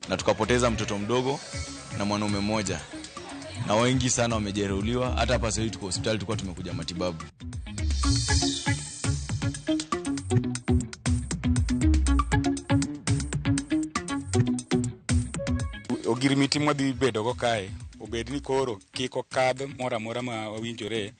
Na tukapoteza mtoto mdogo na mwanaume mmoja, na wengi sana wamejeruhiwa. Hata hapa sasa hivi tuko hospitali, tulikuwa tumekuja matibabu. Ogirimiti mwadhi bedogo kae obed ni koro kik okadh moro amora ma wawinjore.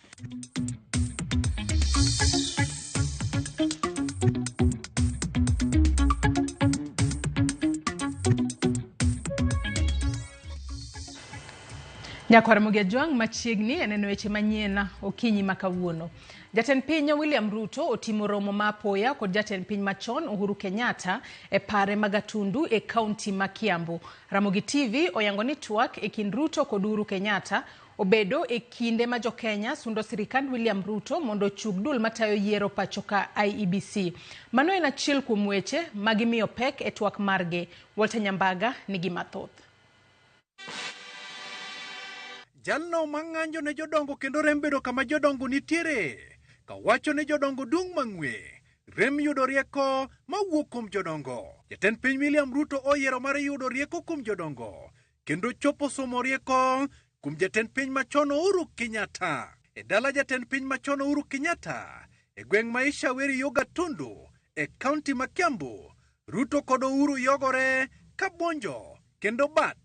Nyakwar Mugia Jwang' machiegni e neno weche manyien okinyi ma kawuono. Jatend piny William Ruto otimo romo ma apoya kod jatend piny machon Uhuru Kenyatta e pare ma Gatundu e kaunti ma Kiambu. Ramogi TV oyango ni twak e kind Ruto kod Uhuru Kenyatta obedo e kinde ma jokenya sundo sirikand William Ruto mondo ochug duol matayo yiero pacho ka IEBC. Mano en achiel kuom weche ma gimiyo pek e twak margi. Walter Nyambaga nigi mathoth. Jalno ma ng'anjo ne jodongo kendo rem bedo kama jodongo nitiere, ka wacho ni jodongo dung' mang'we, rem yudo rieko mawuok kuom jodongo. Jatend piny William Ruto oyiero mar yudo rieko kuom jodongo kendo chopo somo rieko kuom jatend piny machon Uhuru Kenyatta. E dala jatend piny machon Uhuru Kenyatta e gweng' ma Ishaweri yo Gatundu e kaunti ma Kiambu, Ruto kod Uhuru yogore ka buonjo kendo bat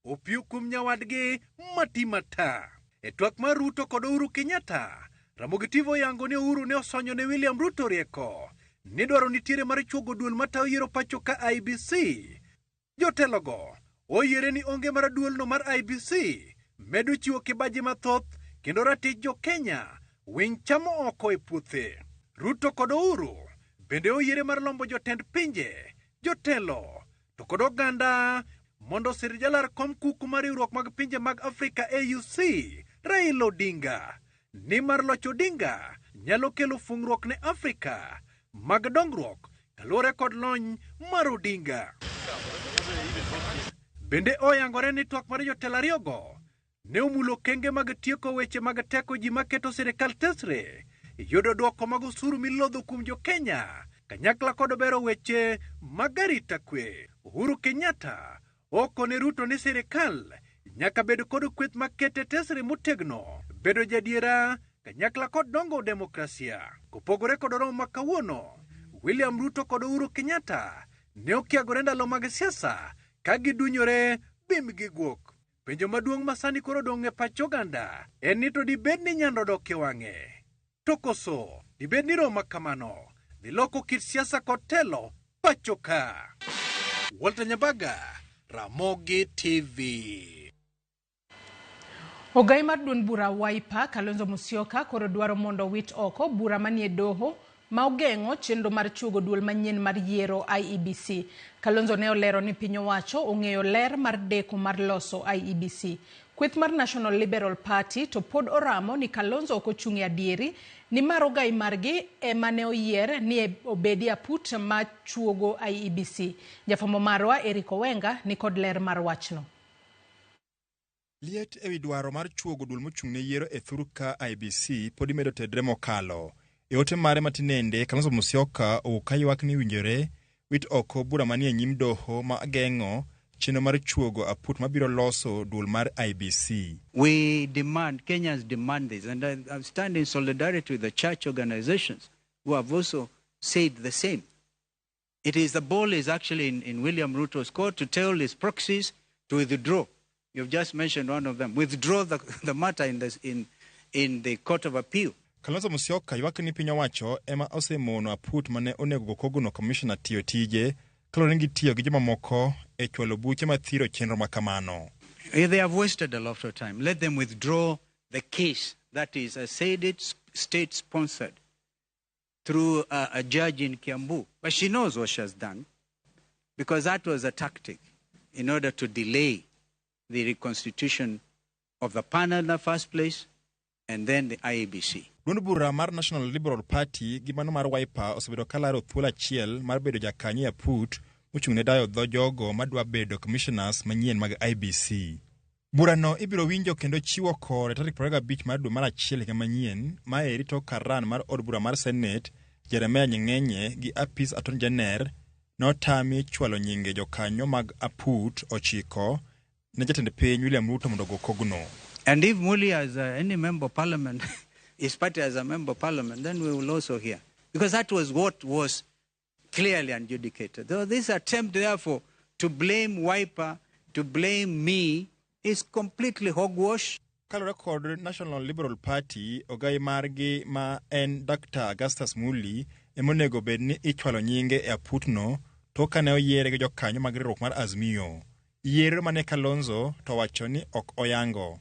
opiyo kuom nyawadgi mati mata. E twak mar Ruto kod Uhuru Kenyatta, Ramogi TV oyango ni Uhuru ne osonyo ne William Ruto rieko ni dwaro nitiere mar chuogo duol matayo yiero pacho ka IEBC. Jotelogo oyiere ni onge mar duolno mar IEBC medo chiwo kibaji mathoth kendo ratich jo Kenya winy chamo oko e puothe. Ruto kod Uhuru bende oyiere mar lombo jotend pinje, jotelo to kod oganda mondo osir jalar kom kuku mar riwruok mag pinje mag Afrika AUC Raila Odinga. Nimar loch Odinga nyalo kelo fung'ruok ne Afrika mag dongruok kaluwore kod lony mar Odinga. Bende oyangore ni twak mar jotelo ariyogo ne omulo okenge mag tieko weche mag teko ji maketo sirikal tesre, yudo dwoko mag osuru milodho kuom jo Kenya kanyakla kod bero weche mag arita kwe. Uhuru Kenyatta okone Ruto ni sirikal nyaka bed kod kweth makete tesre motegno, bedo jadiera kanyakla kod dongo demokrasia. Kopogore kod romo ma kawuono, William Ruto kod Uhuru Kenyatta ne okiagore ndalo mag siasa ka gidunyore bim gi guok. Penjo maduong' ma sani koro odong' e pach oganda en ni to dibed ni nyando dok e wang'e? To koso dibed ni romo ma kamano dhi loko kit siasa kod telo pacho ka? Walter Nyambaga, Ramogi TV. Ogai mar duond bura Wiper Kalonzo Musyoka koro dwaro mondo owit oko bura manie doho ma ogeng'o chenro mar chuogo duol manyien mar yiero IEBC. Kalonzo ne olero ni piny owacho ong'eyo ler mar deko mar loso IEBC. Kweth mar National Liberal Party to pod oramo ni Kalonzo ok ochung' e adieri nimar ogai margi ema ne oyier ni obedi aput ma chuogo IEBC. Jafwambo marwa Eric Owenga ni kod ler mar wachno. Liet ewi dwaro mar chuogo duol mochung' ne yiero e thur ka IEBC pod imedo tedre mokalo. E ote mare matinende, Kalonzo Musyoka owuok ka ywak ni winjore wit oko bura manie nyim doho ma geng'o chenro mar chuogo aput mabiro loso duol mar IEBC. We demand, Kenyans demand this, and I stand in solidarity with the church organizations who have also said the same. It is the ball is actually in William Ruto's court to tell his proxies to withdraw. You've just mentioned one of them. Withdraw the matter in the Court of Appeal. Kalonzo Musyoka ywak ni piny owacho ema osemono aput mane onego go kogno commissioner tiyo tije kaluwore ni gitiyo gi jomamoko e chwalo buche mathiro chenro ma kamano. They have wasted a lot of time. Let them withdraw the case that is, I said it, state-sponsored through a judge in Kiambu. But she knows what she has done, because that was a tactic in order to delay the reconstitution of the panel in the first place and then the IEBC. Duond bura mar National Liberal Party gi mano mar Wiper osebedo ka laro thuolo achiel mar bedo jakanyo e aput mochung' ne dayo dho jogo madwa bedo commissioners manyien mag IEBC. Burano ibiro winjo kendo chiwo kore tarik 25 mar dwe mar achiel higa manyien, maeri tok karan mar od bura mar Senate Jeremiah Nyeng'enye gi apis Attorney General notami chwalo nyinge jokanyo mag aput 9 ne jatend piny William Ruto mondo ogo kogno. And if Muli as any member of parliament, his party as a member of parliament, then we will also hear. Because that was what was clearly adjudicated. So this attempt, therefore, to blame Wiper, to blame me, is completely hogwash. Kaluwore kod National Liberal Party, ogai margi ma en Dr. Augustus Muli ema onego bed ni ichwalo nyinge e aputno tok kane oyiere gi jokanyo mag riwruok mar Azimio. Yiero mane Kalonzo to wacho ni ok oyango.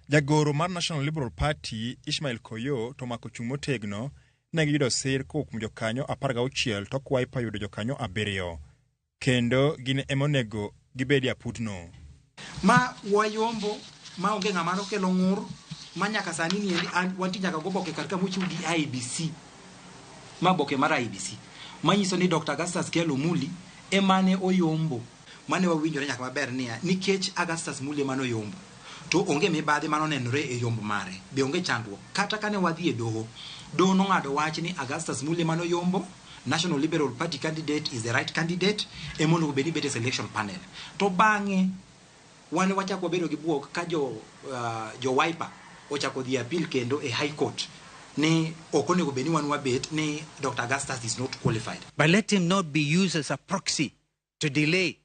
Jagoro mar National Liberal Party Ishmael Koyo to omako chung' motegno ne giyudo sir kowuok kuom jokanyo 16 tok Wiper yudo jokanyo 7 kendo gin ema onego gibed e aputno. Ma wayombo ma onge ng'ama nokelo ng'ur ma nyaka sani ni wantie nyaka goboke kar ka mochiw gi IEBC, ma boke mar IEBC manyiso ni Dr. Augustus Kyalo Muli emane oyombo. Mane wawinjore nyaka maber niya nikech Augustus Muli emane oyombo to onge mibadhi manonenore e yombo mare, be onge chandruok. Kata kane wadhi e doho, doho nong'ado wach ni Augustus Muli emane oyombo, National Liberal Party candidate is the right candidate, ema onego bed ni bet e selection panel. To bang'e wan wachako wabedo gi buok ka jo Wiper ochako dhi appeal kendo e High Court ni ok onego bed ni wan wabet ni Dr. Augustus is not qualified. But let him not be used as a proxy to delay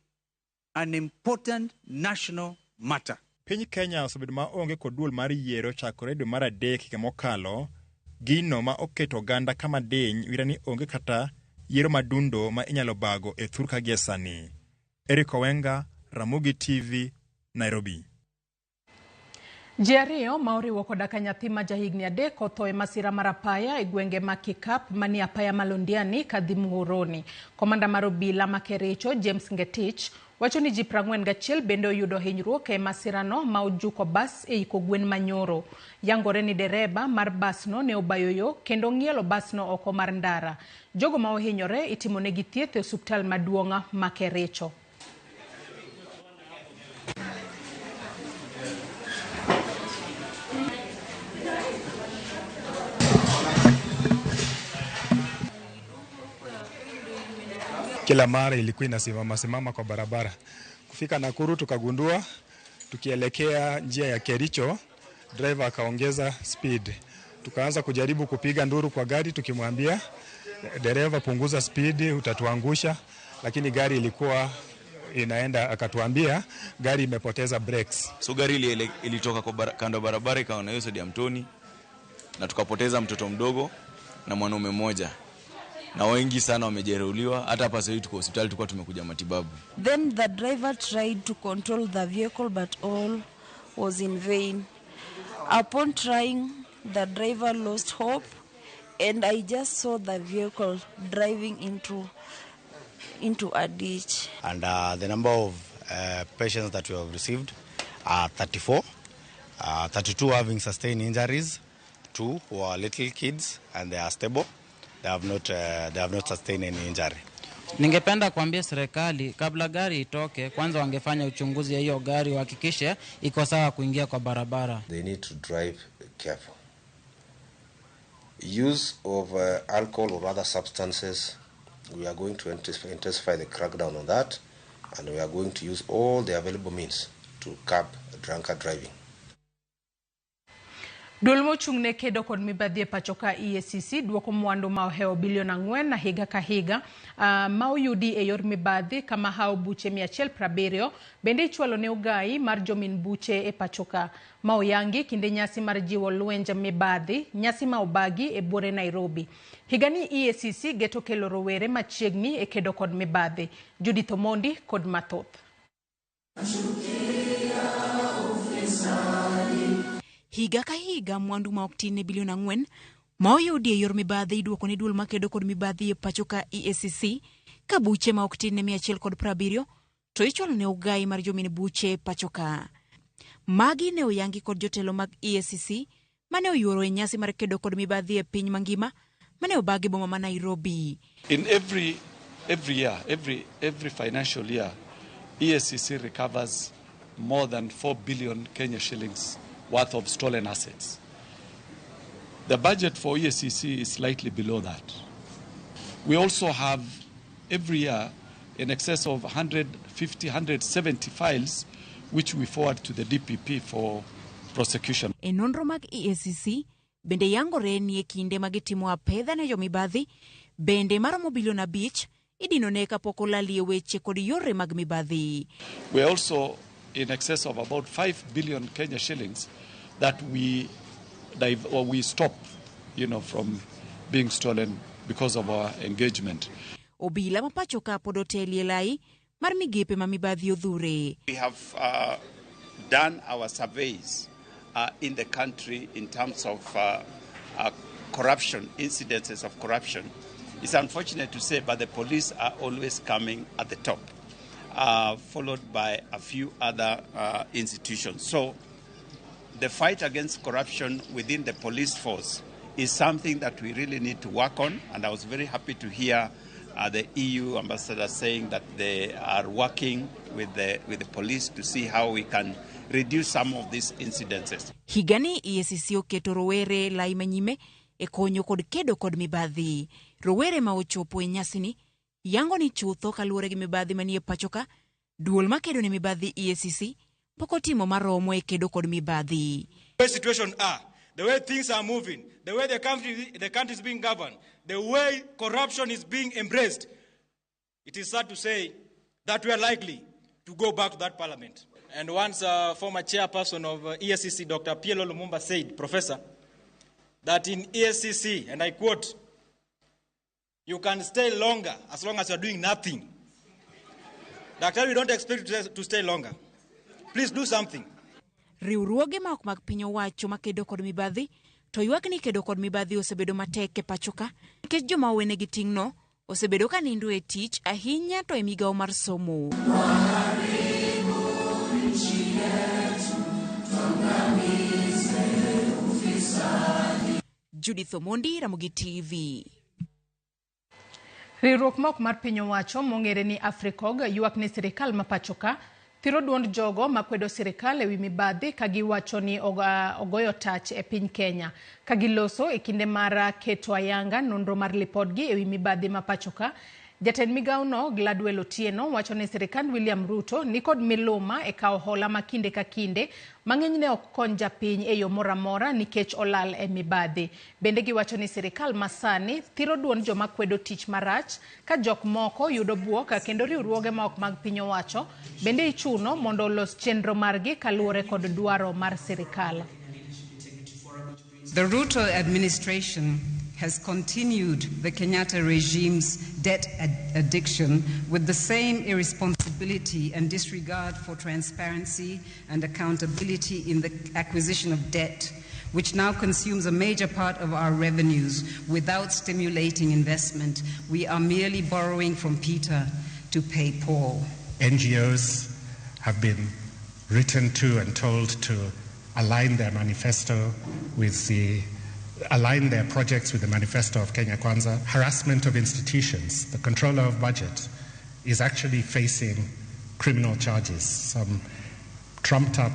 an important national matter. Piny Kenya osebedo ma onge kod duol mar yiero chakore dwe mar 3 higa mokalo, gino ma oketo oganda kama diny wira ni onge kata yiero madundo ma inyalo bago e thur ka gie sani. Eric Owenga, Ramogi TV, Nairobi. Ji 2 ma oriwo koda ka nyathi ma jahigni 3 otho e masira mar apaya e gwenge ma Kikap manie apaya ma Londiani kadhi Muhoroni. Komanda mar obila ma Kericho James Ngetich wacho ni ji 41 bende oyudo hinyruok e masirano ma ojuko bas e iko gwen manyoro. Yangore ni dereba mar basno ne obayo yo kendo ng'ielo basno oko mar ndara. Jogo ma ohinyore itimonegi thieth e osiptal maduong' ma Kericho. Kila mara ilikuwa inasimama simama kwa barabara. Kufika Nakuru tukagundua tukielekea njia ya Kericho, driver akaongeza speed. Tukaanza kujaribu kupiga nduru kwa gari tukimwambia dereva punguza speed utatuangusha, lakini gari ilikuwa inaenda, akatuambia gari imepoteza brakes. So gari ilitoka kwa kando barabara ikaona hiyo sodi ya mtoni na tukapoteza mtoto mdogo na mwanaume mmoja. Na wengi sana wamejeruhiwa, hata hapa sasa tuko hospitali tulikuwa tumekuja matibabu. Then the driver tried to control the vehicle but all was in vain. Upon trying, the driver lost hope and I just saw the vehicle driving into a ditch. And the number of patients that we have received are 34, 32 having sustained injuries, 2 who are little kids and they are stable. They have not sustained any injury. Ningependa kuambia serikali kabla gari itoke kwanza wangefanya uchunguzi ya hiyo gari wahakikishe iko sawa kuingia kwa barabara. They need to drive careful. Use of alcohol or other substances, we are going to intensify the crackdown on that, and we are going to use all the available means to curb drunkard driving. Duol mochung' ne kedo kod mibadhi e pacho ka EACC duoko mwandu ma ohewo bilion 4 higa ka higa ma oyudi e yor mibadhi kama hawo buche 170 bende ichwalo ne ogai mar jomin buche e pacho ka ma oyangi kinde nyasi mar jiwo lwenj mibadhi nyasi ma obagi e buore Nairobi. Higani EACC geto kelo rowere machiegni e kedo kod mibadhi. Judith Omondi kod mathoth. Higa ka higa mwandu ma ok tin ne bilion 4 ma oyudi e yor mibadhi iduoko ne duol makedo kod mibadhi e pacho ka EACC ka buche ma ok tin ne 170 to ichwalo ne ogai mar jomin buche e pacho ka. Magi ne oyangi kod jotelo mag EACC mane oyuoro e nyasi mar kedo kod mibadhi e piny mangima mane obagi boma ma Nairobi. In every year, every financial year, EACC recovers more than 4 billion Kenya shillings worth of stolen assets. The budget for EACC is slightly below that. We also have every year in excess of 150, 170 files which we forward to the DPP for prosecution. E nonro mag EACC bende yangore ni e kinde ma gitimo apedha ne jomibadhi bende maromo bilion 5 idinone kapok olalie weche kod yore mag mibadhi. We are also in excess of about 5 billion Kenya shillings that we stop, from being stolen because of our engagement. Obila ma pacho ka pod otelie lai mar migepe ma mibadhi odhure. We have done our surveys in the country in terms of corruption, incidences of corruption. It's unfortunate to say, but the police are always coming at the top, followed by a few other institutions. So the fight against corruption within the police force is something that we really need to work on, and I was very happy to hear the EU ambassador saying that they are working with the police to see how we can reduce some of these incidences. Higani EACC oketo rowere lai manyime e konyo kod kedo kod mibadhi. Rowere ma ochopo e nyasini yango ni chutho kaluwore gi mibadhi manie pacho ka, duol makedo ne mibadhi EACC pok otimo maromo e kedo kod mibadhi. The situation are, the way things are moving, the way the country is being governed, the way corruption is being embraced, it is sad to say that we are likely to go back to that parliament. And once former chairperson of EACC, Dr. Pielo Lumumba, said, Professor, that in EACC, and I quote, you can stay longer as long as you are doing nothing. Doctor, we don't expect you to stay longer. Please do something. Riwruoge ma ok mag piny owacho makedo kod mibadhi to ywak ni kedo kod mibadhi osebedo matek e pacho ka nikech joma owenegi ting'no osebedo ka nindo e tich ahinya to e migawo mar somo. Judith Omondi, Ramogi TV. Riwruok ma ok mar piny owacho mong'ere ni Africog ywak ni sirikal ma pacho ka thiro duond jogo makwedo sirikal ewi mibadhi ka giwacho ni ogoyo tach e piny Kenya. Ka giloso e kinde mar keto ayanga nonro mar lipodgi ewi mibadhi ma pacho ka, jatend migawo no Gladwell Otieno wacho ni sirikand William Ruto nikod miluma e kawo hola ma kinde ka kinde mang'eny ne ok kony japiny e yo moro amora nikech olal e mibadhi. Bende giwacho ni sirikal masani thiro duond joma kwedo tich marach ka jok moko yudo buok kendo riwruoge ma ok mag piny owacho bende ichuno mondo olos chenro margi kaluwore kod dwaro mar sirikal. The Ruto administration has continued the Kenyatta regime's debt addiction with the same irresponsibility and disregard for transparency and accountability in the acquisition of debt, which now consumes a major part of our revenues without stimulating investment. We are merely borrowing from Peter to pay Paul. NGOs have been written to and told to align their manifesto with the align their projects with the manifesto of Kenya Kwanza. Harassment of institutions. The controller of budget is actually facing criminal charges. Some trumped up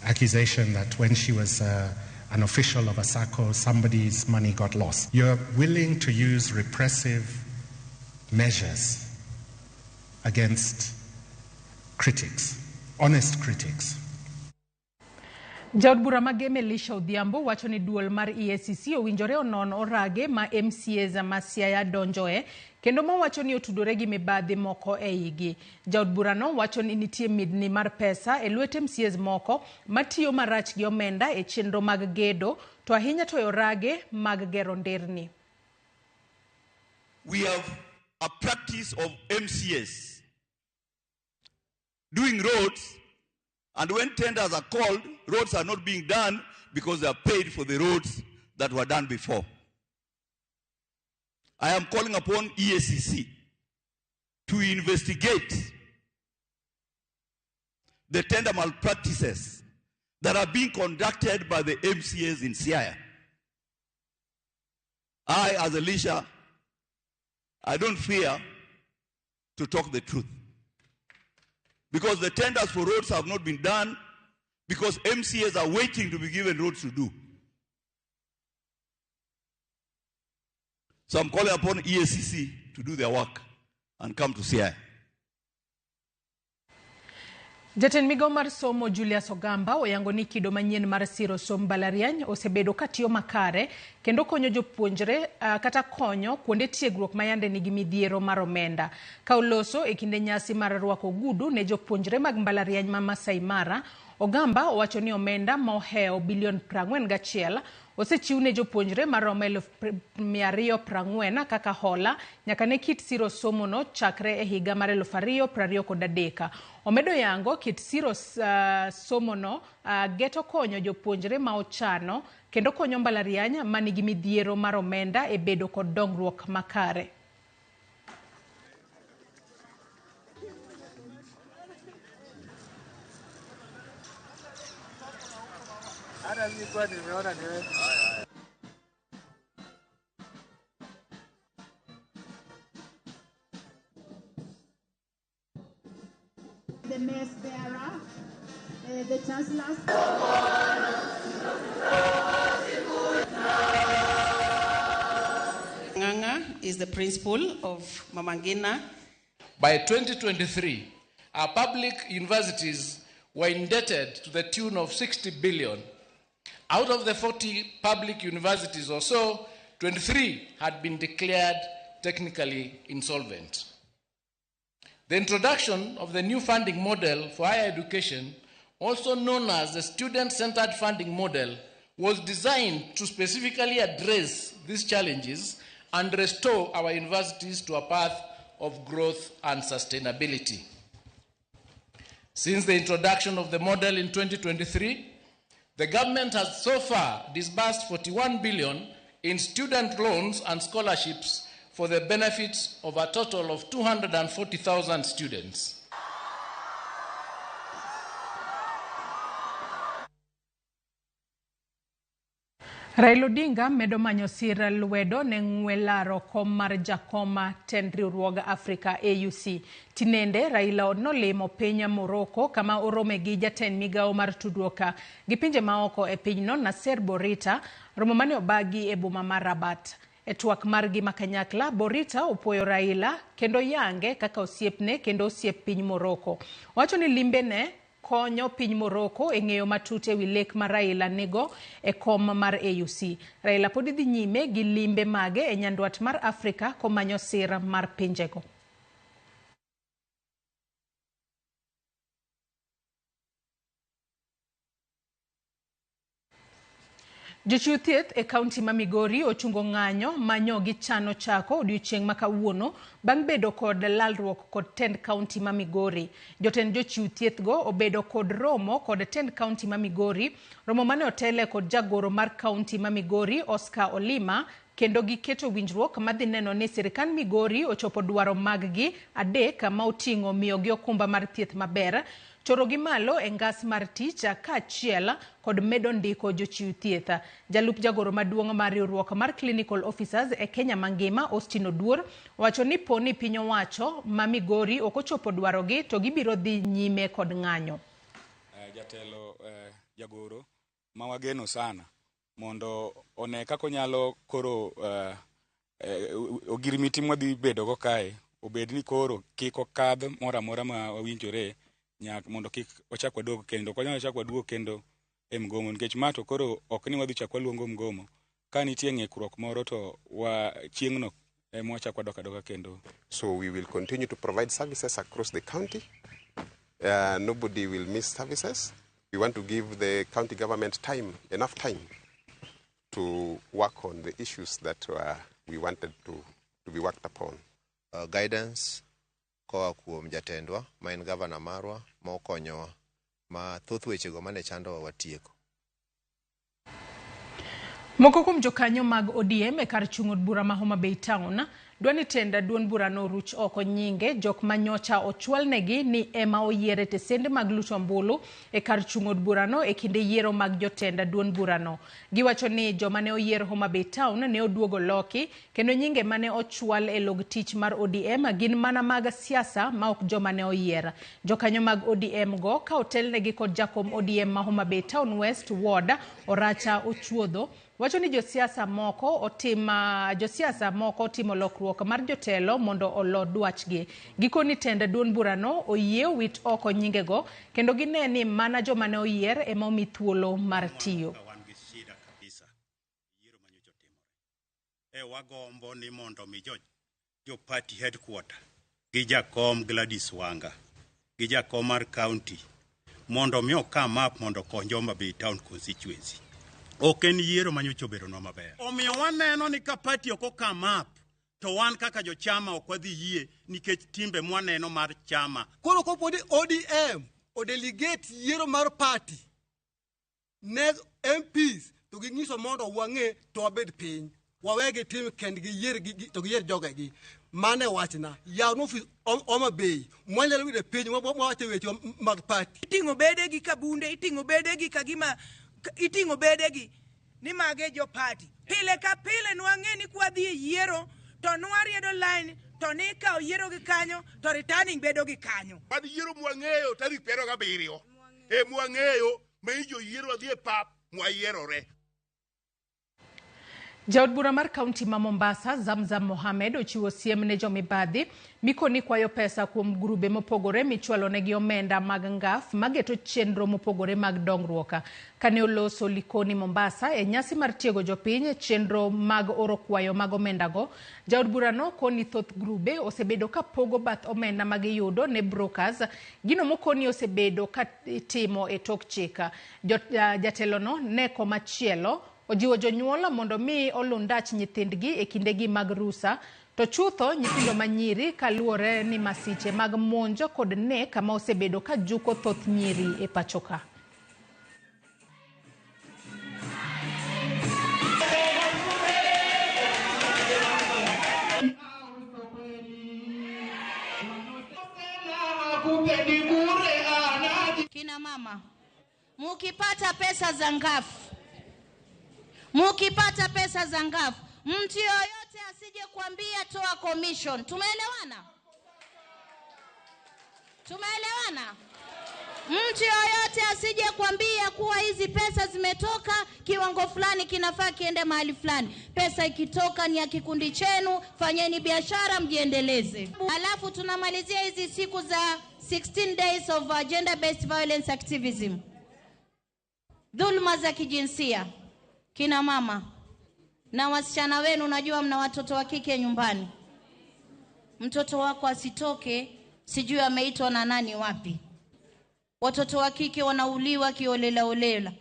accusation that when she was an official of a SACCO, somebody's money got lost. You're willing to use repressive measures against critics, honest critics. Jaod bura ma Gem Elisha Odhiambo wacho ni duol mar EACC owinjore onon orage ma MCAs ma Siaya donjoe kendo mowacho ni otudore gi mibadhi moko e igi. Jaod burano wacho ni nitie midni mar pesa e lwet MCAs moko matiyo marach gi omenda e chenro mag gedo to ahinya to e orage mag gero nderni. We have a practice of MCAs doing roads, and when tenders are called, roads are not being done because they are paid for the roads that were done before. I am calling upon EACC to investigate the tender malpractices that are being conducted by the MCAs in Siaya. I, as Elisha, I don't fear to talk the truth. Because the tenders for roads have not been done because MCAs are waiting to be given roads to do. So I'm calling upon EACC to do their work and come to Siaya. Jatend migao mar somo Julius Ogamba oyango ni kido manyien mar siro somb mbalariany osebedo katiyo makare kendo konyo jopuonjre kata konyo kuonde tiegruok ma yande nigi midhiero mar omenda. Ka oloso e kinde nyasi mar rwako ogudu ne jopuonjre mag mbalariany ma Masai Mara, Ogamba owacho ni omenda ma ohewo bilion 41 osechiw ne jopuonjre maromo 240,000 kaka hola nyaka ne kit siro somono chakre e higa mar 2023. Omedo yango kit siro somono geto konyo jopuonjre ma ochano kendo konyo mbalariany manigi midhiero mar omenda e bedo kod dongruok makare. The mace bearer, the chancellor. Nganga is the principal of Mama Ngina. By 2023, our public universities were indebted to the tune of 60 billion. Out of the 40 public universities or so, 23 had been declared technically insolvent. The introduction of the new funding model for higher education, also known as the student-centered funding model, was designed to specifically address these challenges and restore our universities to a path of growth and sustainability. Since the introduction of the model in 2023, the government has so far disbursed 41 billion in student loans and scholarships for the benefits of a total of 240,000 students. Raila Odinga medo manyo sir lwedo ne ng'we laro kom mar jakoma tend riwruog Africa AUC. Tinende Raila nolimo piny Morocco kama orome gi jatend migao mar tudruok gi pinje maoko e pinyno Nasser Bourita, romo mane obagi e boma mar Rabat. E twak margi ma kanyakla, Bourita opuoyo Raila kendo yange kaka osiepne kendo osiep piny Morocco. Owacho ni limbene konyo piny Morocco e ng'eyo matut ewi lek ma Raila nigo e kom mar AUC. Raila pod dhi nyime gi limbe mage e nyandwat mar Afrika komanyo sir mar pinjego. Jochiw thieth e kaunti ma Migori ochungo ng'anyo manyo gichano chako odiochieng' ma kawuono bang' bedo kod lalruok kod tend kaunti ma Migori. Jotend jochiw thieth go obedo kod romo kod tend kaunti ma Migori, romo mane otele kod jagoro mar kaunti ma Migori Oscar Olima, kendo giketo winjruok madhi neno ni sirikand Migori ochopo dwaro mag-gi adek ma oting'o miyogi okumba mar thieth maber, choro gi malo e ngas mar tich kaachiel kod medo ndiko jochiw thieth. Jalup jagoro maduong' mar riwruok mar Clinical Officers e Kenya mangima Austin Oduor owacho ni po ni piny owacho ma Migori ok ochopo dwarogi to gibiro dhi nyime kod ng'anyo. Jatelo jagoro ma wageno sana mondo one kaka onyalo koro ogirimiti mwadhi bedogo kae obed ni koro kik okadh moro amora ma wawinjore mondo kik ochak waduog kendo. Ok wanyal chak waduog kendo e mgomo nikech ma to koro ok ni wadhi chak waluongo mgomo. Ka nitie ng'ikruok moro to wa chieng'no ema wachak wadok adoka kendo. So we will continue to provide services across the county. Nobody will miss services. We want to give the county government time, enough time, to work on the issues that we wanted to be worked upon. Guidance koa kuom jatendwa ma en gavana marwa ma okonyowa ma thoth wechego mane chandowa watieko. Moko kuom jokanyo mag ODM e kar chung' od bura ma Homa Bay Town dwa ni tend duond burano oruch oko nyinge jok ma nyocha ochwalnegi ni ema oyier e tesende mag luto ombulu e kar chung' od burano e kinde yiero mag jotend duond burano. Giwacho ni joma ne oyier Homa Bay Town ne oduogo loki kendo nyinge mane ochwal e log tich mar ODM gin mana mag siasa ma ok joma ne oyier. Jokanyo mag ODM go ka otelnegi kod jakom ODM ma Homa Bay Town West Ward Oracha Ochuodho wacho ni josiasa moko otimo lokruok mar jotelo mondo olo dwachgi. Gikoni tend duond burano oyie wit oko nyingego kendo gine ni mana joma ne oyier ema omi thuolo mar tiyo. Wagombo ni mondo mi jo party headquarter gi jakom Gladys Wanga gi jakom mar county mondo mi okam up mondo okony Homa Bay Town constituency. Ok en yiero manyocha obedonwa maber. Omiyo waneno ni ka party ok okam up to wan kaka jochama ok wadhi yie nikech timbe mwaneno mar chama. Koro kopo ni ODM odelegate yiero mar party ne MPs to ging'iso mondo wang'e to wabed piny. Wawegi tim kendgi yier to giyier jogegi. Mane wachna, yaw ofis Homa Bay, mwanyalo yudo piny mwawacho weche mag party. Iting'o bedegi ka bunde, iting'o bedegi ka gima, iting'o bedegi ni mage jo party. Pile ka pile nwang'e ni kwadhi e yiero to nwariedo line to ni ikawo yiero gi kanyo to returning bedo gi kanyo. Wan yiero mwang'eyo tarik 27 e mwang'eyo ma joyiero wadhi e pap mwayierore. Jaod bura mar kaunti ma Mombasa, Zamzam Mohamed, ochiwo siem ne jomibadhi mikoni kwayo pesa kuom grube mopogore michwalo negi omenda mag ngaf mageto chenro mopogore mag dongruok. Kane oloso Likoni Mombasa e nyasi mar tiego jopiny chenro mag oro kwayo mag omendago, jaod burano koni thoth grube osebedo ka pogo bath omenda magiyudo ne brokers, gino mokoni osebedo ka itimo e tok chik. Jatelono ne komachielo ojiwo jonyuol mondo mi olundach nyithindgi e kindegi mag rusa, to chutho nyithindo manyiri kaluwore ni masiche mag monjo kod nek ma osebedo ka juko thoth nyiri e pachoka. Kina mama, mukipata pesa za ngafu, mukipata pesa za ngafu, mtu yoyote asije kuambia toa commission. Tumeelewana? Tumeelewana? Mtu yoyote asije kuambia kuwa hizi pesa zimetoka kiwango fulani kinafaa kiende mahali fulani. Pesa ikitoka ni ya kikundi chenu, fanyeni biashara mjiendeleze. Alafu tunamalizia hizi siku za 16 days of gender based violence activism. Dhulma za kijinsia. Kina mama na wasichana wenu, najua mna watoto wa kike nyumbani. Mtoto wako asitoke, sijui ameitwa na nani wapi. Watoto wa kike wanauliwa kiolela olela.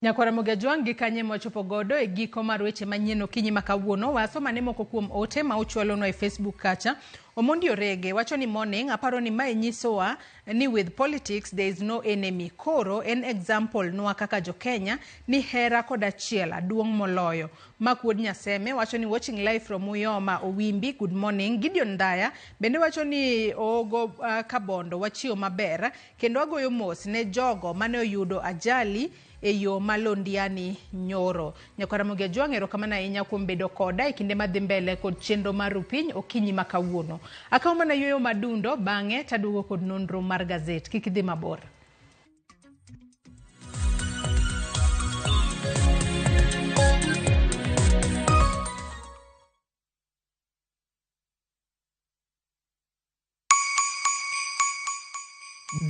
Nyakwara Mogajwang' gi kanye mwachopo godo e giko mar weche manyien okinyi ma kawuono. Wasoma ne moko kuom ote ma ochwalonwa e Facebook kacha. Omondi Orege wacho ni morning, aparo ni mae nyisowa ni with politics there is no enemy. Koro en example nwa kaka jo Kenya ni hera kod achiel aduong' moloyo. Mark Wuod Nyaseme wacho ni watching live from Uyoma Owimbi, good morning. Gideon Ndaya bende wacho ni ogo Kabondo wachio maber kendo agoyo mos ne jogo mane oyudo ajali e yo malondiani nyoro. Nyakwara Mogajwang' erokamano ahinya kuom bedo koda e kinde madhi mbele kod chenro mar Rupiny okinyi ma kawuono. Akawo mana yueyo madundo, bang'e taduogo kod nonro mar gazet. Kik idhi mabor.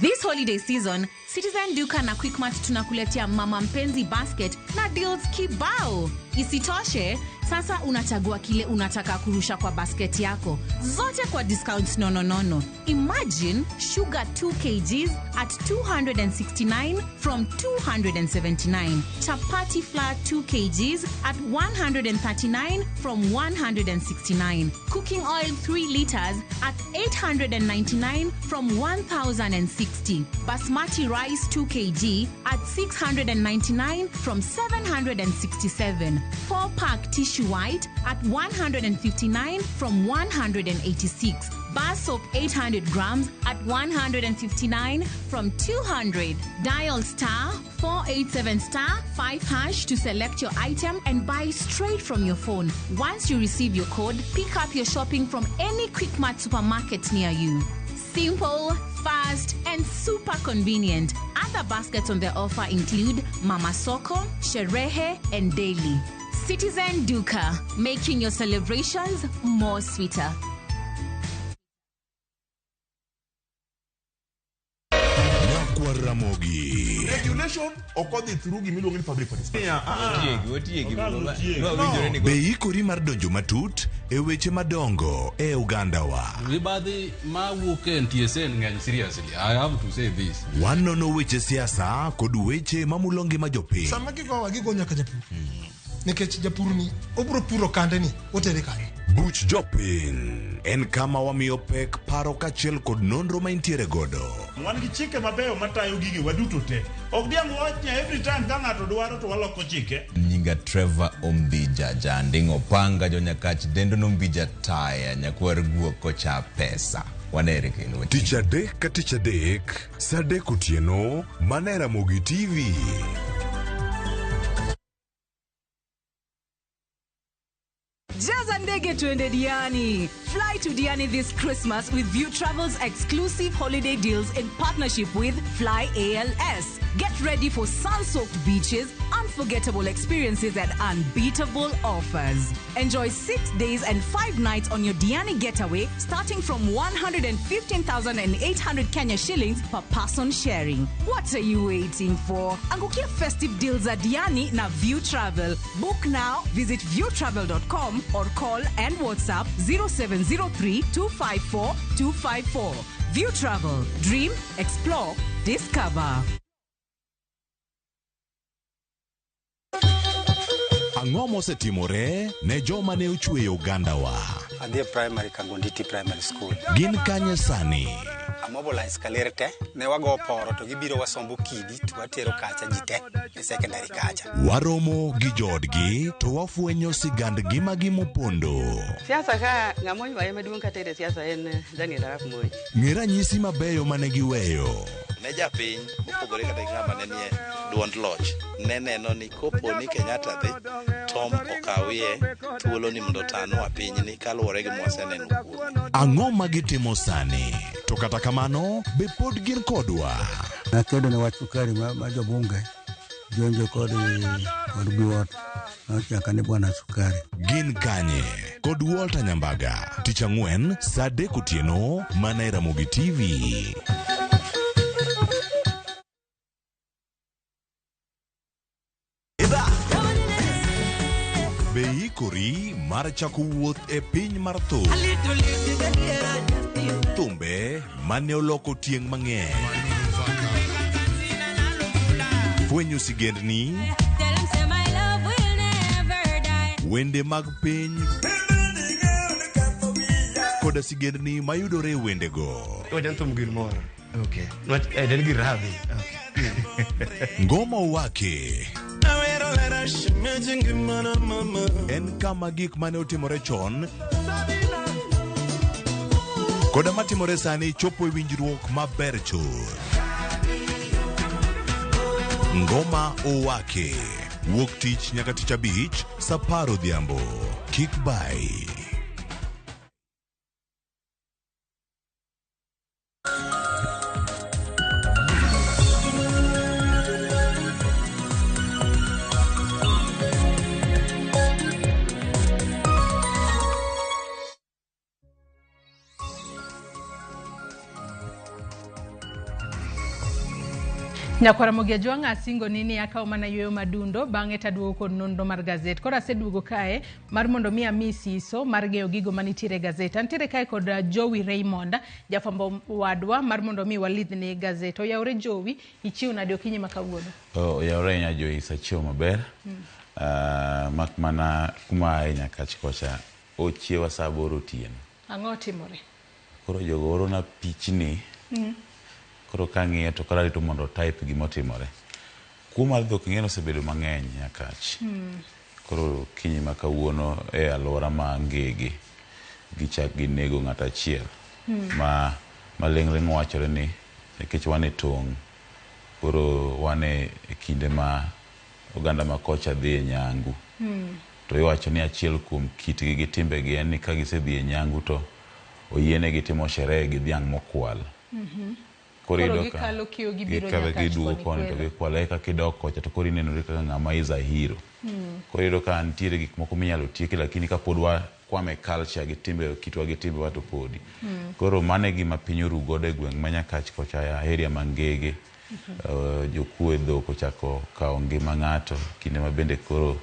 This holiday season, Citizen Duka na Quickmart tunakuletea Mama Mpenzi Basket na deals kibao. Isitoshe, sasa unachagua kile unataka kurusha kwa basket yako. Zote kwa discounts nononono. Imagine sugar 2 kgs at 269 from 279. Chapati flour 2 kgs at 139 from 169. Cooking oil 3 liters at 899 from 1,060. Basmati rice 2 kg at 699 from 767. 4-pack tissue white at 159 from 186. Bar soap 800 grams at 159 from 200. Dial star 487 star 5# to select your item and buy straight from your phone. Once you receive your code, pick up your shopping from any Quickmart supermarket near you. Simple, fast, and super convenient. Other baskets on the offer include Mama Soko, Sherehe, and Daily. Citizen Duka, making your celebrations more sweeter. Nyakwar Ramogi. Regulation ok odhi through gimiluongo ni public participation. Be ikori mar donjo matut e weche madongo e ogandawa? Mibadhi ma wuok e NTSA ng'eny seriously. I have to say this. Wanono weche siasa kod weche mamulo ngima jopiny. Sama gigowa gigo nyaka japur. Nikech japur ni obro puro kande ni otere kanye. Buch jopiny en kama wamiyo pek paro kaachiel kod nonro ma intiere godo. Wan gi chike mabeyo matayo gige waduto te. Ok diang' wach ni every time ka ng'ato dwaro to waloko chike. Nyinga Trevor Ombija Janding Opanga jonyakach dendo nombija taya nyakwar guok kocha pesa wanere kendo. Tich adek ka tich adek, saa adek otieno, mana e Ramogi TV. Jaza ndege tuende Diani. Fly to Diani this Christmas with View Travel's exclusive holiday deals in partnership with Fly ALS. Get ready for sun-soaked beaches, unforgettable experiences and unbeatable offers. Enjoy 6 days and 5 nights on your Diani getaway starting from 115,800 Kenya shillings per person sharing. What are you waiting for? Angukia festive deals at Diani na View Travel. Book now, visit viewtravel.com or call and WhatsApp 0703 254 254. View Travel. Dream, explore, discover. Ang'o mosetimore ne joma ne ochweyo ogandawa? Adhi e primary Kangonditi Primary School. Gin kanye sani? Amobilize kaler te, ne wago poro to gibiro wasombo kidi to watero kacha ji te e secondary kacha. Waromo gi joodgi to wafwenyo sigand ngimagi mopondo. Siasa ka ng'ama oywaye maduong' katere siasa en Daniel Arap Moi. Ng'e ranyisi mabeyo mane giweyo. Ne japiny mopogore kata gi ng'ama ne nie duond loch ne neno ni kopo ni Kenyatta dhi Tom okawie thuolo ni mondo otanwa pinyni kaluwore gi mwaseneno kuome. Ang'o ma gitimo sani? To kata kamano, be pod gin kodwa? Nakedo ne wach sukari ma jobunge jonjo kod Biwott nochaka ni bwana sukari. Gin kanye? Kod Walter Nyambaga, tich ang'wen saa adek otieno mana e Ramogi TV. Be ikori mar chako wuoth e piny mar thum? Thumbe mane oloko tieng' mang'eny. Fwenyo sigendni, wende mag piny koda sigendni mayudore e wendego. Wacha thum gir moro. Okay. Nwach en gir rabi. Ngoma Wake en kama gik mane otimore chon koda matimore sani chopo e winjruok maber chuth. Ngoma Owake wuok tich nyaka tich abich saa apar odhiambo. Kik bai. Nyakwara Ramogi Ajwang' asingo ni ni akawo mana yueyo madundo bang'e taduogo kod nonro mar gazet. Koro aseduogo kae mar mondo mi ami siso mar ng'eyo gigo manitiere e gazet. Antiere kae kod Jowi Raymond, jafwambo wadwa mar mondo mi walidhni gazet. Oyawore Jowi, ichiew nade okinyi ma kawuono? Oyawore ahinya Joyce, achiew maber. Mak mana kuma aye Nyakach kocha, ochiewa saa aboro otieno. Ang'o otimore? Koro jogo orona pichni. Koro kang'iyo to koro arito mondo type gimotimore. Kuo mar dhok ing'e ni osebedo mang'eny Nyakach. Koro kinyi ma kawuono e alwora ma Ngege gichak ginego ng'ato achiel. Ma maling'ling' wachore ni nikech wan e tong'. Koro wan e kinde ma oganda ma kocha dhi e nyangu. To iwacho ni achiel kuom kitgi gi timbegi en ni ka gisedhi e nyangu to oyienegi timo sherehe gi dhiang' mokwal. Koro iyudo ka gikalo kio gibiro gikadho nyaka giduogo koni koni to kwelo. gikwalo eka kidok kocha to koro inenori kaka ng'ama is a hero. Koro iyudo ka nitiere gik moko minyalo tieki lakini kapod wakwame culture gi timbe kitwa gi timbewa to podi. Koro mano e gima piny oru godo e gweng' ma Nyakach kocha e area ma Ngege. Jokuoe dhok ochako kawo ngima ng'ato kinde ma bende koro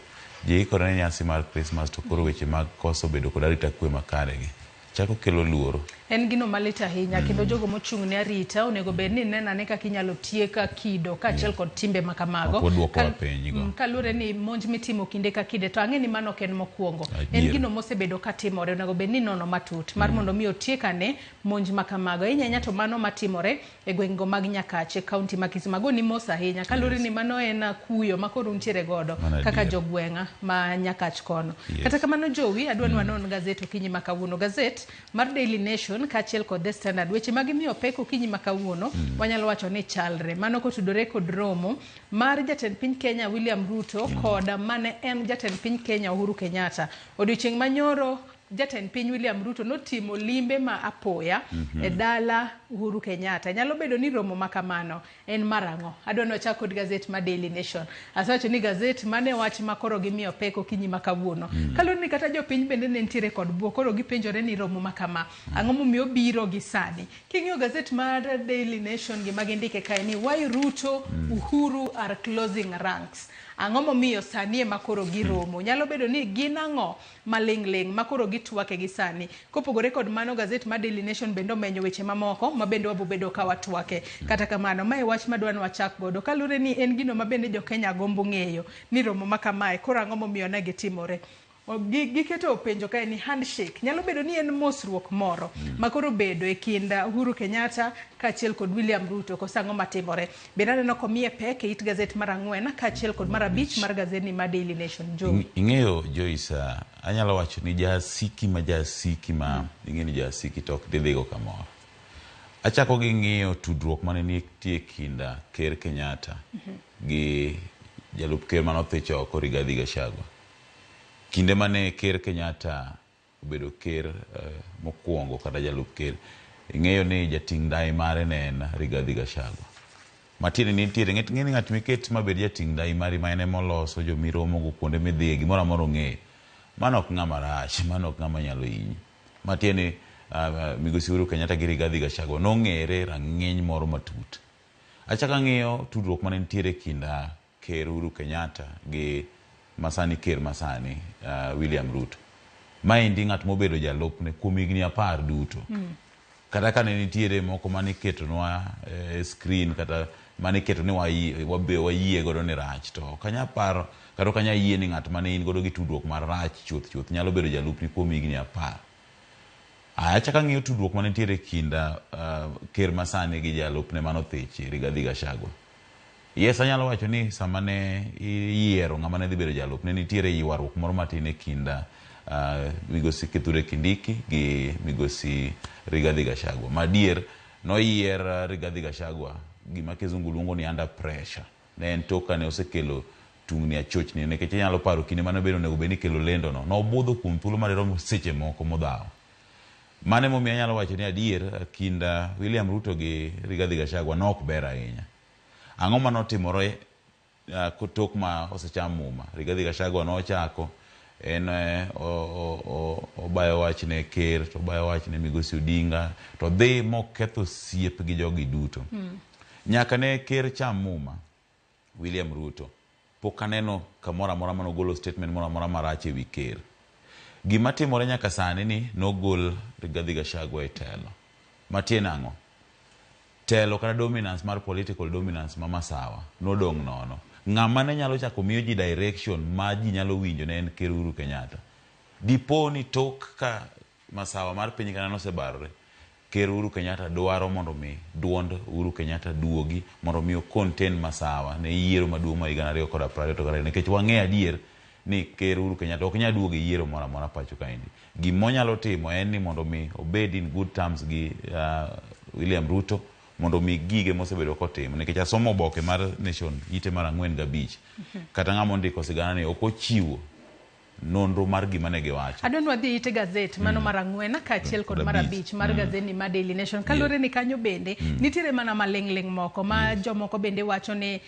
ji ikore ne nyasi mar Christmas to koro weche mag koso bedo kod arita kwe makare gi chako kelo luoro. En gino malit ahinya kendo jogo mochung' ne arita onego bed ni neno ane kaka inyalo tiek kido kaachiel kod timbe ma kamago. Ok waduokowa piny go. Kaluwore ni monj mitimo kinde ka kinde to ang'e ni mano ok en mokwongo. En gino mosebedo katimore onego bed ni inono matut mar mondo mi otiek ane monj ma kamago. Ahinya ahinya to mano matimore e gweng'go mag Nyakache, kaunti ma Kisumu. Agoni mos ahinya kaluwore ni mano en kuyo ma koro untiere godo Mano kaka adier. jogweng'a ma Nyakach kono. Yes. Kata kamano Jowi, adwa ni wanon gazet okinyi ma kawuono. Gazet mar Daily Nation kaachiel kod The Standard, weche ma gimiyo pek okinyi ma kawuono wanyalo wacho ni chalre. Mano kotudore kod romo mar jatend piny Kenya William Ruto kod mane en jatend piny Kenya Uhuru Kenyatta. Odiochieng' manyoro jatend piny William Ruto notimo limbe ma apoya e dala Uhuru Kenyatta. Nyalo bedo ni romo ma kamano en mar ang'o? Adwa ni wachak kod gazet ma Daily Nation. Asewacho ni gazet mane wach ma koro gimiyo pek okinyi ma kawuono. Kaluwore ni kata jopiny bende ne nitiere kod buok, koro gipenjore ni romo ma kama ang'o momiyo obiro gi sani. King'iyo gazet mar Daily Nation gima gindike kae ni why Ruto Uhuru are closing ranks. Ang'o momiyo sani ema koro giromo? Nyalo bedo ni gin ang'o maling' ling' ma koro gitwake gi sani. Kopogore kod mano, gazet mar Daily Nation bende omenyo weche mamoko ma bende wabobedo ka watwake. Kata kamano, mae wach madwa ni wachak godo kaluwore ni en gino ma bende jo-Kenya gombo ng'eyo ni romo ma kamae koro ang'o momiyo ne gitimore. Giketo penjo kae ni handshake nyalo bedo ni en mosruok moro ma koro bedo e kind Uhuru Kenyatta kaachiel kod William Ruto koso ang'o matimore. Bende aneno komiye pek e it gazet mar ang'wen kaachiel kod mar abich mar gazedni mar Daily Nation. Jowi. Ing'eyo Joyce, anyalo wacho ni jasiki ma jasiki ma ing'e ni jasiki to ok didhigo kamoro. Achako gi ng'iyo tudruok mane nitie kind Ker Kenyatta gi jalup ker mane othich oko Rigathi Gachagua. Kinde mane Ker Kenyatta obedo ker mokwongo kata jalup ker, ing'eyo ni jating' ndai mare ne en Rigathi Gachagua. Matiende ni nitiere, ng'e ni ng'at miket mabed jating' ndai mari ma en ema oloso jomiromogo kuonde midhiye gimoro amora ong'eyo. Mano ok ng'ama rach, mano ok ng'ama nyalo hinyi. Matiende ni Migosi Uhuru Kenyatta gi Rigathi Gachagua nong'ere rang'iny moro matut. Achako ang'iyo tudruok mane nitiere kind Ker Uhuru Kenyatta gi masani ker masani William Ruto. Maendi ng'at mobedo jalupne kuom higni 10 duto. Kata kane nitiere moko mane iketonwa e screen kata mane iketo ni wayie godo ni rach to ok anyal paro kata ok anyal yie ni ng'at mane in godo gi tudruok marach chuth chuth nyalo bedo jalupni kuom higni 10. Aya achako ang'iyo tudruok mane nitiere e kind ker masani gi jalupne mane othichi Rigathi Gachagua. Yes, anyalo wacho ni sama ne iyiero ng'ama ne dhi bedo jalupne nitiere ywaruok moro matin e kind Migosi Kithure Kindiki gi Migosi Rigathi Gachagua. Madier noyier Rigathi Gachagua gima kizungu luongo ni under pressure. Ne en tok kane osekelo tungni achochni nikech inyalo paro kinde mane obedo onego bed ni ikelo lendo no. Nobudho kuom thuolo madirom seche moko modhawo. Mano emomiyo anyalo wacho ni adier kind William Ruto gi Rigathi Gachagua ne ok ber ahinya. Ang'o mane otimore tok ma osecham muma? Rigathi Gachagua nochako en obayo wach ne ker to obayo wach ne Migosi Odinga to dhi moketho osiep gi jogi duto. Nyaka ne ker cham muma William Ruto pok aneno kamoro amora mane ogolo statement moro amora marach ewi ker. Gima timore nyaka sani ni nogol Rigathi Gachagua e telo. Matiende ang'o? Telo kata dominance mar political dominance ma Masawa nodong' nono. Ng'ama ne nyalo chako miyo ji direction ma ji nyalo winjo ne en Ker Uhuru Kenyatta. Dipo ni tok ka Masawa mar piny kana nosebarore, Ker Uhuru Kenyatta dwaro mondo mi duond Uhuru Kenyatta duogi mondo mi o contain Masawa ne yiero maduong' ma higa 2022 nikech wang'eyo adier ni Ker Uhuru Kenyatta ok nyal duogo e yiero moro amora pacho kaendi. Gima onyalo timo en ni mondo mi obed in good terms gi William Ruto mondo mi gige mosebedo kotimo nikech asomo oboke mar Nation ite mar 4 gi 5 kata ng'ama ondiko sigana ni ok ochiwo nonro mar gima ne giwacho. Adwa ni wadhi ite gazet mano mar ang'wen kaachiel kod mar abich mar gazet ni mar Daily Nation kaluwore ni kanyo bende nitiere mana maling'ling' moko ma jomoko bende wacho ni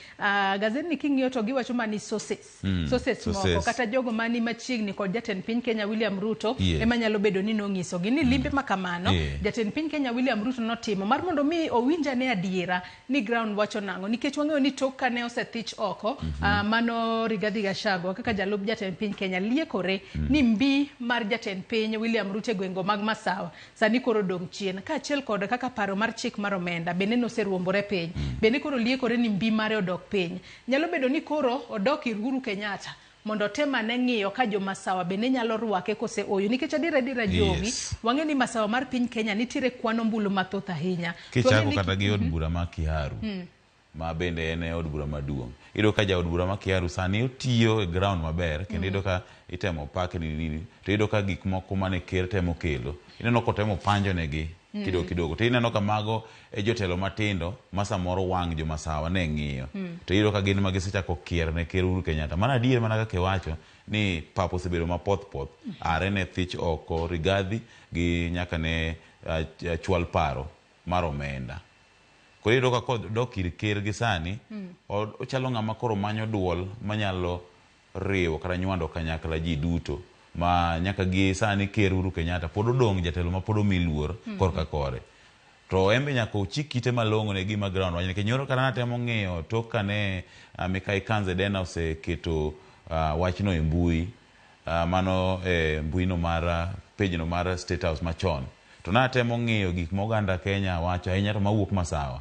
gazet ni king'iyo to giwacho mana ni sources sources moko sources. kata jogo mani machiegni kod jatend piny Kenya William Ruto ema nyalo bedo ni nong'isogi ni limbe ma kamano jatend piny Kenya William Ruto notimo mar mondo mi owinj ane adiera ni ground wacho nang'o nikech wang'eyo ni tok kane osethich oko mano Rigathi Gachagua kaka jalup jatend piny Kenya liekore ni mbi mar jatend piny William Ruto e gwenge mag Masawa sani koro odong' chien kaachiel kod kaka paro mar chik mar omenda bende noseruombore piny bende koro liekore ni mbi mare odok piny nyalo bedo ni koro odok ir Uhuru Kenyatta mondo otem ane ng'iyo ka jo Masawa bende nyalo rwake kose ooyo nikech adiera adiera jowi wang'e ni Masawa mar piny Kenya nitiere kwan ombulu mathoth ahinya. To wang'e Kichako ni kata gi od bura ma Kiharu ma bende en e od bura maduong'. Iyudo ka jaod bura ma Kiharu sani otiyo e ground maber kendo iyudo ka itemo pake nini nini to iyudo ka gik moko mane ker temo kelo ineno kotemo panjo negi kidogo kidogo to ineno ka mago e jotelo matindo ma samoro wang' jo Masawa ne ng'iyo to iyudo ka gin ma gisechako kier ne ker Uhuru Kenyatta. Mano adier mana kaka iwacho ni pap osebedo mapoth poth are ne thich oko Rigathi gi nyaka ne chwal paro mar omenda. Koro iyudo ka kodok ir ker gi sani ochalo ng'ama koro manyo duol manyalo riwo kata nywando kanyakla ji duto ma nyaka gi sani ker Uhuru Kenyatta pod odong' jatelo ma pod omi luor korka kore. To en be nyaka ochik ite malong'o ne gima ground wacho nikech nyoro kata natemo ng'iyo tok kane Mikai Kanze Dena oseketo wachno e mbui mano e mbui no mar page no mar State House machon to natemo ng'iyo gik ma oganda Kenya wacho ahinya to mawuok Masawa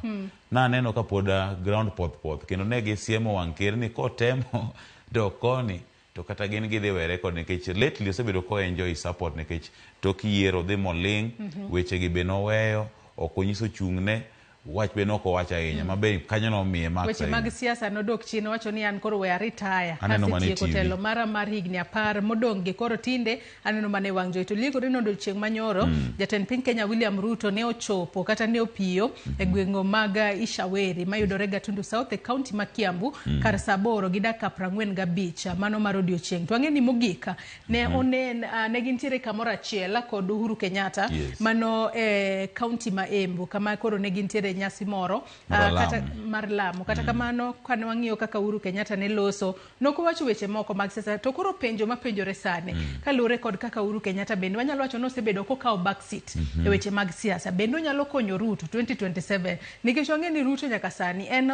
naneno ka pod ground poth poth kendo ne gisiemo wang' ker ni kotemo dok koni to kata gin gidhi were kode nikech lately osebedo ko enjoy support nikech tok yiero odhi moling' weche gi be noweyo ok onyiso chung'ne wach be nok owacho ahinya ma be kanyo nomiye marks Weche mag ahinya. siasa nodok chien owacho ni an koro we aritaya Aneno mana e kasetieko TV. telo mara mar higni 10 modong' gi koro tinde aneno mana e wang' jowi. To liekore ni odiochieng' manyoro jatend piny Kenya William Ruto ne ochopo kata ne opiyo e gwenge mag Ishaweri mayudore Gatundu South e kaunti ma Kiambu kar saa 8 gi dakika 45 mano mar odiochieng'. To wang'e ni mogik ne onen ne gintiere kamoro achiel kod Uhuru Kenyatta mano e kaunti ma Embu kama koro ne gintiere nyasi moro Mar kata lamo. mar lamo. Kata kamano kane wang'iyo kaka Uhuru Kenyatta ne loso nok owacho weche moko mag siasa to koro penjo mapenjore sani kaluwore kod kaka Uhuru Kenyatta bende wanyalo wacho ni osebedo kokawo back seat e weche mag siasa bende onyalo konyo Ruto 2027 nikech wang'e ni Ruto nyaka sani en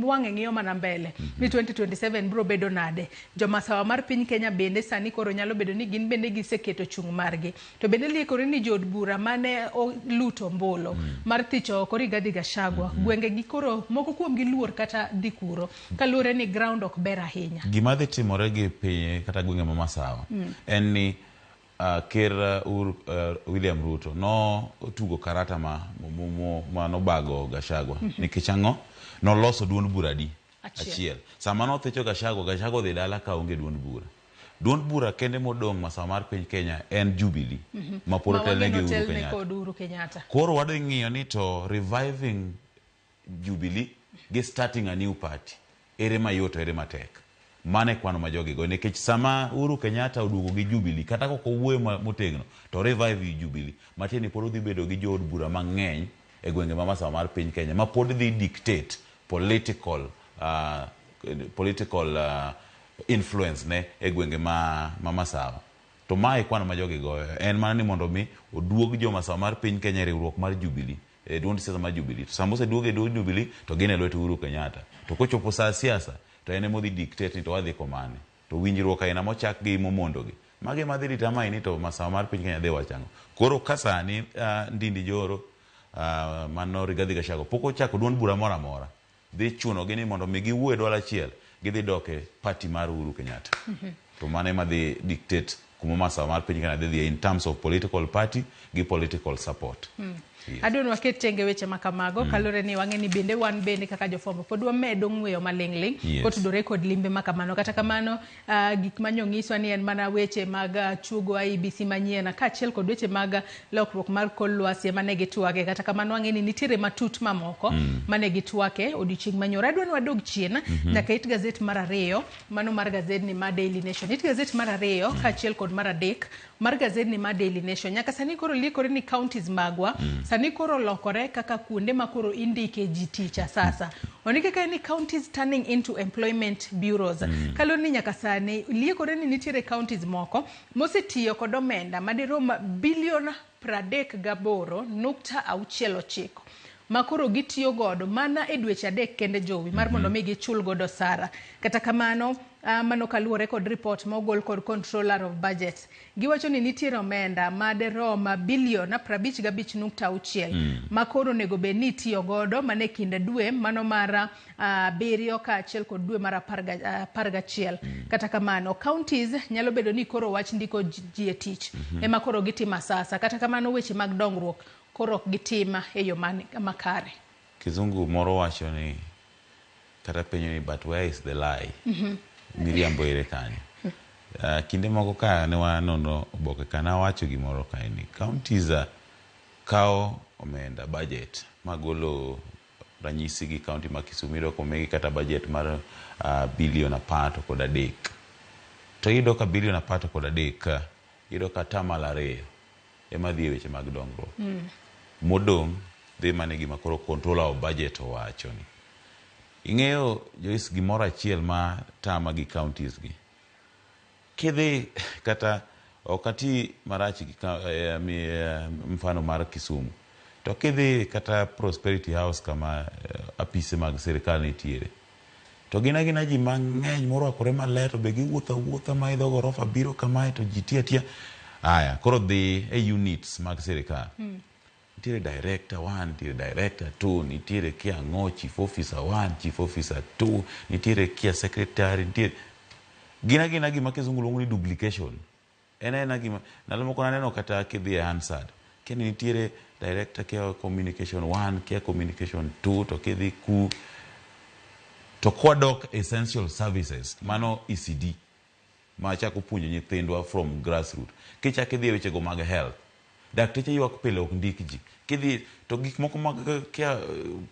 wang'e ng'iyo mana mbele ni 2027 biro bedo nade. Jomasawa mar piny Kenya bende sani koro nyalo bedo ni gin bende giseketo chung' margi to bende liekore ni jood bura mane oluto ombulu mar thicho oko Rigathi Gachagua gwenge gi koro moko kuom gi luor kata dhi kuro kaluwore ni ground ok ber ahinya. Gima dhi timore gi piny kata gwenge ma Masawa en ni ker William Ruto no otugo karata ma nobago Gachagua nikech ang'o noloso duond bura adi achiel. Sama nothicho Gachagua, Gachagua odhi dala ka onge duond bura. Duond bura kende modong' Masawa mar piny Kenya en Jubilee ma pod otelne gi Uhuru otelne Kenyatta. kod Uhuru Kenyatta. Koro wadhi ng'iyo ni to reviving Jubilee gi starting a new party ere mayot to ere matek. Mano e kwano ma jogi goyo nikech sama Uhuru Kenyatta oduogo gi Jubilee kata kok owuoyo motegno to revive Jubilee matiende ni pod odhi bedo gi jood bura mang'eny e gwenge ma Masawa mar piny Kenya ma pod dhi dictate political influence ne e gwenge ma Masawa. To mae kwano ma jogi goyo en mana ni mondo mi oduog jo Masawa mar piny Kenya e riwruok mar Jubilee e duond siasa mar Jubilee. To sama oseduogo e duond Jubilee to gin e lwet Uhuru Kenyatta. To kochopo saa siasa to en ema odhi dictate ni to wadhi komane. To winjruok aina mochak gi momondo gi magi ema dhi determine ni to Masawa mar piny Kenya dhi wacho ang'o. Koro ka sani Ndindi Nyoro mano Rigathi Gachagua pok ochako duond bura moro amora dhi chuno gi ni mondo mi giwuo e duol achiel gidhi dok e party mar Uhuru Kenyatta. To mano ema dhi dictate kuma masawa mar piny Kenya dhi dhiye in terms of political party gi political support. Yes. Adwa ni waket tenge weche ma kamago kaluwore ni wang'e ni bende wan bende kaka jofwambo pod wamedo ng'weyo maling'ling' kotudore kod limbe ma kamano. Kata kamano gik manyong'iswa ni en mana weche mag chuogo IEBC manyien kaachiel kod weche mag lokruok mar kor lwasi ema ne gitwage. Kata kamano wang'e ni nitiere matut mamoko mane gitwake odiochieng' manyoro. Adwa ni wadog chien nyaka it gazet mar ariyo mano mar gazedni ma Daily Nation. It gazet mar ariyo kaachiel kod mar adek mar gazedni ma Daily Nation. Nyaka sani koro liekore ni counties magwa sani koro olokore kaka kuonde ma koro indike ji tich asasa. Ondike kae ni counties turning into employment bureaus. Kaluwore ni nyaka sani liekore ni nitiere counties moko mosetiyo kod omenda madirom bilion 38.69 ma koro gitiyo godo mana e dweche 3 kende jowi mar mondo mi gichul godo osara. Kata kamano mano kaluwore kod report ma ogol kod Controller of Budget. Giwacho ni nitiere omenda maderom bilion 55.6 ma koro onego bed ni itiyo godo mana e kind dwe mano mar 7 kaachiel kod dwe mar 11. Kata kamano counties nyalo bedo ni koro wach ndiko ji e tich ema koro gitimo asasa. Kata kamano weche mag dongruok koro ok gitim e yo makare. Kizungu moro wacho ni kata penjo ni but where is the lie? Miriambo ere kanyo? Kinde moko ka ne wanono oboke ka nawacho gimoro kae ni counties kawo omenda budget magolo ranyisi gi county ma Kisumu iyudo komigi kata budget mar bilion 13. To iyudo ka bilion 13 iyudo ka 2% ema dhi e weche mag dongruok. Modong' dhi mana e gima koro controller of budget owacho ni. Ing'eyo Joyce gimoro achiel ma tama gi counties gi. Kidhi kata ok ati marach gi mfano mar Kisumu. To kidhi kata Prosperity House kama apise mag sirikal nitiere. To gin agina ji mang'eny morwakore maler to be giwuotho awuotha ma idho gorofa biro kamae to ji tiyo atiya. Aya, koro dhi e units mag sirikal. Nitiere director 1, nitiere director 2, nitiere kia ang'o, chief officer 1, chief officer 2, nitiere kia secretary, nitiere gin agina gima kizungu luongo ni duplication. En aena gima ndalo moko naneno kata kidhi e Hansard, kia ni nitiere director kia communication 1, kia communication 2, to kidhi ku to kwadok essential services, mano ECD ma chako puonjo nyithindwa from grassroots. Kichako idhi e wechego mag health, dakteche ywak pile ok ndik ji. Kidhi to gik moko mag kia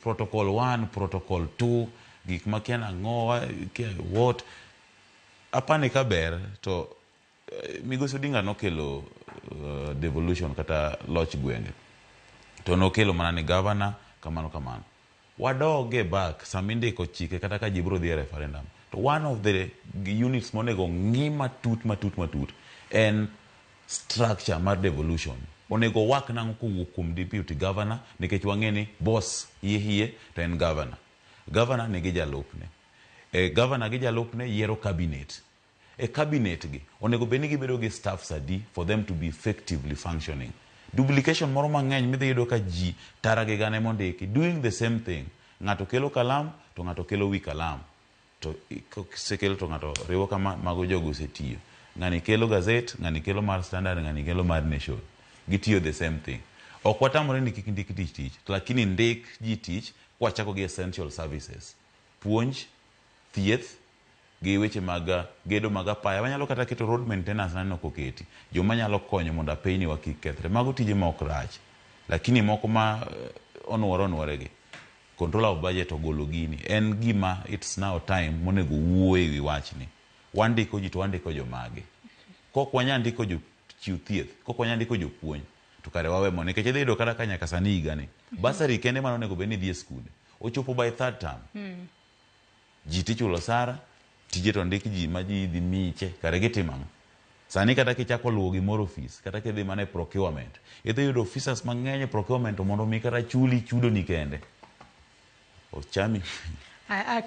protocol 1, protocol 2, gik ma kia nang'o, kia what. Apani ka ber to Migosi Odinga nokelo devolution kata loch gwenge. To nokelo mana ni governor kamano kamano. Wadoge back sama indiko chike kata ka ji biro dhi e referendum. To one of the units monego ng'i matut matut matut en structure mar devolution. Onego wak nang'o kowuok kuom deputy governor nikech wang'e ni boss hie hie to en governor. Governor nigi jalupne. Governor gi jalupne yiero cabinet. E cabinet gi onego bed ni gibedo gi staffs adi for them to be effectively functioning. Duplication moro mang'eny midhi yudo ka ji tara gi gana emondiki doing the same thing. Ng'ato kelo kalam to ng'ato kelo wi kalam. To kosekelo to ng'ato riwo kama mago jogo osetiyo. Ng'ani kelo gazette, ng'ani kelo mar Standard, ng'ani kelo mar Nation. Gitiyo the same thing. Ok watamore ni kik ndik tich tich, to lakini ndik ji tich kwachako gi essential services. Puonj, thieth, gi weche mag gedo mag apaya. Wanyalo kata keto road maintenance naneno koketi. Joma nyalo konyo mondo apeyni wa kik kethre. Mago tije ma ok rach. Lakini moko ma onuore onuore gi. Controller of budget ogolo gini. En gima it's now time monego wuoye ewi wachni. Wandiko ji to wandiko jomage. Kok wanyal ndiko jochiw thieth, kok wanyal ndiko jopuonj, to kare wawe mondo. Nikech idhi yudo kata ka nyaka sani higani, bursary kende mane onego bed ni dhi e skunde. Ochopo by third term. Ji tichulo osara, tije to ndik ji ma ji dhi miche, kare gitimo ang'o? Sani kata kichako luwo gimoro ofis, kata kidhi mana e procurement, idhi yudo officers mang'eny e procurement to mondo mi kata chuli chudo ni kende. Ochami.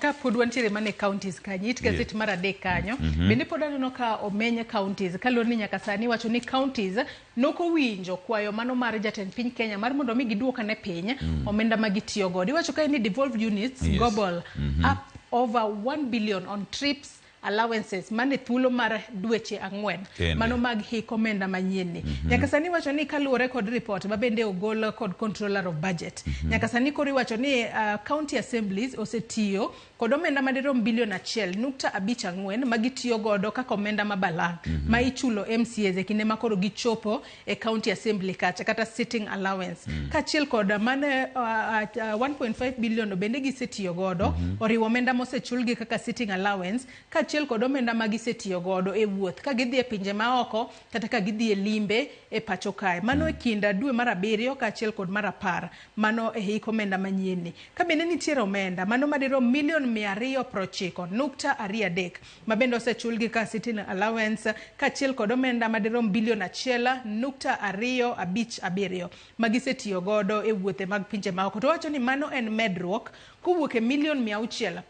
Ka pod wantiere mana e counties kanyo, it gazet mar 3 kanyo, bende pod aneno ka omeny counties, kaluwore ni nyaka sani wacho ni counties nokowinjo kwayo mano mar jatend piny Kenya mar mondo mi giduok ane piny omenda ma gitiyo godo. Iwacho kae ni devolved units gobble up over 1 billion on trips allowances mane thuolo mar dweche 4 Kende. mano mag hik omenda manyien ni. Nyaka sani iwacho ni kaluwore kod report ma bende ogol kod controller of budget. Nyaka sani koro iwacho ni county assemblies osetiyo kod omenda madirom bilion 1.54 ma gitiyo godo kaka omenda ma balang' ma ichulo MCAs e kinde ma koro gichopo e county assembly kacha kata sitting allowance. Kaachiel kod mane 1.5 billion bende gisetiyo godo oriwo omenda mosechulgi kaka sitting allowance kaachiel kod omenda ma gisetiyo godo e wuoth ka gidhi e pinje maoko kata ka gidhi e limbe e pacho kae. Mano e kind dwe mar 7 kaachiel kod mar 10 mano e hik omenda manyien ni. Ka bende nitiere omenda mano madirom milion 290.23 ma bende osechulgi ka sitting allowance kaachiel kod omenda madirom bilion 1.257 ma gisetiyo godo e wuothe mag pinje maoko. To wacho ni mano en medruok kowuok e milion 600,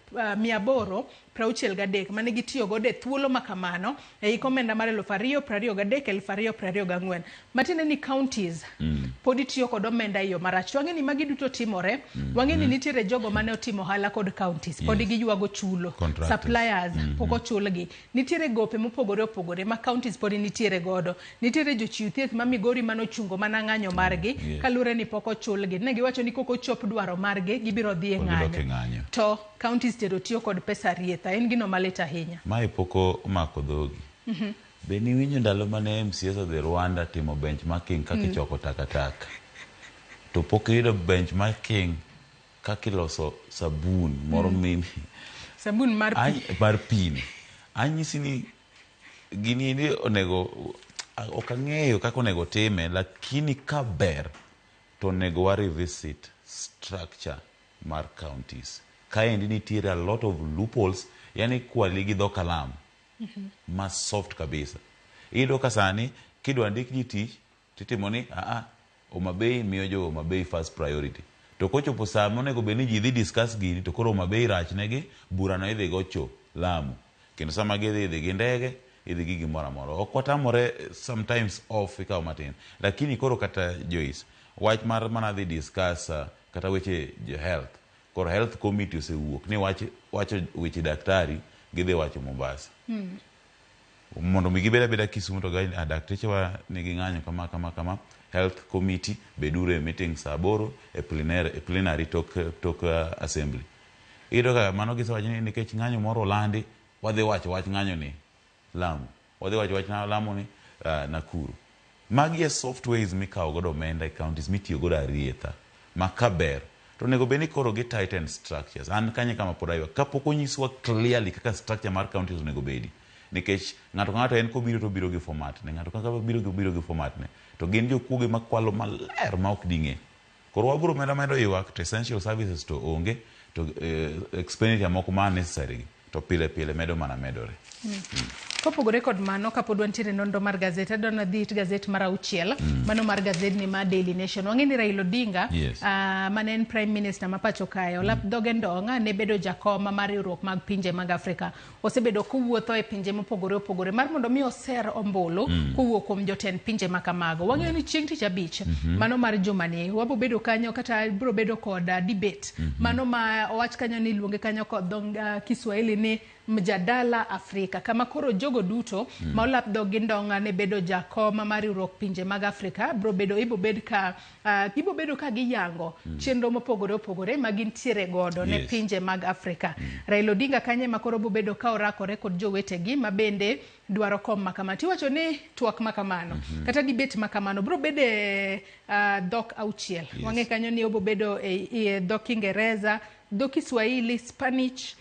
863 mane gitiyo godo e thuolo ma kamano e hik omenda mar 2023 2024. Matiende ni counties pod itiyo kod omenda e yo marach. To wang'e ni magi duto timore. Wang'e ni nitiere jogo mane otimo ohala kod counties pod giywago chulo. Contractors. Suppliers pok ochulgi. Nitiere gope mopogore opogore ma counties pod nitiere godo. Nitiere jochiw thieth ma Migori manochungo mana ng'anyo margi kaluwore ni pok ochulgi. Ne giwacho ni kok ochop dwaro margi gibiro dhi e Pod gidok e ng'anyo. ng'anyo. To counties tero tiyo kod pesa rietha. En gino malit ahinya. Mae pok omako dhogi. Be niwinjo ndalo mane MCAs odhi Rwanda timo benchmarking kaka ichoko takataka? To pok iyudo benchmarking kaka iloso sabun moro mini Sabun mar pi. Mar pi ni. Anyisi ni gini endi onego, ok ang'eyo kaka onego time, lakini ka ber to onego wa revisit structure mar counties. Kaendi nitiere a lot of loopholes, yani kwali gi dho kalam ma soft kabisa. Iyudo ka sani kidwa ndik ji tich titimo ni Homa Bay miyo jo Homa Bay first priority. To kochopo saa monego bed ni ji dhi discuss gini to koro Homa Bay rach negi, burano idhi go cho Lamu. Kendo sama gidhi idhi gi ndege, idhi gi gimoro amora. Ok watamore sometimes off ikawo matin. Lakini koro kata Joyce, wach mar mana dhi discuss kata weche jo health. Koro health committee osewuok ni wach wacho weche daktari gidhi wacho Mombasa. Mondo mi gibed abeda Kisumu to daktechewa nigi ng'anyo kama kama kama. Health committee beduru e meeting saa 8 e plenary tok assembly. Iyudo ka mano gisewacho ni nikech ng'anyo moro olandi, wadhi wacho wach ng'anyo ni Lamu. Wadhi wacho wach Lamu ni Nakuru. Magi e softwares mikawo godo omenda e counties mitiyo godo arietha. Ma kaber to onego bed ni koro gi tighten structures. An kanye kama pod aywak. Kapok onyiswa clearly kaka structure mar counties onego bedi. Nikech ng'ato ka ng'ato en kobiro to obiro gi format ne. Ng'ato ka ng'ato biro gi format ne. To gin jokuoge makwalo maler ma ok ding'e. Koro wabiro medo ywak to essential services to onge to expenditure moko ma unnecessary gi to pile pile medo mana medore. Kopogore kod mano, kapod wantiere nonro mar gazet, adwa nadhi it gazet mar 6, mano mar gazedni mar Daily Nation. Wang'e ni Raila Odinga, mane en Prime Minister ma pacho kae, olap dhoge ndong' ne bedo jakom mar riwruok mag pinje mag Afrika. Osebedo kowuotho e pinje mopogore opogore mar mondo mi oser ombulu kowuok kuom jotend pinje ma kamago. Wang'eyo ni chieng' tich abich, mano mar jumani, wabo bedo kanyo kata biro bedo kod debate. Mano ma owach kanyo ni iluonge kanyo kod dho Kiswahili ni Mjadala Afrika, kama koro jogo duto ma olap dhog gi ndong' ne bedo jakom mar riwruok pinje mag Afrika biro bedo ibo bed ka gibo bedo ka giyango chenro mopogore opogore ma gintiere godo ne pinje mag Afrika. Raila Odinga kanye ma koro bobedo ka orakore kod jowetegi ma bende dwaro kom ma kama. Tiwacho ni twak ma kamano kata debate ma kamano biro bedo e dhok 6. Wang'e kanyo ni obo bedo e dho Kiingereza, dho Kiswahili, Spanish,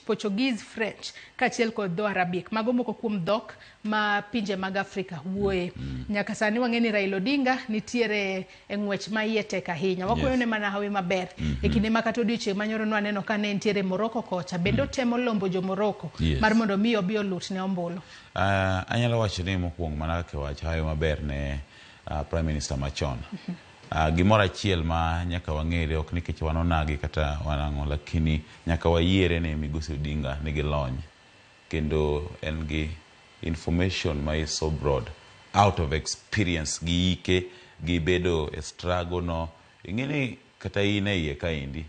Portuguese, French kaachiel kod dho Arabic. Mago moko kuom dhok ma pinje mag Afrika wuoye. Nyaka sani wang'e ni Raila Odinga nitiere e ng'wech ma iye tek ahinya. Wakwayo ne mana hawi maber. E kinde ma kata odiochieng' manyoro nwaneno ka ne entiere Morocco kocha, bende otemo lombo jo Morocco mar mondo mi obi olut ne ombulu. Anyalo wacho ni mokwongo mana kaka iwacho hawi maber ne Prime Minister machon. Gimoro achiel ma nyaka wang'ere ok nikech wan onagi kata wanang'o, lakini nyaka wayiere ni Migosi Odinga nigi lony kendo en gi information ma is so broad out of experience gi ike gi bedo e struggle no. Ing'e ni kata in e iye kaendi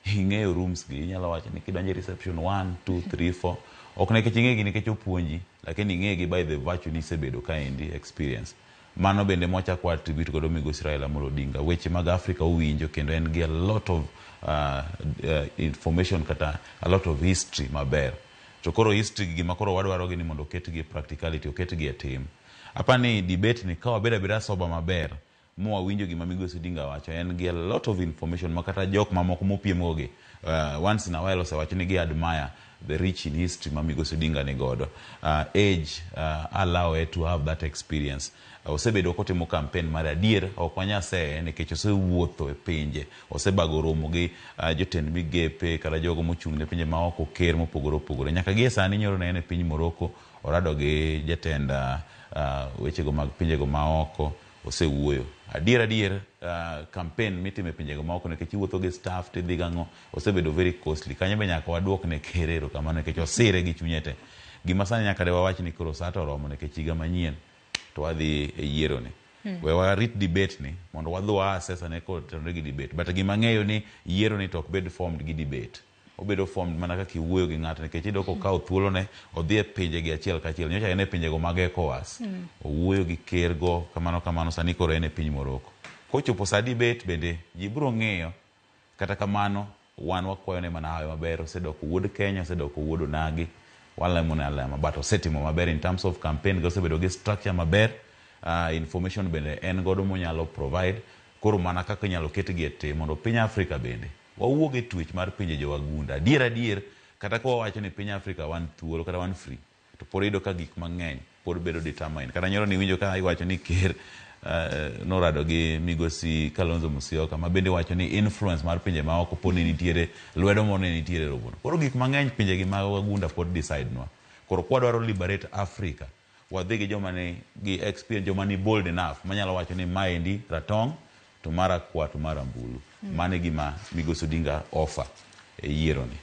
ing'eyo rooms gi, inyalo wacho ni kidonjo e reception 1 2 3 4 Ok nikech ing'egi nikech opuonji, lakini ing'egi by the virtue ni isebedo kaendi experience. Mano bende mwachako wa attribute godo Migosi Raila Amolo Odinga. Weche mag Africa owinjo kendo en gi a lot of information kata a lot of history maber. To koro history gi gima koro wadwaro gi ni mondo oketgi e practicality, oketgi e tim. Apa ni debate ni ka wabedo abeda sober maber mwawinjo gima Migosi Odinga wacho, en gi a lot of information ma kata jok mamoko mopiem go gi once in a while osewacho ni gi admire the rich in history ma Migosi Odinga ni godo. Age allow her to have that experience. Osebedo kotimo campaign mare adier, ok wanyal seye nikech osewuotho e pinje, osebago romo gi jotend migepe kata jogo mochung' ne pinje maoko, ker mopogore opogore. Nyaka gie sani nyoro ne en e piny Morocco, orado gi jatend wechego mag pinjego maoko, osewuoyo. Adier adier, campaign mitimo e pinjego maoko nikech iwuotho gi staff tidhi gang'o, osebedo very costly. Kanyo be nyaka waduok ne ker erokamano nikech osire gi chunye te. Gima sani nyaka de wawach ni koro saa to oromo nikech higa manyien to wadhi e yiero ni. We warit debate ni mondo wadhi wa assess ane kotenore gi debate. But gima ang'eyo ni yiero ni to ok bed formed gi debate. Obedo formed mana kaka iwuoyo gi ng'ato nikech iyudo kokawo thuolone odhi e pinje gi achiel kachiel. Nyocha en e pinjego mag ECOWAS. Owuoyo gi ker go kamano kamano sani koro en e piny Morocco. Kochopo sa debate bende ji biro ng'iyo. Kata kamano wan wakwayone mana hawi maber. Osedoko wuod Kenya, osedoko wuod onagi. Walemone alema but osetimo maber in terms of campaign osebedo gi structure maber. Information bende en godo monyalo provide. Koro mana kaka inyalo ketgi e tim mondo piny Afrika bende wawuog e twech mar pinje jowagunda. Adier adier kata ka wawacho ni piny Afrika wan thuolo kata wan free to pod iyudo ka gik mang'eny pod bedo determined. Kata nyoro niwinjo ka iwacho ni ker norado gi migosi Kalonzo Musyoka ma bende wacho ni influence mar pinje maoko pod ne nitiere, lwedo moro ne nitiere e romono. Koro gik mang'eny pinje gi mag wagunda pod decide nwa. Koro kwadwaro liberate Africa, wadhi gi joma ni gi experience, joma ni bold enough manyalo wacho ni maendi ratong' to mara kwar to mara mbulu. Mano e gima migosi Odinga offer e yiero ni.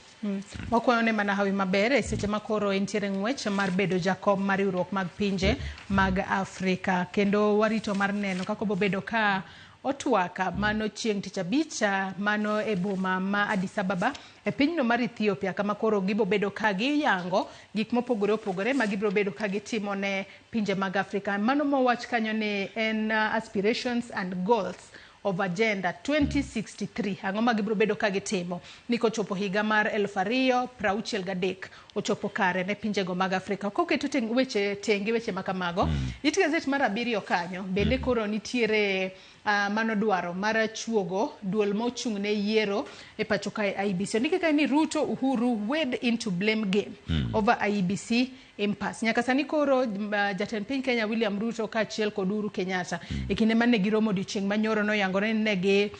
Wakwayo ne mana hawi maber e seche ma koro entiere ng'wech mar bedo jakom mar riwruok mag pinje mag Afrika. Kendo warito mar neno kaka obobedo ka otwak mano chieng' tich abich mano e boma ma Addis Ababa e pinyno mar Ethiopia kama koro gibobedo ka giyango gik mopogore opogore ma gibiro bedo ka gitimo ne pinje mag Afrika. Mano mowach kanyo ni en aspirations and goals of Agenda 2063. Ang'o ma gibiro bedo ka gitimo ni kochopo higa mar 2063 ochopo kare ne pinjego mag Afrika. Koketo weche tenge weche ma kamago, it gazet mar abiriyo kanyo bende koro nitiere mano dwaro mar chuogo duol mochung' ne yiero e pacho kae IEBC. Ondike kae ni Ruto Uhuru wade into blame game over IEBC impasse. Nyaka sani koro jatend piny Kenya William Ruto kaachiel kod Uhuru Kenyatta e kinde mane giromo odiochieng' manyoro noyangore ni ne gi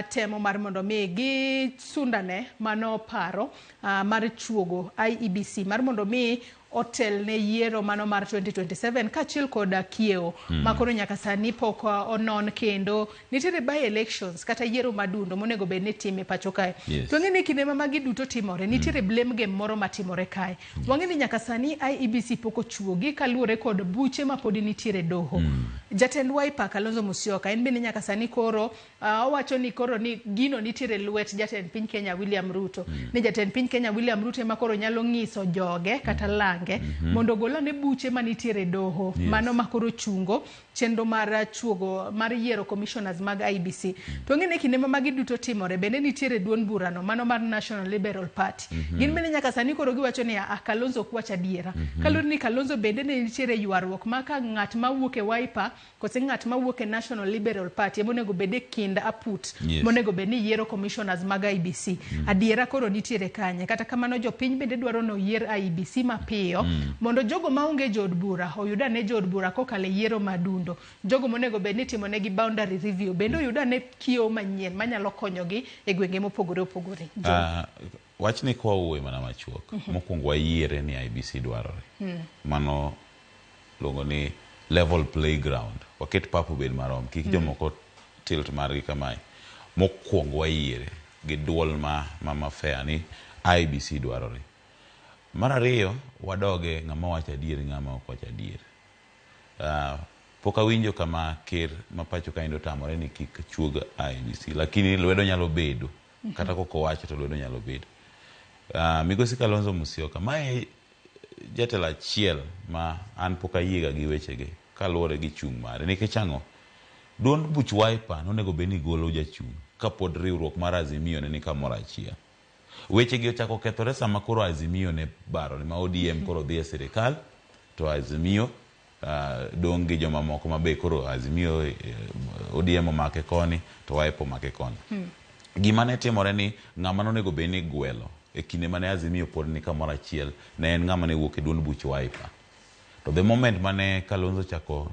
temo mar mondo mi gisundane mano paro mar chuogo IEBC mar mondo mi otel ne yiero mano mar 2027 kaachiel kod kiewo ma koro nyaka sani pok onon kendo nitiere by elections kata yiero madundo monego bed ni itime pacho kae. To wang'e ni kinde ma magi duto timore nitiere blame game moro matimore kae. Wang'e ni nyaka sani IEBC pok ochuogi kaluwore kod buche ma podi nitiere doho. Jatend Wiper Kalonzo Musyoka en bende nyaka sani koro owacho ni koro ni gino nitiere lwet jatend piny Kenya William Ruto. Ni jatend piny Kenya William Ruto ema koro nyalo ng'iso joge kata lange mondo ogol ane buche manitiere doho. Mano ma koro chungo chenro mar chuogo mar yiero commissioners mag IEBC. To wang'e ni kinde ma magi duto timore bende nitiere duond burano mano mar National Liberal Party. Gin bende nyaka sani koro giwacho ni Kalonzo ok wach adiera. Kaluwore ni Kalonzo bende ne nitiere ywaruok ma ka ng'at mawuok e Wiper kose ng'at mawuok e National Liberal Party ema onego bed e kind aput monego bed ni yiero commissioners mag IEBC. Adiera koro nitiere kanye. Kata kamano jopiny bende dwaro ni oyier IEBC mapiyo mondo jogo maonge jood bura oyud ane jood bura kokalo e yiero madundo. Jogo monego bed ni itimonegi boundary review bende oyud ane kiewo manyien manyalo konyogi e gwenge mopogore opogore. Wachni kwa wuoyo mana machuok. Mokwongo wayiere ni IEBC dwarore. Mano luongo ni level playground. Waket pap obed marom. Kik jomoko tilt margi kamae. Mokwongo wayiere gi duol ma fair ni IEBC dwarore. Mar ariyo, wadoge ng'ama wacho adier ng'ama ok wach adier. Pok awinjo kama ker ma pacho kaendi otamore ni kik chuog IEBC, lakini lwedo nyalo bedo. Kata kok owacho to lwedo nyalo bedo. Migosi Kalonzo Musyoka, mae jatelo achiel ma an pok ayiega gi wechege kaluwore gi chung' mare. Nikech ang'o? Duond buch Wiper nonego bed ni golo jachung' kapod riwruok mar Azimio ne ni kamoro achiel. Wechegi ochako kethore sama koro Azimio ne barore ma ODM koro dhi e sirikal to Azimio dong' gi jomamoko ma be koro Azimio ODM omake koni to Wiper omake koni. Gima ne timore ni ng'ama nonego bed ni gwelo e kinde mane Azimio pod ni kamoro achiel ne en ng'ama ne wuok e duond buch Wiper. To the moment mane Kalonzo ochako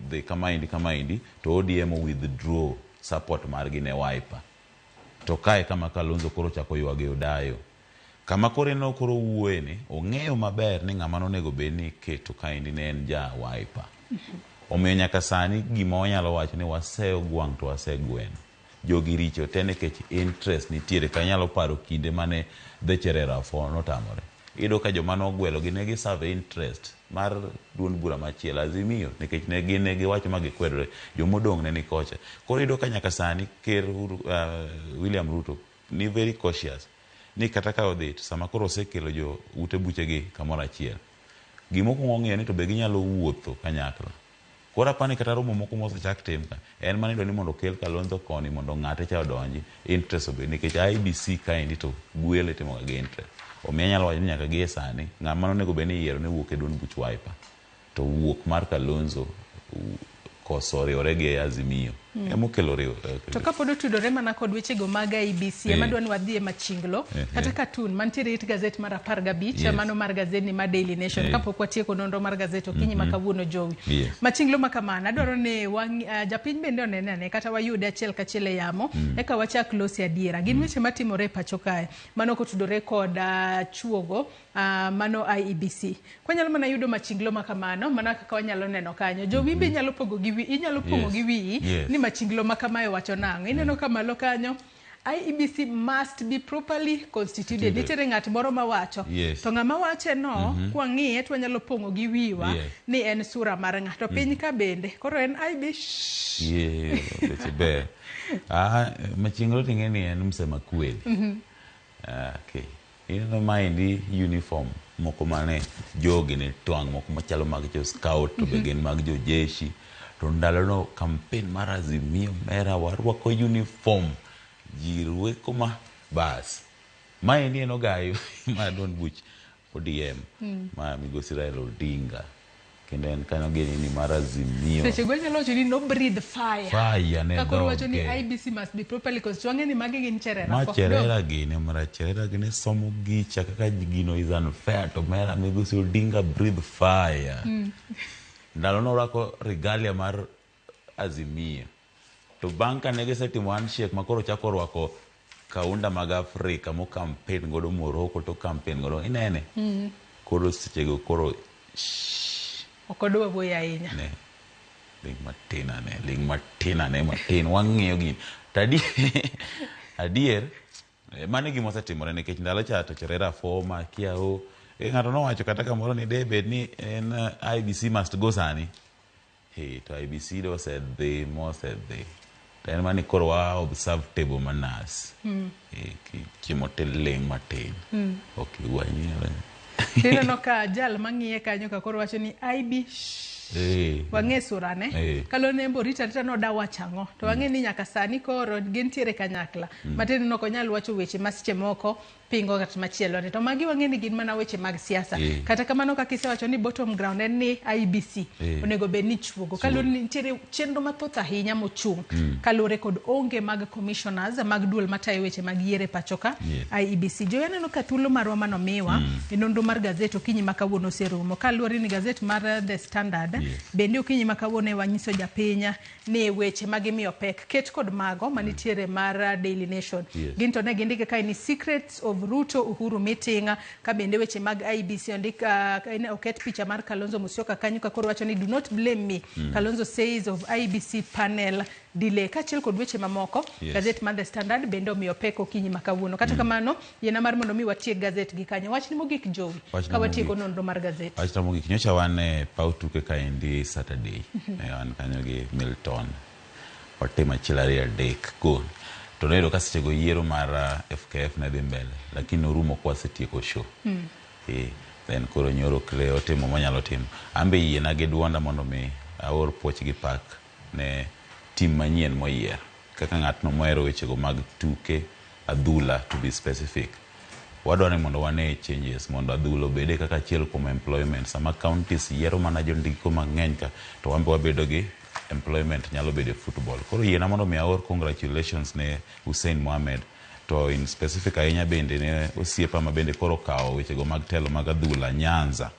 dhi kamaendi kamaendi to ODM withdraw support margi ne Wiper. To kae kama Kalonzo koro ochako ywage odayo. Kama koro ineno koro owuoye ni, ong'eyo maber ni ng'ama nonego bed ni iketo kaendi ne en ja Wiper. Omiyo nyaka sani gima wanyalo wacho ni waseyo gwang' to wasegweno. Jogi richo te nikech interest nitiere ka inyalo paro kinde mane The Cherera Four notamore. Iyudo ka joma nogwelogi ne gi serve interest mar duond bura machielo Azimio nikech ne gin ne giwacho ma gikwedore jomodong' ne ni kocha. Koro iyudo ka nyaka sani ker William Ruto ni very cautious ni kata ka odhi to sama koro osekelo jo ute buchegi kamoro achiel gima okuongo ong'iyo ni to be ginyalo wuotho kanyakla. Koro apani kata romo moko mosechak tim ka en mana idwa ni mondo okel Kalonzo koni mondo ng'ate cha odonji interest obed nikech IEBC kaendi to gwelo itimo ga gi interest. Omiyo anyalo wacho ni nyaka gi e sani ng'ama nonego bed ni iyiero ne wuok e duond buch Wiper to wuok mar Kalonzo koso riwore gi Azimio emokelo riw To kapod otudore mana kod wechego mag IEBC ema dwa ni wadhi e machinglo kata cartoon mantiere it gazet mar 15 mano mar gazet ni mar Daily Nation kapok watieko nonro mar gazet okinyi ma kawuono Jowi. Machinglo ma kamano adwaro ni japiny bende onene ane kata wayude achiel kachiel e yamo eka wachak losi adiera. Gin weche matimore e pacho kae mano kotudore kod chuogo mano IEBC. Kwanyalo mana yudo machinglo ma kamano mana kaka wanyalo neno kanyo. Jowi be inyalo pogo gi inyalo pong'o gi wiyi ni machinglo ma kamae wacho nang'o. Ineno ka malo kanyo IEBC must be properly constituted. Nitiere ng'at moro mawacho. To ng'ama wache no, kwang'iye to wanyalo pong'o gi wiwa ni en sura mar ng'a. To piny ka bende, koro en IEBC. Yeah, weche ber. Machinglo ting'e ni en msema kweli. Okay. Ineno maendi uniform moko mane jogi ne twang' moko machalo mag jo scout to be gin mag jo jeshi. To ndalono campaign mar Azimio mera warwako uniform. Ji rweko ma bas. Maendi en ogayo mar duond buch ODM ma migosi Raila Odinga. Kendo en kanyo gini ni mar Azimio. Seche go inyalo wacho ni no breathe fire. Fire ne Ka koro wacho ni dhoge. IEBC must be properly constituted. Wang'e ni magi gin cherera. Ma cherera gini, mara cherera gini somo gicha kaka gino is unfair to mera migosi Odinga breathe fire. Ndalo norwako regalia mar Azimio. To bang' kane gisetimo handshake ma koro chako rwako kaunda mag Afrika mo campaign godo Morocco to campaign godo inene. Koro sechego koro Ok odwa wuoyo ahinya. Ne. Ling matin ane, ling matin ane matin wang'iyo gini. To adier mano e gima osetimore nikech ndalo cha to Cherera Foma kia o ng'ato nowacho kata kamoro ni de bed ni en IEBC must go sani. Hey, to IEBC do osedhi mosedhi. To en mani koro wa observe table manners. Chiemo tiling' matin. Ok iwanyie. Tineno ka jal mang'iye kanyo ka koro wacho ni IB wang'e surane. Kalone embo rita rita noda wacho ang'o. To wang'e ni nyaka sani koro gintiere kanyakla. Matin ok onyal wacho weche ma seche moko pingo ng'at machielo ni. To magi wang'e ni gin mana weche mag siasa. Kata kamano kaka isewacho ni bottom ground en ni IEBC onego bed ni chuogo. Kaluwore ni nitiere chenro mathoth ahinya mochung' kaluwore kod onge mag commissioners mag duol matayo weche mag yiero e pacho ka IEBC. Jowi aneno ka thuolo marwa manomiwa e nonro mar gazet okinyi ma kawuono oserumo. Kaluwore ni gazet mar The Standard bende okinyi ma kawuono wanyiso japiny ni weche magimiyo pek ket kod mago manitiere mar Daily Nation. Gin to ne gindike kae ni Secrets of Ruto Uhuru meeting ka bende weche mag IEBC ondik oket picha mar Kalonzo Musyoka kanyo ka koro wacho ni do not blame me. Kalonzo says of IEBC panel delay. Kaachiel kod weche mamoko, gazet mar The Standard bende omiyo pek okinyi ma kawuono. Kata kamano, yiena mar mondo mi watiek gazet gi kanyo. Wachni mogik Jowi, ka watieko nonro mar gazet. Wachna mogik, nyocha wan e paw tuke kaendi Saturday. Wan kanyo gi Milton. Watimo achiel ariyo adek go. To noyudo ka sechego yiero mar FKF ne dhi mbele, lakini norumo kwasetieko show. Then koro nyoro Clay otimo monyalo timo. An be yiena gi duonda mondo mi aor puoch gi pak ne team manyien moyier. Kaka ng'atno mohero wechego mag tuke adhula to be specific. Wadwaro ni mondo wane changes mondo adhula obede kaka achiel kuom employment. Sama counties yiero mana jondiko mang'eny ka to wan be wabedo gi employment nyalo bedo e football. Koro yiena mondo mi aor congratulations ne Hussein Mohamed to in specific ahinya bende ne osiepa ma bende koro okawo wechego mag telo mag adhula Nyanza.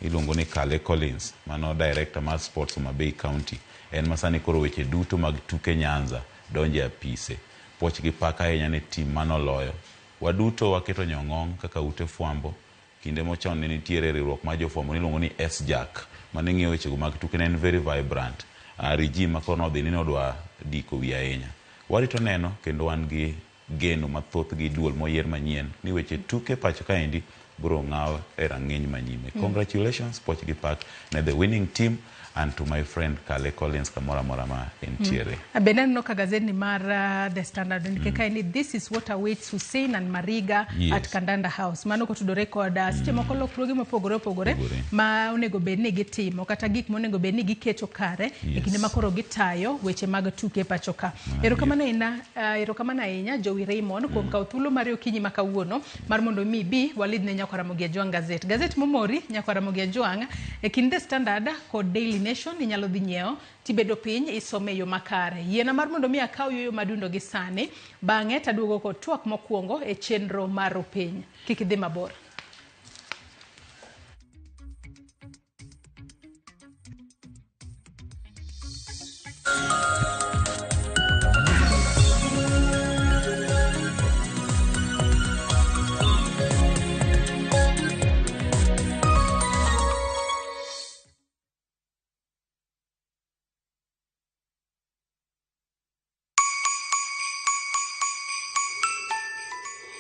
Iluongo ni Kale Collins, mano director mar sports Homa Bay County. En ma sani koro weche duto mag tuke Nyanza donjo e apise. Puoch gi pak ahinya ne team manoloyo. Waduto waketo nyong'ong' kaka ute fwambo. Kinde mochon ne nitiere riwruok mar jofwambo niluongo ni SJAK mane ng'iyo wechego mag tuke ne en very vibrant. Regime ma koro nodhi ni nodwa diko wiye ahinya. Warito neno kendo wan gi geno mathoth gi duol moyier manyien ni weche tuke pacho kaendi biro ng'aw e rang'iny manyime. Congratulations, puoch gi pak ne the winning team and to my friend Kale Collins kamoro amora ma entiere. Bende aneno ka gazetni mar The Standard ondike kae ni this is what awaits Hussein and Mariga at Kandanda House. Mano kotudore kod seche moko lokruoge mopogore opogore ma onego bed ni gitimo kata gik monego bed ni giketo kare e kinde ma koro gitayo weche mag tuke pacho ka. Erokamano ahinya, erokamano ahinya Jowi Raymond kuom kawo thuolo mari okinyi ma kawuono mar mondo mi ibi walid ne Nyakwar Ramogi Ajwang' gazet. Gazet momori Nyakwar Ramogi Ajwang' e kind The Standard kod Daily Nation inyalo dhi nyiewo tibedo piny isome e yo makare. Yiena mar mondo mi akaw yueyo madundo gi sani, bang'e taduogo kod twak mokwongo e chenro mar Rupiny. Kik idhi mabor.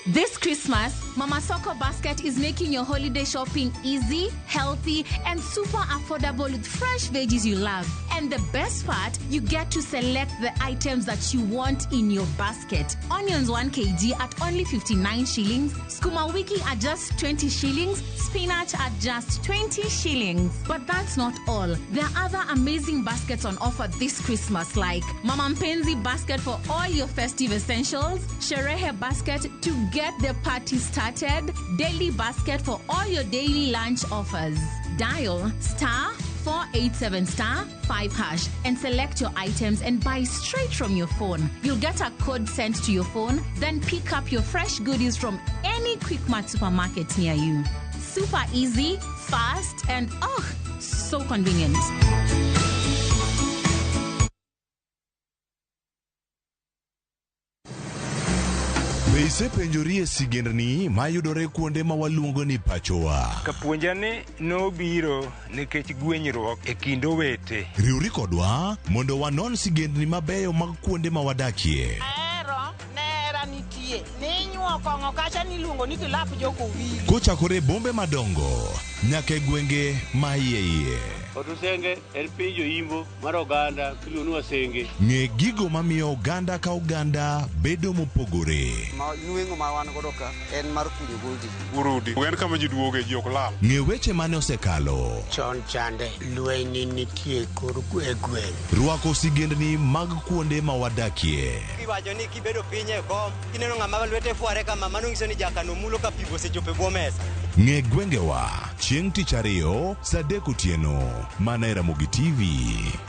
This Christmas, Mama Soko Basket is making your holiday shopping easy, healthy, and super affordable with fresh veggies you love. And the best part, you get to select the items that you want in your basket. Onions 1 kg at only 59 shillings, skuma wiki at just 20 shillings, spinach at just 20 shillings. But that's not all. There are other amazing baskets on offer this Christmas, like Mama Mpenzi basket for all your festive essentials, Sherehe basket to get the party started, daily basket for all your daily lunch offers. Dial star 487 star 5 hash and select your items and buy straight from your phone. You'll get a code sent to your phone, then pick up your fresh goodies from any Quickmart supermarket near you. Super easy, fast, and oh, so convenient. Be isepenjori e sigendni mayudore kuonde ma waluongo ni pachowa? Kapuonja ni nobiro nikech gwenyruok e kind owete. Riwri kodwa mondo wanon sigendni mabeyo mag kuonde ma wadakie. Ahero nera nitie ninyuo kong'o kacha niluongo ni kilap jokowili. Kochakore e bombe madongo nyaka e gwenge ma iye iye. Otusenge en piny joimbo mar oganda miluongo ni Wasenge. Ng'e gigo mamiyo oganda ka oganda bedo mopogore. Ma nweng'o ma wan godo ka en mar kunyo goldi. Urudi. En kama ji duoge ji ok lal. Ng'e weche mane osekalo. Chon chande lweny nitie kor e gweng'. Rwako sigendni mag kuonde ma wadakie. Iwacho ni kibedo piny e kom, kineno ng'ama lwete fware kama, mano nyiso ni jakano mulo ka pi osechopo e bwo mesa. Ng'e gwengewa chieng' tich ariyo saa 3 otieno mana e Ramogi TV.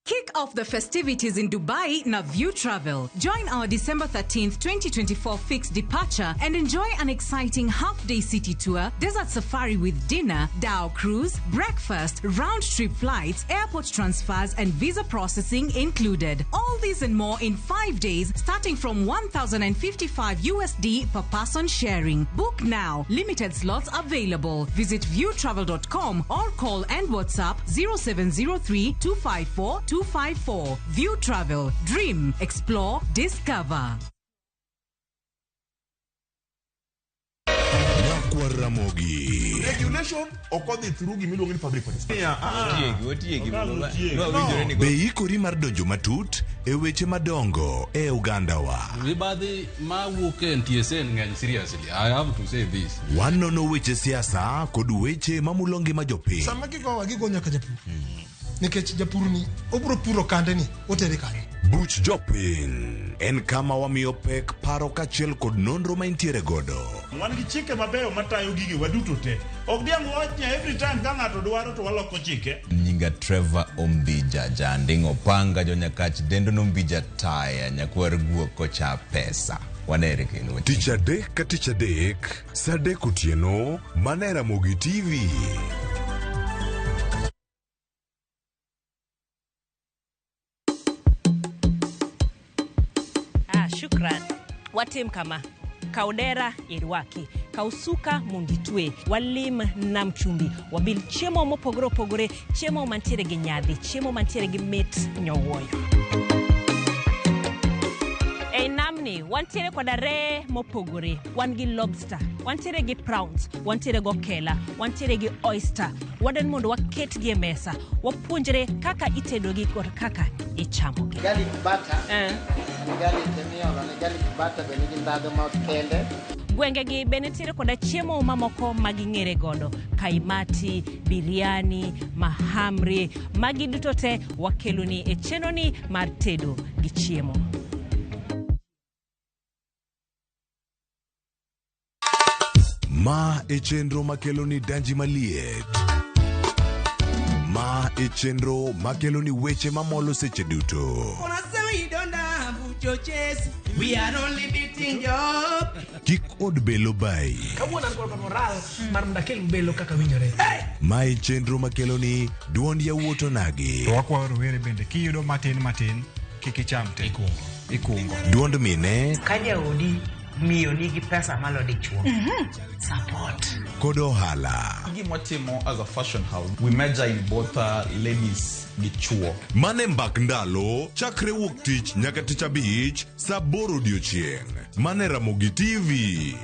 Kick off the festivities in Dubai na View Travel. Join our December 13th, 2024 fixed departure and enjoy an exciting half-day city tour, desert safari with dinner, dhow cruise, breakfast, round-trip flights, airport transfers, and visa processing included. All these and more in 5 days, starting from $1,055 USD per person sharing. Book now. Limited slots available. Visit viewtravel.com or call and WhatsApp 0703 254 254. View Travel. Dream, explore, discover. Nyakwar Ramogi. Regulation ok odhi through gimiluongo ni public participation. Otiegi, otiegi. No. Be ikori mar donjo matut e weche madongo e ogandawa? Mibadhi ma wuok e NTSA ng'eny seriously. I have to say this. Wanono weche siasa kod weche mamulo ngima jopiny. Sama gigowa gigo nyaka japur. Nikech japur ni obiro puro kande ni otere kanye. Buch jopiny en kama wamiyo pek paro kaachiel kod nonro ma intiere godo. Wan gi chike mabeyo matayo gige waduto te. Ok diang' wawach ni every time ka ng'ato dwaro to waloko chike. Nyinga Trevor Ombija Janding Opanga jonyakach dendo nombija taya nyakwar guok kocha pesa. Wanere kendo. Tich adek ka tich adek, saa adek otieno, mana e Ramogi TV. Ah, shukran. Watim kama. Kaw dera irwaki, kaw suka mondo itwe, walim nam chumbi, wabil chiemo mopogore opogore, chiemo mantiere gi nyadhi, chiemo mantiere gi mit nyowuoyo. Ei namni wantiere koda reye mopogore, wan gi lobster, wantiere gi prawns, wantiere gi okela, wantiere gi oyster. Wadwaro mondo waketgi e mesa, wapuonjre kaka itedogi kod kaka ichamogi. Garlic butter. Garlic miolo ne garlic butter be nigi ndhadhu ma kende. Gwengegi be nitiere koda chiemo mamoko ma ging'ere godo, kaimati, biryani, mahamri, magi duto te wakeloni e chenroni mar tedo gi chiemo. Ma e chenro makelo ni danji maliet. Ma e chenro makelo ni weche mamolo seche duto. Unasema you don't have churches. We are only beating job. Kik od belo bai. Kawuono an kod moral mar mondo akel belo kaka winjore. Ma e chenro makelo ni duond yawuot onagi. To wakwayo rowere bende kiyudo matin matin kik icham te. Ikungo. Duond mine Ka jaodi miyo nigi pesa malo dichuo. Support. kod ohala. Gima watimo as a fashion house, we major in both ladies gi chuo. Mane mbak ndalo chakre wuok tich nyaka tich abich saa aboro odiochieng'. Mane Ramogi TV.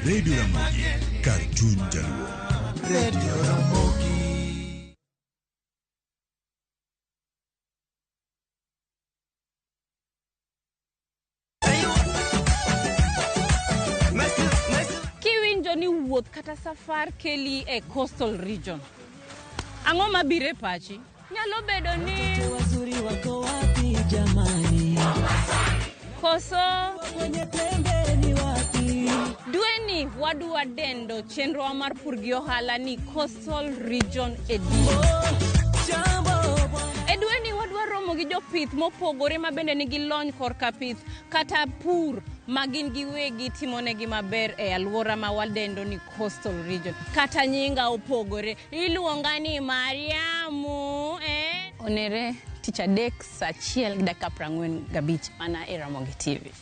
Radio Ramogi, kar chuny jaluo. Radio Ramogi. Kiwinjo ni wuoth kata safar keli e coastal region, ang'o mabiro e pachi? Nyalo bedo ni wazuri wako wapi jamani? Koso Kwenye pembe ni wapi? Dweni wadwa dendo chenrowa mar pur gi ohala ni Coastal Region Edition. E dweni wadwa romo gi jopith mopogore ma bende nigi lony korka pith kata pur ma gin giwegi timonegi maber e alwora ma wadendo ni Coastal Region. Kata nyinga opogore, iluonga ni Mariamu, eh? Onere tich adek saa achiel gi dakika 45 mana e Ramogi TV.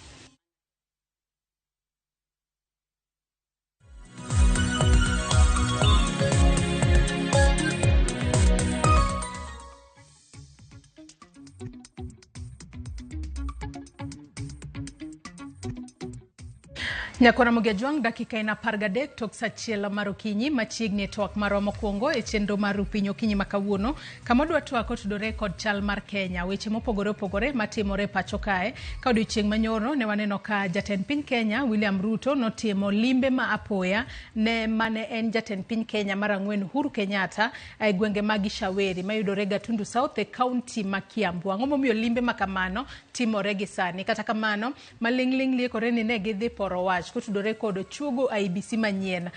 Nyakora Ramogi Ajwang', dakika en 13 tok sa achiel mar okinyi machiegni e twak marwa mokwongo e chenro mar Rupiny okinyi ma kawuono, kama wadwa twak otudore kod chal mar Kenya, weche mopogore opogore matimore pacho kae. Ka odiochieng' manyoro ne waneno ka jatend piny Kenya William Ruto notimo limbe ma apoya ne mane en jatend piny Kenya mar ang'wen Uhuru Kenyatta e gwenge mag Ishaweri mayudore Gatundu South e kaunti ma Kiambu. Ang'o momiyo limbe ma kamano timore gi sani? Kata kamano, maling'ling' liekore ni ne gidhi poro wach kotudore kod chuogo IEBC manyien.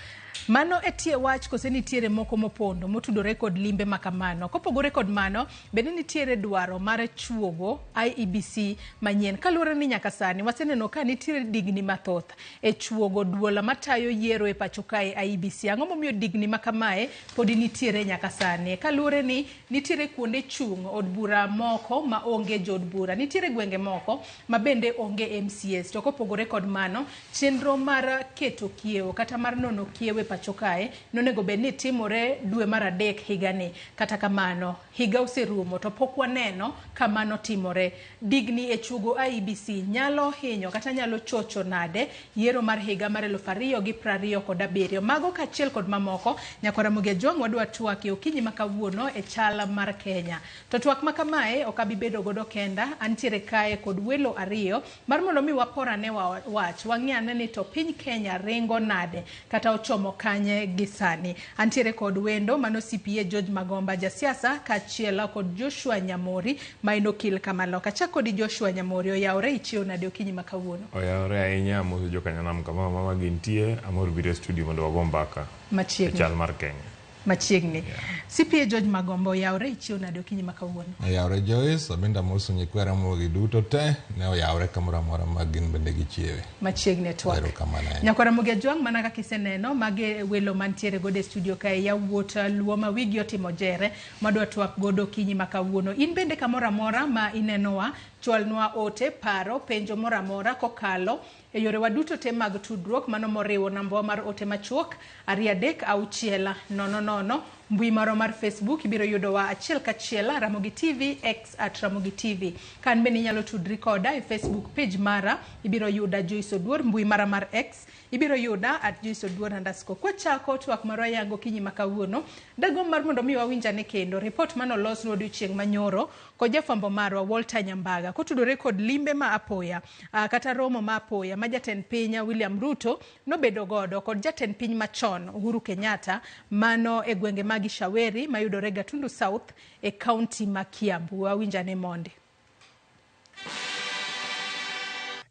Mano e tie wach kose nitiere moko mopondo motudore kod limbe ma kamano? Kopogore kod mano, bende nitiere dwaro mar chuogo IEBC manyien? Kaluwore ni nyaka sani waseneno ka nitiere digni mathoth e chuogo duol matayo yiero e pacho kae IEBC. Ang'o momiyo digni ma kamae podi nitiere nyaka sani? Kaluwore ni nitiere kuonde chung' od bura moko ma onge jood bura, nitiere gwenge moko ma bende onge MCAs. To kopogore kod mano, chenro mar keto kiewo kata mar nono kiewo e pacho kae nonego bed ni timore dwe mar adek higani. Kata kamano, higa oserumo to pok waneno ka mano timore. Digni e chuogo IEBC nyalo hinyo kata nyalo chocho nade yiero mar higa mar 2027? Mago kaachiel kod mamoko, Nyakwar Ramogi Ajwang' wadwa twak e okinyi ma kawuono e chal mar Kenya. To twak ma kamae ok abi bedo godo kenda, antiere kae kod welo ariyo mar mondo mi waporane wach, wang'i ane ni to piny Kenya ringo nade kata ochomo kanye gi sani. Antiere kod wendo mano CPA George Magomba jasiasa kaachiel kod Joshua Nyamori ma en okil kamaloka. Achak kodi Joshua Nyamori, oyawore ichiew nade okinyi ma kawuono? Oyawore ahinya, amoso jokanyanam kamoro amora ma gintie, amor biro e studio mondo wago mbaka Machiegni. e chal mar Kenya. Machiegni. CPA George Magomba, oyawore ichiew nade okinyi ma kawuono? Oyawore Joyce, abende amoso nyikwa Ramogi duto te, ne oyawore kamoro amora ma gin bende gichiewe. Machiegni e twak. Erokamano ahinya. Nyakwar Ramogi Ajwang', mana kaka iseneno, magi welo mantiere godo e studio kae, yawuot Luo ma wigi otimo jere, madwa twak godo okinyi ma kawuono. In bende kamoro amora ma inenowa, chwalnwa ote, paro, penjo moro amora kokalo e yorewa duto te mag tudruok, mano moriwo namba mar ote machuok 236 00, mbui marwa mar Facebook ibiro yudowa achiel kachiel Ramogi TV, X at Ramogi TV. Kan bende inyalo tudri koda e Facebook page mara, ibiro yuda Joyce Oduor, mbui mara mar X ibiro yuda at Joyce Oduor underscore. Kwachako twak marwa yango okinyi ma kawuono, dagomb mar mondo mi wawinjane kendo report manolosnwa odiochieng' manyoro kod jafwambo marwa Walter Nyambaga kotudore kod limbe ma apoya kata romo ma apoya ma jatend piny William Ruto nobedo godo kod jatend piny machon Uhuru Kenyatta mano e gwenge mag Ishaweri mayudore Gatundu South e kaunti ma Kiambu. Wawinjane mondi.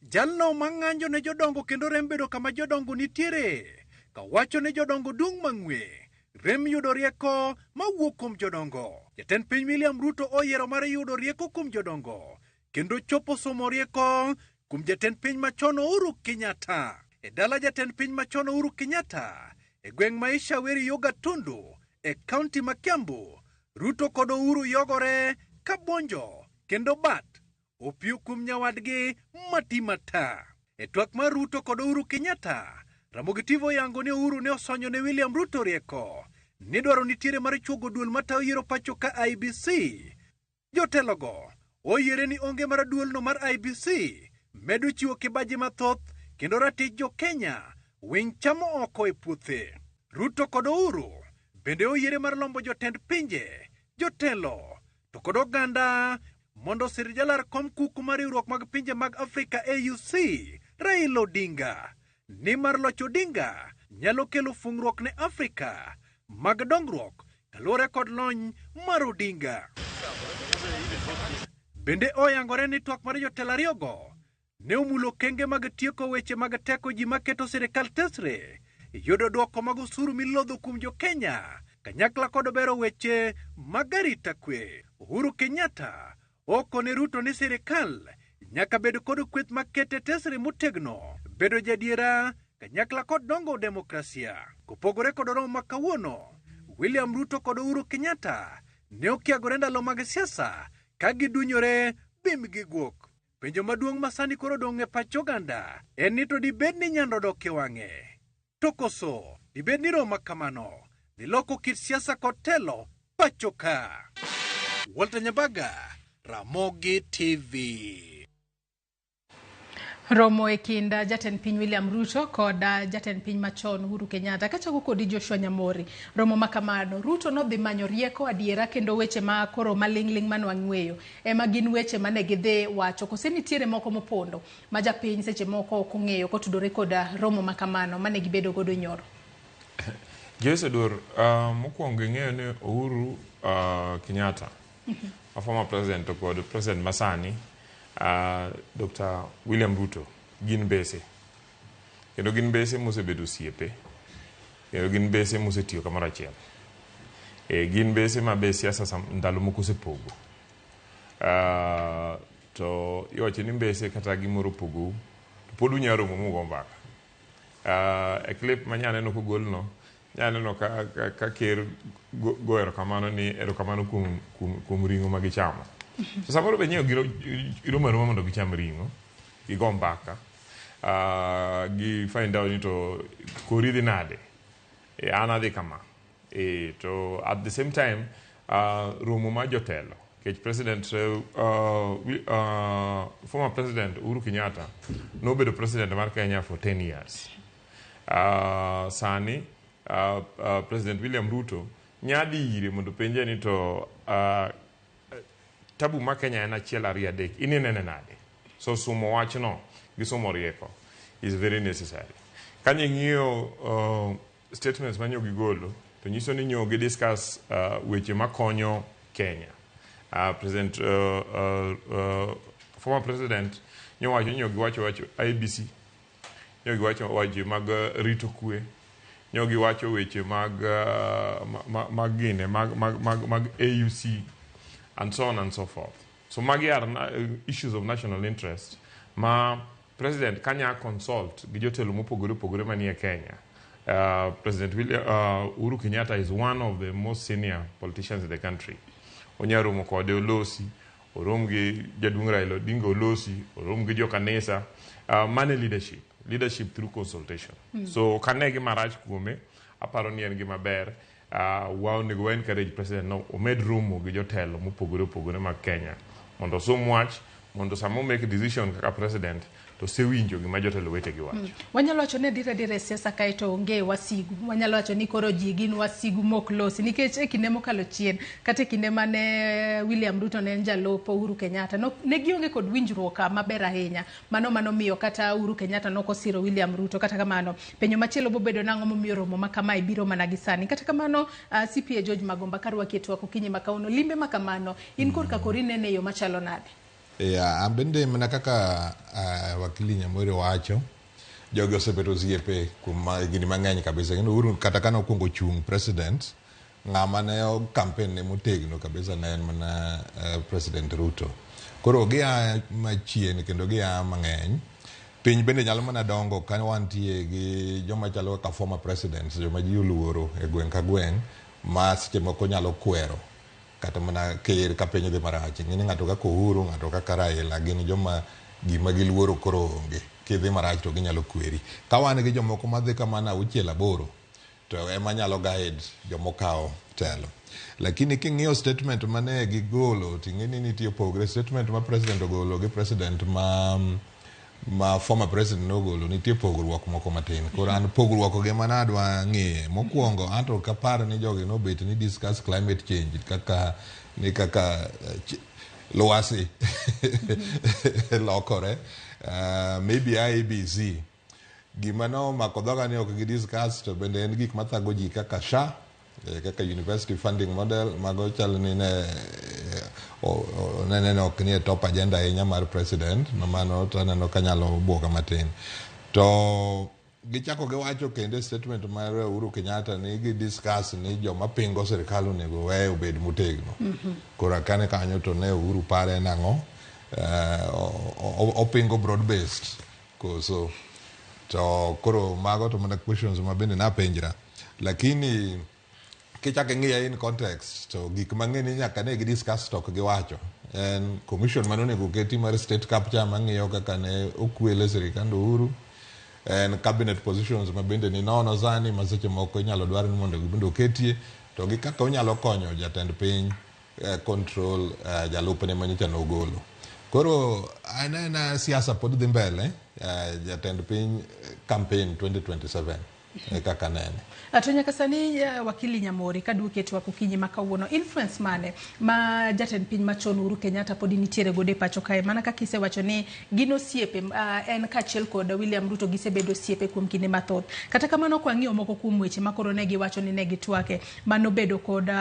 Jalno mang'anjo ne jodongo kendo rem bedo kama jodongo nitiere, kawacho ni jodongo dung' mang'we, rem yudo rieko mawuok kuom jodongo. Jatend piny William Ruto oyiero mar yudo rieko kuom jodongo kendo chopo somo rieko kuom jatend piny machon Uhuru Kenyatta. E dala jatend piny machon Uhuru Kenyatta e gweng' ma Ishaweri yo Gatundu e kaunti ma Kiambu, Ruto kod Uhuru yogore ka buonjo kendo bat opiyo kuom nyawadgi mati mata. E twak mar Ruto kod Uhuru Kenyatta, Ramogi TV oyango ni Uhuru ne osonyo ne William Ruto rieko ni dwaro nitiere mar chuogo duol matayo yiero pacho ka IEBC. Jotelogo oyiere ni onge mar duolno mar IEBC medo chiwo kibaji mathoth kendo ratich jo Kenya winy chamo oko e puothe. Ruto kod Uhuru bende oyiere mar lombo jotend pinje, jotelo to kod oganda mondo osir jalar kom kuku mar riwruok mag pinje mag Afrika AUC Raila Odinga. Nimar loch Odinga nyalo kelo fung'ruok ne Afrika mag dongruok kaluwore kod lony mar Odinga. Bende oyangore ni twak mar jotelo ariyogo ne omulo okenge mag tieko weche mag teko ji maketo sirikal tesre, yudo dwoko mag osuru milodho kuom jo Kenya kanyakla kod bero weche mag arita kwe. Uhuru Kenyatta okone Ruto ni sirikal nyaka bed kod kweth makete tesre motegno, bedo jadiera kanyakla kod dongo demokrasia. Kopogore kod romo ma kawuono, William Ruto kod Uhuru Kenyatta ne okiagore ndalo mag siasa ka gidunyore bim gi guok. Penjo maduong' ma sani koro odong' e pach oganda en ni to dibed ni nyando dok e wang'e? To koso dibed ni romo ma kamano dhi loko kit siasa kod telo pacho ka? Walter Nyambaga, Ramogi TV. Romo e kind jatend piny William Ruto kod jatend piny machon Uhuru Kenyatta. Kachako kodi Joshua Nyamori, romo ma kamano, Ruto nodhi manyo rieko adiera kendo weche ma koro maling'ling' mane wang'eyo ema gin weche mane gidhi wacho, kose nitiere moko mopondo ma japiny seche moko ok ong'eyo kotudore kod romo ma kamano mane gibedo godo nyoro? Joyce Oduor, mokwongo ing'eyo ni Uhuru Kenyatta, ma former president to kod president masani Dr. William Ruto gin mbese. Kendo gin mbese mosebedo osiepe. Kendo gin mbese mosetiyo kamoro achiel. Gin mbese ma be siasa ndalo moko osepogo. To iwacho ni mbese kata gimoro opogou, to pod unyalo romo mugo mbaka. E clip ma nyaneno kogol no, nyaneno ka ker go erokamano ni erokamano kuom ring'o ma gichamo. To samoro be nyiewo giromo aroma mondo gicham ring'o, gigo mbaka, gi find out ni to kori dhi nade, an adhi kama. To at the same time, romo mar jotelo, nikech president, former president Uhuru Kenyatta nobedo president mar Kenya for 10 years. Sani, President William Ruto nyadhi ire mondo penje ni to tabu ma Kenya en 1 2 3 inene nade? So sumo wachno gi sumo rieko is very necessary. Ka ing'iyo statements manyo gigolo to nyiso ni nyo gi discuss weche makonyo Kenya. President former president nyowacho ni nyo giwacho wach IEBC, nyo giwacho weche mag rito kwe, nyo giwacho weche mag gine mag AUC and so on and so forth. So magi are issues of national interest ma president kanya consult gi jotelo mopogore opogore manie Kenya. President Uhuru Kenyatta is one of the most senior politicians in the country. Onya romo kode olosi, orom gi jaduong' Raila Odinga olosi, orom gi jokanisa. Mane leadership, leadership through consultation. So ok ane gima rach kuome, aparo ni en gima ber. Wa onego wa encourage president no omed romo gi jotelo mopogore opogore mag Kenya mondo osum wach, mondo sama o make decision kaka president to osewinjo gima jotelo wetegi wacho. Wanyalo wacho ni adier adier e siasa kae to onge wasigu. Wanyalo wacho ni koro ji gin wasigu mok losi nikech e kinde mokalo chien kata e kinde mane William Ruto ne en jalup Uhuru Kenyatta ne gionge kod winjruok maber ahinya. Mano miyo kata Uhuru Kenyatta nokosiro William Ruto. Kata kamano penjo machielo bobedo nang'o momiyo romo ma kamae biro mana gi sani. Kata kamano CPA George Magomba karwaki e twak okinyi ma kawuono, limbe ma kamano in korka kori nene e yo machalo nade? Ya, an bende mana kaka wakili Nyamori wacho, jogi osebedo osiepe kuom higni mang'eny kabisa. Kendo Uhuru kata kane okuongo chung' president, ng'ama ne o campaign ne motegno kabisa ne en mana President Ruto. Koro gia machien kendo gia mang'eny. Piny bende nyalo mana dongo ka wantie gi joma chalo kaka former presidents, joma ji oluoro e gweng' ka gweng' ma seche moko nyalo kwero kata mana ker ka piny dhi marach. Ing'e ni ng'ato kaka Uhuru, ng'ato kaka Raila gin joma gima giluoro koro onge. Kidhi marach to ginyalo kweri. Ka wan gi jomoko madhi kamano 6 8 to ema nyalo guide jomokawo telo. Lakini king'iyo statement mane gigolo ting'e ni nitie pogre. Statement ma president ogolo gi president ma former president nogolo nitie pogruok moko matin. Koro an pogruok gi mana adwa ng'iye. Mokwongo anto ok apar ni jogi nobet ni discuss climate change kaka ni kaka lwasi lokore. Maybe IEBC gima nomako dhoga ni ok gi discuss to bende en gik mathago ji kaka SHA, kaka university funding model mago chal ni ne ne ok nie top agenda ahinya mar president ma mano to aneno ka nyalo buoga matin. To gichako giwacho kendo e statement mar Uhuru Kenyatta ni gi discuss ni joma pingo sirikal onego we obed motegno. Koro akane kanyo to ne Uhuru pare nang'o, opingo broad based koso. To koro mago to mana questions ma bende napenjra. Lakini kichako ing'iye in context to gik mang'eny ni nyaka ne gi discuss to ok giwacho. En commission mane onego keti mar state capture mang'iyo kaka ne okwele sirikand Uhuru. En cabinet positions ma bende ni nono sani ma seche moko inyalo dwar ni mondo bende oketie to gi kaka onyalo konyo jatend piny control jalupne manyocha nogolo. Koro anena siasa pod dhi mbele. Jatend piny campaign 2027 e kaka nene. To nyaka sani, wakili Nyamori, kaduoke e twak okinyi ma kawuono, influence mane ma jatend piny machon Uhuru Kenyatta podi nitiere godo e pacho kae? Mana kaka isewacho ni gin osiepe, en kaachiel kod William Ruto gisebedo osiepe kuom kinde mathoth. Kata kamano, kwang'iyo moko kuom weche ma koro ne giwacho ni ne gitwake, mano bedo kod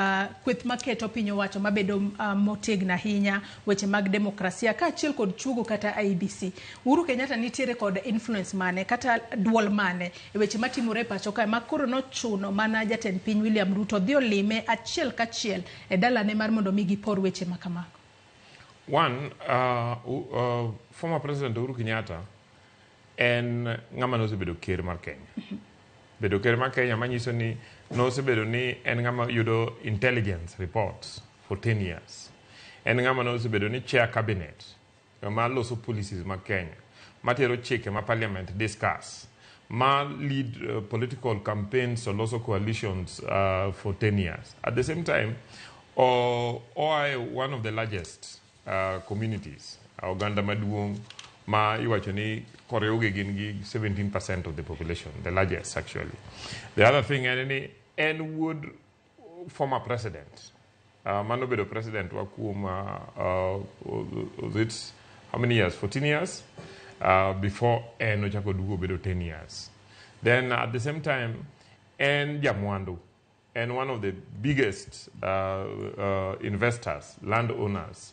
kweth maketo piny owacho mabedo motegno ahinya, weche mag demokrasia kaachiel kod chuogo kata IEBC. Uhuru Kenyatta nitiere kod influence mane kata duol mane e weche matimore e pacho kae ma koro nochuno mana jatend piny William Ruto dhi olime achiel kachiel e dalane mar mondo mi gipor weche ma kamago? One, former President Uhuru Kenyatta en ng'ama nosebedo ker mar Kenya. Bedo ker mar Kenya manyiso ni nosebedo ni en ng'ama yudo intelligence reports for 10 years. En ng'ama nosebedo ni chair cabinet ma loso policies mag Kenya, matero chike ma parliament discuss, ma lead political campaigns or loso coalitions for 10 years. At the same time, oa e one of the largest communities, oganda maduong' ma iwacho ni koriwgi gin gi 17% of the population, the largest actually. The other thing en ni en wuod former president manobedo president wa kuom was it how many years, 14 years before en ochako duogo bedo 10 years. Then at the same time en jamwandu, en one of the biggest investors, landowners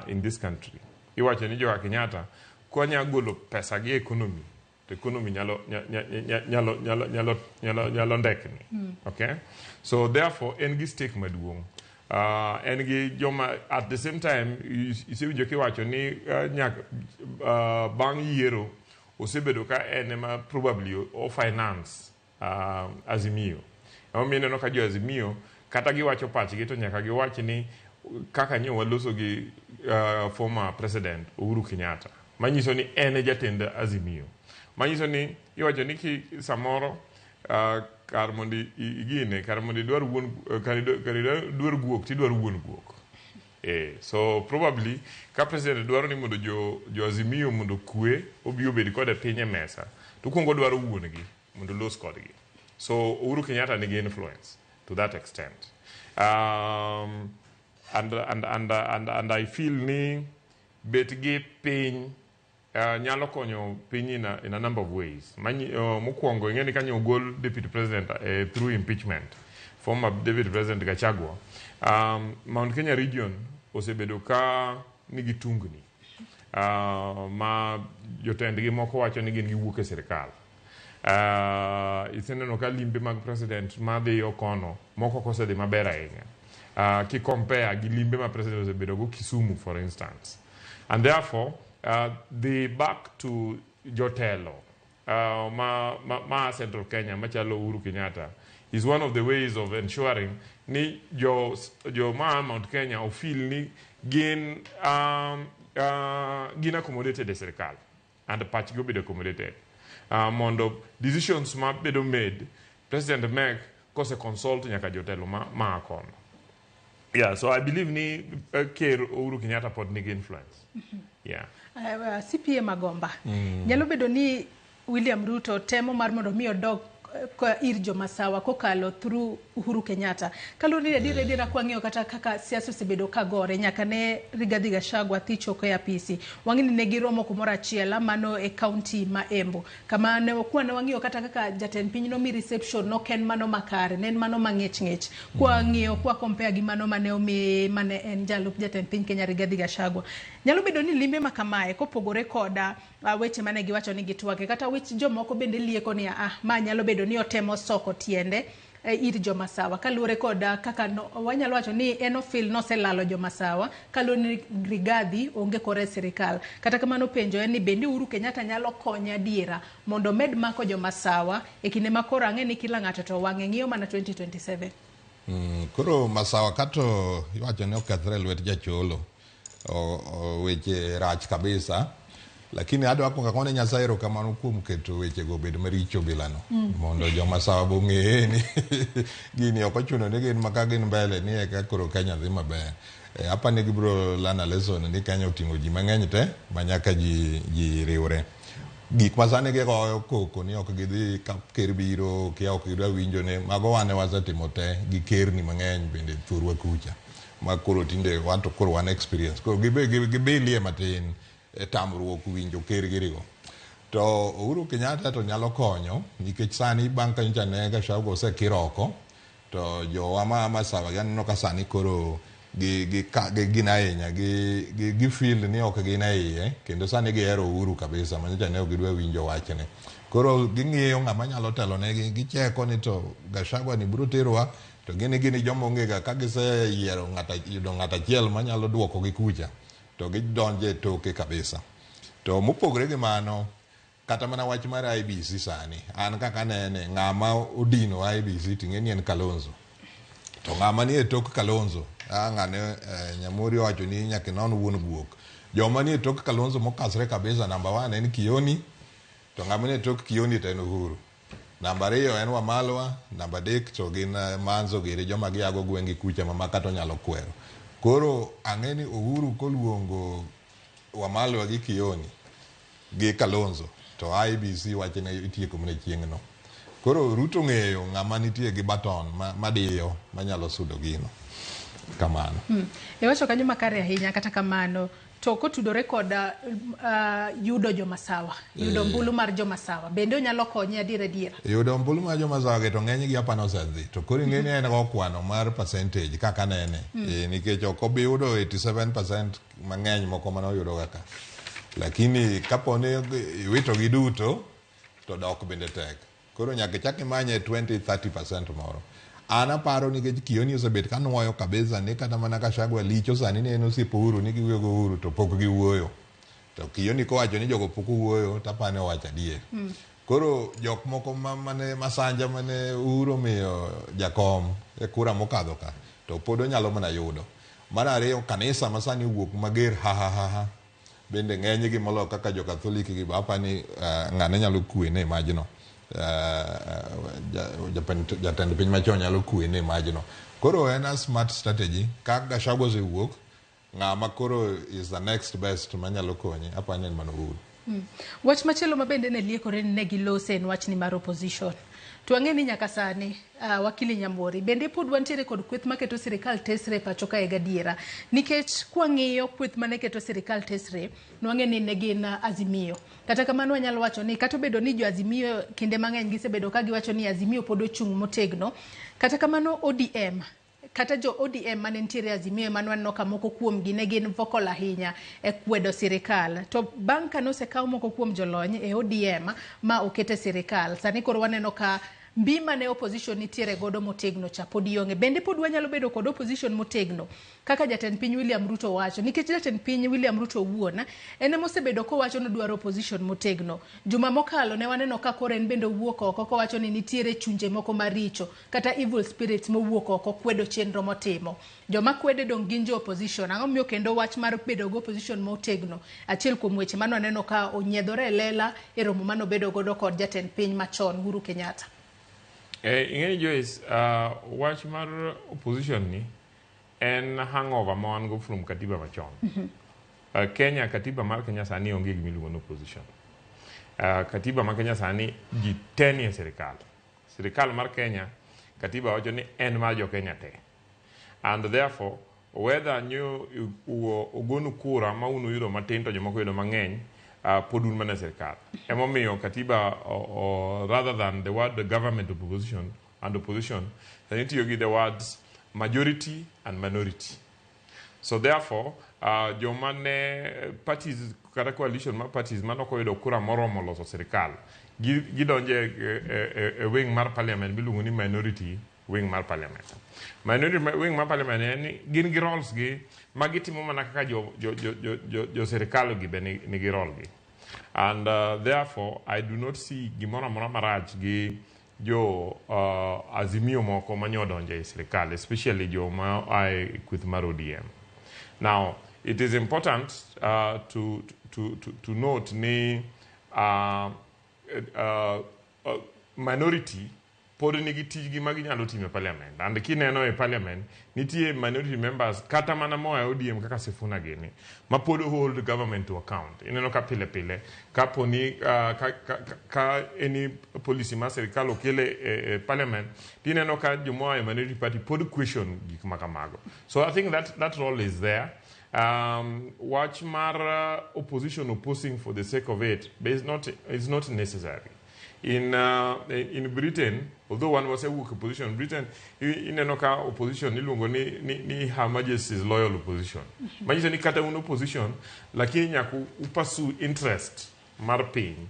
in this country. Iwacho ni joka Kenyatta konya golo pesa gi economy to economy nyalo nyalo nyalo nyalo nyalo nyalo ndekni. Okay, so therefore en gi stake maduong', en gi joma at the same time isewinjo kiwacho ni nyaka bang' yiero osebedo ka en ema probably o finance Azimio. Emomiyo ineno ka jo Azimio kata giwacho pachgi to nyaka giwach ni kaka nyo waloso gi former president Uhuru Kenyatta, manyiso ni en e jatend Azimio, manyiso ni iwacho ni ki samoro kar mondo igine kar mondo idwar wuon kar idwar guok tidwaro wuon guok. So probably ka president dwaro ni mondo jo Azimio mondo kwe obi obed kode piny e mesa to kuongo dwaro wuon gi mondo los kodgi. So Uhuru Kenyatta nigi influence to that extent, and I feel ni bet gi piny nyalo konyo piny in a number of ways. Mokwongo ing'e ni kanyo ogol deputy president through impeachment, former deputy president Gachagua, Mount Kenya region osebedo ka nigi tungni ma jotendgi moko wacho ni gin giwuok e sirikal. Iseneno ka limbe mag president madhiyo kono moko ok osedhi maber ahinya ki compare gi limbe ma president osebedo go Kisumu, for instance, and therefore the back to jotelo ma Central Kenya machalo Uhuru Kenyatta is one of the ways of ensuring ni jo ma Mount Kenya ofeel ni gin accommodated e sirikal and pachgi obedo accommodated mondo decisions ma bedo made president make kose consult nyaka jotelo ma kono. Yeah, so I believe ni Ker Uhuru Kenyatta pod nigi influence, yeah. CPA Magomba, nyalo bedo ni William Ruto temo mar mondo mi odog ir jomasawa kokalo through Uhuru Kenyatta. Kaluwore ni adier adiera kwang'iyo kata kaka siasa osebedo ka gore nyaka ne Rigathi Gachagua thi choko e apisi. Wang'e ni ne giromo kumoro achiel mano e kaunti ma Embu. Kama ne kwane wang'iyo kata kaka jatend piny nomi reception nok en mano makare, ne en mano mang'ich ng'ich. Kwang'iyo kwa compare gi mano mane omi mane en jalup jatend piny Kenya Rigathi Gachagua. Nyalo bedo ni limbe ma kamae kopogore koda weche mane giwacho ni gitwake kata wech jomoko bende lieko ni ah ma nyalo bedo ni otemo soko tiende ir jomasawa kaluwore kod kaka no, wanyalo wacho ni en ofil noselalo jomasawa kaluwore ni Rigathi onge kore e sirikal. Kata kamano penjo en ni bende Uhuru Kenyatta nyalo konye adiera mondo omed mako jomasawa e kinde ma koro ang'e ni kila ng'ato to wang'e ng'iyo mana 2027. Koro masawa kato iwacho ni okethre e lwet jacholo weche rach kabisa, lakini adwa kuongo akone Nyasaye erokamano kuom keto wechego obed maricho bilano mondo jomasawa bong'e ni gini ok ochuno ni gin maka gin mbele ni eka koro Kenya dhi maber. Apa ni gibiro learn a lesson ni Kenya oting'o ji mang'eny te ma nyaka ji riwre. Gik ma sani gigoyo koko ni ok gidhi ka ker biro, kia ok gidwa winjo ne, mago wan e wasetimo te gi kerni mang'eny bende thurwa kucha. Ma koro tinde wan to koro wan experience. Koro gibe gibilie matin e tamruok winjo ker girigo. To Uhuru Kenyatta to nyalo konyo nikech sani bang' ka nyocha ne Gachagua osekir oko to jowa ma Masawa gi aneno ka sani koro gi gi ka gi gin ahinya gi gi gi feel ni ok gin e iye kendo sani gihero Uhuru kabisa ma nyocha ne ok gidwa winjo wachne. Koro ging'iyo ng'ama nyalo telo negi gicheko ni to Gachagua ni biro terowa to gin gin joma onge ga ka giseyiero ng'ata yudo ng'at achiel manyalo duoko gi kucha to gidonjo e toke kabisa. To mopogore gi mano kata mana wach mar IEBC sani an kaka anene ng'ama odino IEBC ting'e ni en Kalonzo. To ng'ama nie tok Kalonzo ng'ane Nyamori owacho ni nyaka inon wuon guok. Joma nie tok Kalonzo mokasre kabisa namba 1 en Kioni to ng'ama nie tok Kioni to en Uhuru. Namba 2 en Wamalwa, namba 3 to gin Manzo giri joma giago gweng'gi kucha ma kata onyalo kwero. Koro ang'e ni Uhuru koluongo Wamalwa gi Kioni gi Kalonzo to IEBC wachne itieko mana chieng'no. Koro Ruto ng'eyo ng'ama nitie gi baton madiyo manyalo sudo gino. Kamano. Iwacho kanyo makare ahinya kata kamano to kotudore kod yudo jomasawa, yudo ombulu mar jomasawa, bende onyalo konye adier adiera? Yudo ombulu mar jomasawa gi to ng'eny gi apani osedhi. To koro ing'e ni en gokwano mar percentage kaka nene. Nikech ok obi yudo 87% mang'eny moko mane oyudo kaka. Lakini kapo ni iwito gi duto to dok bende tek. Koro nyaka ichak imanye 20-30% moro. An aparo nikech Kioni osebet ka nuoyo kabisa ni kata mana Gachagua licho sani ne en osiep Uhuru ni giwuoyo go Uhuru to pok giwuoyo. To Kioni kowacho ni jogo pok owuoyo to apani owacho adier. Koro jok moko mane masanja mane Uhuru omiyo jakom e kura mokadho ka to pod onyalo mana yudo. Mar ariyo kanisa ma sani owuok mager ha ha ha ha bende ng'eny gi moloyo kaka jo Catholic gi be apani ng'ane nyalo kwene e majno. Jatend piny machon nyalo kwene e majno. Koro en a smart strategy ka Gachagua osewuok ng'ama koro is the next best manyalo konye apani en mana Uhuru. Wach machielo ma bende ne liekore ni ne gilose en wachni mar opposition. To wang'e ni nyaka sani wakili Nyamori bende pod wantiere kod kweth maketo sirikal tesre e pacho kae gadiera. Nikech kwang'iyo kweth mane keto sirikal tesre, nwang'e ni ne gin Azimio. Kata kamano wanyalo wacho ni kata obedo ni jo Azimio kinde mang'eny gisebedo ka giwacho ni Azimio pod ochung' motegno, kata kamano ODM kata jo ODM mane nitiere Azimio ema nwaneno ka moko kuomgi ne gin vocal ahinya e kwedo sirikal. To bang' ka nosekaw moko kuom jolony e ODM ma oket e sirikal, sani koro waneno ka mbi mane opposition nitiere godo motegno cha pod ionge. Bende pod wanyalo bedo kod opposition motegno kaka jatend piny William Ruto wacho, nikech jatend piny William Ruto owuon en ema osebedo kowacho ni odwaro opposition motegno. Juma mokalo ne waneno ka koro en bende owuok oko kowacho ni nitiere chunje moko maricho kata evil spirits mowuok oko kwedo chenro motimo. Joma kwede dong' gin jo opposition. Ang'o momiyo kendo wach mar bedo gi opposition motegno achiel kuom weche mane waneno ka onyiedhore e lela e romo mane obedo godo kod jatend piny machon Uhuru Kenyatta. Ing'eni Joyce, wach mar opposition ni en hangover ma wan go from katiba machon. Kenya, katiba mar Kenya sani onge gima iluongo ni opposition. Katiba ma Kenya sani ji te nie sirikal. Sirikal mar Kenya, katiba wacho ni en mar jo Kenya te. And therefore, whether nyo ogonu kura ma un uyudo matin to jomoko yudo mang'eny, pod un mana e sirikal. Emomiyo katiba, rather than the word the government opposition and opposition, sani itiyo gi the words majority and minority. So therefore, joma ne parties kata coalition mar parties mane ok oyudo kura moromo loso sirikal, gidonjo e wing mar parliament miluongo ni minority wing mar parliament. Minority wing mar parliament en ni gin gi roles gi ma gitimo mana kaka jo sirikal gi be nigi role gi. And therefore, I do not see gimoro amora marach gi jo Azimio moko manyo odonjo e sirikal, especially joma a e kweth mar ODM. Now, it is important to note ni minority pod nigi tijgi ma ginyalo timo e parliament. And kineno e parliament, nitie minority members kata mana moa e ODM kaka Sifuna gini, ma pod hold government to account. Ineno ka pile pile, kapo ni ka any policy mar sirikal okel e parliament, tineno ka jomoa e minority party pod question gik ma kamago. So I think that role is there. Wach mar opposition opposing for the sake of it is not necessary. In Britain, although one was a weak opposition, Britain, ineno ka opposition iluongo ni Her Majesty's loyal opposition. Manyiso ni kata un opposition, lakini nyaka u pursue interest mar piny.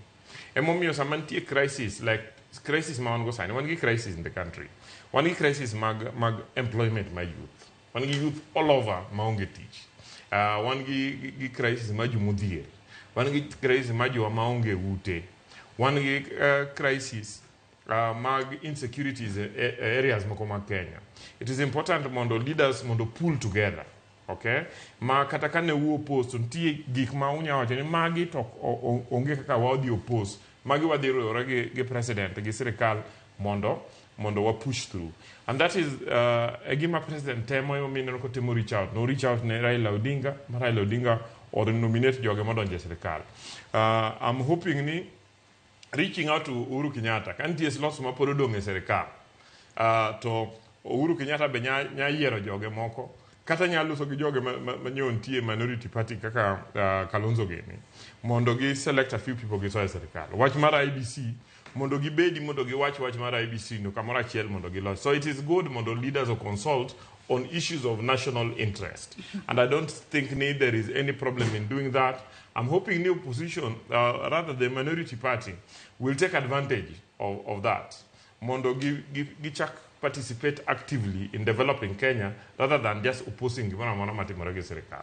Emomiyo sama nitie crisis, like crisis ma wan go sani, wan gi crisis in the country. Wan gi crisis mag employment mar youth. Wan gi youth all over maonge tich. Wan gi crisis mar jomodhier. Wan gi crisis mar jowa maonge ute. Wan gi crisis mag insecurities e areas moko mag Kenya. It is important mondo leaders mondo pull together. Okay? Ma kata kane u oppose to nitie gik ma unya wacho ni magi to onge kaka wadhi oppose. Magi wadhi riwore gi president gi sirikal mondo wa push through. And that is e gima president temo, emomiyo ineno kotemo reach out. No reach out ne Raila Odinga, ma Raila Odinga or nominate joge modonjo e sirikal. I'm hoping ni reaching out to Uhuru Kenyatta, ka nitie slots ma pod odong' e sirikal, to Uhuru Kenyatta be nya yiero joge moko, kata nya loso gi joge ma nyo nitie minority party kaka Kalonzo gini, mondo gi select a few people gisoe e sirikal. Wach mar IEBC, mondo gibedi mondo giwach wach mar IEBC no kamoro achiel mondo gilos. So it is good mondo leaders o consult on issues of national interest. And I don't think ni there is any problem in doing that. I'm hoping the opposition, rather the minority party, will take advantage of that. Mondo gichak participate actively in developing Kenya rather than just opposing gimoro amora matimore gi sirikal.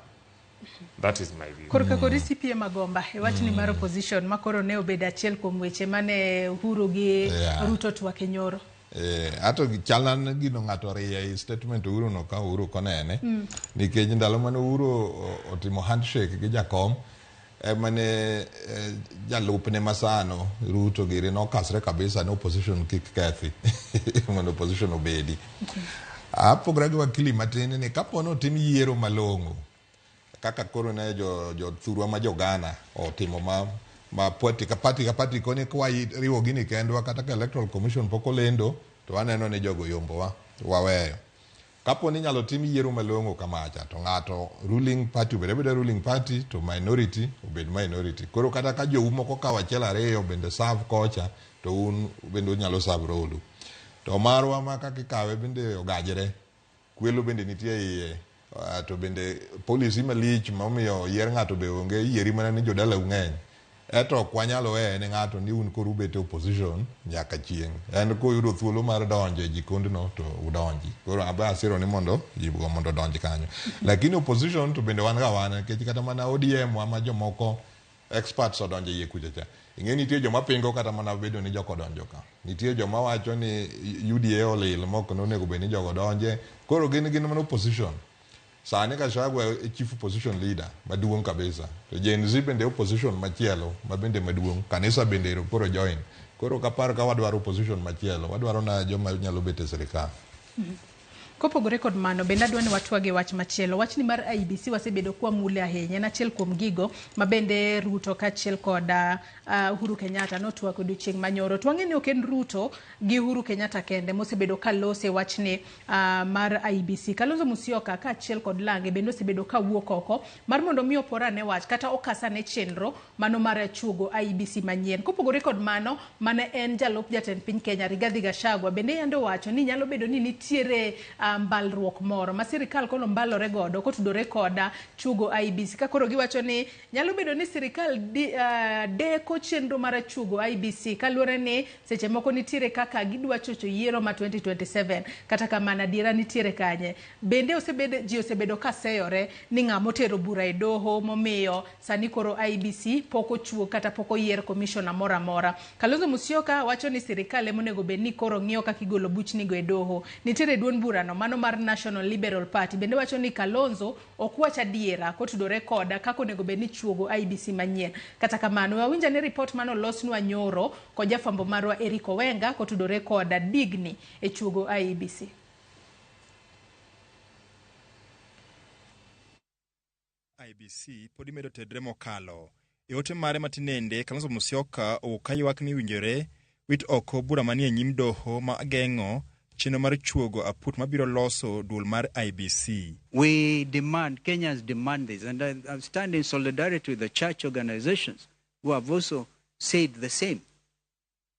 That is my view. Korka kod CPA Magomba e wachni mar opposition ma koro ne obedo achiel kuom weche mane Uhuru gi Ruto twak e nyoro. Ato chalna gino ng'ato oriyo e statement Uhuru no ka Uhuru konene nikech ndalo mane Uhuru otimo handshake gi jakom ema ne jalupne masano Ruto giri nokasre kabisa ni opposition kik kethi mondo opposition obedi. Apogora gi wakili matin ni kapo ni otim yiero malong'o kaka koro ne jo jothurwa ma jo Ghana otimo ma party ka party ka party koni kwa riwo gini kendwa, kata ka Electoral Commission pok olendo to waneno ni jogo yombowa waweyo. Kapo ni inyalo tim yiero malong'o kamacha to ng'ato ruling party obed abeda ruling party to minority obed minority. Koro kata ka jou moko kawo achiel ariyo bende serve kocha to un bende unyalo serve role. To marwa ma kaka ikawe bende ogajre, kwelo bende nitie iye, to bende policy malich momiyo yier ng'ato be onge, iyieri mana ni jodalau ng'eny. Eto ok wanyal weye ne ng'ato ni un koro ubet e opposition nyaka chieng'. En koyudo thuolo mar donjo e jikondno to udonji. Koro abe asiro ni mondo ji go mondo odonj kanyo. Lakini opposition to bende wan ga wan nikech kata mana ODM wa ma jomoko experts odonjo e iye kucha cha. Ing'e nitie joma pingo kata mana bedo ni joko odonjo ka. Nitie joma wacho ni UDA olil mok nonego bed ni jogo donje. Koro gin mana opposition. Sani Gachagua e chief opposition leader maduong' kabisa. To Gen Z bende opposition machielo ma bende maduong'. Kanisa bende ero koro join. Koro kapar ka wadwaro opposition machielo, wadwaro na joma nyalo bet e sirikal. Kopogore kod mano, bende adwa ni watwag e wach machielo. Wachni mar IEBC wasebedo kwamule ahinya. En achiel kuom gigo ma bende Ruto kaachiel kod Uhuru Kenyatta notwak odiochieng' manyoro. To wang'e ni ok en Ruto gi Uhuru Kenyatta kende mosebedo ka lose wachni mar IEBC. Kalonzo Musyoka kaachiel kod Lange bende osebedo ka wuok oko mar mondo mi opor ane wach kata okasane chenro mano mar chuogo IEBC manyien. Kopogore kod mano, mane en jalup jatend piny Kenya Rigathi Gachagua bende yande owacho ni nyalo bedo ni nitiere mbalruok moro ma sirikal koro mbalore godo kotudore koda chuogo IEBC, ka koro giwacho ni nyalo bedo ni sirikal deko chenro mar chuogo IEBC kaluwore ni seche moko nitiere kaka gidwa chocho yiero ma 2027. Kata kamano, adiera nitiere kanye? Bende osebed ji osebedo ka seyore ni ng'ama otero bura e doho momiyo sani koro IEBC pok ochuog kata pok oyier commissioner moro amora. Kalonzo Musyoka wacho ni sirikal ema onego bed ni koro ng'iyo kaka igolo buchnigo e doho. Nitiere duond burano mano mar National Liberal Party bende wacho ni Kalonzo ok wach adiera kotudore koda kaka onego bed ni chuogo IEBC manyien. Kata kamano, wawinjo ni ripot mane olosnwa nyoro kod jafwambo marwa Eric Owenga kotudore koda digni e chuogo IEBC. IEBC pod medo tedre mokalo. E ote mare matinende, Kalonzo Musyoka owuok ka ywak ni winjore wit oko bura manie nyim doho ma geng'o chenro mar chuogo aput mabiro loso duol mar IEBC. We demand, Kenyans demand this, and I stand in solidarity with the church organizations who have also said the same.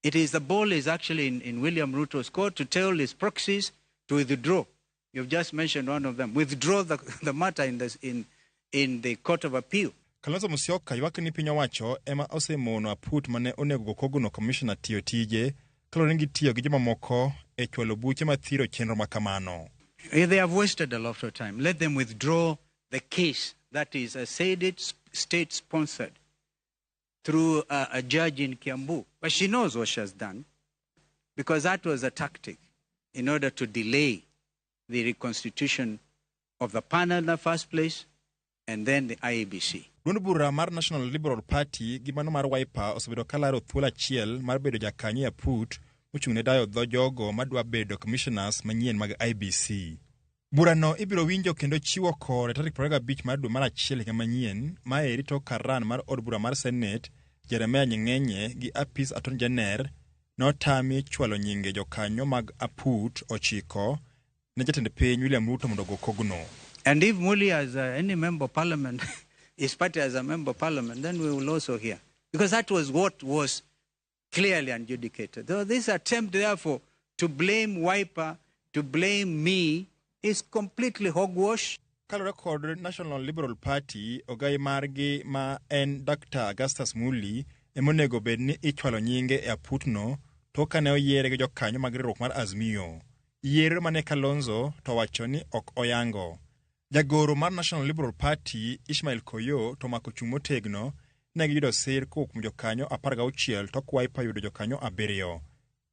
It is the ball is actually in William Ruto's court to tell his proxies to withdraw. You've just mentioned one of them. Withdraw the matter in the Court of Appeal. Kalonzo Musyoka ywak ni piny owacho ema osemono aput mane onego go kogno commissioner tiyo tije kaluwore ni gitiyo gi jomamoko e chwalo buche mathiro chenro makamano. They have wasted a lot of time. Let them withdraw the case that is, I said it, state-sponsored through a judge in Kiambu. But she knows what she has done, because that was a tactic in order to delay the reconstitution of the panel in the first place and then the IEBC. Duond bura mar National Liberal Party gi mano mar Wiper osebedo ka laro thuolo achiel mar bedo jakanyo e aput mochung' ne dayo dho jogo madwa bedo commissioners manyien mag IEBC. Burano ibiro winjo kendo chiwo kore tarik 25 mar dwe mar achiel higa manyien, maeri tok karan mar od bura mar Senate Jeremiah Nyegenye gi apis Attorney General notami chwalo nyinge jokanyo mag aput 9 ne jatend piny William Ruto mondo ogo kogno. And if Muli as any member of parliament, his party as a member of parliament, then we will also hear. Because that was what was clearly adjudicated. So this attempt, therefore, to blame Wiper, to blame me, is completely hogwash. Kaluwore kod National Liberal Party, ogai margi ma en Dr. Augustus Muli ema onego bed ni ichwalo nyinge e aputno tok kane oyiere gi jokanyo mag riwruok mar Azimio. Yiero mane Kalonzo to wacho ni ok oyango. Jagoro mar National Liberal Party Ishmael Koyo to omako chung' motegno ne giyudo sir kowuok kuom jokanyo 16 tok Wiper yudo jokanyo 7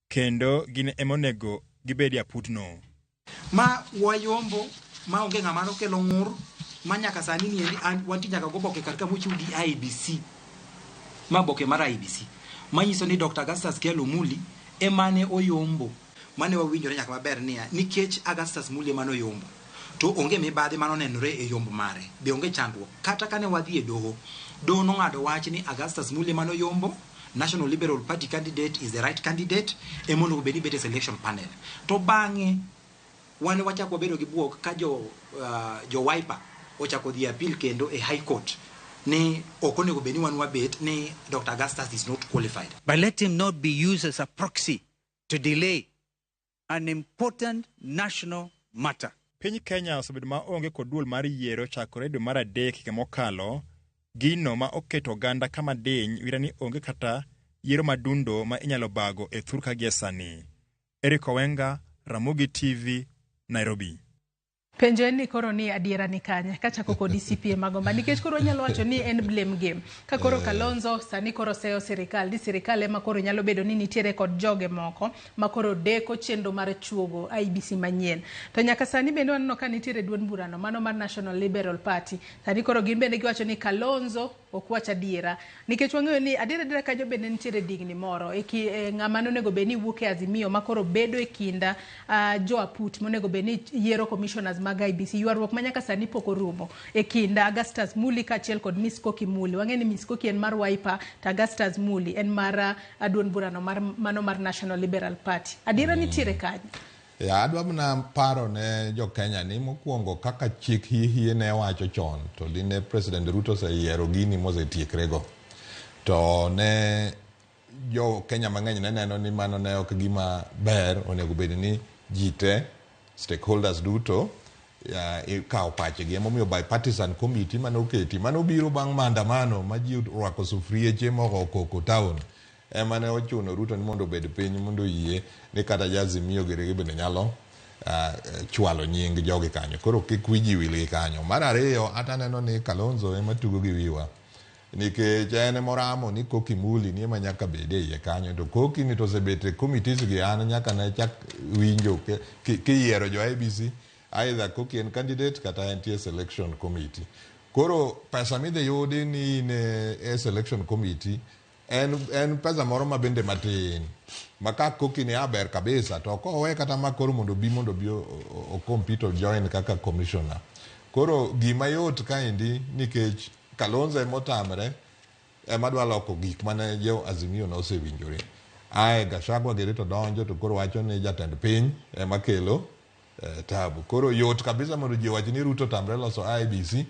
kendo gin ema onego gibed e aputno. Ma wayombo ma onge ng'ama nokelo ng'ur ma nyaka sani ni endi wantie nyaka goboke kar ka mochiw gi IEBC, ma boke mar IEBC manyiso ni Dr. Augustus Kyalo Muli emane oyombo. Mane wawinjore nyaka maber niya nikech Augustus Muli emane oyombo to onge mibadhi manonenore e yombo mare, be onge chandruok. Kata kane wadhi e doho, doho nong'ado wach ni Augustus Muli emane oyombo, National Liberal Party candidate is the right candidate, ema onego bed ni bet e selection panel. To bang'e wan wachako wabedo gi buok ka jo Wiper ochako dhi appeal kendo e High Court ni ok onego bed ni wan wabet ni Dr. Augustus is not qualified. But let him not be used as a proxy to delay an important national matter. Piny Kenya osebedo maonge kod duol mar yiero chakore dwe mar adek higa mokalo, gino ma oketo oganda kama diny wira ni onge kata yiero madundo ma inyalo bago e thur ka gie sani. Eric Owenga, Ramogi TV, Nairobi. Penjo en ni koro ni adiera ni kanye kachako kod DCP Magomba, nikech koro wanyalo wacho ni en blame game ka koro Kalonzo sani koro seyo sirikal ni sirikal ema koro nyalo bedo ni nitiere kod joge moko ma koro deko chenro mar chuogo IEBC manyien. To nyaka sani bende waneno ka nitiere duond burano mano mar National Liberal Party, sani koro gin bende giwacho ni Kalonzo ok wach adiera, nikech wang'eyo ni adiera adiera kanyo bende nitiere digni moro e ng'ama nonego bed ni wuok e Azimio ma koro bedo e kinda jo aput monego bed ni yiero commissioners mag IEBC, ywaruok ma nyaka sani pok orumo e kind Augustus Muli kaachiel kod Miss Koki Muli. Wang'e ni Miss Koki en mar Wiper to Augustus Muli en mar duond burano mar mano mar National Liberal Party. Adiera nitiere kanye? Ya, adwa mana paro ne jo Kenya ni mokwongo kaka chik hie ne wacho chon to dine President Ruto oseyiero gini mosetiekrego, to ne jo Kenya mang'eny ne neno ni mano ne ok gima ber, onego bed ni ji te stakeholders duto ikawo pachgi. Emomiyo bipartisan committee mane oketi mane obiro bang' maandamano ma ji orwako sufrieche mogo koko town ema ne ochuno Ruto ni mondo obed piny mondo oyie ni kata jo Azimio girigi bende nyalo chwalo nying jogi kanyo. Koro kik wi ji wil gi kanyo. Mar ariyo, ata aneno ni Kalonzo ema tugo gi wiwa. Nikech en emoramo ni Koki Muli ni ema nyaka bed e iye kanyo to Koki ni to osebet e committees gi an nyaka ne chak winjo kiyiero jo IEBC either Koki en candidate kata entie selection committee. Koro pesa midhi yudi ni in e selection committee en pesa moro ma bende matin ma ka Koki ni ber kabisa to ok owe kata ma koro mondo obi o compete o join kaka commissioner. Koro gima yot kaendi nikech Kalonzo emotamre ema dwa loko gik mane jo Azimio nosewinjore. Ae Gachagua giri to donjo to koro wacho ni jatend piny ema kelo tabu. Koro yot kabisa mondo ji owach ni Ruto otamre loso IEBC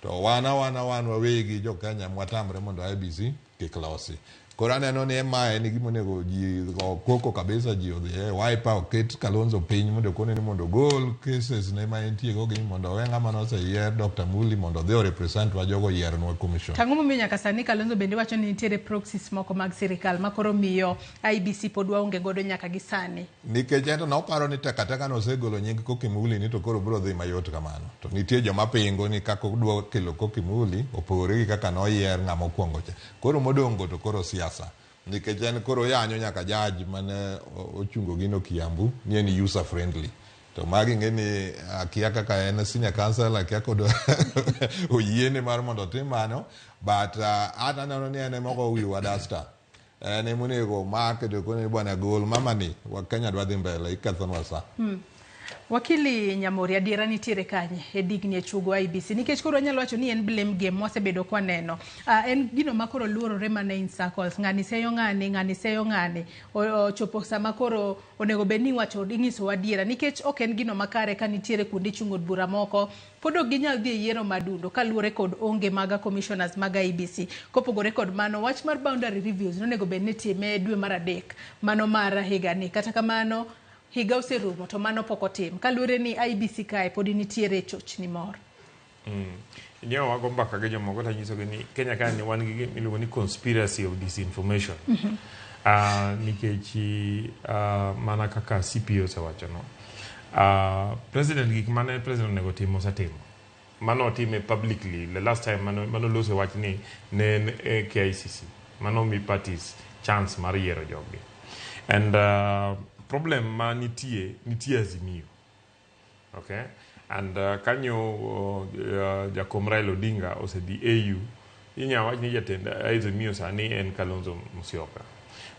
to wan wawegi jo Kenya mwatamre mondo IEBC kik losi. Koro aneno ni mae en gima onego ji go koko kabisa, ji odhi e Wiper oket Kalonzo piny mondo okone ni mondo ogol cases ne ma entie go gi mondo owe ng'ama noseyier Dr. Muli mondo odhi o represent wa jogo yiernwa commission. Tang'o momiyo nyaka sani Kalonzo bende wacho ni nitiere proxies moko mag sirikal ma koro miyo IEBC pod waonge godo nyaka gi sani? Nikech ento noparo ni tekateka nosegolo nying Koki Muli ni to koro biro dhi mayot kamano. To nitie joma pingo ni kaka odwa kelo Koki Muli opogore gi kaka noyier ng'ama okwongo cha. Koro modongo to koro siasa. Nikech en koro yanyo nyaka judge mane ochungo gino Kiambu ni en user friendly. To magi ng'e ni akia kaka en senior counsel, akia kod oyiene mar mondo otim mano, but an aneno ni en ema ogo wiwa duster. En emonego omake to kone ni bwana gol mama ni wa Kenya dwa dhi mbele ikethonwa sa. Wakili Nyamori, adiera nitiere kanye e digni e chugo IEBC? Nikech koro wanyalo wacho ni en blame game mwasebedo kwaneno. En gino ma koro luorore mana in circles. Ng'ani seyo ng'ani, ng'ani seyo ng'ani. Ochopo sama koro onego bed ni iwacho ing'iso adiera. Nikech ok en gino makare ka nitiere kuonde chung' od bura moko pod ok ginyal dhi e yiero madundo kaluwore kod onge mag commissioners mag IEBC. Kopogore kod mano, wach mar boundary reviews nonego bed ni itime dwe mar 3 mano mar higani. Kata kamano higa oserumo to mano pok otim. Kaluwore ni IEBC kae pod nitiere chochni moro. Nyewa wago mbaka gi jomoko to anyisogi ni Kenya ka ni wan gi gima iluongo ni conspiracy of disinformation. Nikech mana kaka CPO osewacho no. President gik mane president onego tim osetimo. Mano otime publicly the last time mano loso wach ni ne en KICC. Mano mi parties chance mar yiero joggi. And problem ma nitie Azimio. Okay? And kanyo jakom Raila Odinga osedhi AU, inya wach ni jatend Azimio sani en Kalonzo Musyoka.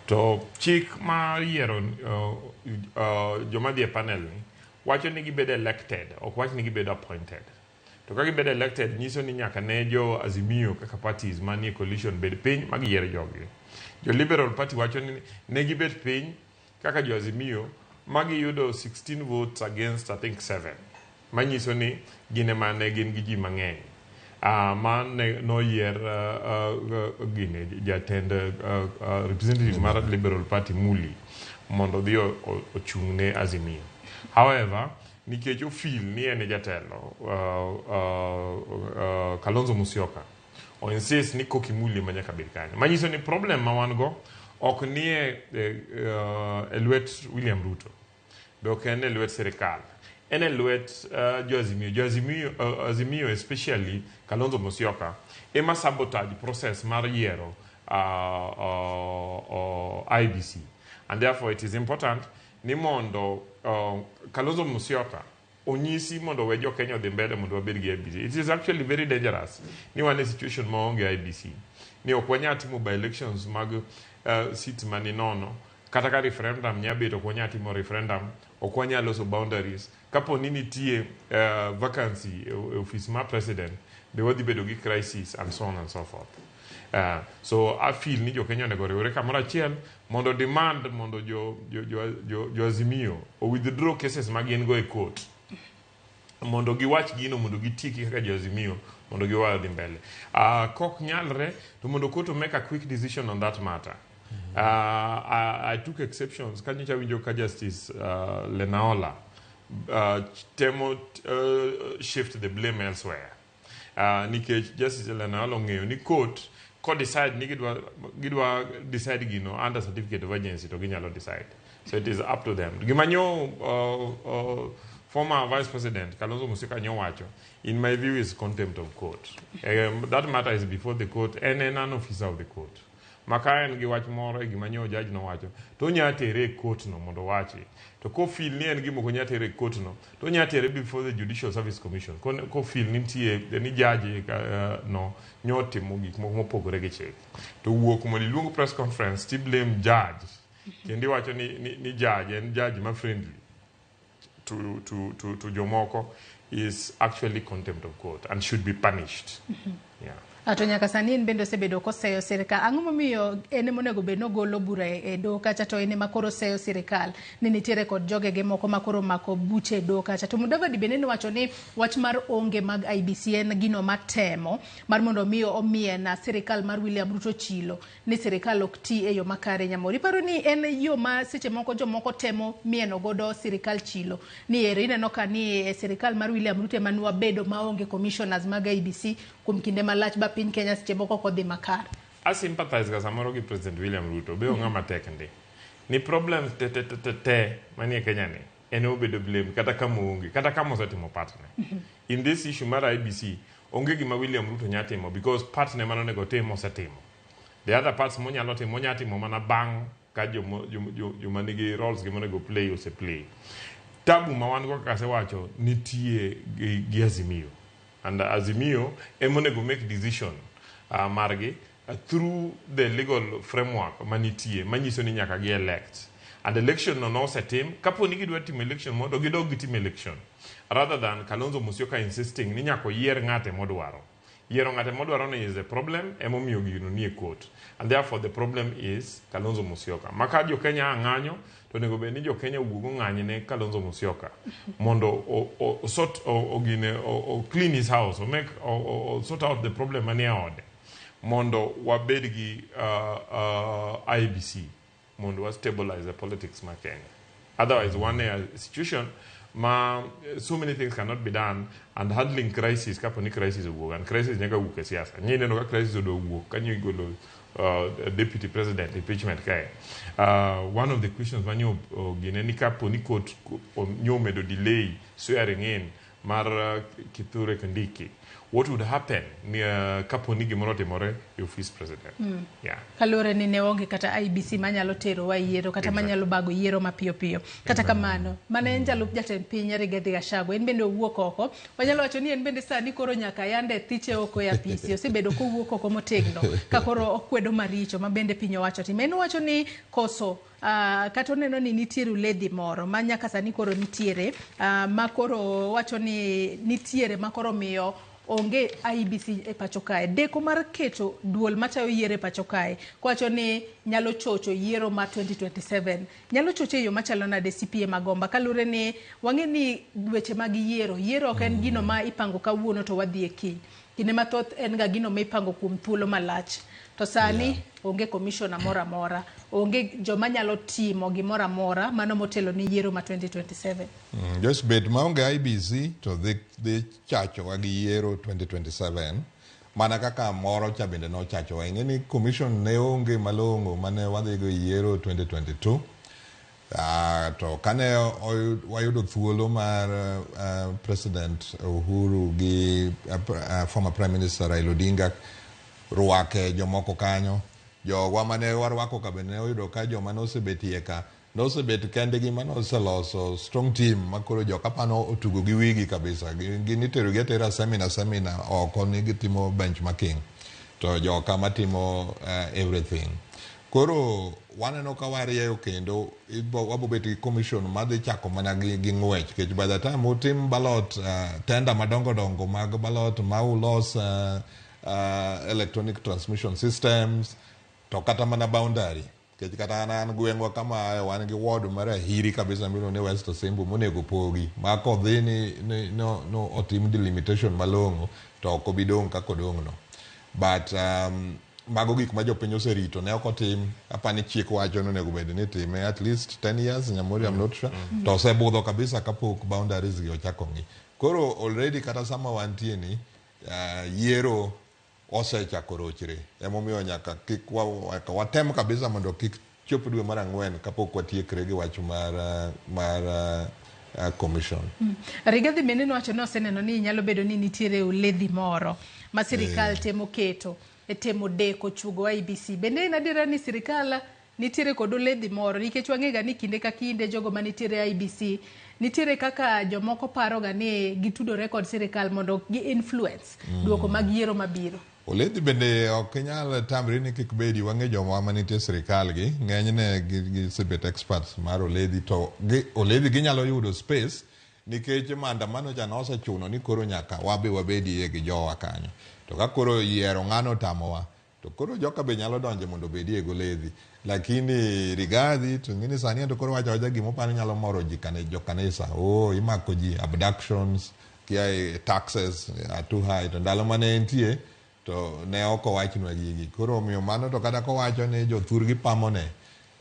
To chik mar yiero joma dhi e panel ni wacho ni gibedo elected, ok wach ni gibedo appointed. To ka gibedo elected nyiso ni nyaka ne jo Azimio kaka parties manie coalition bed piny ma giyier jogi. Jo Liberal Party wacho ni ne gibet piny kaka jo Azimio magiyudo 16 votes against I think 7. Manyiso ni gin ema ne gin gi ji mang'eny. Ma ne noyier gine jatend representative mar Liberal Party Muli mondo odhi ochung' ne Azimio. However, nikech ofil ni en e jatelo Kalonzo Musyoka o insist ni Koki Muli ema nyaka bed kanyo. Manyiso ni problem ma wan go ok nie e lwet William Ruto, be ok en e lwet sirikal, en e lwet jo Azimio. Jo Azimio especially Kalonzo Musyoka ema sabotage process mar yiero IEBC, and therefore it is important ni mondo Kalonzo Musyoka onyisi mondo we jo Kenya odhi mbele mondo wabed gi IEBC. It is actually very dangerous ni wan e situation maonge IEBC, ni ok wanyal timo by elections mag seats mani nono, kata ka referendum nya bet ok wanyal timo referendum, ok wanyal loso boundaries. Kapo ni nitie vacancy e office mar president, be wadhi bedo gi crisis and so on and so forth. So I feel ni jo Kenya onego oriwre kamoro achiel mondo demand mondo jo Azimio o withdraw cases ma gin go e court, mondo giwach gino, mondo gitieki kaka jo Azimio, mondo giwa dhi mbele. Kok nyalre to mondo court make a quick decision on that matter. I took exceptions kanyocha winjo ka Justice Lenaola temo shift the blame elsewhere. Nikech Justice Lenaola ong'eyo ni court ko decide ni gidwa decide gino under certificate of urgency to ginyalo decide. So it is up to them. Gima nyo former vice president Kalonzo Musyoka nyowacho, in my view, is contempt of court. That matter is before the court, en en an officer of the court. Maka en gi wach moro e gima nyo judge nowacho, to onya tere e court no mondo owachi. To kofeel ni en gima ok onya tere e court no, to onya tere before the Judicial Service Commission. Kofeel ni nitie ni judge no nyotimo gik moko mopogore gi chik. To wuok mondo iluong press conference ti blame judge. Kendo iwacho ni judge en judge ma friendly to jomoko is actually contempt of court and should be punished. Yeah. To nyaka sani en bende osebedo koseyo sirikal. Ang'o momiyo en ema onego bed nogolo bura e doho kacha to en ema koro seyo sirikal ni nitiere kod jogege moko ma koro mako buche e doho kacha. To Mudavadi bende nowacho ni wach mar onge mag IEBC en gino matemo mar mondo mi omien sirikal mar William Ruto chilo ni sirikal ok ti e yo makare. Nyamori, iparo ni en yo ma seche moko jomoko temo mieno godo sirikal chilo ni ero ineno ka ni e sirikal mar William Ruto ema nwabedo maonge commissioners mag IEBC kuom kinde malach ba piny Kenya seche moko ok odhi makare. A sympathize ga samoro gi President William Ruto, be ong'ama tek ndi. Ni problems te te te te te manie Kenya ni, en obedo blame kata kama oonge, kata kama osetimo part ne. In this issue mar IEBC, onge gima William Ruto nya timo because part ne manonego otim osetimo. The other parts monyalo timo, onya timo mana bang' ka joma nigi roles gi monego play ose play. Tabu ma wan go kaka asewacho nitie gi Azimio. And Azimio ema onego make decision margi through the legal framework manitie manyiso ni nyaka gi elect. And election no nosetim, kapo ni gidwa timo election mondo gidog gitim election. Rather than Kalonzo Musyoka insisting ni nyaka oyier ng'ate modwaro. Yiero ng'ate modwaro ni is a problem, emomiyo gino nie court. And therefore the problem is Kalonzo Musyoka. Maka jo Kenya ng'anyo, to onego bed ni jo Kenya owuog ong'any ne Kalonzo Musyoka mondo o sort o gine o clean his house, o make o sort out the problem manie ode mondo wabed gi IEBC mondo wa stabilize the politics ma Kenya. Otherwise, one a situation ma so many things cannot be done, and handling crisis kapo ni crisis owuok, and crisis nyaka wuok e siasa. Ng'i neno ka crisis odwa wuok kanyo igolo deputy president impeachment kae. One of the questions manyo gine ni kapo ni court nyo omedo delay swearing in mar Kithure Kindiki, what would happen ni kapo ni gimoro otimore e office president? Yeah. Kaluwore ni ne onge kata IEBC manyalo terowa e yiero kata manyalo bago yiero mapiyo piyo. Kata kamano, mane en jalup jatend piny Rigathi Gachagua, en bende owuok oko. Wanyalo wacho ni en bende sani koro nyaka yande thiche oko e apisi. Osebedo kowuok oko motegno ka koro okwedo maricho ma bende piny owacho timo. En owacho ni koso kata oneno ni nitiere uledhi moro ma nyaka sani koro nitiere ma koro wacho ni nitiere ma koro miyo onge IEBC e pacho kae. Deko mar keto duol matayo yiero e pacho kae kowacho ni nyalo chocho yiero mar 2027. Nyalo chocho e yo machalo nade CPA Magomba kaluwore ni wang'e ni weche mag yiero, yiero ok en gino ma ipango kawuono to wadhi e kiny. Kinde mathoth en ga gino ma ipango kuom thuolo malach. To sani onge commissioner moro amora, onge joma nyalo timo gimoro amora mano motelo ni yiero ma 2027. Just bet maonge IEBC to dhi chachowa gi yiero 2027 mana kaka moro cha bende nochachowa. Ing'e ni commission ne onge malong'o mane wadhigo e yiero 2022. To kane wayudo thuolo mar President Uhuru gi former Prime Minister Raila Odinga rwake jomoko kanyo, jogwa mane warwako ka bende ne oyudo ka joma nosebetie ka nosebet kendgi mane oseloso strong team makoro joka pano otugo gi wigi kabisa. Gin itero gi atera seminar oko ni gitimo benchmarking to joka matimo everything. Koro waneno ka warieyo kendo wabo bet gi commission madhi chako mana gi ng'wech nikech by the time utim ballot tender madongo dongo mag ballot ma ulos electronic transmission systems to kata mana boundary nikech kata an gweng'wa kama aye wan gi ward mar Ahiri kabisa miluongo ni West Osimbo monego pogi ma kodhi ni no otim delimitation malong'o to ok obi dong' kaka odong' no. But mago gik ma jopiny oserito ne ok otim. Apani chik wacho ni onego bed ni itime at least 10 years, Nyamori, I'm not sure. To osebudho kabisa kapok boundaries gi ochako ng'i. Koro already kata sama wantie ni yiero osechako rochre. Emomiyo nyaka kik watem kabisa mondo kik chop dwe mar ang'wen kapok watiekre gi wach mar commission. Rigathi bende nowacho ni oseneno ni nyalo bedo ni nitiere oledhi moro ma sirikal temo keto e temo deko chugo IEBC. Bende en adiera ni sirikal nitiere kod oledhi moro nikech wang'e ga ni kinde ka kinde jogo manitiere IEBC nitiere kaka jomoko paro ga ni gitudore kod sirikal mondo gi influence duoko mag yiero mabiro. Oledhi bende ok inyal tamri ni kik bedi. Wang'e joma manitie e sirikal gi ng'enyne gisebet experts mar oledhi to gi, oledhi ginyalo yudo space nikech maandamano cha nosechuno ni koro nyaka wabe wabedie gi jowa kanyo. To ka koro yiero ng'ano otamowa to koro joka be nyalo donje mondo obedie goledhi. Lakini Rigathi to ng'eni sani to koro wacho awacha gima opani nyalo moro ji kane jo kanisa. Oh, imako ji, abductions, kia taxes are too high. To ndalo mane entie to ne ok owachnwa gigi. Koro omiyo mano to kata kowacho ni jothurgi pamone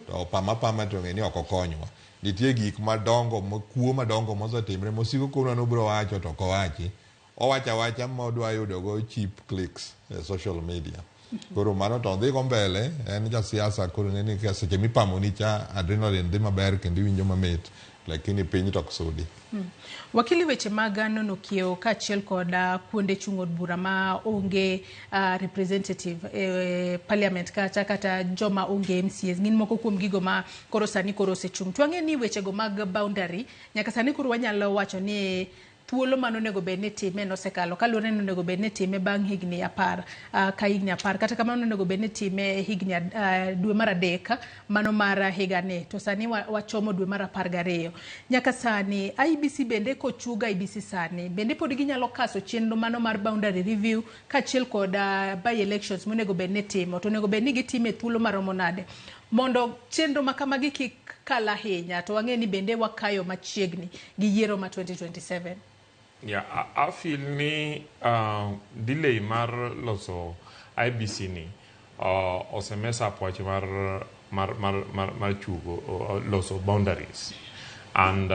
to pama pama to ng'e ni ok okonywa. Nitie gik madongo, kuo madongo mosetimre mosiko konwa nobiro wacho to ok owachi. Owacho awacha modwa yudogo cheap clicks e social media. Koro mano to odhi go mbele, en jasiasa. Koro ng'e ni seche mipamoni cha adrenaline dhi maber kendo iwinjo mamit, lakini piny to ok sudi. Wakili, weche mag nono kiewo kaachiel kod kuonde chung' od bura ma onge representative e parliament kacha kata joma onge MCAs gin moko kuom gigo ma koro sani koro osechung'. To wang'e ni wechego mag boundary nyaka sani koro wanyalo wacho ni thuolo mane onego bed ni time nosekalo kaluwore ni onego bed ni time bang' higni 10 ka higni 10. Kata kamano onego bed ni time higni dwe mar 3 mano mar higani to sani wachomo dwe mar 12 nyaka sani. IEBC bende kochug IEBC sani bende pod ginyalo kaso chenro mano mar boundary review kaachiel kod by elections monego bed ni timo to onego bed ni gitime e thuolo maromo nade mondo chenro ma kamagi kik kal ahinya to wang'e ni bende wakayo machiegni gi yiero ma 2027. Yeah, I feel ni delay mar loso IEBC ni ose mess up wach mar chugo loso boundaries and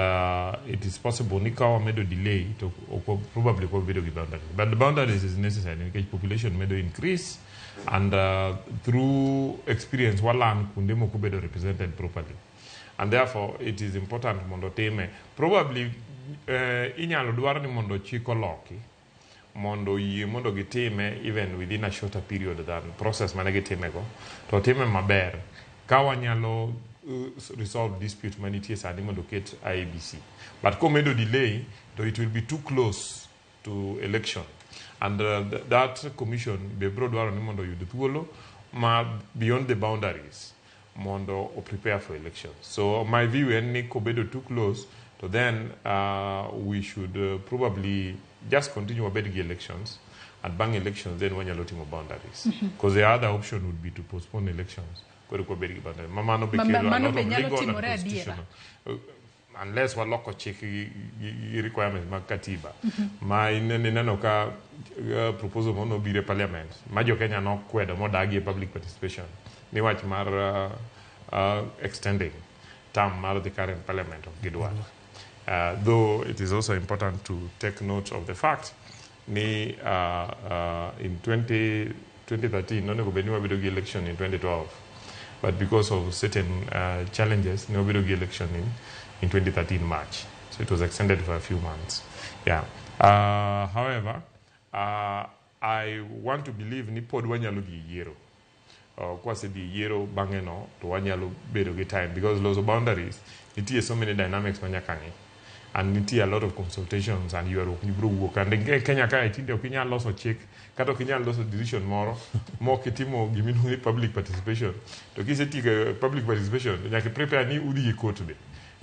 it is possible ni ka wamedo delay to ok probably ok wabedo gi boundaries, but the boundaries is necessary nikech population medo increase and through experience walan kuonde moko bedo represented properly and therefore it is important mondo time. Probably inyalo dwar ni mondo chik oloki mondo yie mondo gitime even within a shorter period than process mane gitimego to time maber ka wanyalo resolve dispute manitie sani mondo ket IEBC. But komedo delay to it will be too close to election and that commission be bro dwaro ni mondo oyud thuolo ma beyond the boundaries mondo o prepare for elections. So my view en ni kobedo too close to then we should probably just continue wabed gi elections and bang elections then wanyalo timo boundaries, because the other option would be to postpone elections koro kwabed gi boundaries ma mano be kelo a mano lot be of nyalo legal and timore adiera. Constitutional unless waloko chik gi requirements mag katiba ma ineno ka proposal moro nobiro e parliament ma jo Kenya nokwedo modagi e public participation ni wach mar extending term mar the current parliament ok gidwar. Though it is also important to take note of the fact ni in 2013 nonego bed ni wabedo gi election in 2012, but because of certain challenges ne wabedo gi election in 2013 March, so it was extended for a few months. Yeah, however, I want to believe ni pod wanyalo dhi e yiero. Kwasedhi e yiero bang'e no to wanyalo bedo gi time because loso boundaries nitie so many dynamics ma nyaka ng'i and nitie a lot of consultations and ywaruok ni biro wuok. And e Kenya kae tinde ok inyal loso chik kata ok inyal loso decision moro mok itimo gimiluongo ni public participation. To kisetieko public participation to nyaka prepare ni udhi e court be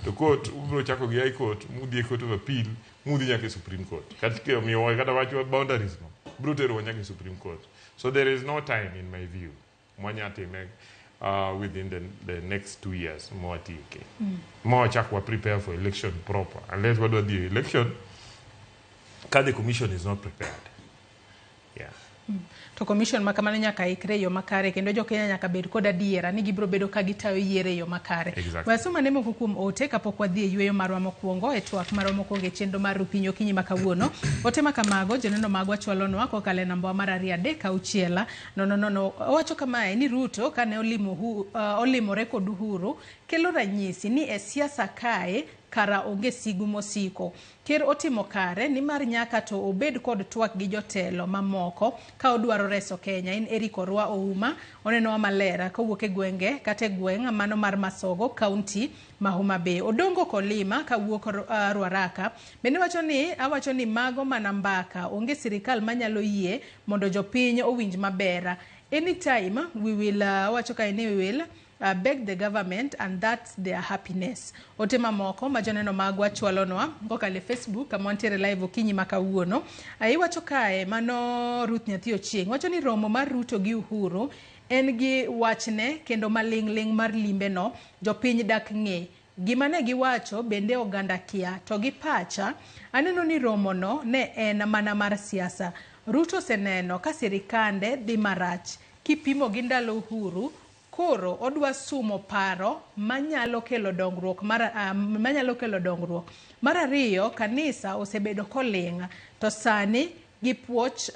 to court ubiro chako gi high court mudhi e Court of Appeal mudhi nyaka e Supreme Court. Kata omiyo kata wach boundaries no biro terowa nyaka e Supreme Court. So there is no time in my view mwanya time within the next 2 years mwatieke mwachak wa prepare for election proper, unless wadwa dhi e election ka the commission is not prepared. Yeah. To commission ma kamano nyaka ikre e yo makare kendo jo Kenya nyaka bed kod adiera ni gibiro bedo ka gitayo yiero e yo makare. Exactly. We asom ane moko kuom ote kapok wadhi e yueyo marwa mokwongo e twak marwa mokwongo e chenro mar Rupiny okinyi ma kawuono. Ote ma kamago joneno magwa chwalonwa kokalo e namba mar 236 00. Owacho kamae ni Ruto kane olimo olimore kod Uhuru kelo ranyisi ni e siasa kae. kara onge sigu mosiko. Ker otimo kare nimar nyaka to obed kod twak gi jotelo mamoko ka odwaro reso Kenya. En Eric Orwa Ouma onenowa maler kowuok e gwenge kata e gweng' mano mar Masogo, kaunti ma Homa Bay. Odongo Kolima kawuok Ruaraka bende wacho ni awacho ni mago mana mbaka, onge sirikal manyalo yie mondo jopiny owinj maber. Anytime we will wacho kae ni we will beg the government and that's their happiness. Ote mamoko ma joneno magwa chwalonwa kokalo e Facebook kama wantiere live okinyi ma kawuono. Iwacho kae mano Ruth Nyathi Ochieng' wacho ni romo mar Ruto gi Uhuru en gi wachne kendo maling'ling' mar limbeno jopiny dak ng'e. Gima ne giwacho bende oganda kia to gi pacha aneno ni romono ne en mana mar siasa. Ruto oseneno ka sirikande dhi marach kipimo gi ndalo Uhuru, koro odwa sumo paro manyalo kelo dongruok manyalo kelo dongruok. Mar ariyo, kanisa osebedo koling' to sani gipuoch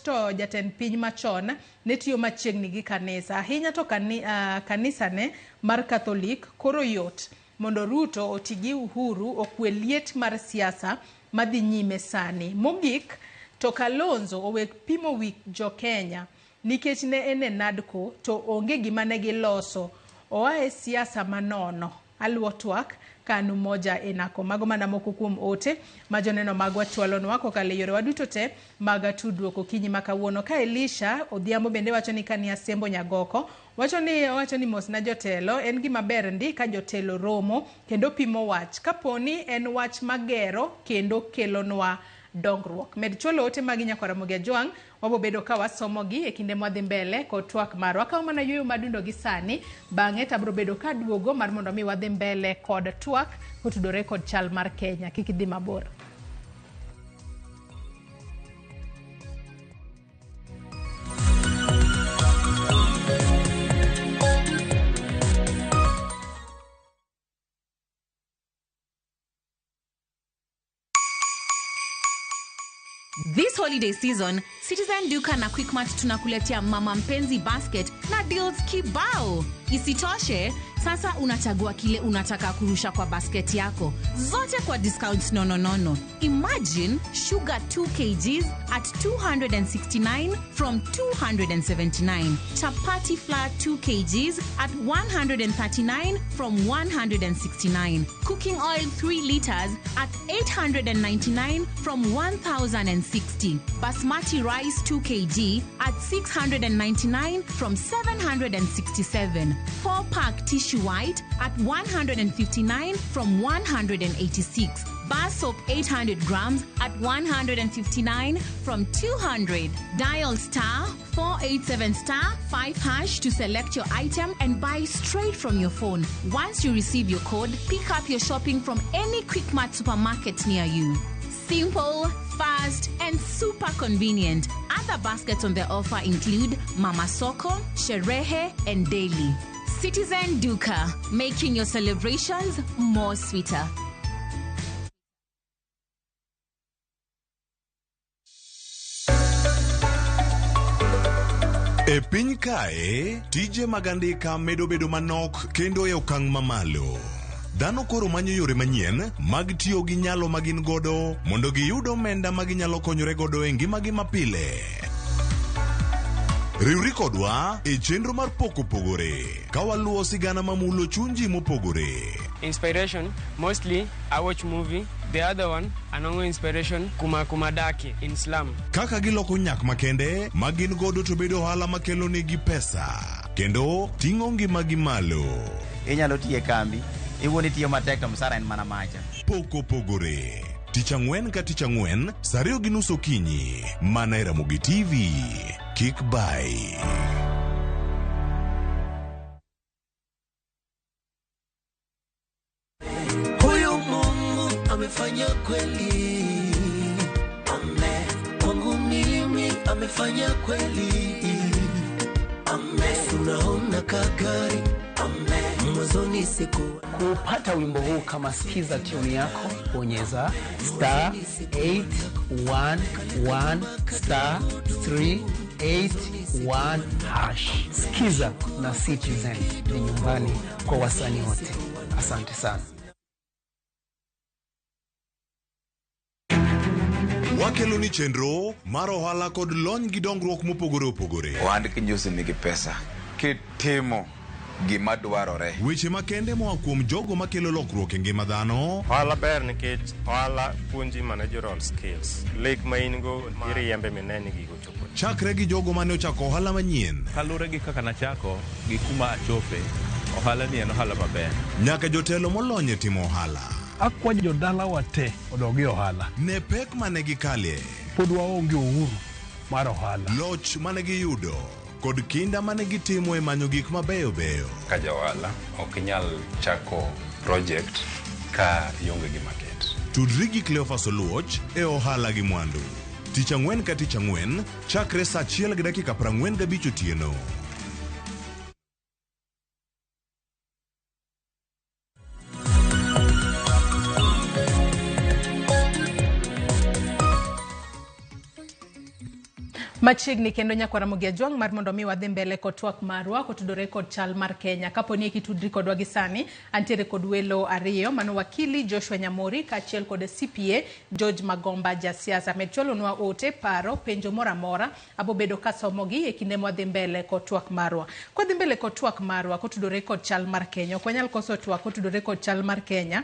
to jatend piny machon ne tiyo machiegni gi kanisa ahinya to kanisane mar Catholic. Koro yot mondo Ruto oti gi Uhuru okwe liet mar siasa madhi nyime sani. Mogik to Kalonzo owek pimo wi jo Kenya nikech ne en e NADCO to onge gima ne giloso, oa e siasa manono. Aluwo twak kanu moja enako. Mago mana moko kuom ote ma joneno magwa chwalonwa kokalo e yorewa duto te mag tudruok okinyi ma kawuono. Ka Elisha Odhiambo bende wacho ni kani Asembo Nyagoko wacho ni mos na jotelo, en gima ber ndi ka jotelo romo kendo pimo wach kaponi en wach magero kendo kelonwa dongruok. Med chwalo ote magi nyakwar Ramogi Ajwang', wabobedo ka wasomogi e kinde mwadhi mbele kod twak marwa. Akawo mana yueyo madundo gi sani, bang'e to abiro bedo ka duogo mar mondo mi wadhi mbele kod twak kotudore kod chal mar Kenya. Kik idhi mabor. This holiday season, Citizen Duka na Quickmart tunakuletea Mama Mpenzi Basket na deals kibao. Isitoshe, sasa unachagua kile unataka kurusha kwa basket yako. Zote kwa discounts nononono. Imagine sugar 2 kgs at 269 from 279. Chapati flour 2 kgs at 139 from 169. Cooking oil 3 liters at 899 from 1,060. Basmati rice 2 kg at 699 from 767. 4-pack tissue white at 159 from 186. Bar soap 800 grams at 159 from 200. Dial star 487 star 5 hash to select your item and buy straight from your phone. Once you receive your code, pick up your shopping from any Quickmart supermarket near you. Simple, fast, and super convenient. Other baskets on the offer include Mama Soko, Sherehe, and Daily. Citizen Duka, making your celebrations more sweeter. E piny kae, tije mag andika medo bedo manok kendo e okang' mamalo. Dhano koro manyo yore manyien mag tiyo gi nyalo ma gin godo mondo giyud omenda ma ginyalo konyore godo e ngimagi mapile. Riwri kodwa e chenro mar Pok Opogore ka waluwo sigana mamulo chuny ji mopogore. Inspiration, mostly I watch movie. The other one, anongo inspiration, kuma kumadaki in slum. Kaka giloko nyak makende ma gin godo to bedo ohala makelo negi pesa kendo ting'o ngimagi malo. Inyalo tiyo e kambi, iwuon itiyo matek to msara en mana macha. Pok Opogore. Tich ang'wen ka tich ang'wen, saa 2:30 okinyi, mana e Ramogi TV. Kik bai. Huyu Mungu amefanya kweli. Amen. Kwangu mimi amefanya kweli. Amen. Unaona kagari. Amen. Mwanzoni siku kupata wimbo huu kama sikiza tune yako, bonyeza star 811 star 381 hash. Sikiza na Citizen ni nyumbani kwa wasanii wote. Asante sana. Wakelo ni chenro mar ohala kod lony gi dongruok mopogore opogore. Ohand kinjusi nigi pesa kitimo gima dwarore. Weche makende moa kuom jogo makelo lokruok e ngima dhano. Ohala ber nikech ohala puonji managerial skills. Lek ma in go iriembe mine ni gigo chopo. Chakre gi jogo mane ochako ohala manyien. Kaluwore gi kaka nachako gi kuma achope, ohala ni en ohala maber. Nyaka jotelo molony e timo ohala. Akwayo jodalawa te odog e ohala. Ne pek mane gikale. Pod waonge uhuru mar ohala. Loch mane giyudo kod kinda mane gitimo e manyo gik mabeyo beyo. Ka ja ohala ok inyal chako project ka ionge gi market. Tudri gi Cleophas Oluoch e ohala gi mwandu. Tich ang'wen ka tich ang'wen chakre saa 1:45 otieno. Machiegni kendo nyakwar Ramogi Ajwang' mar mondo mi wadhi mbele kod twak marwa kotudore kod chal mar Kenya. Kapo ni kitudri kodwa gi sani, antiere kod welo ariyo, mano wakili Joshua Nyamori kaachiel kod CPA George Magomba jasiasa. Med chwalonwa ote, paro, penjo moro amora, abobedo kasomogi e kinde mwadhi mbele kod twak marwa. Kwadhi mbele kod twak marwa kotudore kod chal mar Kenya, ok wanyal koso twak kotudore kod chal mar Kenya.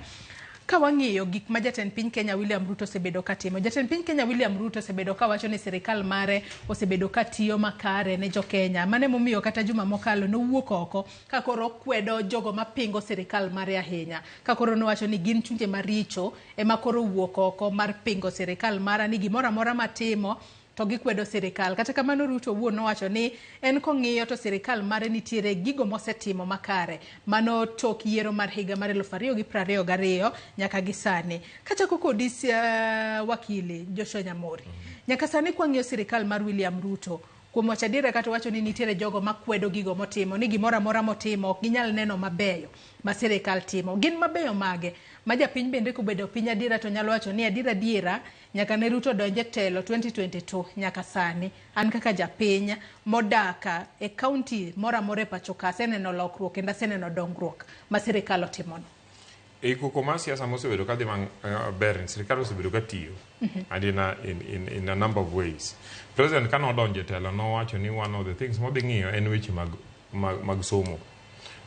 Ka wang'iyo gik ma jatend piny Kenya William Ruto osebedo ka timo. Jatend piny Kenya William Ruto osebedo ka wacho ni sirikal mare osebedo ka tiyo makare ne jokenya. Mano emomiyo kata juma mokalo nowuok oko ka koro okwedo jogo mapingo sirikal mare ahinya. Ka koro nowacho ni gin chunje maricho ema koro owuok oko mar pingo sirikal mara ni gimoro amora matimo to gikwedo sirikal. Kata kamano Ruto owuon nowacho ni en kong'iyo to sirikal mare nitiere gigo mosetimo makare. Mano tok yiero mar higa mar 2022 nyaka gi sani. Kachako kodi wakili Joshua Nyamori. Nyaka sani kwang'iyo sirikal mar William Ruto, kuom wacho adiera kata wacho ni nitiere jogo makwedo gigo motimo, ni gimoro amora motimo ok ginyal neno mabeyo ma sirikal timo. Gin mabeyo mage? Ma japiny bende kobedo piny adiera to nyalo wacho ni adiera adiera nyaka ne Ruto donje telo 2022 nyaka sani. An kaka japiny modaka e kaunti moro amora e pacho ka aseneno lokruok kendo aseneno dongruok ma sirikal otimono. E koko mar siasa mosebedo kadhi maber, sirikal osebedo ka tiyo and in a number of ways. President kane odonjo e telo nowacho ni one of the things modhi ng'iyo en weche mag somo.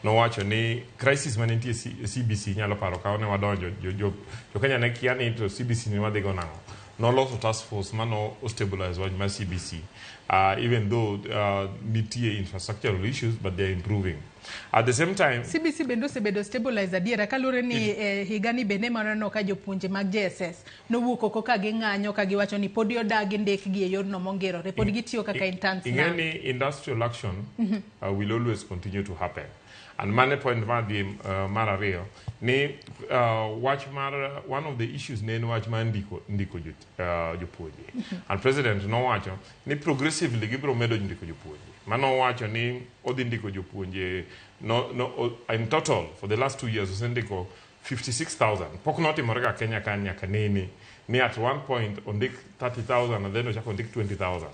Nowacho ni crisis mane nitie CBC nyalo paro ka ne wadonjo jo Kenya ne kia ni to CBC ni wadhi go nang'o. Noloso task force mano stabilize wach mar CBC. Even though nitie infrastructural issues, but they are improving. At the same time, CBC bende osebedo stabilize adiera kaluwore ni higani bende maneno ka jopuonje mag JSS nowuok oko ka ging'anyo ka giwacho ni podi odagi ndikgi e yorno mongirore, pod gitiyo kaka interns. Ing'e ni industrial action will always continue to happen. And mane point mar dhi mar ariyo ni wach mar one of the issues ne en wach mar ndiko jopuonje. And president nowacho ni progressively gibiro medo ndiko jopuonje. Mano wacho ni odhi ndiko jopuonje in total for the last 2 years osendiko 56,000. Pok notimore ga Kenya ka nyaka nene ni at one point ondik 30,000 and then ochako ondik 20,000.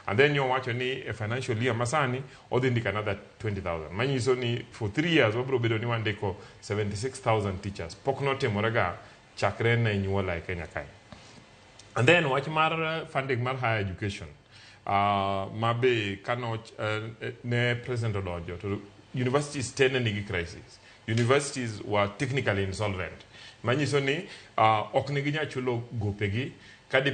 And then nyowacho ni a financial year masani odhi ndiko another 20,000. Manyiso ni for 3 years wabiro bedo ni wandiko 76,000 teachers. Pok notimore ga chakre ne nyuola e Kenya kae. And then wach mar funding mar higher education. Mabe kano ne president odonjo to universities tene nigi crisis. Universities were technically insolvent. Manyiso ni ok ne ginyal chulo gopegi kadi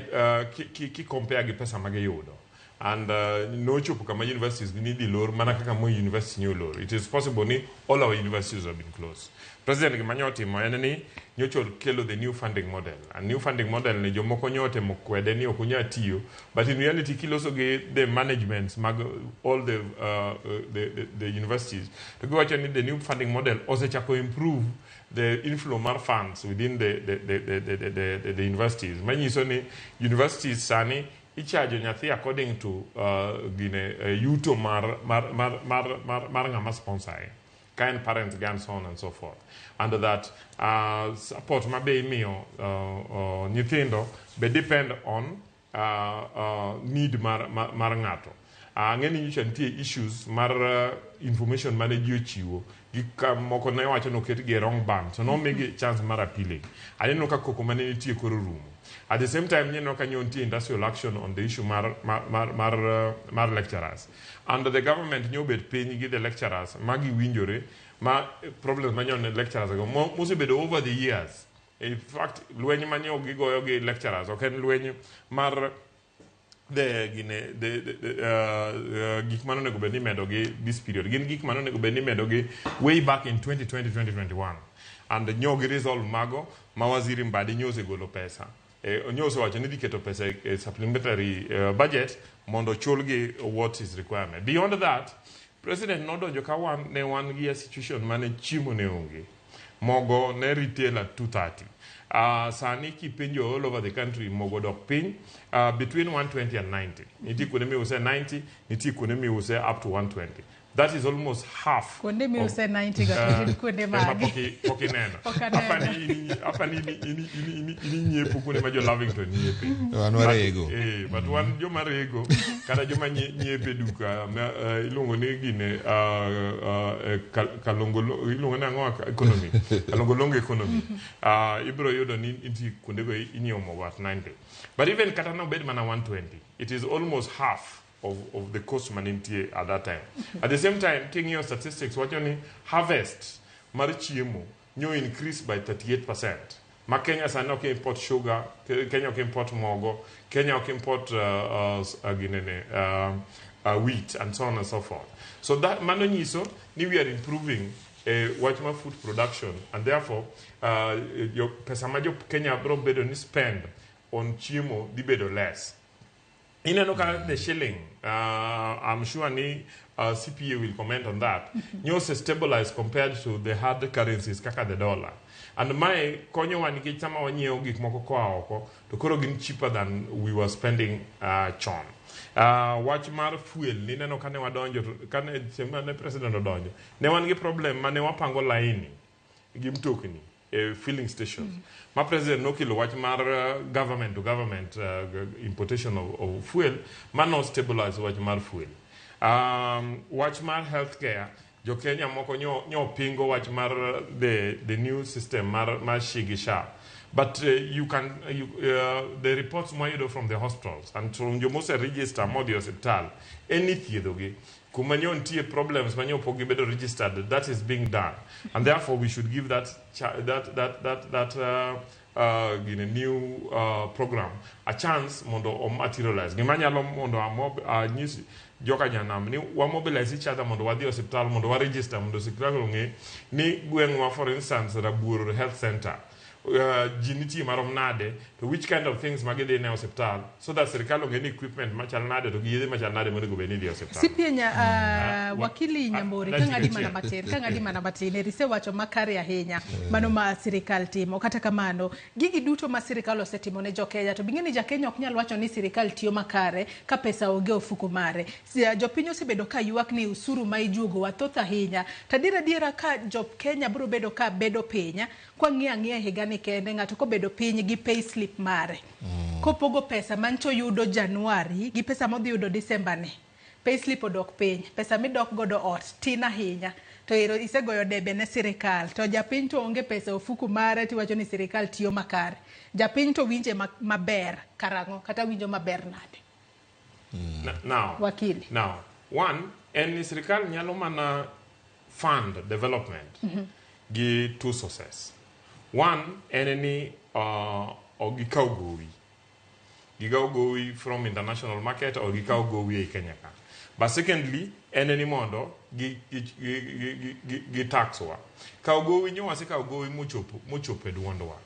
ki compare gi pesa magiyudo. And nochopo kama universities ni dhi lor mana kaka Moi University ni olor. It is possible ni all our universities have been closed. President gima nyotimo en ni nyocho kelo the new funding model. And new funding model ni jomoko nyotemo kwede ni ok onyal tiyo. But in reality kiloso gi the managements mag all the universities. To giwacho ni the new funding model osechako improve the inflow mar funds within the universities. Manyiso ni universities sani ichajo nyathi according to yuto mar ng'ama sponsor kind parents and so on and so forth. And that support mabe imiyo nyithindo be depend on need mar ng'ato. Ang'e ni nyocha nitie issues mar information mane ji ochiwo gik moko ne wacho ni oketgi e wrong bank, so nomigi chance mar appealing. Aneno ka koko mane nitie koro rumo. At the same time, neno ka nyo nitie industrial action on the issue mar lecturers, and the government nyo bet piny gi the lecturers ma giwinjore ma problems ma nyo ne lecturers go mosebedo over the years. In fact, lweny ma nyo gigoyo gi lecturers ok en lweny mar the gine the gik mane onego bed ni imedo gi this period, gin gik mane onego bed ni imedo gi way back in 2020 2021, and nyo gi resolve mago ma waziri Mbadi nyo osegolo pesa, nyo osewacho ni dhi keto pesa e supplementary budget mondo ochulgi what is requirement. Beyond that, president nodonjo ka wan ne wan gi a situation mane chiemo ne onge, mogo ne retail at 230. Sani kipenjo all over the country, mogo dok piny between 120 and 90. Nitie kuonde miuse 90, nitie kuonde miuse up to 120. That is almost half. Kuonde miuse 90 ga to gin kuonde Ema mage? Pok ineno. Pok aneno. Apa ni ini nyiepo kuonde ma jo Lavington nyiepe. Wan warego. But wan joma rego kata joma nyiepe e duka ma, iluongo ni gine kalongolo, iluongo ni ang'o, economy, kalongolongo economy, ibiro yudo ni nitie kuondego inyiewo mogo at 90. But even kata nobed mana 120, it is almost half of the cost manitie at that time. At the same time, king'iyo statistics wacho ni harvest mar chiemo nyo increase by 38%. Ma Kenya sani ok import sugar, Kenya ok import mogo, Kenya ok import ginene, wheat and so on and so forth. So that mano nyiso ni we are improving wach mar food production, and therefore pesa ma jo Kenya biro bedo ni spend on chiemo dhi bedo less. Ineno ka the shilling, I'm sure ni CPA will comment on that, nyo stabilize compared to the hard currencies kaka the dollar, and mae konyowa nikech sama wanyiewo gik moko koa oko to koro gin cheaper than we were spending chon. Wach mar fuel, nineno kane wadonjo, kane chieng' mane president odonjo, ne wan gi problem mane wapango laini gi mtokni e filling stations, ma president nokelo wach mar government to government importation of fuel, mano stabilize wach mar fuel. Wach mar healthcare, jo Kenya moko nyo pingo wach mar the new system mar SHIF gi SHA, but you can you, the reports mwayudo from the hospitals and from jomose register modhi osiptal en ni thiedhogi kuma nyo nitie problems ma nyo pok gibedo registered, that is being done, and therefore we should give that cha- that that that that gine new program a chance mondo o materialize. Gima nyalo mondo anyis joka nyanam ni wa mobilize each other mondo wadhi e osiptal mondo wa register, mondo osiptal ong'e ni gweng'wa, for instance Rabuor Health Center, ji nitie marom nade, to which kind of things ma gidhi ne osiptal, so that sirikal ong'e ni equipment machal nade to gi yedhe machal nade monego bed ni idhi e osiptal. CPA nya, wakili Nyambori, ka dakika ng'adi mana achiel. Matin, ka ng'adi mana matin, eri isewacho makare ahinya mano ma sirikal timo. Kata kamano, gigi duto ma sirikal osetimo ne jokenya, to bing'e ni jakenya ok nyal wacho ni sirikal tiyo makare ka pesa onge e ofuko mare. Jopiny osebedo ka ywak ni usuru ma ijuogo wa thoth ahinya. To adier adiera ka jokenya biro bedo ka bedo piny, kwang'iyo ang'iya higa ni kende, ng'ato kobedo piny gi pay slip mare, kopogo pesa mancho yudo Januari gi pesa modhi yudo Disemba ni, payslip odok piny, pesa midok godo ot tin ahinya, to ero isegoyo debe ne sirikal, to japiny to onge pesa e ofuku mare, tiwacho ni sirikal tiyo makare. Japiny to winje maber karang'o kata winjo maber nade? Now, Wakili. Now, one, en ni sirikal nyalo mana fund development gi two sources. One, en ni ok gikaw gowi. Gikaw gowi from international market or gikaw gowi ei Kenya ka. But secondly, en ni mondo gi tax wa. Kaw gowi nyo wasekaw gowi mochopo e duondwa.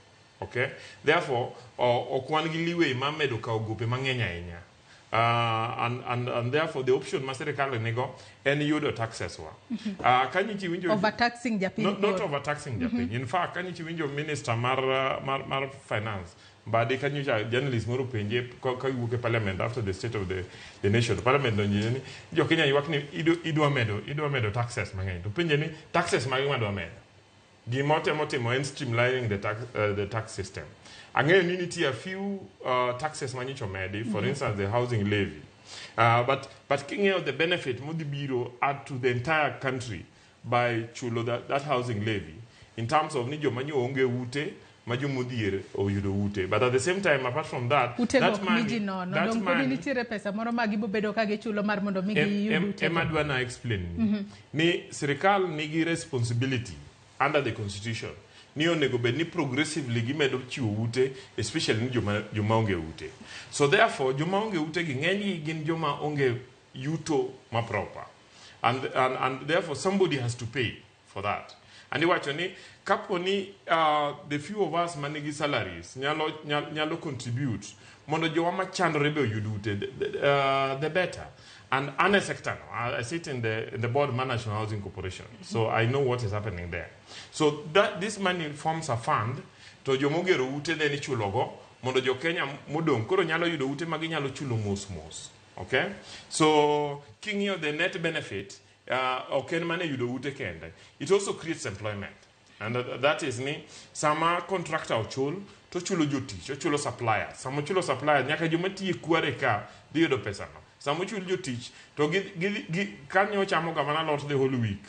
Okay? Therefore, ok wan gi leeway mar medo kawo gope mang'eny ahinya. And therefore the option ma sirikal nigo en yudo taxes wa. Ka nyichi winjo Overtaxing japiny. Not koro. Overtaxing japiny. In fact, ka nyichi winjo minister mar finance Mbadi, ka nyocha journalist moro penje ka wuok e parliament after the state of the nation, parliament donjo ni jo Kenya ywak ni idwa medo taxes mang'eny, to penje ni taxes mage madwa medo. Gima otemo timo en streamlining the tax system. Ang'eyo ni nitie a few taxes manyocha omedi, for instance the housing levy. But king'iyo the benefit modhi biro add to the entire country by chulo that housing levy in terms of ni joma nyo onge ute ma jomodhier oyudo ute, but at the same time, apart from that, ute that go ok mi ji money, nono that dong podi money nitiere pesa moro ma gibobedo ka gichulo mar mondo mi giyud ute ema go. Adwa na explain ni ni sirikal nigi responsibility under the constitution ni onego bed ni progressively gimedo chiwo ute, especially ni joma onge ute. So therefore joma onge ute gi ng'enygi gin joma onge yuto ma proper and therefore somebody has to pay for that. And iwacho ni kapo ni the few of us manigi salaries nyalo contribute mondo jowa machandore be oyud ute, the better. And an e sector no, I sit in the board mar National Housing Corporation, so I know what is happening there. So that this money forms a fund to jomogero ute then ichulogo mondo jo Kenya modong' koro nyalo yudo ute ma ginyalo chulo mos mos. Okay, so king'iyo the net benefit, ok en mana yudo ute kende, it also creates employment. And that is ni sama contractor ochul to ochulo jotich, ochulo supplier. Sama ochulo supplier, nyaka joma tiyo e kware ka dhi yudo pesano. Sama ochul jotich to gi, kanyo ochamo ga mana alot the whole week,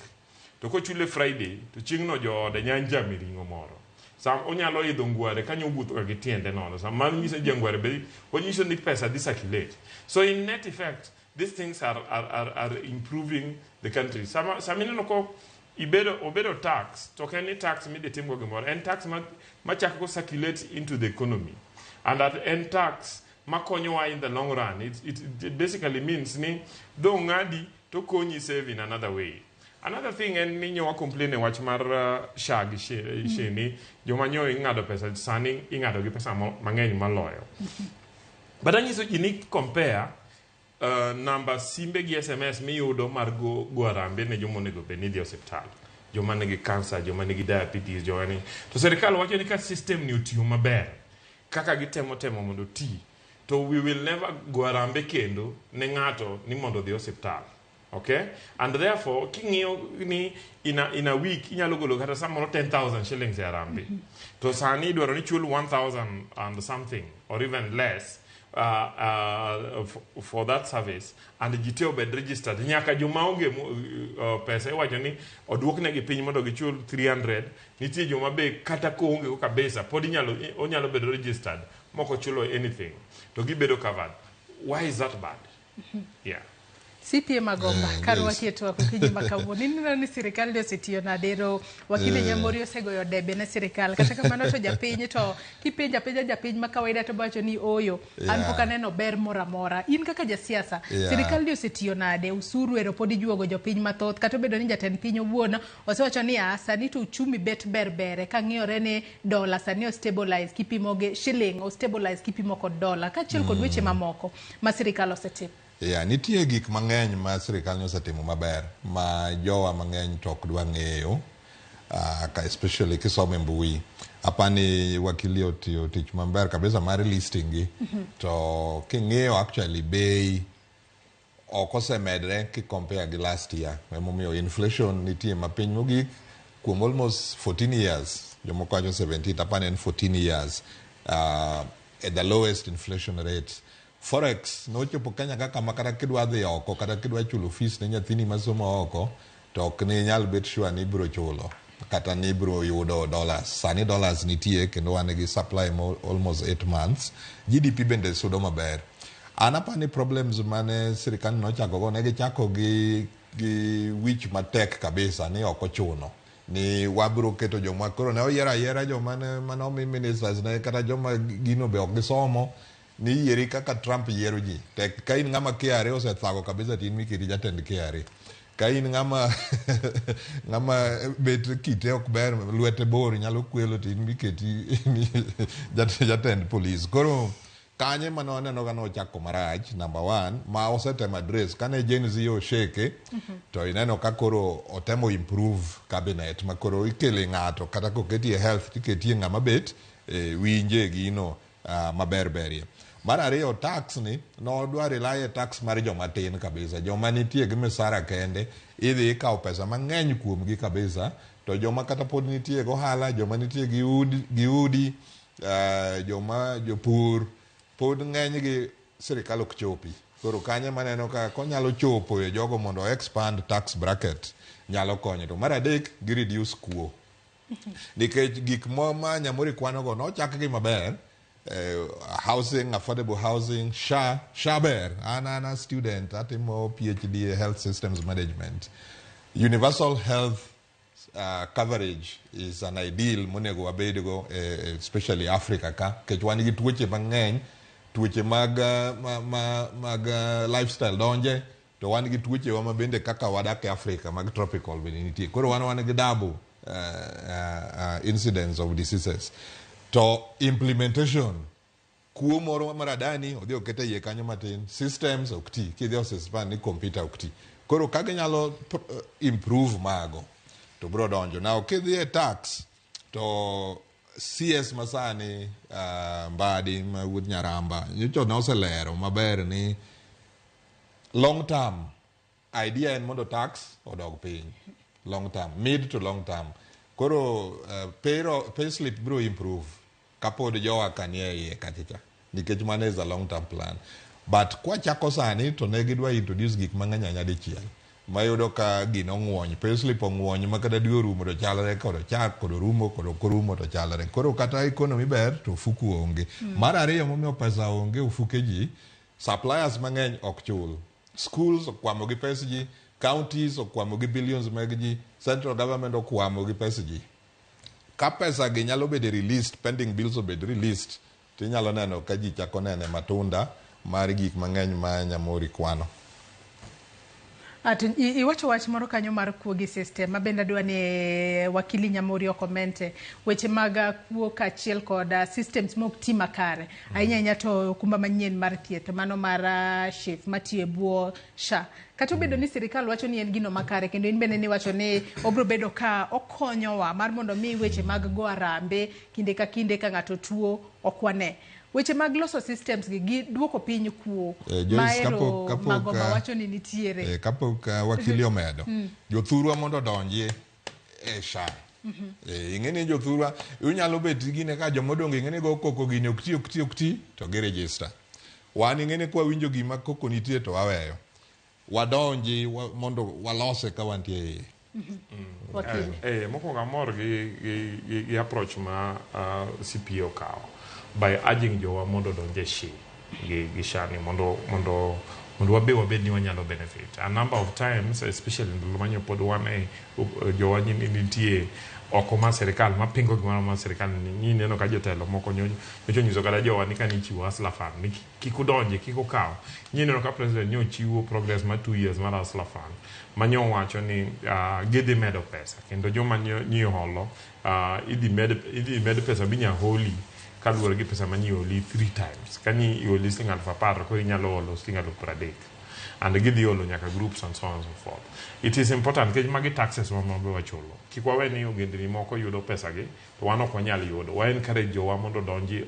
to kochule Friday to chieng'no joode nya njame ring'o moro. Sam onyalo idho ngware kanyo owuotho ga gi tiende nono. Sama nyiso jangware be onyiso ni pesa dhi circulate. So in net effect, these things are improving the country. Sama ineno ko ibedo obedo tax, to ok en ni tax midhi timgo gimoro, en tax ma chako circulate into the economy, and that en tax makonyowa in the long run. It basically means ni dho ng'adi to konyi save in another way. Another thing en ni nyowa complain e wach mar SHA gi SHI ni joma nyo ing'ado pesa sani ing'ado gi pesa mang'eny maloyo. But anyiso ji ni compare namba simbe gi SMS miyudo mar go arambe ne joma onego bed ni dhi e osiptal, joma nigi cancer, joma nigi diabetes, joma ni to sirikal wacho ni ka system ni otiyo maber kaka gitemo temo mondo oti, to we will never go arambe kendo ne ng'ato ni mondo odhi e osiptal. Okay, and therefore king'iyo ni in a week inyalo golo kata samoro 10,000 shillings e arambe, to sani idwaro ni chul 1000 and something or even less for that service, and ji te obed registered, nyaka joma onge pesa iwacho ni oduoknegi piny mondo gichul 300. Nitie joma be kata koonge go kabisa pod inyalo onyalo bedo registered mok ochulo anything to gibedo covered. Why is that bad? Yeah. CPA Magomba, kar wakie twak okinyi ma kawuono, ineno ni sirikal ni osetiyo nade? Ero wakili Nyamori osegoyo debe ne sirikal. Kata kamano to japiny to kipenjo apenja japiny ma kawaida to bowacho ni oyo, an pok aneno ber moro amora. In kaka jasiasa, sirikal ni osetiyo nade? Usuru ero pod ijuogo jopiny mathoth, kata obedo ni jatend piny owuon osewacho ni a sani to uchumi bet ber bere kang'iyore ni dola sani o stabilize kipimo gi shilling, o stabilize kipimo kod dola, kaachiel kod weche mamoko ma sirikal osetimo. Yeah, nitie gik mang'eny ma sirikal osetimo maber ma jowa mang'eny to ok dwa ng'eyo, ka especially kisomo e mbui. Apani wakili otiyo tich maber kabisa mar listing gi. To king'iyo actually bei ok osemedre ki compare gi last year. Emomiyo inflation nitie mapiny mogik kuom almost 14 years. Jomoko wacho 17, apani en 14 years, at the lowest inflation rate. Forex nochopo Kenya kaka ma kata kidwa dhi oko, kata kidwa chulo fees ne nyathini masomo oko, to ok ni nyal bet sure ni ibiro chulo kata ni ibiro yudo dollars. Sani dollars nitie kendo wan gi supply mo almost 8 months. GDP bende sudo maber. An apani problems mane sirikal nochako go, ne gichako gi wich matek kabisa ni ok ochuno ni wabiro keto joma koro ne oyiero ayiera joma ne mane omi ministers ne kata joma gino be ok gisomo ni yieri kaka Trump yiero ji. Tek ka in ng'ama KRA osethago kabisa to in miketi jatend KRA. Ka in ng'ama bet kite ok ber, lwete bor, nyalo kwelo, to in miketi jatend polis. Koro kanye mane waneno ka nochako marach number one ma osetemo address kane Gen Z osheke, to ineno ka koro otemo improve cabinet ma koro ikele ng'ato kata koketie health tiketie ng'ama bet winje gino maber berie. Mar ariyo, tax ni nodwa rely e tax mar joma tin kabisa, joma nitie gi misara kende idhi ikawo pesa mang'eny kuomgi kabisa, to joma kata pod nitie gohala, joma nitie gi udi, joma jopur pod ng'enygi sirikal ok chopi. Koro kanyo maneno ka konyalo chopo e jogo mondo expand tax bracket nyalo konyo. To mar adek, gi reduce kuo. Nikech gik mo ma Nyamori kwano go nochak gi maber, housing, affordable housing, SHA, SHA ber. An a student, atimo PhD e health systems management. Universal health coverage is an ideal monego wabedgo, especially Africa ka, nikech wan gi tuoche mang'eny, tuoche mag, mag lifestyle donje, to wan gi tuoche wa mabende kaka wadak e Africa mag tropical bende nitie. Koro wan gi double incidence of diseases. To implementation, kuo moro maradani odhi okete iye kanyo matin, systems ok ti, kidhi osispan ni computer ok ti. Koro ka ginyalo improve mago to bro donjo. Now kidhi e tax to CS masani, Mbadi ma wuod Nyaramba nyocha noselero maber ni long term idea en mondo tax odog piny, long term, mid to long term. Koro pay slip bro improve kapod jowa kanie iye kachacha, nikech mano is a long term plan. But kwachako sani to ne gidwa introduce gik mang'eny ahinya dichiel, mayudo ka gino ong'wony, payslip ong'wony ma kata dwe orumo to chalre, kod ochak kod orumo kod ok orumo to chalre. Koro kata economy ber to ofuku onge. Mar ariyo momiyo pesa onge ofuke ji, suppliers mang'eny ok chul, schools okwamo gi pes ji, counties okwamo gi billions mag ji, central government okwamo gi pes ji. Ka pesa gi nyalo bedo released, pending bills obed released, tinyalo neno ka ji chako nene matunda mar gik mang'eny ma Nyamori kwano. To iwacho wach moro kanyo mar kuo gi system ma bende adwa ni wakili Nyamori okomente weche mag kuo kaachiel kod systems mok ti makare, ahinya ahinya to okumba manyien mar thieth mano mar SHIF matiyo e bwo SHA. Kata obedo ni sirikal wacho ni en gino makare, kendo in bende niwacho ni obro bedo ka okonyowa mar mondo mi weche mag go arambe kinde ka kinde ka ng'ato tuo ok wane. Weche mag loso systems gi duoko piny kuo maero Magoma wacho ni nitiere. Kapok wakili omedo, jothurwa mondo odonji e SHA. Ing'e ni jothurwa unyalo bet gine ka jomodong' ing'e ni go koko gini ok ti ok ti ok ti to gi register. Wan ing'e ni kwa winjo gima koko nitie to waweyo. Wadonji mondo walose ka wantie iye. Mokwongo amor gi approach ma CPA okawo by urging jowa mondo odonj e SHI gi SHA ni mondo wabe wabed ni wanyalo benefit. A number of times, especially ndalo manyo pod wan e jowa nitie oko mar sirikal mapingo gimoro mar sirikal ni neno ka jotelo moko nyocha onyiso kata jowa ni kane ichiwo Hustler Fund ni kik udonje, kik ukaw. Nyi neno ka president nyo chiwo progress mar 2 years mar Hustler Fund manyo wacho ni gidhi medo pesa kendo joma nyi holo idhi med pesa minya holi kaluwore gi pesa manyi holi 3 times. Kani iholi siling 10,000 koro inyalo holo siling 30,000. And gidhi holo nyaka groups and so on and so forth. It is important nikech magi taxes wa mabe wachulo. Kik wawe ni ogendni moko yudo pesa gi to wan ok wanyal yudo. Wa encourage jowa mondo odonji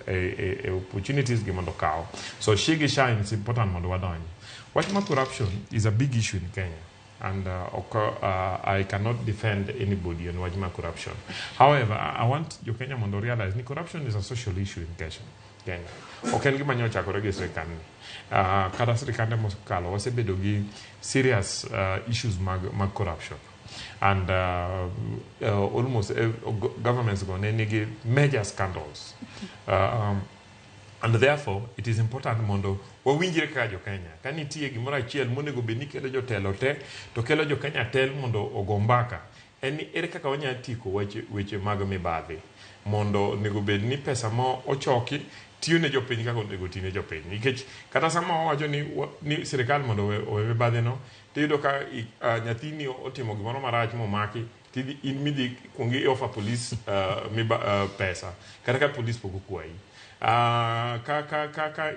e opportunities gi mondo okaw. So SHI gi SHA is important mondo wadonji. Wach mar corruption is a big issue in Kenya. And I cannot defend anybody on wach mar corruption. However, I want jo Kenya mondo realize ni corruption is a social issue in Kenya. Ok en gima nyocha ochakore gi sirikal ni. Kata sirikande mosekalo wasebedo gi serious issues mag corruption. And almost governments go ne nigi major scandals. And therefore, it is important mondo wawinjre kaka jo Kenya. Ka nitie gimoro achiel monego bed ni kelo jotelo te, to kelo jo Kenya te mondo ogo mbaka. En ni ere kaka wanyalo tieko weche mag mibadhi. Mondo onego bed ni pesa ma ochoki tiyo ne jopiny kaka onego ti ne jopiny. Nikech kata sama wawacho ni sirikal mondo owe mibadhi no, tiyudo ka nyathini otimo gimoro marach momaki, tidhi in midhi kuong i offer police pesa kata ka police pok okwayi.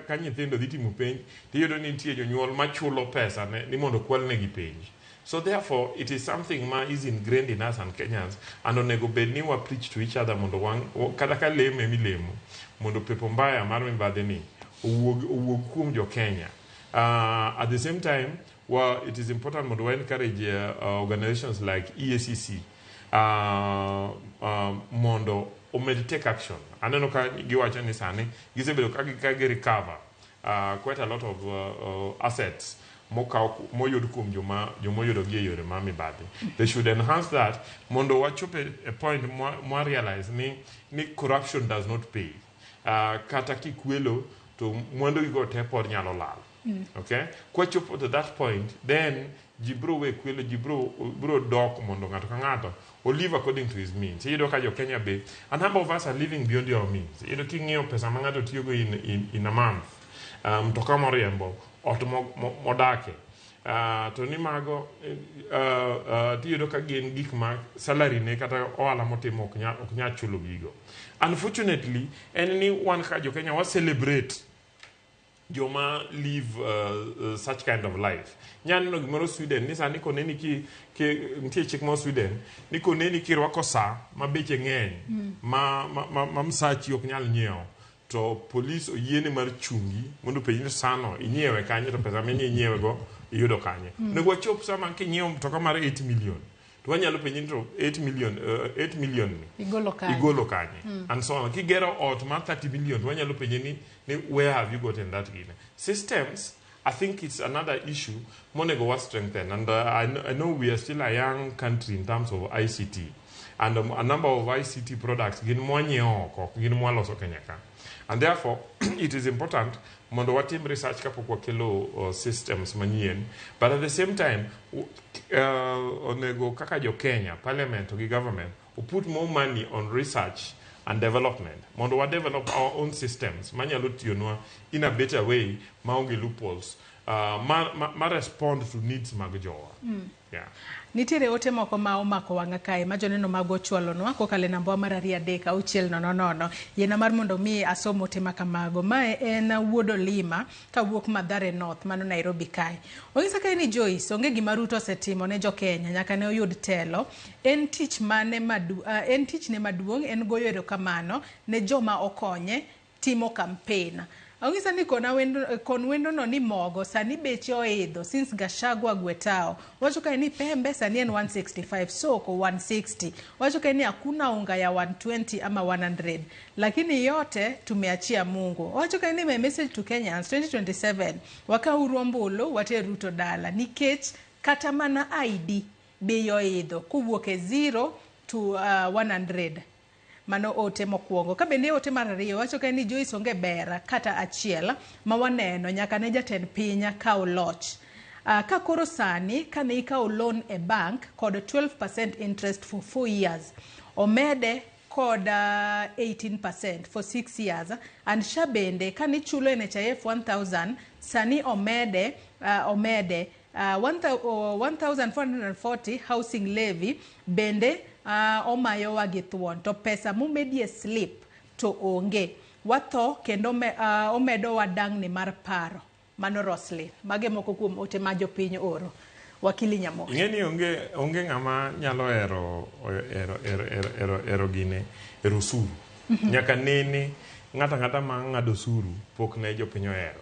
Ka nyithindo dhi timo penj, tiyudo ni nitie jonyuol machulo pesa ni mondo kwalnegi penj. So therefore, it is something ma is ingrained in us and Kenyans, and onego bed ni wa preach to each other mondo kata ka lemo emilemo, mondo pepo mbaya mar mibadhi ni owuog kuom jo Kenya. At the same time, well, it is important mondo wa encourage organizations like EACC mondo omed take action. Aneno ka giwacho ni sani gisebedo ka gi recover quite a lot of assets mokaw moyud kuom joma jomoyudogi e yore ma mibadhi. They should enhance that mondo wachop e point mwa realize ni corruption does not pay. Kata kikwelo to mwandu gigo te pod nyalo lal. Okay? Kwachopo to that point, then ji bro we kwelo, ji bro dok mondo ng'ato ka ng'ato o live according to his means. Iyudo ka jo Kenya be, a number of us are living beyond your means. Iyudo king'iyo pesa ma ng'ato tiyogo in a month, mtoka moriembo, ot modake. To ni mago tiyudo ka gin gik ma salary ne kata ohala motimo ok nyal chulo gigo. Unfortunately, en ni wan kaka jo Kenya wa celebrate joma live such kind of life. Nyalo neno gimoro Sweden ni sani koneni ki nitie chik moro Sweden ni koneni kirwako sa ma beche ng'eny ma msachi ok nyal nyiewo to polis oyiene mar chungi mondo openji ni sano inyiewe kanye to pesa minyi inyiewe go iyudo kanye. Onego wachop sama kinyiewo mtoka mar 8 million to wanyalo penji ni to 8 million 8 million ni igolo kanye? Igolo kanye? And so on. Kigero ot mar 30 million to wanyalo penje ni where have you gotten that gine? Systems, I think it's another issue monego wa strengthen, and I know we are still a young country in terms of ICT, and a number of ICT products gin mwanyiewo oko, ok gin mwaloso Kenya ka, and therefore it is important mondo watim research kapok wakelo systems manyien. But at the same time, onego kaka jo Kenya, parliament gi government put more money on research and development mondo wa develop our own systems manyalo tiyonwa in a better way maonge loopholes, ma respond to needs mag jowa. Yeah. Nitiere ote moko ma omako wang'a kae ma joneno mag ochwalonwa kokalo e namba mar 23600. Yiena mar mondo mi asom ote ma kamago. Mae en wuod Olima kawuok Mathare North, mano Nairobi kae. Onyisa kae ni Joyce, onge gima Ruto osetimo ne jokenya nyaka ne oyud telo. En tichne maduong' en goyo erokamano ne joma okonye timo campaign. Onyisa ni kon wendo no ni mogo sani beche oidho since Gachagua Gwetao. Wacho kae ni pembe sani en 165, soko 160. Wacho kae ni hakuna unga ya 120 ama 100. Lakini yote tumeachia Mungu. Wacho kae ni my message to Kenyans 2027 wakauru ombulu water Ruto dala nikech kata mana ID bei oidho kowuok e 0 to 100. Mano ote mokwongo. Ka bende ote mar ariyo wacho kae ni Joyce onge ber kata achiel ma waneno nyaka ne jatend piny kaw loch. Ka koro sani kane ikawo loan e bank kod 12% interest for 4 years, omede kod 18% for 6 years, and SHA bende kane ichulo NHIF 1000 sani omede 1440 housing levy bende omayowa gi thuon to pesa momedie slip to onge watho kendo omedowa dang'ni mar paro. Mano Roslyn. Mage moko kuom ote ma jopiny oro. Wakili Nyamoke. Ing'e ni onge ng'ama nyalo hero gine hero osuru. Nyaka nene ng'ato ang'ata ma ng'ado osuru pok ne jopiny ohero.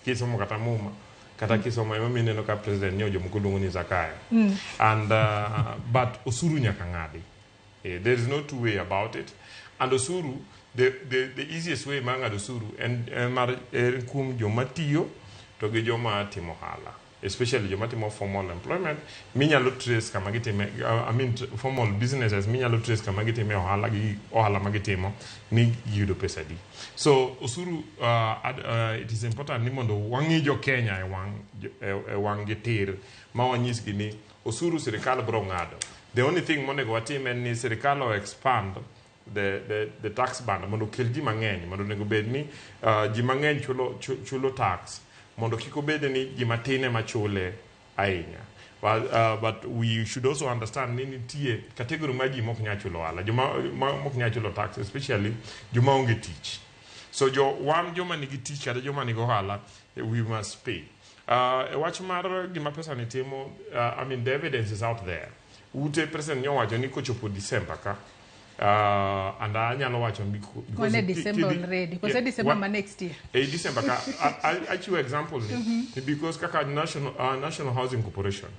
Kisomo kata Muma kata kisomo ema mineno ka president ni jomoko luongo ni Zakayo. And but osuru nyaka ng'adi. There is no two way about it. And osuru, the easiest way mar ng'ado osuru en mar en kuom joma tiyo to gi joma timo ohala. Especially joma timo formal employment minyalo trace kama gitime, I mean formal businesses minyalo trace kama gitime ohala gi ohala ma gitimo ni giyudo pesa adi. So osuru, it is important ni mondo wang'i jo Kenya e wang' gi tir ma wanyisgi ni osuru sirikal bro ng'ado. The only thing monego watim en ni sirikal o expand the tax band mondo okel ji mang'eny mondo onego bed ni ji mang'eny chulo tax mondo kik obed ni ji matin ema chule ahinya. But we should also understand ni nitie category mar ji mok nyal chulo ohala, joma mok nyal chulo tax, especially joma onge tich. So jo wan joma nigi tich kata joma nigi ohala, we must pay. E wach mar gima pesa ni timo, I mean, the evidence is out there. Ute president nyowacho ni kochopo December ka, and anyalo wacho because Wan e December already. Kose December ma next year. E December ka achiwo example ni because kaka National Housing Corporation,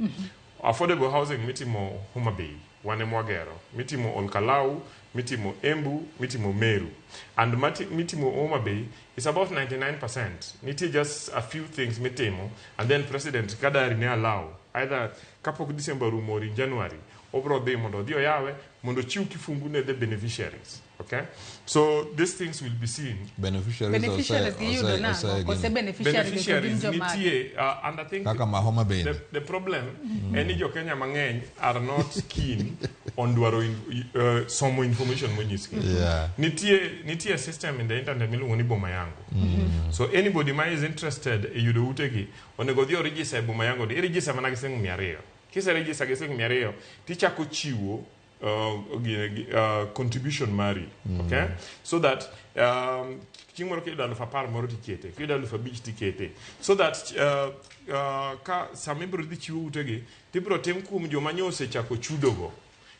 affordable housing mitimo Homa Bay wan ema wagero, mitimo Olkalau mitimo Embu, mitimo Meru. And mitimo Homa Bay is about 99%. Nitie just a few things mitimo, and then President kadari ne allow, either kapok December rumo or in January, obro dhi mondo odhi oyawe, mondo ochiw kifungu ne the beneficiaries. Okay? So these things will be seen. Beneficiaries. Beneficiaries giyudo nang'o? Kose beneficiaries to gin Beneficiaries jomage? nitie, and I think Kaka ma Homa Bay. the problem en ni jo Kenya mang'eny are not keen on dwaro somo information monyisgi. Nitie system in the internet miluongo ni Boma Yangu. So anybody ma is interested e yudo utegi onego odhi oregister e Boma Yangu ni. Iregister mana gi siling 200. Kiseregister gi siling 200 tichako chiwo contribution mari. Okay? So that chieng' moro kiyudo 10,000 moro tikete, kiyudo 5,000 tikete. So that ka sama ibiro dhi chiwo utegi, tibiro tim kuom joma nyo osechako chudogo.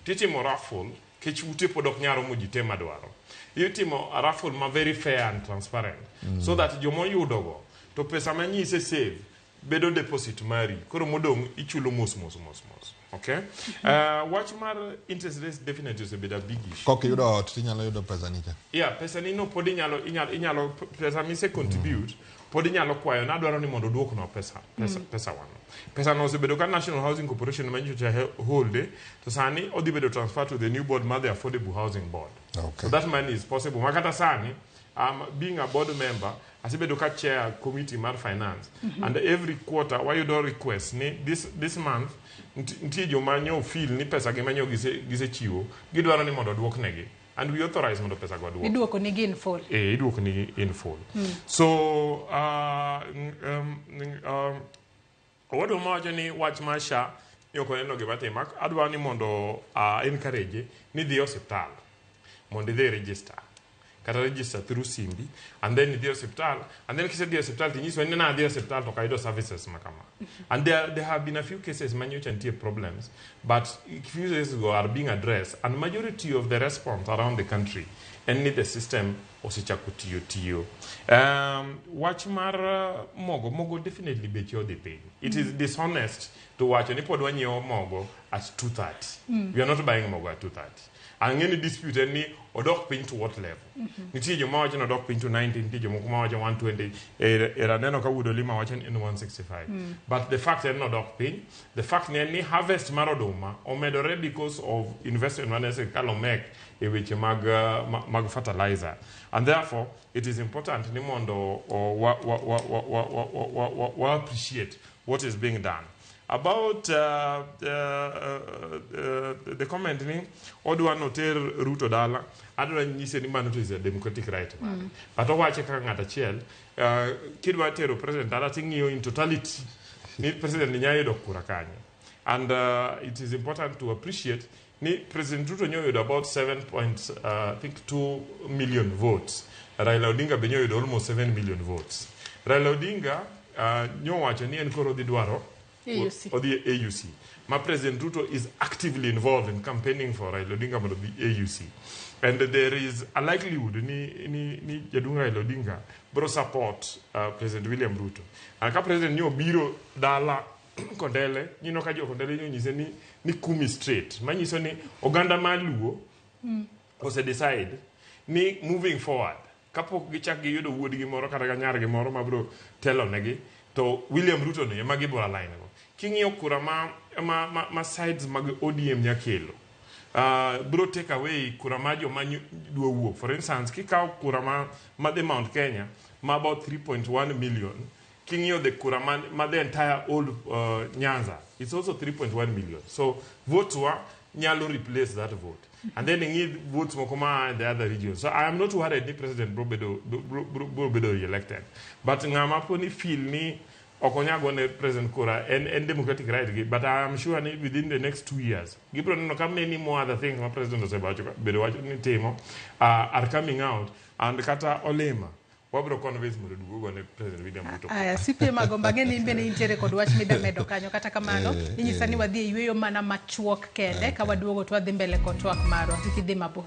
Titimo raffle, kech ute pod ok nyal romo ji te madwaro. Itimo a raffle ma very fair and transparent. So that joma oyudogo, to pesa ma nyise save, bedo deposit mari. Koro modong' ichulo mos mos mos mos. Okay? Wach mar interest rates definitely osebedo a big issue. Kok iyudo ot tinyalo yudo pesa ni cha. Yeah, pesa ni no pod inyalo pesa mise contribute pod inyalo kwayo nadwaro ni mondo oduoknwa pesa pesa wano. Pesa no osebedo ka National Housing Corporation manyocha hold to sani odhi bedo transfer to the new board mar the Affordable Housing Board. So that money is possible. Makata sani being a board member asebedo ka chair committee mar finance and every quarter wayudo request ni this month nitie joma nyo feel ni pesa gi manyo gisechiwo gidwaro ni mondo oduoknegi and we authorize mondo pesa go oduok. Iduoko nigi in full. Eh, iduoko nigi in full. So owadwa mawacho ni wach mar SHA ni ok oneno gima timo, adwa ni mondo encourage ni dhi e osiptal mondo idhi register kata register through simbi and then idhi e osiptal and then kisedhi e osiptal tinyiswa ni nadhi e osiptal to ok ayudo services ma kama. And there have been a few cases manyocha nitie problems, but few cases go are being addressed and majority of the response around the country en ni the system osechako tiyo tiyo. Wach mar mogo definitely beche odhi piny. It is dishonest to wacho ni pod wanyiewo mogo at 230. We are not buying mogo at 230. Ang'e ni dispute en ni odok piny to what level. Nitie joma wacho ni odok piny to 90, nitie jomoko mawacho 120. Era aneno ka Wuod Olima wacho ni en 165. But the fact en ni odok piny. The fact ni en ni harvest mar oduma omedore because of investment mane sirikal omek e weche mag fertilizer. And therefore it is important ni mondo wa appreciate what is being done. About the comment ni odwa noter Ruto dala, adwa nyise ni mano to is a democratic right mare. But owache kaka ng'at achiel, kidwa tero president dala ting'iyo in totality ni president ni nyalo yudo kura kanyo. And it is important to appreciate ni President Ruto nyo yudo about 7 point, I think 2 million votes. Raila Odinga be nyo yudo almost 7 million votes. Raila Odinga nyo wacho ni en koro odhi dwaro AUC. Odhi AUC. Ma President Ruto is actively involved in campaigning for Raila Odinga mondo odhi AUC. And there is a likelihood ni jaduong' Raila Odinga bro support President William Ruto. And ka President nyo biro dala Kondele, nyino ka jo Kondele nyo nyise ni kumi straight. Manyiso ni oganda mar Luo ose decide ni moving forward kapok gichak giyudo wuodgi moro kata ka nyargi moro mabro telo negi to William Ruto ni ema gibiro align go. King'iyo kura ma sides mag ODM nyakelo bro take away kura ma joma dwa wuok. For instance, kikawo kura ma dhi Mount Kenya ma about 3.1 million, king'iyo the kura ma the entire old Nyanza, it's also 3.1 million. So votes wa nyalo replace that vote. And then ing'i votes moko ma in the other regions. So I am not worried ni president bro bedo re-elected. But ng'ama po ni feel ni ok onya gone president kura en democratic right gi, but I am sure ni within the next 2 years gibiro neno ka many more other things ma president osewacho bedo wacho ni timo are coming out and kata Olema wabiro convince mondo duogo gone President William Ruto. Aya, CPA Magomba, ang'e ni in bende intiere kod wach mida medo kanyo. Kata kamano, inyisa ni wadhi e yueyo mana machuok kende. Ka waduogo to wadhi mbele kod twak marwa. Kik idhi mabor.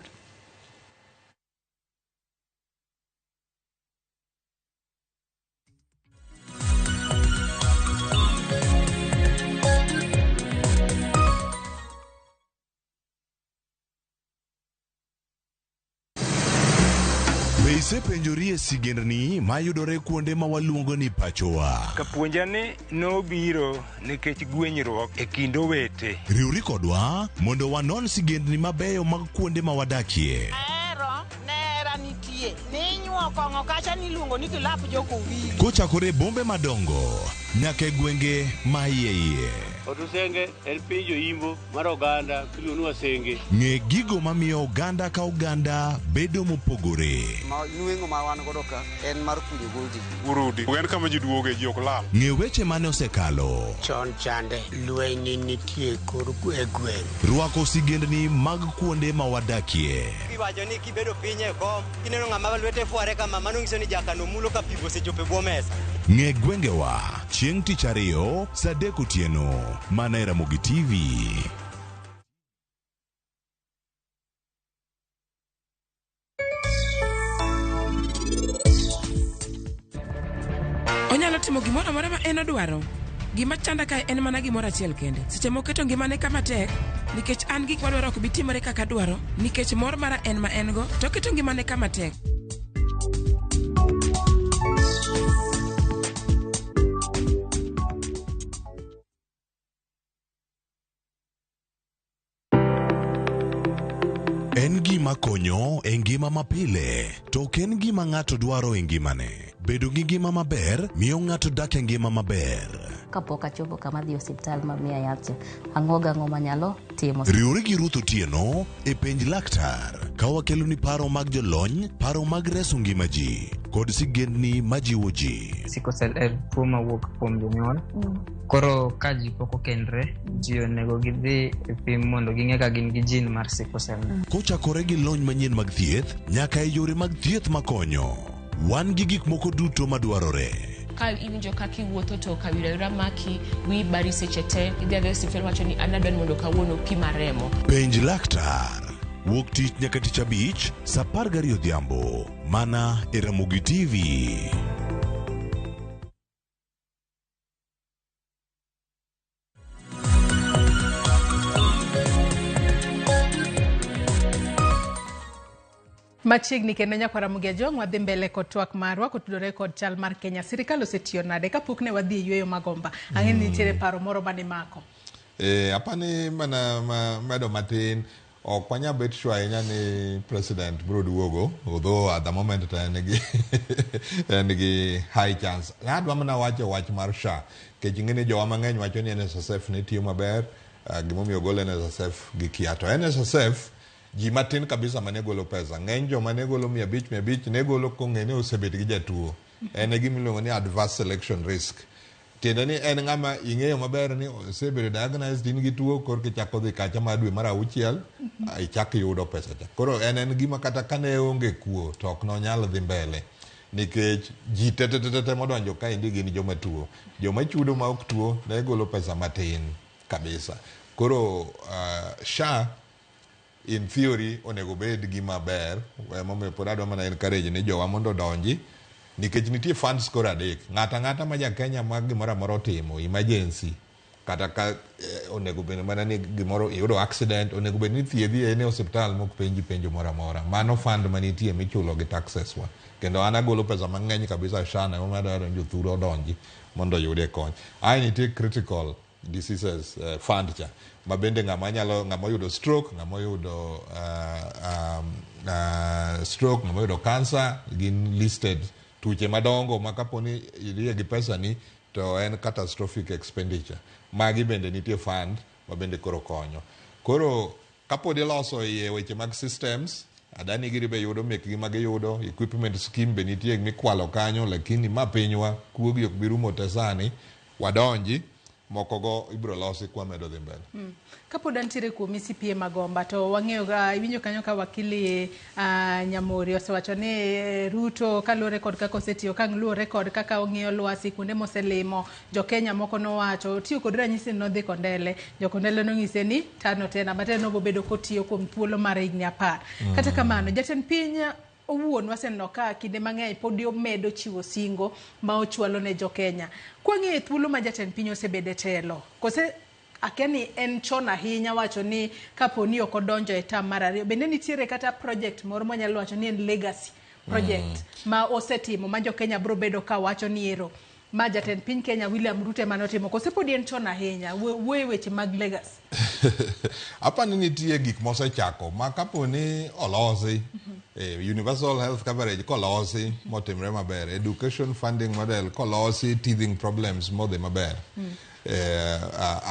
Isepenjorie sigendni mayudore kuonde ma waluongo ni pachowa. Kapuonja ni nobiro nikech gwenyruok e kind owete. Riwri kodwa mondo wanon sigendni mabeyo mag kuonde ma wadakie. Ahero nera nitie ninyuo kong'o kacha niluongo ni kilap jokowili. Kochakore e bombe madongo nyaka e gwenge ma iye iye. Otusenge en piny joimbo mar oganda miluongo ni Wasenge. Ng'e gigo mamiyo oganda ka oganda bedo mopogore. Ma nweng'o ma wan godo ka en mar kunyo goji. Urudi. En kama ji duoge ji ok lal. Ng'e weche mane osekalo. Chon chande lweny nitie kor e gweng'. Rwako sigendni mag kuonde ma wadakie. Iwacho ni kibedo piny e kom kineno ng'ama lwete fware kama mano nyiso ni jakano mulo ka pi osechopo e bwo mesa. Ng'e gwengewa chieng' tich ariyo saa 3 otieno mana e Ramogi TV. Onyalo timo gimoro amora ma en odwaro. Gima chanda kae en mana gimoro achiel kende. Seche moketo ngimane kama tek, nikech an gik madwaro ok bi timore kaka adwaro, nikech mor mara en ma en go, to oketo ngimane kama tek. En gima konyo e ngima mapile, to ok en gima ng'ato dwaro e ngimane. Bedo gi ngima maber miyo ng'ato dak e ngima maber. Kapok achopo kama adhi e osiptal ma miya yath cha, ang'o gang'o manyalo timo. Riwri gi Ruth Otieno e Penj Laktar ka wakeloni paro mag jolony, paro mag reso ngima ji, kod sigendni majiwo ji. Sickle cell en tuo mawuok kuom jonyuol. Koro ka ji pok okendre, ji onego gidhi e pim mondo ging'e ka gin gi gene mar sickle cell. Kochakore gi lony manyien mag thieth nyaka e yore mag thieth makonyo. Wan gi gik moko duto madwarore. Ka iwinjo kaka iwuotho to kawira wira maki, wiyi bari seche te, idhi adhiya e osiptal iwacho ni an adwa ni mondo kawuono pima remo. Penj laktar. Wuok tich nyaka tich abich, saa 12 odhiambo. Mana e Ramogi TV. Machiegni kendo nyakwar Ramogi Ajwang' wadhi mbele kod twak marwa kotudore kod chal mar Kenya. Sirikal osetiyo nade kapok ne wadhi e yueyo magomba? Ang'e ni nitiere paro moro mane mako. Apani mana medo matin ok wanyal bet sure ahinya ni president biro duogo, although at the moment to en gi en gi high chance. Adwa mana wacho wach mar SHA nikech ing'e ni jowa mang'eny wacho ni NSSF ne tiyo maber, gimomiyo ogol NSSF gikia. To NSSF ji matin kabisa mane golo pesa. Ng'eny joma ne golo 500 500 ne golo kong'e ni osebet gi jatuo. En e gima iluongo ni adverse selection risk. Tiende ni en ng'ama ing'eyo maber ni osebedo diagnosed in gi tuo korka ichako dhi kacha mar dwe mar auchiel ichak yudo pesa cha. Koro en gima kata kane onge kuo to ok nonyal dhi mbele nikech ji te te te te modonjo kaendi gin joma tuo. Joma chudo ma ok tuo ne golo pesa matin kabisa. Koro SHA in theory onego bed gima ber, emomiyo pod adwa mana encourage ni jowa mondo odonji nikech nitie funds koro adek. Ng'ato ang'ata ma ja Kenya ma gimoro amora otimo emergency kata ka onego bed mana ni gimoro iyudo accident onego bed ni thiedhi en e osiptal mok penji penjo moro amora. Mano fund manitie michulo gi taxes wa. Kendo an agolo pesa mang'eny kabisa SHA na emomiyo adwaro ni jothuru odonji mondo oyudie kony. Ae nitie critical diseases fund cha ma bende ng'ama nyalo ng'ama oyudo stroke, ng'ama oyudo stroke, ng'ama oyudo cancer gin listed tuoche madongo ma kapo ni idhiye gi pesa ni to en catastrophic expenditure. Magi bende nitie fund ma bende koro konyo. Koro kapod iloso iye weche mag systems, Adani giri be yudo mekgi ma giyudo, equipment scheme be nitie mikwalo kanyo, lakini ma pinywa kuo gi ok bi rumo te sani, wadonji moko go ibiro losi kwa medo dhi mbele. Kapod antiere kuomi CPA Magomba to wang'eyo ga iwinjo kanyo ka wakili Nyamori osewacho ni Ruto kaluwore kod kaka osetiyo ka luwore kod kaka ong'iyo lwasi kuonde moselimo jo Kenya moko nowacho otiyo kod ranyisi ni nodhi Kondele jo Kondele nonyise ni tano tena bateno nobobedo kotiyo kuom thuolo mar higni 10. Kata kamano jatend piny owuon waseneno ka kinde mang'eny podi omedo chiwo singo ma ochwalo ne jo Kenya. Kwang'iyo thuolo ma jatend piny osebedo e telo, kose akia ni en chon ahinya wacho ni kapo ni ok odonjo e term mar ariyo, bende nitiere kata project moro mwanyalo wacho ni en legacy project ma osetimo ma jo-Kenya biro bedo ka wacho ni ero ma jatend piny Kenya William Ruto ema notimo kose pod en chon ahinya wuoyo weche mag legacy. Apani nitie gik mosechako ma kapo ni olosi universal health coverage kolosi motimre maber, education funding model kolosi, teething problems modhi maber,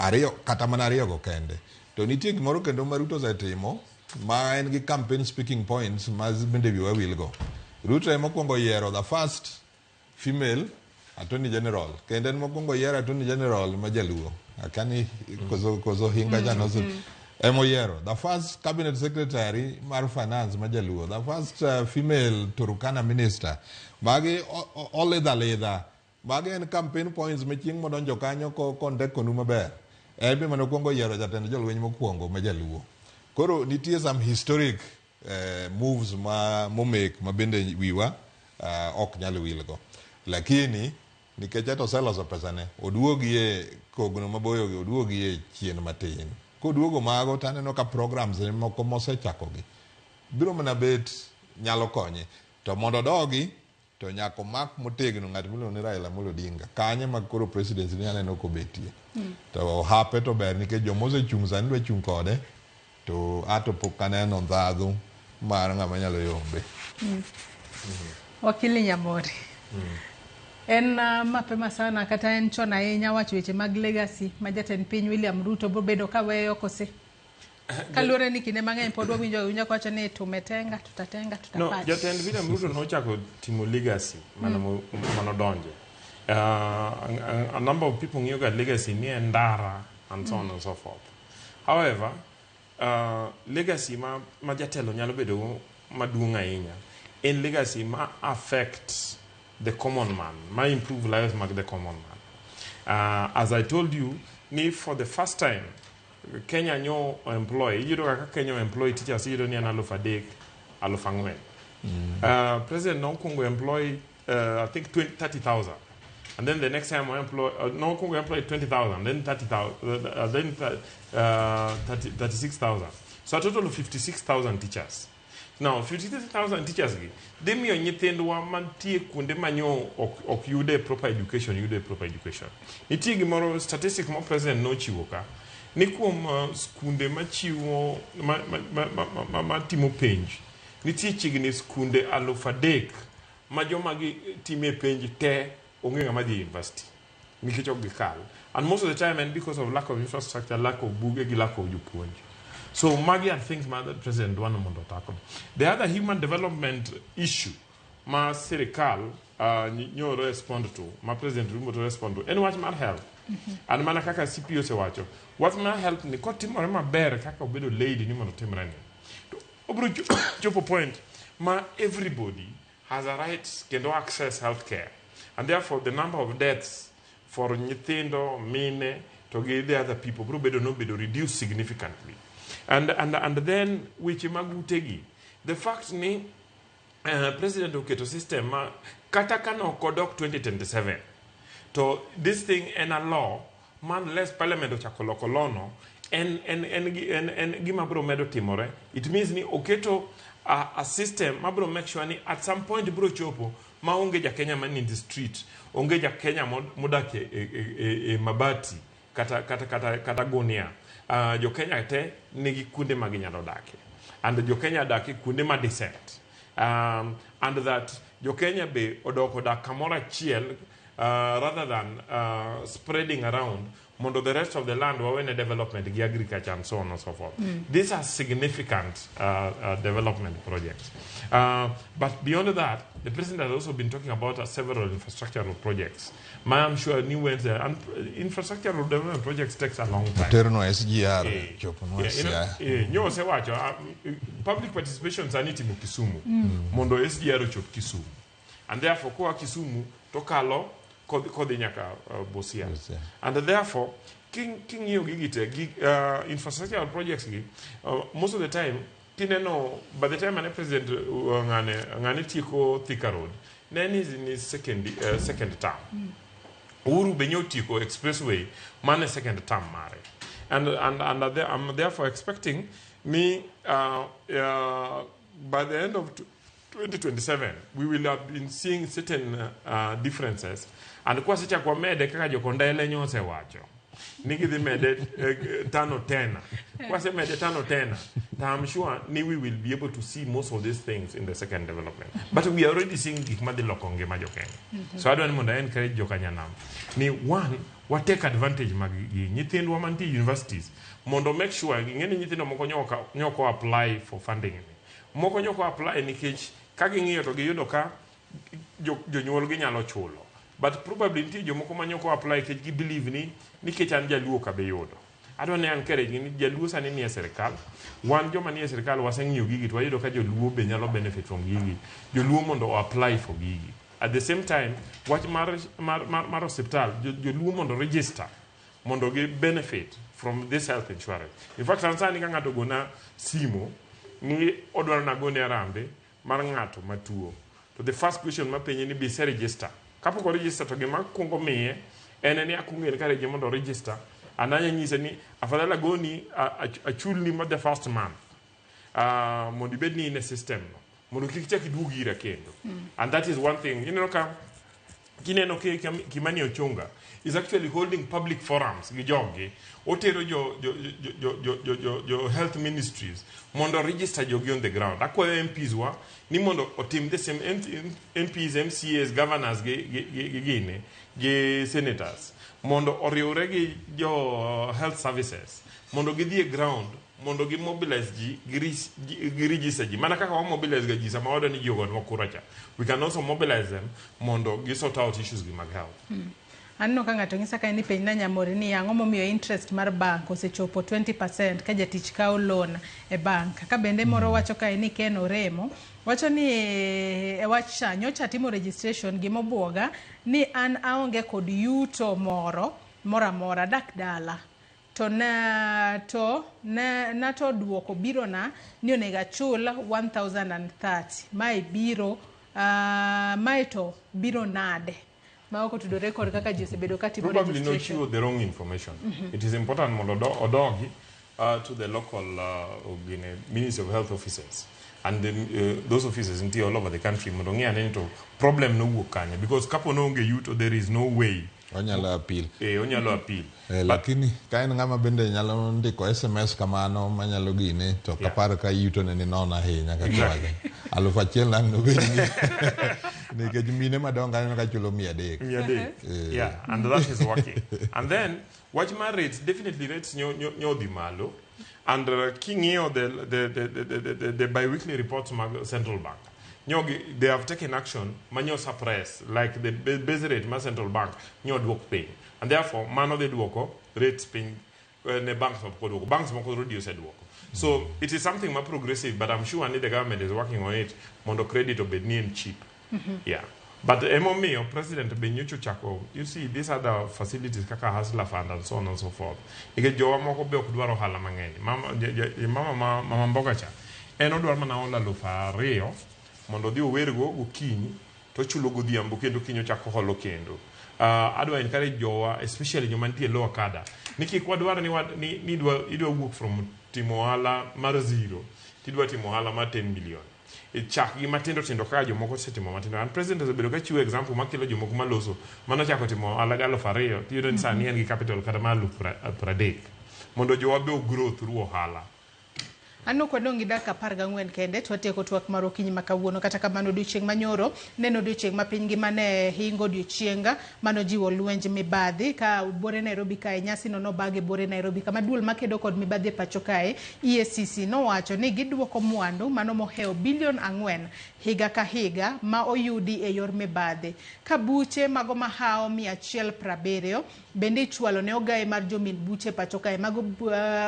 ariyo kata mana ariyo go kende. To nitie gimoro kendo ma Ruto osetimo ma en gi campaign speaking points ma bende wiwa wil go. Ruto ema okwongo yiero the first female attorney general, kendo en mokwongo yiero attorney general ma jaluo. Akani koso hinga cha nose emoyiero the first cabinet secretary mar finance ma jaluo, the first female Turkana minister. Magi olidho alidha, magi en campaign points ma chieng' modonjo kanyo kondekonu maber. En be manokwongo yiero jatend jolweny mokwongo ma jaluo. Koro nitie some historic moves ma momek ma bende wiwa ok nyal wilgo, lakini nikech ato oseloso pesane, oduogi e kogno maboyogi, oduogi e chien matin. Koduogo mago to aneno ka programs ne moko mosechakogi biro mana bet nyalo konye. To mondo odogi to nyaka omak motegno ng'at miluongo ni Raila Amolo Odinga kanye ma koro presidency ni aneno kobetie. To hape to ber nikech joma osechung' sani dwa chung' kode, to ato pok aneno ndhadhu mar ng'ama nyalo yombe. Wakili Nyamori, en mapema sana kata en chon ahinya wacho weche mag legacy ma jatend piny William Ruto biro bedo ka weyo kose? Kaluwore ni kinde mang'eny pod wawinjo awinja kowacho ni tumetenga, tutatenga, No, tutapach. jatend William Ruto nochako timo legacy mana manodonje. A number of people ng'iyo ga legacy ni en ndara and so on and so forth. However, legacy ma jatelo nyalo bedo go maduong' ahinya en legacy ma affect the common man, ma improve lives mag the common man. As I told you, ni for the first time Kenya nyo employ, iyudo kaka Kenya employ teachers, iyudo ni en 3,000, 4,000. President nokwongo employ I think 20, 30,000. And then the next time we employ, nokwongo employ 20,000, then 30,000, then 30, 36,000. So a total of 56,000 teachers. Now, 56,000 teachers gi, dhi miyo nyithindwa mantie kuonde manyo ok yude proper education, yude proper education. Nitie gimoro, statistic ma president nochiwo ka, ni kuom skunde machiwo, ma timo penj, nitie chiegni skunde 3,000 ma joma gi time penj te onge ng'ama dhi e university nikech ok gikal, and most of the time and because of lack of infrastructure, lack of buge gi lack of jopuonj. So magi are things ma the president dwaro mondo otackle. The other human development issue ma sirikal nyo respond to, ma President Ruto respond to, en wach mar health. And mana kaka CP osewacho, wach mar health ni kotimore maber kaka obedo lady ni mondo otimre ni, to obiro chopo point ma everybody has a right kendo access healthcare, and therefore the number of deaths for nyithindo mine to gi the other people biro bedo nobedo reduced significantly. And then weche mag utegi, the fact ni president oketo system ma kata ka nok odok 2027 to this thing en a law ma unless parliament ochako loko law no en gima biro medo timore. It means ni oketo a system ma biro make sure ni at some point biro chopo ma onge ja Kenya man in the street, onge ja Kenya modak e mabati kata gunia. Jo Kenya te nigi kuonde ma ginyalo dake, and jo Kenya dak e kuonde ma decent, and that jo Kenya be odok odak kamoro achiel rather than spreading around mondo the rest of the land wawene development gi agriculture and so on and so forth. These are significant development projects. But beyond that, the president has also been talking about several infrastructural projects. Ma I'm sure new ones there. And infrastructural development projects takes a long time. Terno SGR choponwa Siaya. Nyo osewacho public participation sani itimo Kisumu mondo SGR ochop Kisumu, and therefore koa Kisumu to kalo kodhi nyaka Busia. Busia. And therefore king'iyo gigi te gi, infrastructural projects gi, most of the time kineno by the time mane president ng'ane tieko Thika Road, ne en in his second term. Uhuru be nyotieko expressway mane second term mare, and I'm therefore expecting ni by the end of 2027 we will have been seeing certain differences and kwasechako wamede kaka jokondele nyosewacho ni gidhi mede tano tena kwasemede tano tena to I'm sure ni we will be able to see most of these things in the second development, but we are already seeing gik madhi loko ngima jokenya. So adwa ni mondo a encourage jokanyanam ni one wa take advantage mag gi nyithindwa mantie universities mondo make sure ing'e ni nyithindo moko nyoko apply for funding ni moko nyoko apply nikech ka ging'iyo to giyudo ka jonyuol gi nyalo chulo, but probably nitie jomoko ma nyoko apply nikech gi believe ni nikech an jaluo ok abi yudo. Adwa ni encourage ni jaluo sani nie sirikal, wan joma nie sirikal waseng'iyo gigi to wayudo ka joluo be nyalo benefit from gigi. Joluo mondo o apply for gigi. At the same time, wach mar osiptal, joluo mondo register mondo gi benefit from this health insurance. In fact, an sani ka ng'ato gona simo ni odwaro nagone arambe mar ng'ato matuo, to the first question mapenje ni be ise register. Kapok o register to gima kuongo miye en ni akuongo encourage mondo o register and anya nyise ni afadhali agoni achulni ma the first month mondo ibed ni in e system no mondo kik chak iduog ira kendo. And that is one thing. Ineno ka kineno Kimani Ochunga is actually holding public forums gi jogi otero jo health ministries mondo register jogi on the ground. Akwayo MPs wa ni mondo otim the same, MPs, MCAs, governors gi gine gi senators mondo oriwre gi jo health services mondo gidhi e ground mondo gi mobilize ji gi register ji mana kaka wa mobilize ga ji sama wadwa ni ji ogonwa kura cha. We can also mobilize them mondo gi sort out issues gi mag health. Aneno ka ng'ato nyisa ka ni penj na Nyamori ni ang'o momiyo interest mar bank osechopo 20% ka jatich kawo loan e bank. Ka bende moro wacho kae ni Ken Oremo wacho ni e wach cha nyocha timo registration gimobuoga ni an aonge kod yuto moro amora dak dala to na to duoko biro na ni onego achul 1030 mae biro mae to biro nade ma ok otudore kod kaka ji osebedo ka timo probably no registration. Chiwo the wrong information. It is important mondo odogi to the local Ministry of Health offices and those offices nitie all over the country mondo ng'i ane ni to problem nowuok kanye, because kapo noonge yuto there is no way onyalo appeal. Onyalo appeal. Lakini ka en ng'ama bende nyalo ndiko SMS kamano manyalo gine to kapar ka yuto ne ni nono ahinya kaka wacho. 1000 nang' nobed nikech mine madongo aneno ka chulo 300. 300. Yeah, and that is working. And then wach mar rates, definitely rates nyo dhi malo. And king'iyo the bi-weekly reports mag Central Bank, nyogi, they have taken action manyo suppress like the base rate ma Central Bank nyo duok piny, and therefore mano dhi duoko rates piny ne banks moko duoko, banks moko reduce duoko. So it is something more progressive, but I'm sure the government is working on it mondo credit obed ni en cheap. Yeah. But emomiyo President be nyocha ochako, you see these other facilities kaka Hustler Fund and so on and so forth. Nikech jowa moko be ok dwar ohala mang'eny. Mama mboga cha en odwar mana hola 2000 mondo odhi owergo gokinyi to ochulo godhiambo kendo kiny ochako holo kendo. Adwa encourage jowa especially joma nitie lower cadre ni kik wadwar ni idwa wuok from timo ohala mar 0 tidwa timo ohala mar 10 million. Chak gi matindo tindo kaka jomoko osetimo matindo. And president osebedo ka chiwo example makelo jomoko maloso manochako timo ohala gi 2000 tiyudo ni sani en gi capital kata mar 30,000 mondo jowa be grow through ohala. Aneno kwadong' gi dakika 14 kende to watieko twak mar okinyi ma kawuono. Kata kamano odiochieng' manyoro neno odiochieng' ma piny ngima ne hingo odiochienga manojiwo lwenj mibadhi ka buore Nairobi kae nyasi no nobag e buore Nairobi kama duol makedo kod mibadhi e pacho kae EACC nowacho ni giduoko mwandu mano mohewo bilion 4 higa ka higa ma oyudi e yor mibadhi. Ka buche mago mahawo 170 bende ichwalo ne ogaye mar jomin buche e pacho kae mago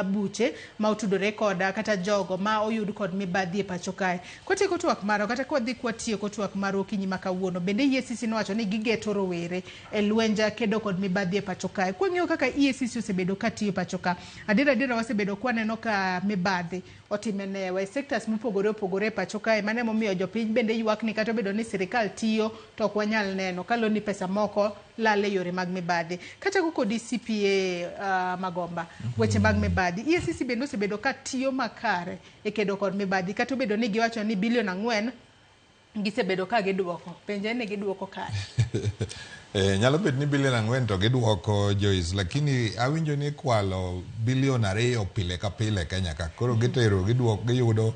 buche ma otudore koda kata jogo ma oyud kod mibadhi e pacho kae. Kwatieko twak marwa kata kwadhi kwatieko twak marwa okinyi ma kawuono bende EACC nowacho ni gigeto rowere e lwenja kedo kod mibadhi e pacho kae. Kwang'iyo kaka EACC osebedo ka tiyo e pacho ka, adier wasebedo kwaneno ka mibadhi otime newa e sectors mopogore opogore e pacho kae. Mano emomiyo jopiny bende ywak ni kata obedo ni sirikal tiyo to ok wanyal neno kaluwore ni pesa moko lal e yore mag mibadhi. Kachako kodi CPA Magomba, weche mag mibadhi EACC bende osebedo ka tiyo makare e kedo kod mibadhi kata obedo ni giwacho ni bilion 4 Gisebedo ka giduoko. Penje ni giduoko kanye? Nyalo bet ni bilion 4 to giduoko, Joyce, lakini awinjo ni kwalo bilion 2 pile ka pile Kenya ka. Koro gitero giduok giyudo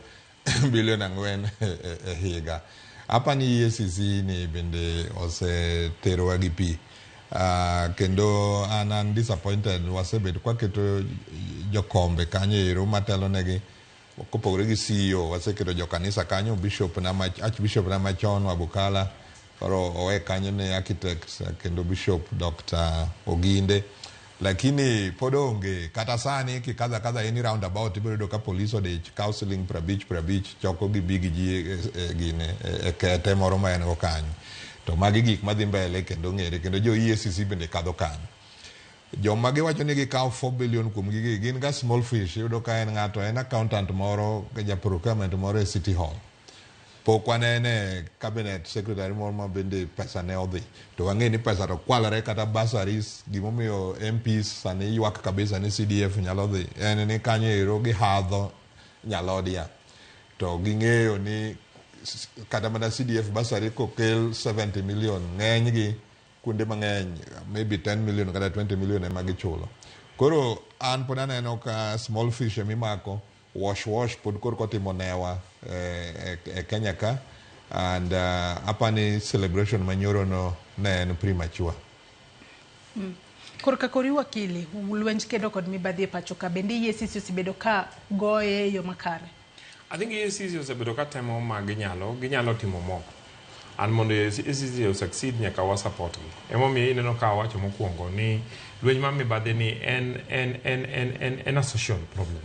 bilion 4 e higa. Apa ni EACC ni bende oseterowa gi pi. Kendo an disappointed, wasebet kwaketo jokombe kanyo ero matelo negi kopogore gi CEO. Waseketo jokanisa kanyo, bishop na archbishop na machon Wabukala koro owe kanyo ne architect kendo bishop Dr. Oginde, lakini pod onge. Kata sani kikadha kadha any roundabout, ibiro yudo ka polis odich kawo siling 50 50, choko gi big ji e gine e kete moro ma en go kanyo. To magi gik madhi mbele kendo ng'ere, kendo jo EACC bende kadho kanyo. Joma giwacho ni gikawo 4 billion kuom gigi gin ga small fish. Iyudo ka en ng'ato en accountant moro, ja procurement moro e City Hall. Pok wanene cabinet secretary moro ma bende pesa ne odhi to wang'e ni pesa to kwalore, kata bursaries. Gimomiyo MPs sani ywak kabisa ni CDF nyalo dhi en ni kanyo ero gihadho nyalodia to ging'eyo ni kata mana CDF bursary kokel 70 million, ng'enygi kuonde mang'eny maybe 10 million kata 20 million ema gichulo. Koro an pod aneno ka small fish emimako, wash wash pod koro kotimo newa e Kenya ka, and apani celebration manyoro no ne en premature. Korka kori wakili, lwenj kedo kod mibadhi e pacho ka, bende EACC osebedo ka goye e yo makare? I think EACC osebedo ka temo ma ginyalo timo moko. And mondo EACC o succeed, nyaka wa support gi. Emomiyo ineno ka awacho mokwongo ni lweny mar mibadhi ni en a social problem.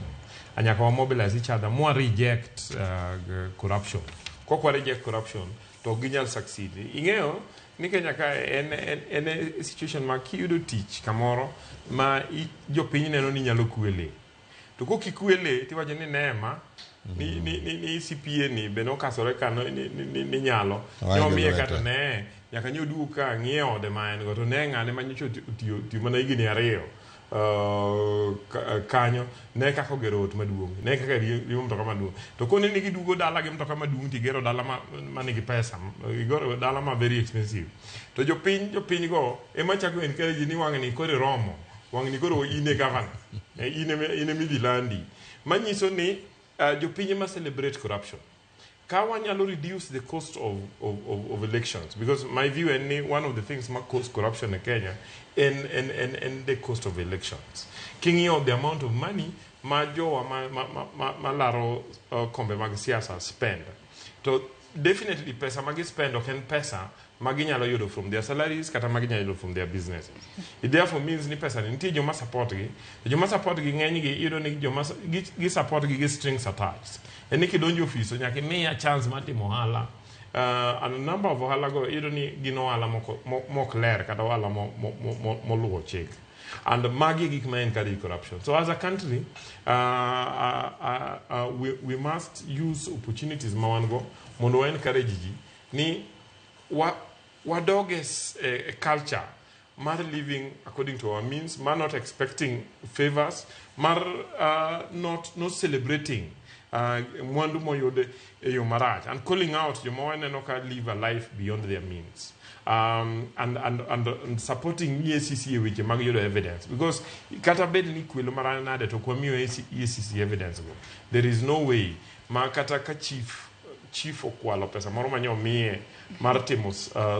A nyaka wa mobilize each other, mwa reject corruption. Kok wa reject corruption, to ok ginyal succeed. Ing'eyo ni Kenya ka en e situation ma kiyudo tich kamoro ma jopiny neno ni nyalo kwele. To kok ikwele, tiwacho ni nema ni CPA ni be nokasore ka no, ni nyalo Owacho nomiye lwete. Kata ne nyaka nyo duog ka ng'iye ode ma en go, to ne ng'ane ma nyocha otiyo tiyo mana higni 2 kanyo, ne kaka ogero ot maduong', ne kaka riembo mtoka maduong'. To kone ni giduogo dala gi mtoka maduong', tigero dala ma nigi pesa, igero dala ma very expensive, to jopiny go ema chako encourage ni wang'ni koro iromo, wang'ni koro in e governor, in e midhi landi, manyiso ni jopiny ema celebrate corruption. Ka wanyalo reduce the cost of elections, because my view en ni one of the things ma cause corruption e Kenya en the cost of elections. King'iyo the amount of money ma jowa ma laro kombe mag siasa spend, to definitely pesa ma gispend ok en pesa ma ginyalo yudo from their salaries kata ma ginyalo yudo from their businesses. It therefore means ni pesa ni nitie joma support gi, to joma support gi ng'eny gi iyudo ni joma gi support gi gi strings attached. En ni kidonjo ofis to nyaka imiya chance mar timo ohala. And a number of ohala go iyudo ni gin ohala moko mok ler kata ohala moluwo chik. And magi e gik ma encourage corruption. So as a country, we must use opportunities ma wan go mondo wa encourage ji ni wadog e culture mar living according to our means, mar not expecting favors, mar not celebrating mwandu moyud e yo marach, and calling out joma waneno ka live a life beyond their means. And supporting EACC e weche mag yudo evidence, because kata bed ni kwelo marach nade to ok wamiyo EACC evidence go, there is no way ma kata ka chief okwalo pesa moro mane omiye mar timo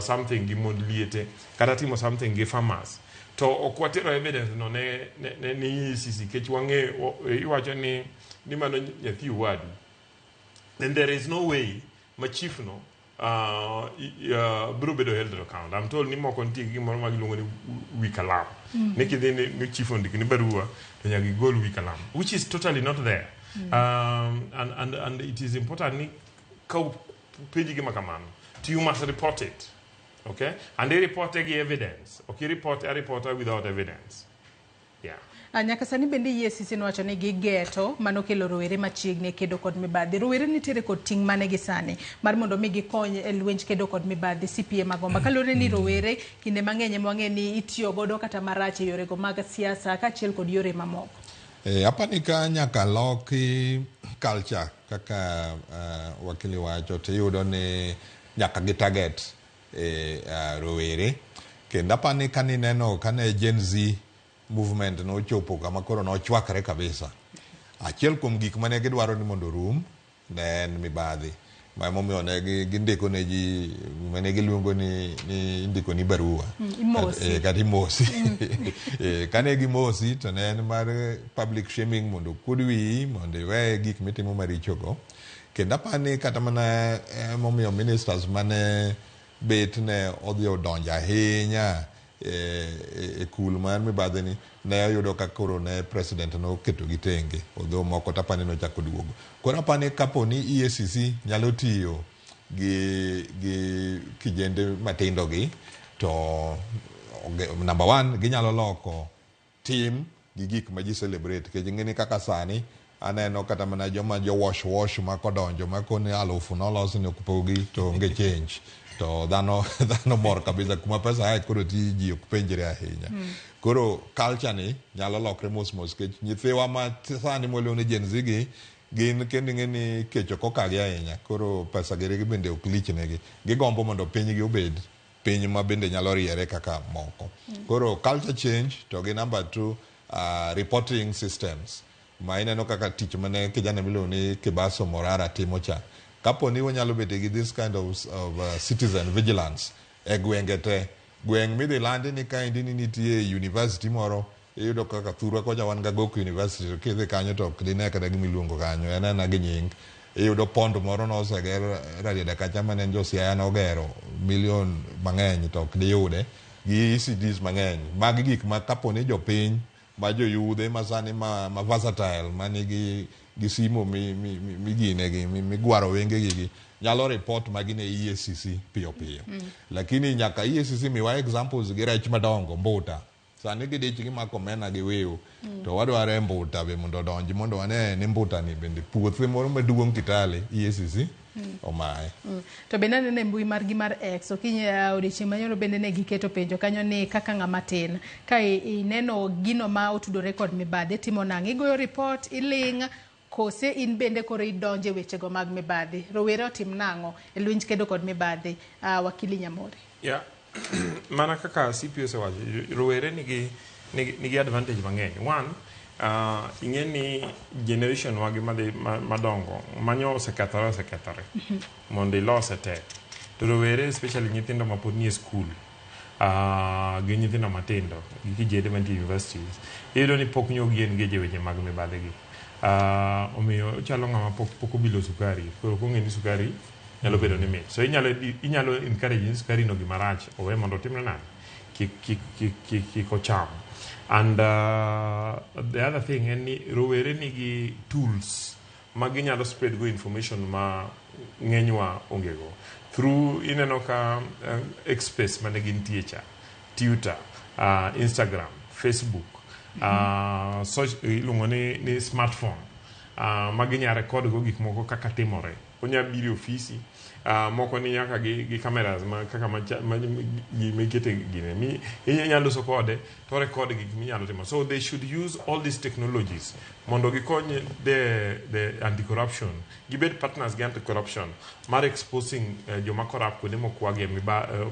something gi mond liete kata timo something gi farmers, to ok watero evidence no ne EACC nikech wang'eyo iwacho ni mano nyathi owadu, then there is no way ma chief no biro bedo held to account. I'm told ni moko nitie gi gimoro ma giluongo ni wi kalam. Ni kidhi ni chief ondikni barua to nyaka igol wi kalam, which is totally not there. And it is important ni ka penji gima kamano to you must report it. Okay? And they report gi evidence. Ok report a reporter without evidence. Yeah. Nyaka sani bende EACC nowacho ni gigeto manokelo rowere machiegni e kedo kod mibadhi. Rowere nitiere kod ting' mane gi sani mar mondo mi gikony e lwenj kedo kod mibadhi, CPA Magomba? Kaluwore ni rowere kinde mang'eny ema wang'e ni itiyo godo kata marach e yorego mag siasa kaachiel kod yore mamoko. Apani ka nyaka loki culture kaka wakili wacho, tiyudo ni nyaka gi target e rowere. Kendo apani kanineno kane Gen Z movement nochopo kama koro nochwakre kabisa. Achiel kuom gik mane gidwaro ni mondo orum ne en mibadhi. Ma emomiyo ne gindiko ne ji mane giluongo ni indiko ni barua. Imosi. Kata imosi. Kane gimosi to ne en mar public shaming mondo okuod wiyi mondo iwe gik mitimo marichogo. Kendo apani kata mana emomiyo ministers mane bet ne odhi odonjo ahinya e kul mar mibadhi ni ne oyudo ka koro ne president noketo gi tenge, although moko to apani nochako duogo. Koro apani kapo ni EACC nyalo tiyo gi kijende matindo gi, to number one ginyalo loko tim gi gik ma ji celebrate. Nikech ing'e ni kaka sani aneno kata mana joma jo wash wash ma kodonjo ma koni alufu nolos ni ok pogi to onge change, to dhano mor kabisa kuma pesa ae koro ti ji ok penjre ahinya. Koro culture ni nyalo lokre mos mos nikech nyithiwa ma sani mwaluongo ni Gen Z gi gin kendo ing'e ni kech ok okagi ahinya, koro pesa giri bende ok lich negi, gigombo mondo pinygi obed piny ma bende nyalo riere kaka moko. Koro culture change to gi number 2 reporting systems ma ineno kaka tich mane kijana miluongo ni Kibaso Morara timo cha. Kapo ni wanyalo bedo gi this kind of citizen vigilance e gwenge te, gweng' midhi landi ni kaendi ni nitie university moro, iyudo kaka thurwa kocha wan ga Goko University, to kidhi kanyo to ok dine kata gima iluongo kanyo, en aena gi nying. Iyudo pond moro noseger Rarieda kacha mane en jo Siaya nogero milion mang'eny to ok diyude, gi ECDs mang'eny. Magi gik ma kapo ni jopiny ma joyudhe ma sani ma versatile manigi gi simo miginegi migwaro wengegi gi nyalo report magi ne EACC piyo piyo. Lakini nyaka EACC miwa examples gi rech madongo mbuta. Sani gidich gimako omena gi wiu, to wadwaro mbuta be mondo odonji mondo wane ni mbuta ni bende puothe moro maduong' Kitale EACC omaye. To bende aneno e mbui margi mar X okinyi odiochieng' manyoro bende ne giketo penjo kanyo ni kaka ng'ama tin ka ineno gino ma otudore kod mibadhi itimo nang'o, igoyo report, iling' kose in bende koro idonje wechego mag mibadhi? Rowere otim nang'o e lwenj kedo kod mibadhi? Wakili Nyamori. Yeah. Mana kaka CP osewacho, rowere nigi advantage mang'eny. One, ing'e ni generation wagi madhi madongo manyo osekethore mondo ilose tek. To rowere especially nyithindo mapod nie school, gi nyithindo matindo gi kijende mantie universities, iyudo ni pok nyo gi engage e weche mag mibadhi gi. Omiyo ochalo ng'ama pok obilo sukari, koro ok ong'e ni sukari nyalo bedo ni mit. So inyalo encourage ni sukari no gima rach owe mondo otimne nade, kik ocham. And the other thing en ni rowere nigi tools ma ginyalo spread go information ma ng'enywa onge go. Through ineno ka Xspace mane gintie cha, Twitter, Instagram, Facebook, iluongo ni smartphone, ma ginyalo record go gik moko kaka timore. Onya biro e ofisi, moko ni nyaka gi cameras ma kaka mikete gine mi inyalo loso kode to record gik minyalo timo. So they should use all these technologies mondo gikony the anti-corruption, gibed partners gi anti-corruption mar exposing joma corrupt kuonde mokwagi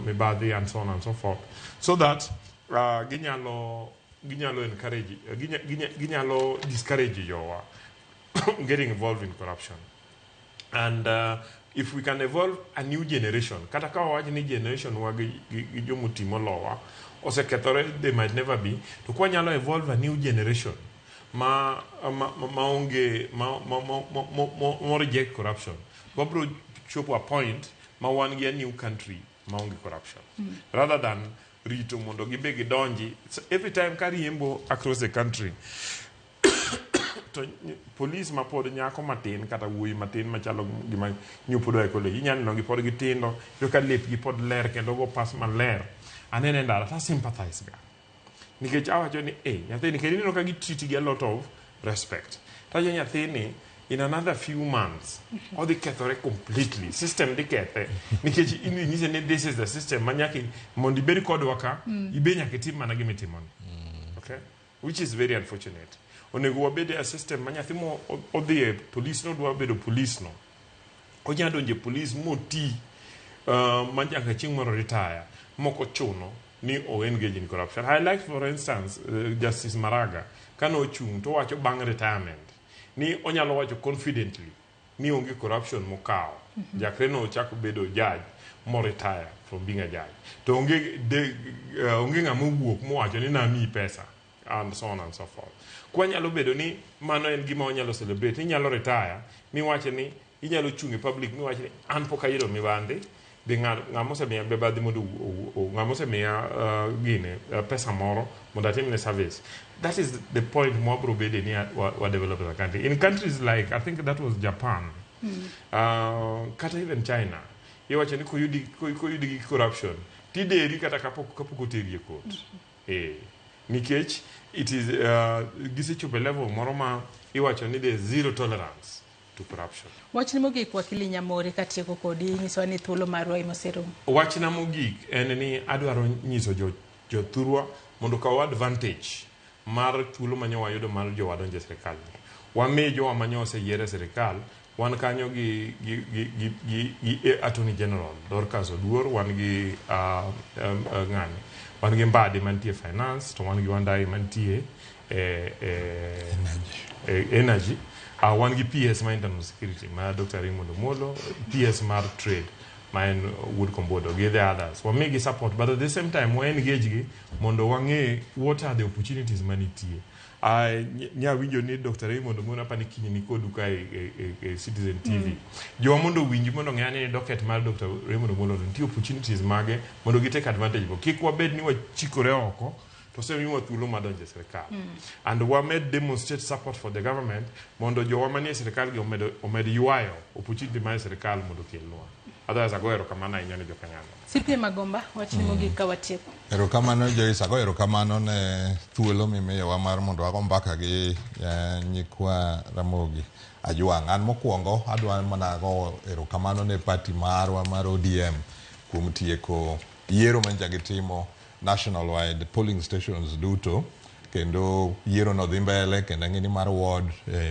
mibadhi and so on and so forth, so that ginyalo encourage, ginyalo discourage jowa getting involved in corruption. And if we can evolve a new generation, kata ka wawach ni generation wa gi jomoti molowa osekethore, they might never be, to kwa nyalo evolve a new generation ma onge ma reject corruption, wabro chopo a point ma wan gi a new country ma onge corruption, rather than rito mondo gibe gidonji. So every time ka riembo across the country to police ma pod nyako matin kata wuoyi matin machalo gima nyupo e college, inyalo neno gi pod gitindo, iyudo ka lepgi pod ler kendo go pas maler. Anene e ndara to sympathize ga, nikech awacho ni nyathini, kendo ineno ka gi treat gi a lot of respect, to awacho nyathini in another few months odhi kethore completely, system dhi kethe, nikech inyise ni this is the system ma nyaka mondo ibed kodwa ka, ibe nyaka itim mana gima itimoni. Okay, which is very unfortunate. Onego wabed e system ma nyathi mo odhi e police nodwa bedo police no, onya donjo e police moti. Ma nyaka chieng' moro retire mok ochuno ni o engage in corruption. I like, for instance, Justice Maraga kane ochung' to owacho bang' retirement ni onyalo wacho confidently ni onge corruption mokawo chakre no ochako bedo judge mo retire from being a judge to onge de, onge ng'ama owuok mowacho ni namiyi pesa and so on and so forth. Kwanyalo bedo ni mano en gima wanyalo celebrate. Inyalo retire miwache ni inyalo chung' e public miwache ni an pok ayudo mibadhi be ng'ama osemiya mibadhi mondo ng'ama osemiya gine pesa moro mondo atimne service. That is the point mwabro bede ni wa develop as a country. In countries like, I think that was Japan, kata even China, iwacho ni koyudi gi corruption tideri kata kapok oteri e court. Nikech it is gisechopo e level moro ma iwacho ni there is zero tolerance to corruption. Wachni mogik, Wakili Nyamori, katieko kodi, nyisowa ni thuolo marwa ema oserumo. Wachna mogik en ni adwaro nyiso jothurwa mondo okaw advantage mar thuolo mane wayudo mar jowa donjo e sirikal ni. Wami jowa mane oseyier e sirikal, wan kanyo gi Attorney General Dorcas Oduor, wan gi ng'ani, wan gi Mbadi mantie finance, to wan gi Wandayi mantie e energy. Wan gi PS mar internal security ma Dr. Raymond Omolo, PS mar trade ma en Wuod Kombodo gi the others. Wamigi support, but at the same time wa engage gi mondo wang'e what are the opportunities manitie. Nya winjo ni Dr. Raymond Omolo apani kiny ni kodu ka e Citizen TV. Jowa mondo owinji mondo ong'e ni docket mar Dr. Raymond Omolo nitie opportunities mage mondo gi take advantage go. Kik wabed ni wachikore oko to osemiwa thuolo mar donjo e sirikal. And wamed demonstrate support for the government mondo jowa manie sirikal gi omed ywayo opportunity mar sirikal mondo okelnwa. Otherwise ago erokamano ahinya ne jokanyano. CPA Magomba, wachni mogik ka watieko. Erokamano Joyce, ago erokamano ne thuolo mimiyowa mar mondo wago mbaka gi nyikwa Ramogi Ajwang'. An mokwongo adwa mana go erokamano ne party marwa mar ODM kuom tieko yiero manyocha gitimo national wide polling stations duto, kendo yiero no dhi mbele, kendo ang'e ni mar ward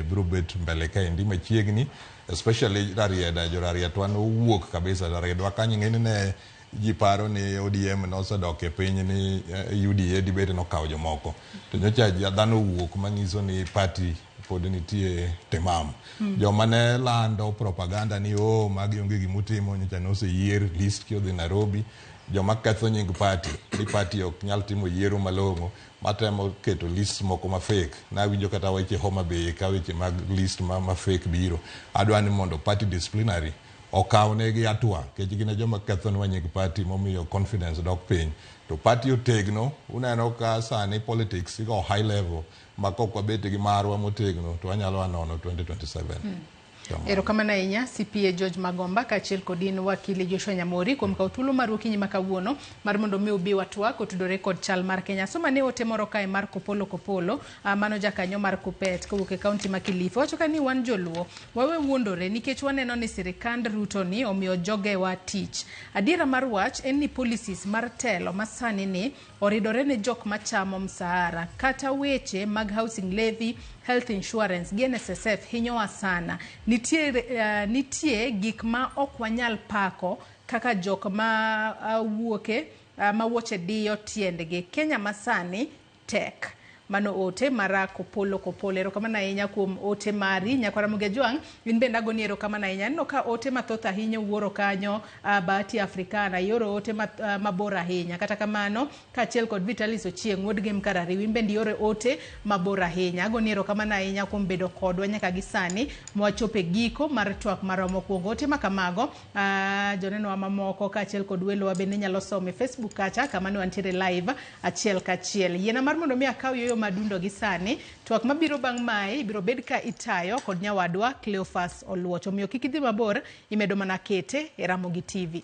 biro bet mbele kaendi machiegni, especially Rarieda. Jo Rarietwa nowuok kabisa. Rariedwa kanyo ing'e ni ne ji paro ni ODM nosedok e piny ni UDA dibed nokawo jomoko, to nyocha dhano owuok manyiso ni party pod nitie temam. Joma ne lando propaganda ni o magi onge gimutimo, nyocha noseyier list ki odhi Nairobi. Joma ketho nying party ni party ok nyal timo yiero malong'o, matemo keto list moko ma fake, nawinjo kata weche Homa Bay ka weche mag list ma fake biro. Adwa ni mondo party disciplinary okaw negi hatua nikech gin e joma kethonwa nying party momiyo confidence dok piny to party otegno. Uneno ka sani politics igo high level ma kok wabet gi marwa motegno to wanyalo anono 2027. Kamano. Erokamano ahinya CPA George Magomba kaachiel kod in wakili Joshua Nyamori kuom kawo thuolo mar okinyi ma kawuono mar mondo mi ubi watwak otudore kod chal mar Kenya. Soma ne ote moro kae mar Kopolo Kopolo, mano jakanyo mar Kupet kowuok e kaunti ma Kilifi. Wacho ka ni wan joluo wawe wuondore nikech waneno ni sirikand Ruto ni omiyo jogewa tich. Adiera mar wach en ni policies mar telo masani ni oridore ne jok machamo msahara, kata weche mag housing levy, health insurance gi NSSF hinyowa sana. Nitie gik ma ok wanyal pako kaka jok ma wuoke ma wuoche diyo tiendgi. Kenya masani tek. Mano ote mara Kopolo Kopolo. Erokamano ahinya kuom ote mari. Nyakwara Ramogi Ajwang', in bende agoni erokamano ahinya. Aneno ka ote mathoth ahinya wuoro kanyo, Bahati Africana ioro ote mabor ahinya. Kata kamano, kaachiel kod Vitalis Ochieng' wuod Gem Karariw, in bende ioro ote mabor ahinya. Agoni erokamano ahinya kuom bedo kodwa nyaka gi sani mwachopo e giko mar twak marwa mokwongo. Ote ma kamago, jonenowa mamoko kaachiel kod welowa bende nyalo somo e Facebook kacha kama ne wantiere live achiel kachiel. Yiena mar mondo mi akaw yoyo madundo gi sani. Twak mabiro bang' mae ibiro bed ka itayo kod nyawadwa Cleophas Oluoch. Omiyo kik idhi mabor, imedo mana kete e Ramogi TV.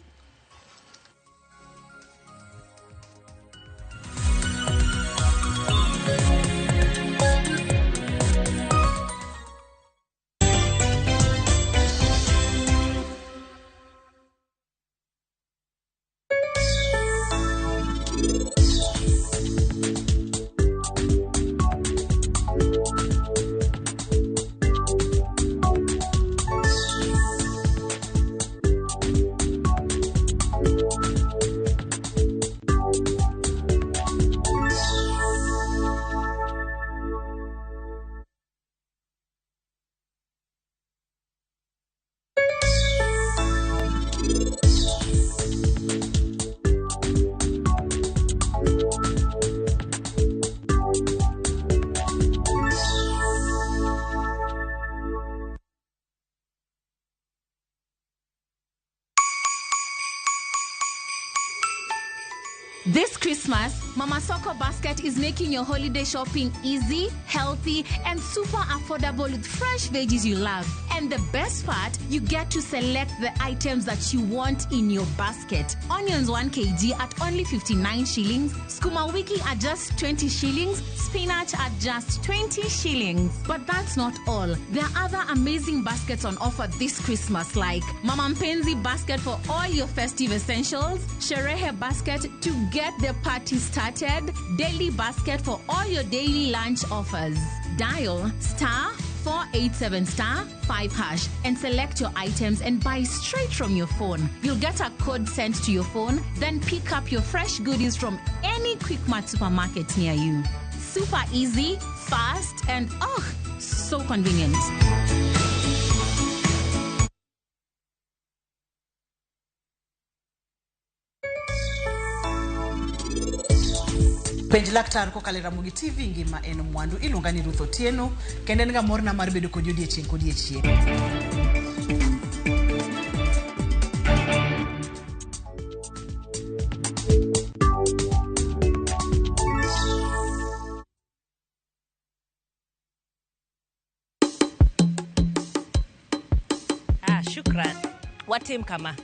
This Christmas, Mama Soko Basket is making your holiday shopping easy, healthy, and super affordable with fresh veggies you love. And the best part, you get to select the items that you want in your basket. Onions 1 kg at only 59 shillings, sukuma wiki at just 20 shillings, spinach at just 20 shillings. But that's not all. There are other amazing baskets on offer this Christmas, like Mama Mpenzi basket for all your festive essentials, Sherehe basket to get the party started, daily basket for all your daily lunch offers. Dial star 487 star 5 hash and select your items and buy straight from your phone. You'll get a code sent to your phone, then pick up your fresh goodies from any Quickmart supermarket near you. Super easy, fast, and oh, so convenient. Penj laktar kokalo e Ramogi TV ngima en mwandu. Iluonga ni Ruth Otieno kendo en ga morna mar bedo kodi odiechieng' kodiechieng'. Ah, shukran. Watim kama.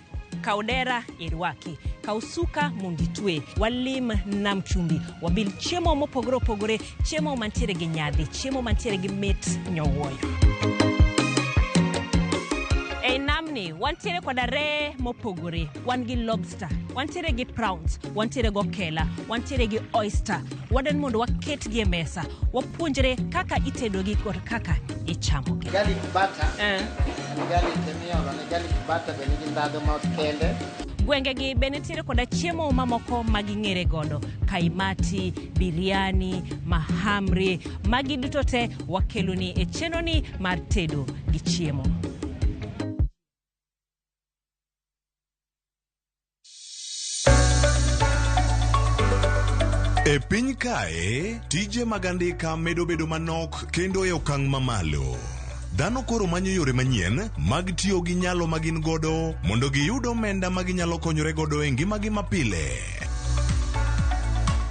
Kaw dera irwaki, kaw suka mondo itwe, walim nam chumbi, wabil chiemo mopogore opogore, chiemo mantiere gi nyadhi, chiemo mantiere gi mit nyowuoyo. Ei namni wantiere koda reye mopogore, wan gi lobster, wantiere gi prawns, wantiere gi okela, wantiere gi oyster. Wadwani mondo waketgi e mesa, wapuonjre kaka itedogi kod kaka ichamogi. Garlic butter. Garlic miolo ne garlic butter be nigi ndhadhu ma kende. Gwengegi be nitiere koda chiemo mamoko ma ging'ere godo, kaimati, biryani, mahamri, magi duto te wakeloni e chenroni mar tedo gi chiemo. E piny kae, tije mag andika medo bedo manok kendo e okang' mamalo. Dhano koro manyo yore manyien mag tiyo gi nyalo ma gin godo mondo giyud omenda ma ginyalo konyore godo e ngimagi mapile.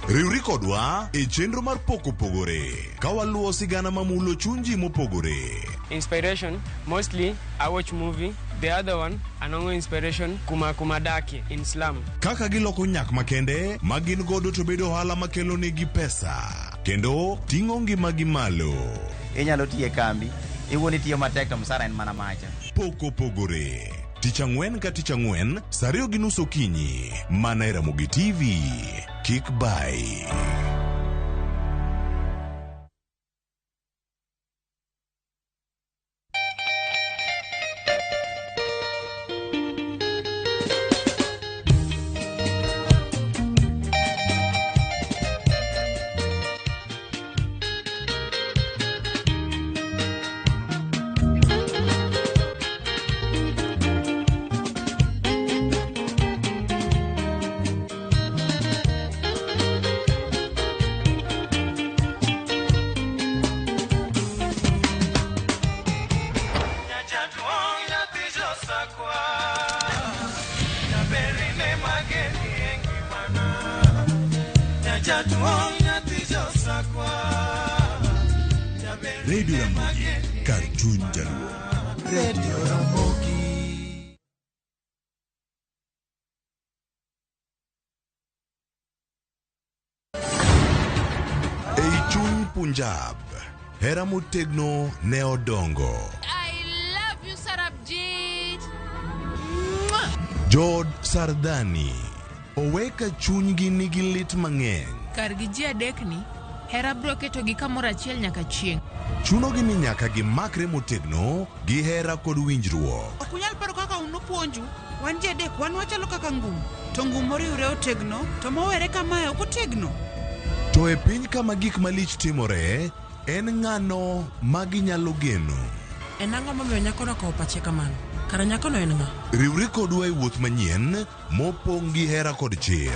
Riwri kodwa e chenro mar Pok Opogore ka waluwo sigana mamulo chuny ji mopogore. Inspiration, mostly I watch movie. The other one, anongo inspiration kuma kuma daki in slum. Kaka giloko nyak makende ma gin godo to bedo ohala makelo negi pesa kendo ting'o ngimagi malo. Inyalo tiyo e kambi, iwuon itiyo matek to msara en mana macha. Pok Opogore. Tich ang'wen ka tich ang'wen, saa 2:30 okinyi, mana e Ramogi TV. Kik bai. Radio Ramogi, kar chuny jaluo. Radio Ramogi. Ei chuny Punjab, hera motegno ne odongo. I love you, Sarabjit. Jood Sardani oweka chunygi nigi lit mang'eny. Kargi ji adekni, hera biro ketogi kamoro achiel nyaka chieng'. Chunogi ni nyaka gimakre motegno gi hera kod winjruok. Ok unyal paro kaka un upuonju, wan ji adek wan wachalo kaka ngum, to ngum moriwre otegno, to mowere kamae ok otegno. To e piny kama gik malich timore, en ng'ano ma ginyalo geno? En ang'o momiyo nyakono okawo pache kamano? Kara nyakono en ng'a? Riwri kodwa e wuoth manyien mopong' gi hera kod chir.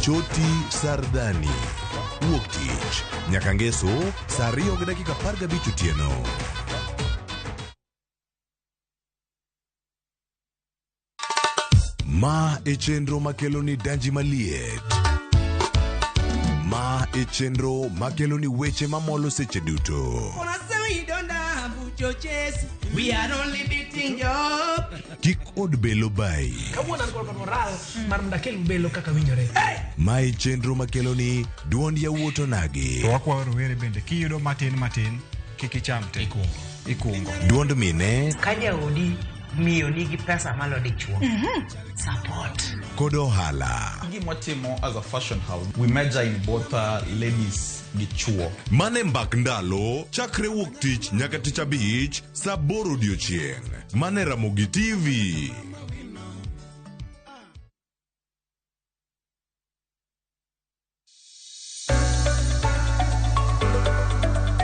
Choti Sardani. Wuok tich nyaka ngeso saa 2:15 otieno. Ma e chenro makelo ni danji maliet. Ma e chenro makelo ni weche mamolo seche duto. We are only beating job. Kik od belo bai. Kawuono an kod moral mar mondo akel belo kaka winjore. Ma e chenro makelo ni duond yawuot onagi. To wakwayo rowere bende kiyudo matin matin kik icham te. Ikungo. Duond mine Ka jaodi miyo nigi pesa malo dichuo. Support. kod ohala. Gima watimo as a fashion house, we major in both ladies gi chuo. Mane mbak ndalo chakre wuok tich nyaka tich abich saa aboro odiochieng'. Mane Ramogi TV.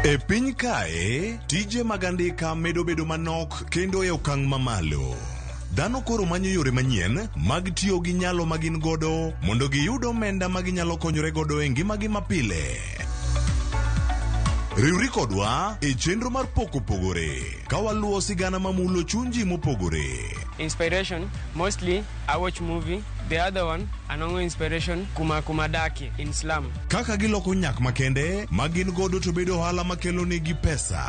E piny kae, tije mag andika medo bedo manok kendo e okang' mamalo. Dhano koro manyo yore manyien mag tiyo gi nyalo ma gin godo mondo giyud omenda ma ginyalo konyore godo e ngimagi mapile. Riwri kodwa e chenro mar Pok Opogore ka waluwo sigana mamulo chuny ji mopogore. Inspiration, mostly I watch movie. The other one, anongo inspiration kuma kuma daki in slum. Kaka giloko nyak makende ma gin godo to bedo ohala makelo negi pesa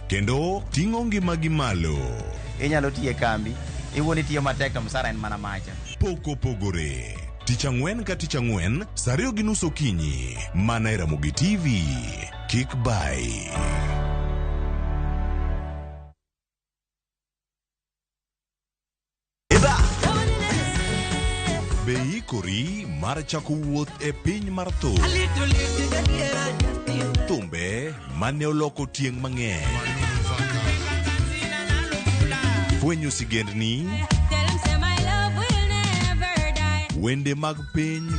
kendo ting'o ngimagi malo. Inyalo tiyo e kambi, iwuon itiyo matek to msara en mana macha. Pok Opogore. Tich ang'wen ka tich ang'wen, saa 2:30 okinyi, mana e Ramogi TV. Kik bai. Be ikori mar chako wuoth e piny mar thum? Thumbe mane oloko tieng' mang'eny. Fwenyo sigendni, wende mag piny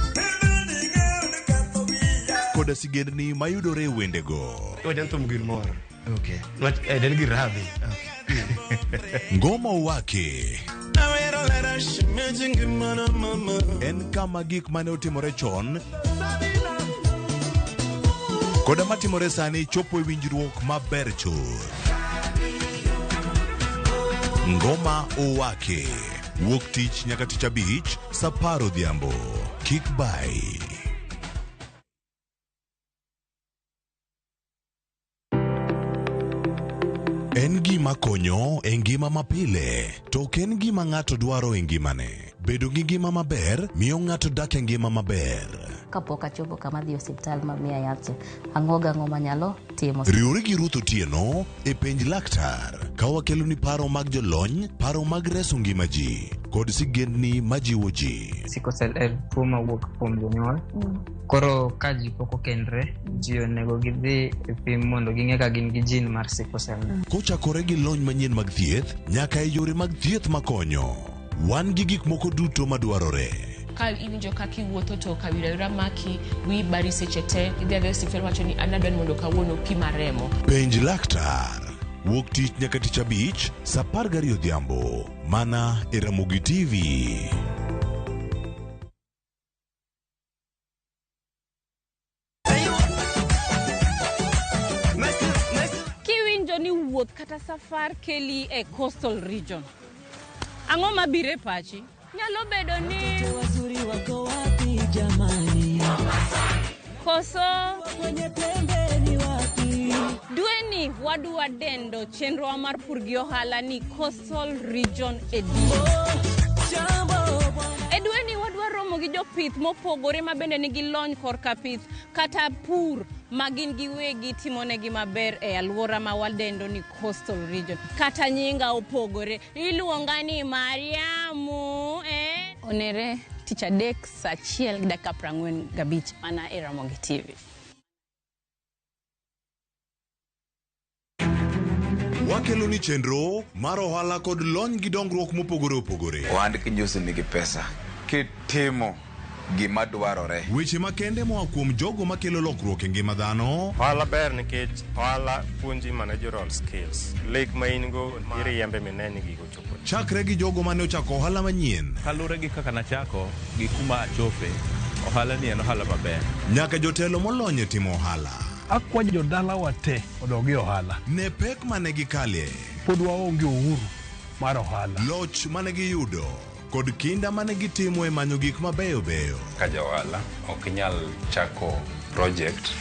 koda sigendni mayudore e wendego. Wacha thum gir moro. Okay. Nwach en gir rabi. Ngoma Wake en kama gik mane otimore chon koda matimore sani chopo e winjruok maber chuth. Ngoma Owake wuok tich nyaka tich abich saa 10 odhiambo. Kik bai. En gima konyo e ngima mapile, to ok en gima ng'ato dwaro e ngimane. Bedo gi ngima maber miyo ng'ato dak e ngima maber. Kapok achopo kama dhi osiptal ma miya yath cha, ang'o gang'o manyalo timo. Riwri gi Ruth Otieno e penj laktar ka wakeloni paro mag jolony, paro mag reso ngima ji kod sigendni majiwo ji. Sickle cell en tuo mawuok kuom jonyuol. Koro ka ji pok okendre, ji onego gidhi e pim mondo ging'e ka gin gi gene mar sickle cell. Kochakore gi lony manyien mag thieth nyaka e yore mag thieth makonyo. Wan gi gik moko duto madwarore. Ka iwinjo kaka iwuotho to kawira maki, wiyi bari seche te, idhi adhiya e osiptal wacho ni an adwa ni mondo kawuono pima remo. Penj laktar. Wuok tich nyaka tich abich saa 12 odhiambo mana e Ramogi TV. Kiwinjo ni wuoth kata safar keli e coastal region, ang'o mabiro e pachi? Nyalo bedo ni koso dweni wadwa dendo chenrowa mar pur gi ohala ni Coastal Region Edition. E dweni wadwa romo gi jopith mopogore ma bende nigi lony korka pith kata pur ma gin giwegi timonegi maber e alwora ma wadendo ni Coastal Region. Kata nyinga opogore, iluonga ni Mariamu eh? Onere tich adek saa 1:45 mana e Ramogi TV. Wakelo ni chenro mar ohala kod lony gi dongruok mopogore opogore. Ohand kinyosi nigi pesa kitimo gima dwarore. Weche makende moa kuom jogo makelo lokruok e ngima dhano. Ohala ber nikech ohala puonji managerial skills. Lek ma in go iriembe mine ni gigo chopo. Chakre gi jogo mane ochako ohala manyien. Kalure gi kaka nachako gi kuma achope, ohala ni en ohala maber. Nyaka jotelo molony e timo ohala. Akwayo jodalawa te odog e ohala. Ne pek mane gikale. Pod waonge uhuru mar ohala. Loch mane giyudo. kod kinda mane gitimo e manyo gik mabeyo beyo. Ka ja ohala ok inyal chako project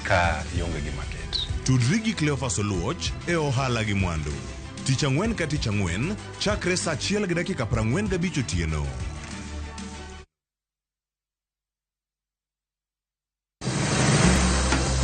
ka ionge gi market. Tudri gi Cleophas Oluoch e Ohala gi Mwandu. Tich ang'wen ka tich ang'wen chakre saa achiel gi dakika 45 otieno.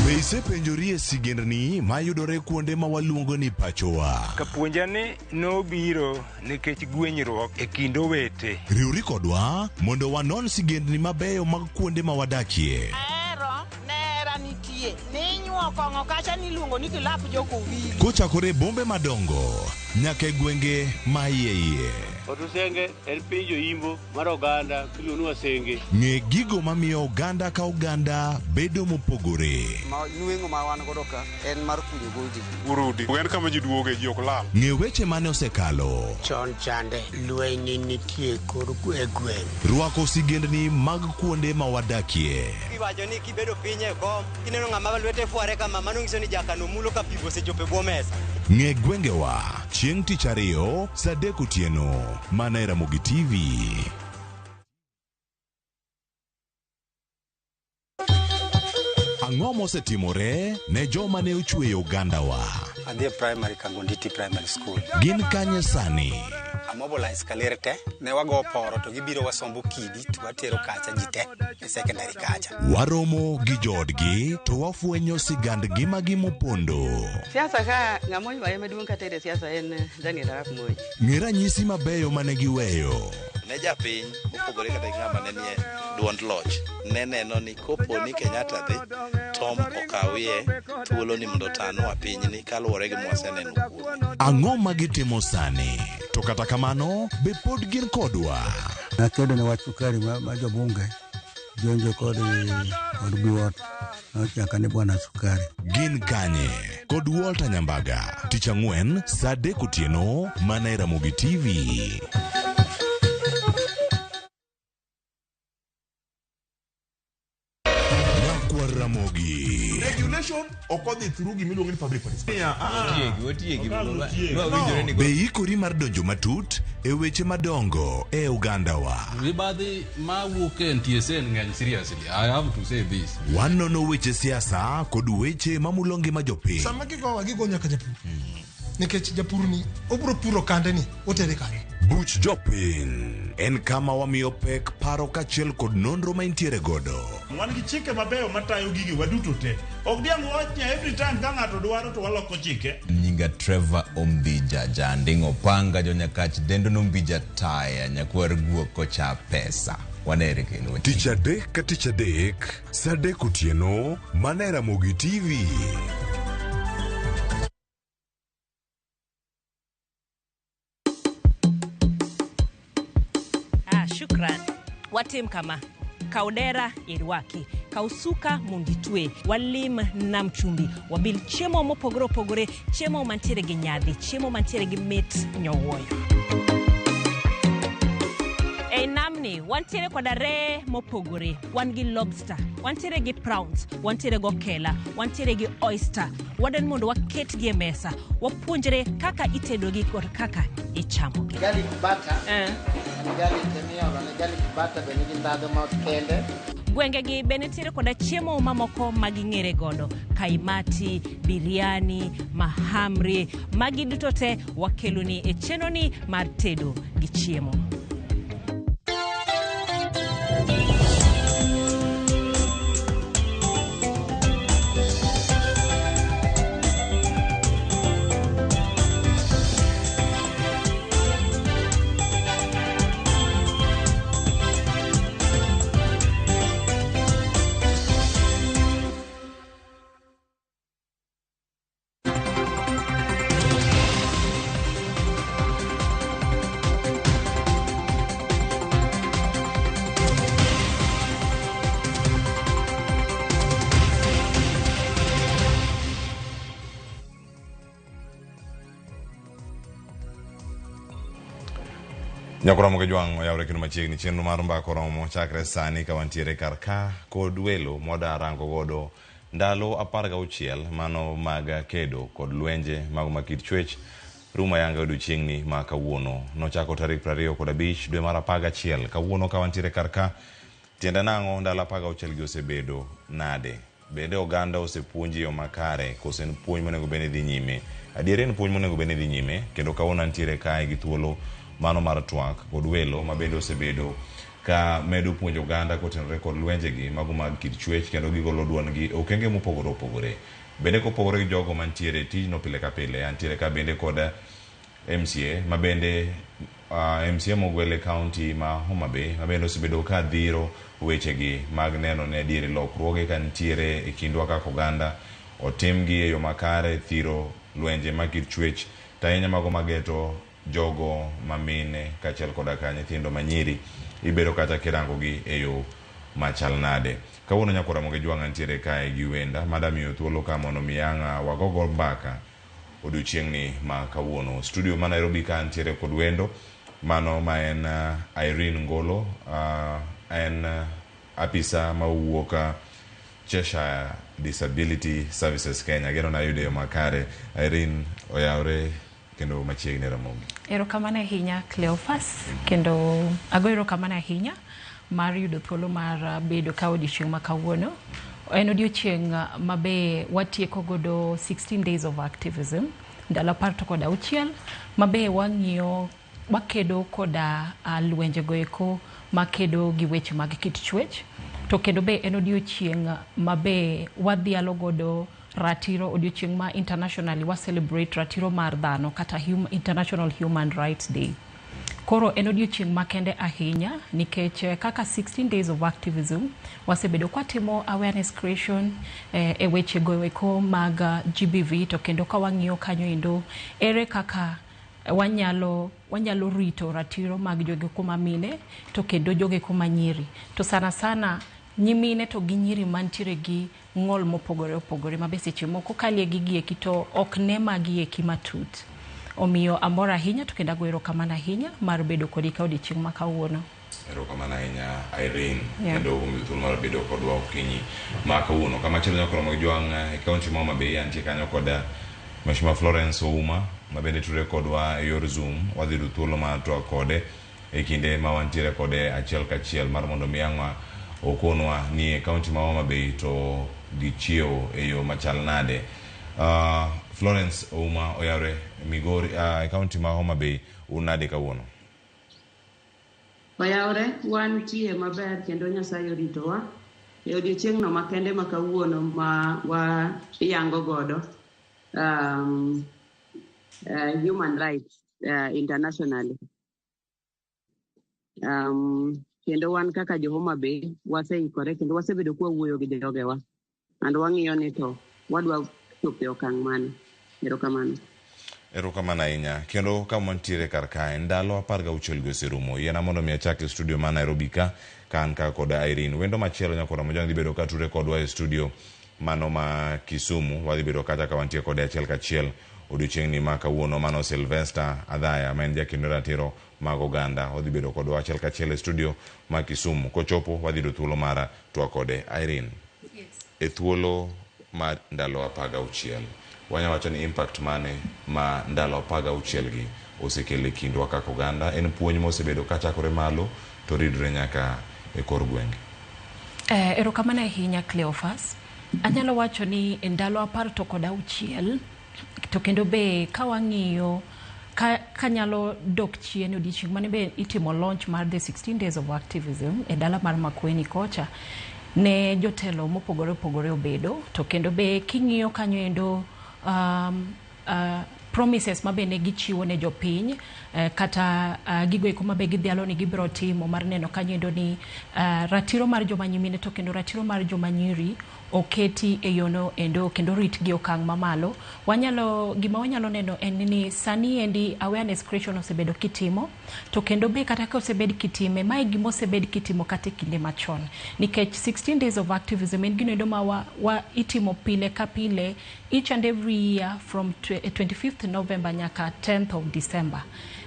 Be isepenjori e sigendni mayudore kuonde ma waluongo ni pachowa? Kapuonja ni nobiro nikech gwenyruok e kind owete. Riwri kodwa mondo wanon sigendni mabeyo mag kuonde ma wadakie. Ahero nera nitie ninyuo kong'o kacha niluongo ni kilap jokowili. Kochakore e bombe madongo nyaka e gwenge ma iye iye. Otusenge en piny joimbo mar oganda miluongo ni Wasenge. Ng'e gigo mamiyo oganda ka oganda bedo mopogore. Ma nweng'o ma wan godo ka en mar kunyo goji. Urudi. En kama ji duoge, ji ok lal. Ng'e weche mane osekalo. Chon chande lweny nitie kor e gweng'. Rwako sigendni mag kuonde ma wadakie. Iwacho ni kibedo piny e kom, kineno ng'ama lwete fware kama, mano nyiso ni jakano mulo ka pi osechopo e bwo mesa. Ng'e gwengewa chieng' tich ariyo saa 3 otieno mana e Ramogi TV. Ang'o mosetimore ne joma ne ochweyo ogandawa? Adhi e primary Kangonditi Primary School. Gin kanye sani? Amobilize kaler te, ne wago poro to gibiro wasombo kidi to watero kacha ji te e secondary kacha. Waromo gi joodgi to wafwenyo sigand ngimagi mopondo. Siasa ka ng'ama oywaye maduong' kata e siasa en Daniel Arap Moi. Ng'e ranyisi mabeyo mane giweyo. Ne japiny mopogore kata gi ng'ama ne nie duond loch ne neno ni kopo ni Kenyatta dhi Tom okawie thuolo ni mondo otanwa pinyni kaluwore gi mwaseneno kuome. Ang'o ma gitimo sani? To kata kamano, be pod gin kodwa? Nakedo ne wach sukari ma jobunge jonjo kod biwot nochaka ni bwana sukari. Gin kanye? Kod Walter Nyambaga. Tich ang'wen saa 3 otieno mana e Ramogi TV. Nyakwar Ramogi. Regulation ok odhi through gima iluongo ni public participation. Otiegi, otiegi. No. Be ikori mar donjo matut e weche madongo e ogandawa? Mibadhi mawuok e NTSA ng'eny seriously. I have to say this. Wanono weche siasa kod weche mamulo ngima jopiny. Sama gigowa gigo nyaka japur. Nikech japur ni obiro puro kande ni otere kanye. Buch jopiny en kama wamiyo pek paro kaachiel kod nonro ma intiere godo. Wan gi chike mabeyo matayo gigi waduto te. Ok diang' wach ni every time ka ng'ato dwaro to waloko chike. Nyinga Trevor Ombija Janding' Opanga jonyakach dendo nombija taya nyakwar guok kocha pesa. Wanere kendo. Tich adek ka tich adek saa 3 otieno mana e Ramogi TV. Ah, shukran. Watim kama. Kaw dera irwaki, kaw suka mondo itwe, walim nam chumbi, wabil chiemo mopogore opogore, chiemo mantiere gi nyadhi, chiemo mantiere gi mit nyowuoyo. Ei namni wantiere koda reye mopogore, wan gi lobster, wantiere gi prawns, wantiere gi okela, wantiere gi oyster. Wadwani mondo waketgi e mesa, wapuonjre kaka itedogi kod kaka ichamogi. Garlic butter. Garlic miolo ne garlic butter be nigi ndhadhu ma kende. Gwengegi be nitiere koda chiemo mamoko ma ging'ere godo, kaimati, biryani, mahamri, magi duto te wakeloni e chenroni mar tedo gi chiemo. Nyakoromo gi jwang' oyawre kendo machiegni chenro mar mbaka oromo chakre sani ka wantiere kar ka kod welo mwada rango godo ndalo 16 mano mag kedo kod lwenje mago ma kit chwech Rumo ayanga e odiochieng'ni ma kawuono. Nochako tarik 25 dwe mar 11. Kawuono ka wantiere kar ka, tiende nang'o ndalo 16 gi osebedo nade? Bende oganda osepuonji e yo makare koso en puonj monego bed ni dhi nyime? Adieri en puonj monego bed ni dhi nyime kendo kawuono antiere kae gi thuolo mano mar twak kod welo ma bende osebedo ka medo puonjo oganda kotenore kod lwenjegi mago mag kit chwech kendo gigolo duondgi e okenge mopogore opogore. Bende kopogore gi jogo mantiere e tijno pile ka pile, antiere ka bende kod MCA ma bende MCA mogwel e kaunti ma Homa Bay ma bende osebedo ka dhiro wechegi mag neno ni adieri lokruoge ka nitiere e kindwa kaka oganda otimgi e yo makare thiro lwenje mag kit chwech to ahinya mago mageto jogo ma mine kaachiel koda ka nyithindo manyiri ibedo kata kirangogi e yo machal nade. Kawuono nyakwar Ramogi Jwang' antiere kae gi wenda madamiyo thuolo ka mondo mi ang' wagogo mbaka odiochieng'ni ma kawuono. Studio ma Nairobi ka antiere kod wendo mano ma en Irene Ngolo, en apisa ma owuok Cheshire Disability Services Kenya. Ageno nayudo e yo makare. Irene, oyawre kendo machiegni Ramogi. Erokamano ahinya Cleophas, kendo ago erokamano ahinya mar yudo thuolo mar bedo ka odiochieng' ma kawuono. En odiochieng' ma be watieko godo 16 days of activism, ndalo 16 ma be wang'iyo wakedo koda lwenje go eko makedo gi weche mag kit chwech. To kendo be en odiochieng' ma be wadhialo godo ratiro, odiochieng' ma internationally wa celebrate ratiro mar dhano kata International Human Rights Day. Koro en odiochieng' makende ahinya nikech kaka 16 days of activism wasebedo kwatimo awareness creation e weche go eko mag GBV, to kendo ka wang'iyo kanyo endo ere kaka wanyalo rito ratiro mag jogo kuma mine to kendo jogo kuma nyiri, to sana sana nyimine to gi nyiri mantiere gi ng'ol mopogore opogore ma be seche moko kalie gi gieki to ok ne magi eki matut. Omiyo amor ahinya to kendo ago erokamano ahinya mar bedo kodi ka odiochieng' ma kawuono. Erokamano ahinya Irene, kendo kuom thuolo mar bedo kodwa okinyi ma kawuono. Kamachielo nyakwar Ramogi Jwang' e kaunti ma Homa Bay antie kanyo kod Mheshimiwa Florence Ouma ma bende tudre kodwa e yor Zoom. Wadhi yudo thuolo mar twak kode e kinde ma wantiere kode achiel kachiel mar mondo mi ang' okonwa ni e kaunti ma Homa Bay to gichiewo e yo machal nade. Florence Ouma oyawre Migori e kaunti ma Homa Bay, un nade kawuono? Oyawre, wantie maber kendo Nyasaye oritowa e odiochieng'no makende ma kawuono ma wayango godo human rights internationally. Kendo wan kaka jo Homa Bay waseikore kendo wasebedo kwawuoyo gi jogewa and wang'iyo ni to wadwa chopo e okang' mane. Erokamano. Erokamano ahinya. Kendo kama wantiere kar kae, ndalo 16 gi oserumo. Yiena mondo mi achak e studio ma Nairobi ka an ka kod Irene. Wendo machielo nyakwar Ramogi Jwang' dhi bedo ka tudre kodwa e studio mano ma Kisumu. Wadhi bedo kacha ka wantie kode achiel kachiel odiochieng'ni ma kawuono. Mano Sylvester Adhaya ma en jakendo ratiro mag oganda. Odhi bedo kodwa achiel kachiel e studio ma Kisumu. Kochopo wadhi yudo thuolo mar twak kode. Irene, e thuolo mar ndalo 16 wanya wacho ni impact mane ma ndalo 16 gi osekelo e kindwa kaka oganda? En puonj mosebedo kachakore malo to ridre nyaka e kor gwenge. Erokamano ahinya Cleophas. Anyalo wacho ni e ndalo 16 to kendo be ka wang'iyo kanyalo dok chien odiochieng' mane be itimo launch mar the 16 days of activism e dala mar Makueni kocha, ne jotelo mopogore opogore obedo, to kendo be king'iyo kanyo endo promises ma be ne gichiwo ne jopiny, kata gigo eko ma be gidhialo ni gibiro timo mar neno kanyo endo ni ratiro mar joma nyimine to kendo ratiro mar joma nyiri oketi e yono endo kendo ritgi okang' mamalo. Gima wanyalo neno en ni sani endi awareness creation osebedo kitimo, to kendo be kata ka osebed kitime, mae gima osebed kitimo kata e kinde machon, nikech 16 days of activism en gino endo ma itimo pile ka pile each and every year from 25th November nyaka 10th of December.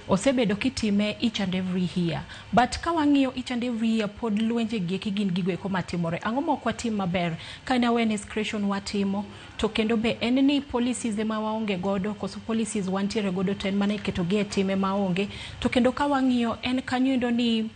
Osebedo kitime each and every year. But ka wang'iyo each and every year pod lwenje gi eki gin gigo eko matimore. Ang'o ma ok watim maber? Ka en awareness creation watimo, to kendo be en ni policies ema waonge godo koso policies wantiere godo to en mana iketo gi e tim ema onge. To kendo ka wang'iyo en kanyo endo ni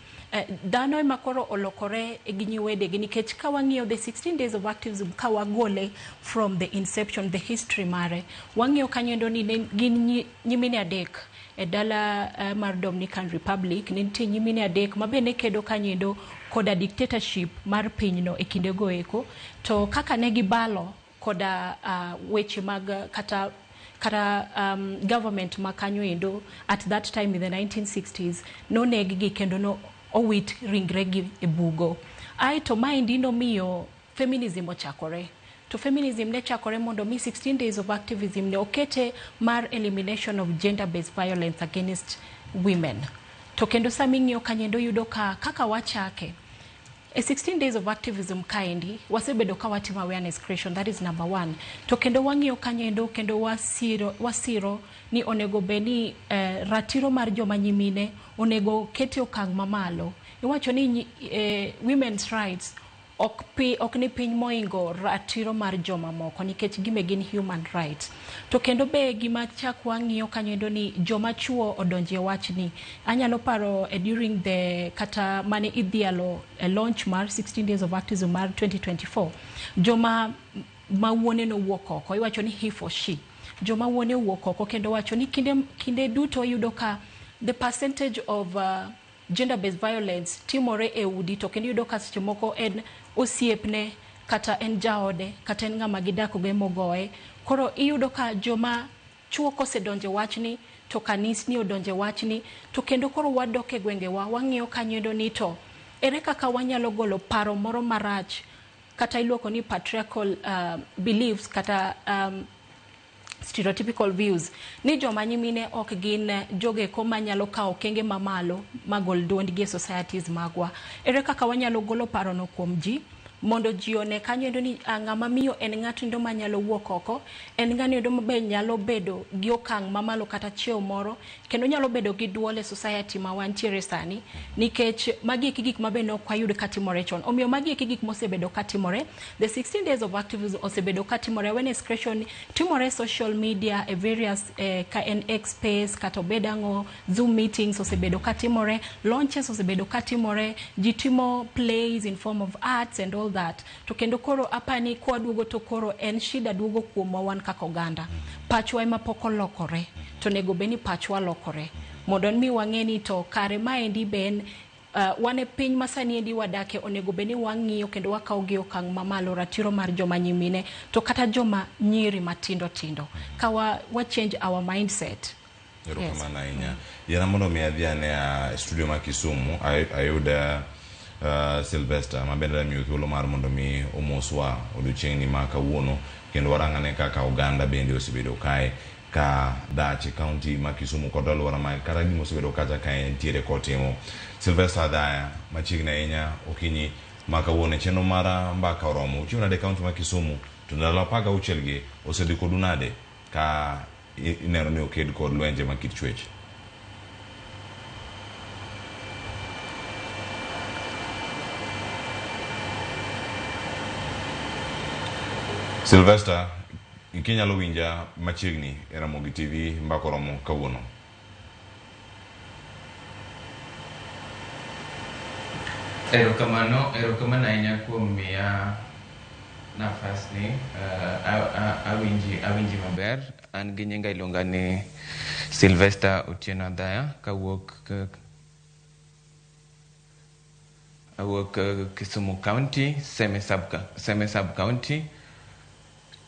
dhano ema koro olokore gi nyiwedegi nikech ka wang'iyo the 16 days of activism ka wagole from the inception, the history mare, wang'iyo kanyo endo ni ne gin nyimine adek e dala mar Dominican Republic. Ne nitie nyimine adek ma be ne kedo kanyo endo koda dictatorship mar pinyno e kindego eko, to kaka ne gibalo koda weche mag kata government ma kanyo endo at that time in the 1960s, noneg gi kendo no owit ringregi e bugo. Aeto maendi nomiyo feminism ochakore. To feminism ne chakore mondo mi 16 days of activism ne okete mar elimination of gender based violence against women. To kendo sami ng'iyo kanyo yudo ka kaka wachake e 16 days of activism kaendi, wasebedo ka watimo awareness creation, that is number one. To kendo wang'iyo kanyo kendo wasiro ni onego bed ni ratiro mar joma nyimine onego kete okang' mamalo. Iwacho ni women's rights ok ni piny moingo ratiro mar joma moko nikech gime gin human rights. To kendo be gima chak wang'iyo kanyo ni joma chuo odonje wachni. Anyalo paro during the kata mane idhialo launch mar 16 days of activism mar 2024, joma mawuone nowuok oko, iwacho ni he for she. Joma wuone owuok oko kendo wacho ni kinde duto yudo ka the percentage of gender-based violence timore e udi, to kendo yudo ka seche moko en osiepne kata en jaode kata en ng'ama gidak go emogoye. Koro iyudo ka joma chuo kosedonje wachni to kanisni odonje wachni, to kendo koro wadok e gwengewa wang'iyo kanyo ni to ere kaka wanyalo golo paro moro marach kata iluoko ni patriarchal beliefs kata stereotypical views ni joma nyimine ok gin jogeko manyalo kawo okenge mamalo magol duondgi e societies magwa. Ere kaka wanyalo golo parono kuom ji mondo ji one kanyo endo ni ng'ama miyo en ng'ato endo manyalo wuok oko, en ng'ano endo mabe nyalo bedo gi okang' mamalo kata chiew moro, kendo nyalo bedo gi duol e society ma wantiere sani, nikech magi eki gik mabe ne ok wayud katimore chon. Omiyo magi eki gik mosebedo katimore. The 16 days of activism osebedo katimore, awareness creation timore social media e various ka en X space kata obed ang'o, Zoom meetings osebedo katimore, launches osebedo katimore, ji timo plays in form of arts and all that. To kendo koro apani kwaduogo to koro en shida duogo kuomwa wan kaka oganda. Pachwa ema pok olokore, to onego bed ni pachwa lokore mondo mi wang'e ni to kare maendi be en wan e piny ma sani endi wadake, onego bed ni wang'iyo kendo wakawo gi okang' mamalo ratiro mar joma nyimine to kata joma nyiri matindo tindo ka wa change our mindset. Erokamano ahinya. Yiena mondo mi adhi ane e studio ma Kisumu ayud Sylvester ma bende miyo thuolo mar mondo mi omoswa odiochieng'ni ma kawuono, kendo warang'ane kaka oganda bende osebedo kae ka dach e kaunti ma Kisumu kod alwora ma kata gima osebedo kacha ka entiere kotimo. Sylvester Adhaya, machiegni ahinya okinyi ma kawuono e chenro mar Mbaka Oromo. Uchiew nade e kaunti ma Kisumu to ndalo 16 gi osedhi kodu nade ka ineno ni oked kod lwenje ma kit chwech? Sylvester, kinyalo winja machiegni e Ramogi TV Mbaka Oromo kawuono. Erokamano, erokamano ahinya kuom miya nafas ni. Awinji maber. An gi nyinga iluonga ni Sylvester Otieno Adhaya, kawuok awuok Kisumu County, Seme Sub County.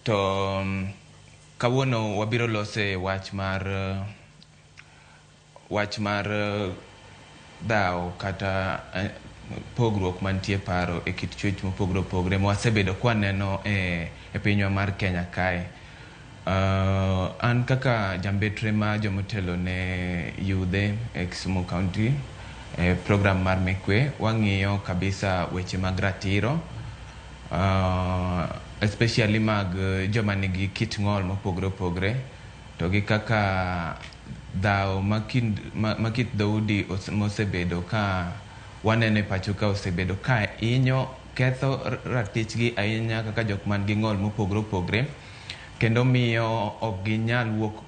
To kawuono wabiro lose wach mar dhawo kata pogruok mantie paro e kit chwech mopogore opogore ma wasebedo kwaneno e pinywa mar Kenya kae. An kaka jambetre ma jomotelo ne yudhe e Kisumu County e program mar Mekwe, wang'iyo kabisa weche mag ratiro, especially mag joma nigi kit ng'ol mopogore opogore. To gi kaka dhawo ma kind ma kit dhoudi mosebedo ka waneno e pacho ka osebedo ka hinyo ketho ratichgi ahinya kaka jok man gi ng'ol mopogore opogre kendo miyo ok ginyal wuok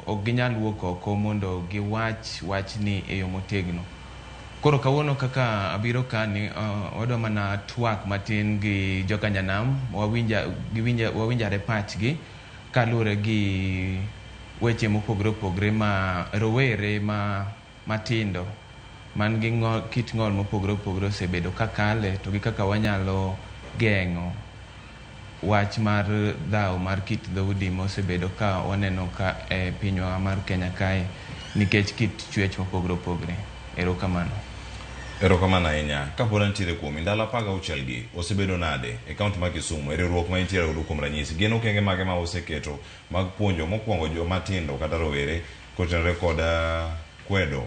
ok ginyal wuok oko mondo giwach wachni e yo motegno. Koro kawuono kaka abiro kani wadwa mana twak matin gi joka nyanam wawinja giwinja wawinjare pachgi kaluwore gi weche mopogore opogore ma rowere ma matindo man gi ng'ol, kit ng'ol mopogore opogore osebedo ka kale to gi kaka wanyalo geng'o wach mar dhawo mar kit dhoudi mosebedo ka waneno ka e pinywa mar Kenya kae nikech kit chwech mopogore opogore. Erokamano. Erokamano ahinya. Kapod antiere kuomi, ndalo 16 gi osebedo nade e kaunti ma Kisumu e riwruok ma intiere godo kuom ranyisi? Gin okenge mage ma useketo mag puonjo mokwongo joma tindo kata rowere kotenore kod kwedo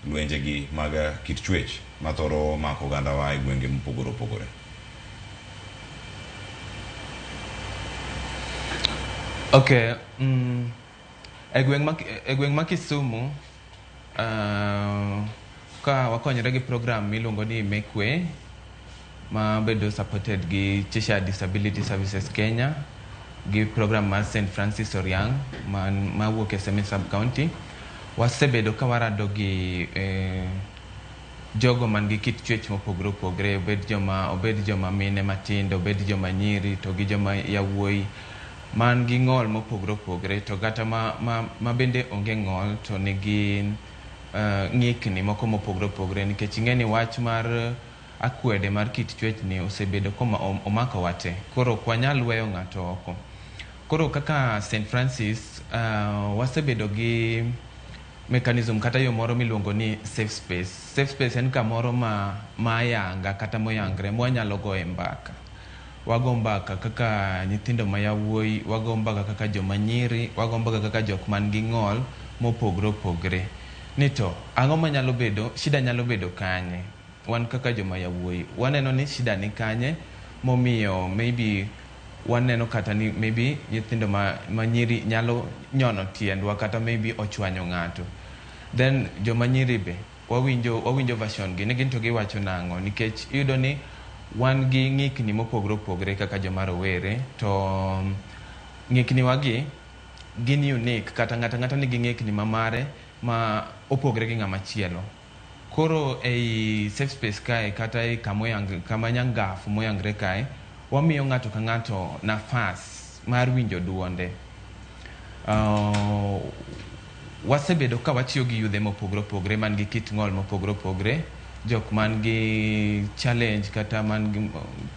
lwenjegi mag kit chwech mathoro mako ogandawa e gwenge mopogore opogore? Okay. E gweng' ma Kisumu ka wakonyore gi program miluongo ni Make Way ma bedo supported gi Cheshire Disability Services Kenya gi program mar St. Francis Oriang mawuok e Seme Sub County, wasebedo ka warado gi jogo man gi kit chwech mopogore opogore, obed joma mine matindo, obed joma nyiri to gi joma yawuoyi man gi ng'ol mopogore opogore to kata ma bende onge ng'ol to nigi ng'ikni moko mopogore opogore nikech ing'e ni wach mar akwede mar kit chwech ni osebedo koma omako wate, koro ok wanyal weyo ng'ato oko. Koro kaka St. Francis wasebedo gi mechanism kata yo moro miluongo ni safe space. Safe space en kamoro ma ayanga kata moyangre mwanyalo goye mbaka. Wago mbaka kaka nyithindo ma yawuoyi, wago mbaka kaka joma nyiri, wago mbaka kaka jok man gi ng'ol mopogore opogore. Ni to ang'o manyalo bedo, shida nyalo bedo kanye? Wan kaka joma yawuoyi, waneno ni shida ni kanye momiyo maybe waneno kata ni maybe nyithindo ma nyiri nyalo nyono tiendwa kata maybe ochwanyo ng'ato. Then joma nyiri be wawinjo version gi ni gin to giwacho nang'o nikech iyudo ni wan gi ng'ikni mopogore opogore kaka joma rowere to ng'ikni wagi gin unique kata ng'ato ang'ata nigi ng'ikni ma mare ma opogore gi ng'ama chielo. Koro ei safe space kae kata ei kama nyangafu moyangre kae wamiyo ng'ato ka ng'ato nafas mar winjo duonde. Wasebedo ka watiyo gi yudhe mopogore opogore man gi kit ng'ol mopogore opogore, jok man gi challenge kata man gi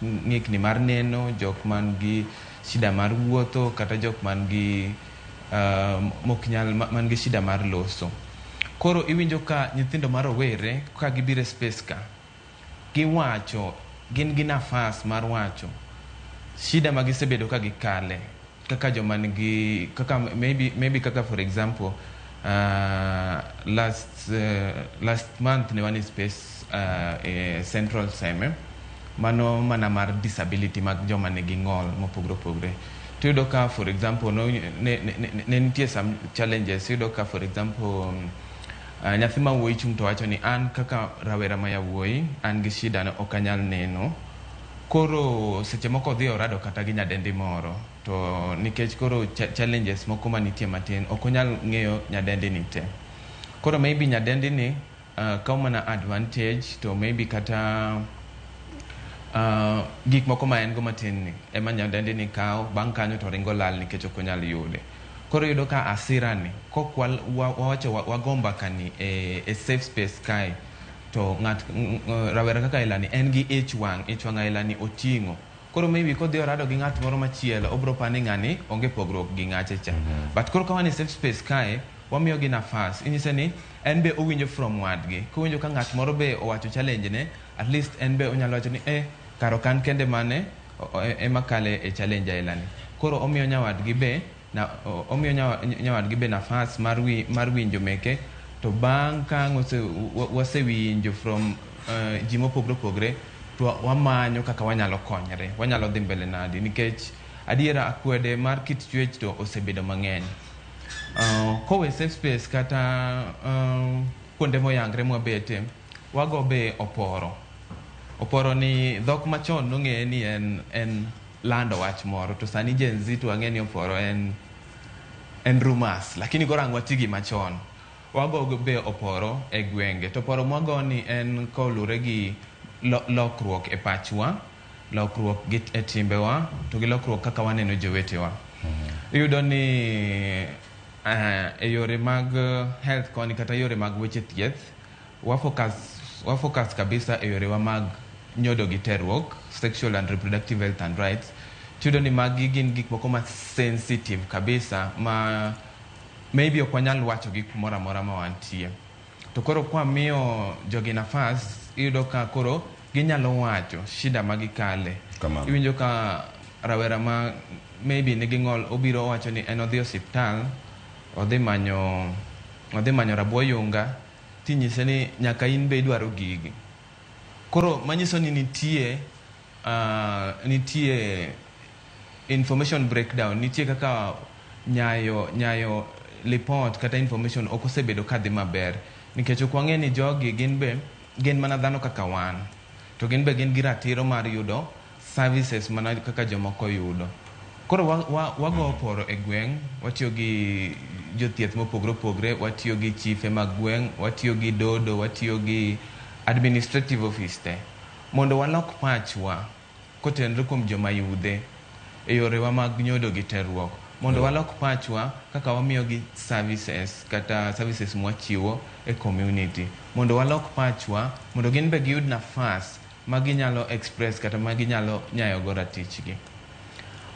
ng'ikni mar neno, jok man gi shida mar wuotho kata jok man gi man gi shida mar loso. Koro iwinjo ka nyithindo ma rowere ka gibiro e space ka, giwacho, gin gi nafas mar wacho shida ma gisebedo ka gikale kaka joma nigi kaka maybe kaka for example last month ne wan e space e Central Seme mano mana mar disability mag joma nigi ng'ol mopogore opogore. To iyudo ka for example ne nitie some challenges. Iyudo ka for example nyathi ma wuoyi chung' to wacho ni an kaka rawera ma yawuoyi an gi shida no ok anyal neno. Koro seche moko odhi orado kata gi nyadendi moro to nikech koro challenges moko manitie matin ok onyal ng'eyo nyadendi ni te. Koro maybe nyadendi ni kawo mana advantage to maybe kata gik moko ma en go matin ni ema nyadendi ni kawo, bang' kanyo to ringo lal nikech ok onyal yude. Koro iyudo ka asira ni kok wawacho wago mbaka ni e safe space kae to ng'at rawera kaka ila ni en gi ich wang' aila ni oting'o. Koro maybe kodhi orado gi ng'at moro machielo obro paro ni ng'ani onge pogruok gi ng'ache cha. But koro ka wan e safe space kae wamiyo gi nafas, inyise ni en be owinjo from wadgi. Kowinjo ka ng'at moro be owacho challenge ne, at least en be onyalo wacho ni kar ok an kende mane ema kale e challenge aila ni. Koro omiyo nyawadgi be omiyo nyawadgi be nafas mar winjo meke to bang' ka wasewinjo from ji mopogore opogore to wamanyo kaka wanyalo konyre, wanyalo dhi mbele nadi nikech adiera akwede mar kit chwech to osebedo mang'eny. Kowe safe space kata kuonde moyangre mwabete, wago be oporo. Oporo ni dhok machon nong'eye ni en lando wach moro, to sani Gen Z to wang'e ni oporo en rumors, lakini koro ang' wati gi machon. Wago be oporo e gwenge, to oporo mwago ni en kolure gi lokruok e pachwa, lokruok gi e timbewa, to gi lokruok kaka waneno jowetewa. Iyudo ni e yore mag health koni kata yore mag weche thieth, wa focus kabisa e yorewa mag nyodo gi terruok, sexual and reproductive health and rights. Tiyudo ni magi gin gik moko ma sensitive kabisa, ma maybe ok wanyal wacho gi kumoro amora ma wantie. To koro kwamiyo jogi nafas, iyudo ka koro ginyalo wacho shida ma gikale. Kamano. Iwinjo ka rawera ma maybe nigi ng'ol obiro owacho ni en odhi osiptal, odhi manyo rabo yunga, tinyise ni nyaka in be idwaro gigi. Koro manyiso ni nitie information breakdown, nitie kaka nyayo report kata information ok osebedo kadhi maber, nikech ok wang'e ni jogi gin be gin mana dhano kaka wan, to gin be gin gi ratiro mar yudo services mana kaka jomoko yudo. Koro wago oporo e gweng', watiyo gi jothieth mopogore opogore, watiyo gi chife mag gweng', watiyo gi dodo, watiyo gi administrative office te, mondo walok pachwa kotenore kuom joma yudhe e yorewa mag nyodo gi terruok, mondo walok pachwa kaka wamiyogi services kata services mwachiwo e community, mondo walok pachwa mondo gin be giyud nafas ma ginyalo express kata ma ginyalo nyayogo ratichgi.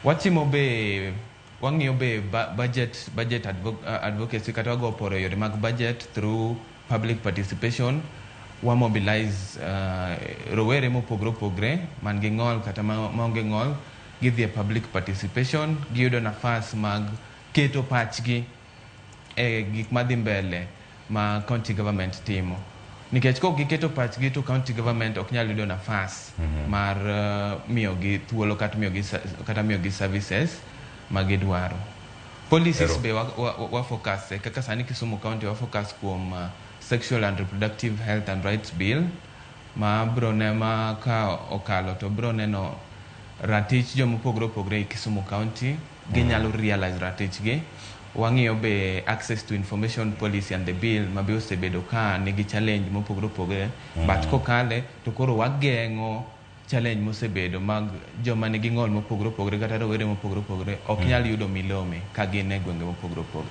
Watimo be, wang'iyo be budget advocacy kata wago oporo e yore mag budget through public participation. Wa mobilize rowere mopogore opogore man gi ng'ol kata maonge ng'ol, gidhi e public participation, giyudo nafas mag keto pachgi e gik madhi mbele ma county government timo, nikech kok giketo pachgi to county government ok nyal yudo nafas mar miyogi thuolo kata miyogi services ma gidwaro. Policies Ero. be wa focus e kaka sani Kisumu County wa focus kuom sexual and reproductive health and rights bill, ma bro ne ma ka okalo to bro neno ratich jomopogore opogore e Kisumu County ginyalo realize ratichgi. Wang'iyo be access to information policy and the bill ma be osebedo ka nigi challenge mopogore opogore, but kokale to koro wageng'o challenge mosebedo mag joma nigi ng'ol mopogore opogore kata rowere mopogore opogore ok nyal yudo milome ka gin e gwenge mopogore opogore.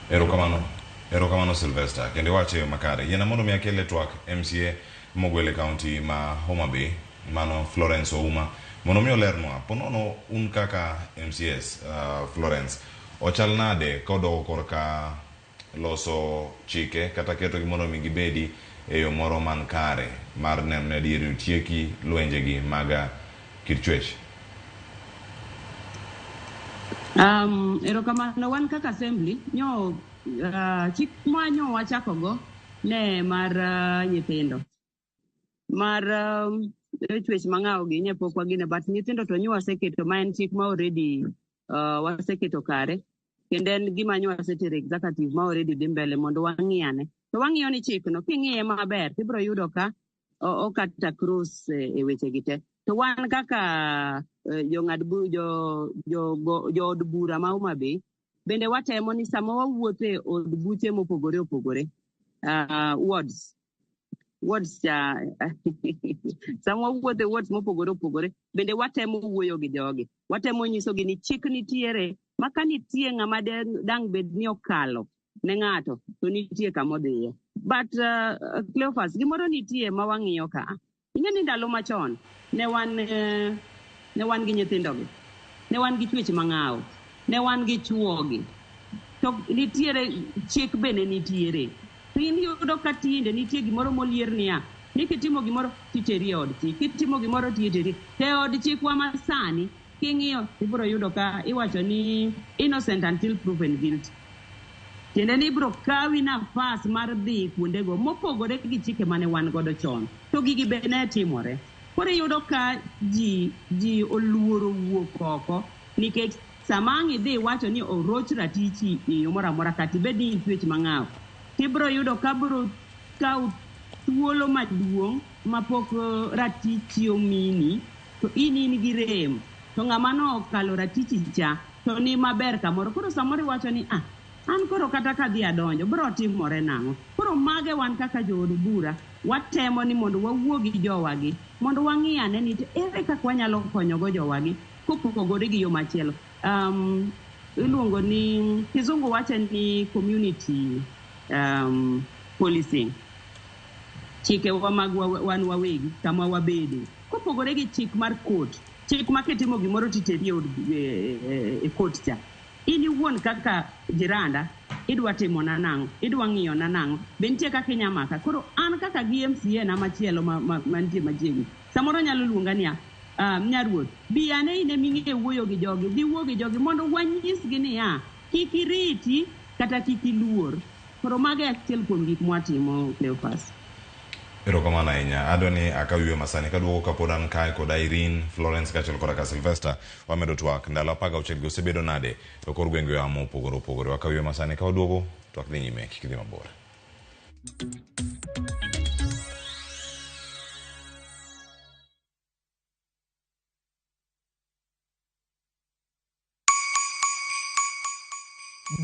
Erokamano, erokamano Sylvester, kendo iwacho e yo makare. Yiena mondo mi akel e twak MCA mogwel e kaunti ma Homa Bay, mano Florence Ouma, mondo mi olernwa ponono un kaka MCS. Florence, ochal nade kodok korka loso chike kata ketogi mondo mi gibedi e yo moro man kare mar neno ni adieri otieki lwenjegi mag kit chwech? Erokamano. Wan kaka assembly nyo chik ma nyo wachako go ne mar nyithindo mar chwech mang'aw gi nye pok wagine, but nyithindo to nyo waseketo, ma en chik ma already waseketo kare, kendo en gima nyo wasetero executive ma already dhi mbele mondo wang'iyane. To wang'iyo ni chikno king'iye maber tibiro yudo ka o cut across e weche gi te. To wan kaka jong'ad bu jo jo go- jood bura ma Homa Bay bende watemo ni sama wawuotho e od buche mopogore opogore, wards cha, sama wawuotho e wards mopogore opogore bende watemo wuoyo gi jogi, watemo nyisogi ni chik nitiere ma ka nitie ng'ama dang' bed ni okalo ne ng'ato to nitie kamodhiye. But Cleophas, gimoro nitie ma wang'iyo ka. Ing'e ni ndalo machon ne wan gi nyithindogi, ne wan gi chwech mang'aw, ne wan gi chuogi, to nitiere chik be ne nitiere. To in iyudo ka tinde nitie gimoro molier niya ni kitimo gimoro titeri e od chik, kitimo gimoro titeri to e od chikwa ma sani. King'iyo ibiro yudo ka iwacho ni innocent until proven guilty, tiende ni ibiro kawi nafas mar dhi kuondego mopogore gi chike mane wan godo chon. To gigi be ne timore. Koro iyudo ka ji oluoro wuok oko nikech Sama ang' idhi iwacho ni oroch ratichi e yo moro amora kata ibed ni in chwech mang'aw, tibiro yudo ka biro kawo thuolo maduong' mapok ratichi omini to in in gi rem to ng'ama nokalo ratichi cha to ni maber kamoro. Koro samoro iwacho ni ah, an koro kata kadhi adonjo biro timore nang'o? Koro mage wan kaka jood bura watemo ni mondo wawuo gi jowagi mondo wang'i ane ni to ere kaka wanyalo konyogo jowagi kopogore gi yo machielo. Iluongo ni kizungu wache ni community policing. Chikewa mag wan wawegi kama wabede. Kopogore gi chik mar court, chik ma kitimo gimoro titeri e court cha. In iwuon kaka jiranda idwa timona nang'o? Idwa ng'iyona nang'o? Be nitie kaka inya maka? Koro an kaka gi MCA na machielo mantie machiegni. Samoro nyalo luonga niya, nyaruoth, bi ane in eming'e wuoyo gi jogi, dhi wuo gi jogi mondo wanyisgi niya, kik iriti kata kik iluor. Koro mago e achiel kuom gik mwatimo, Cleophas. Erokamano ahinya. Adwa ni akaw yweyo masani kaduogo kapod an kae kod Irene, Florence kaachiel koda ka Sylvester. Wamedo twak ndalo 16 gi osebedo nade e kor gwenge wa mopogore opogore. Wakaw yweyo masani ka waduogo twak dhi nyime kik idhi mabor.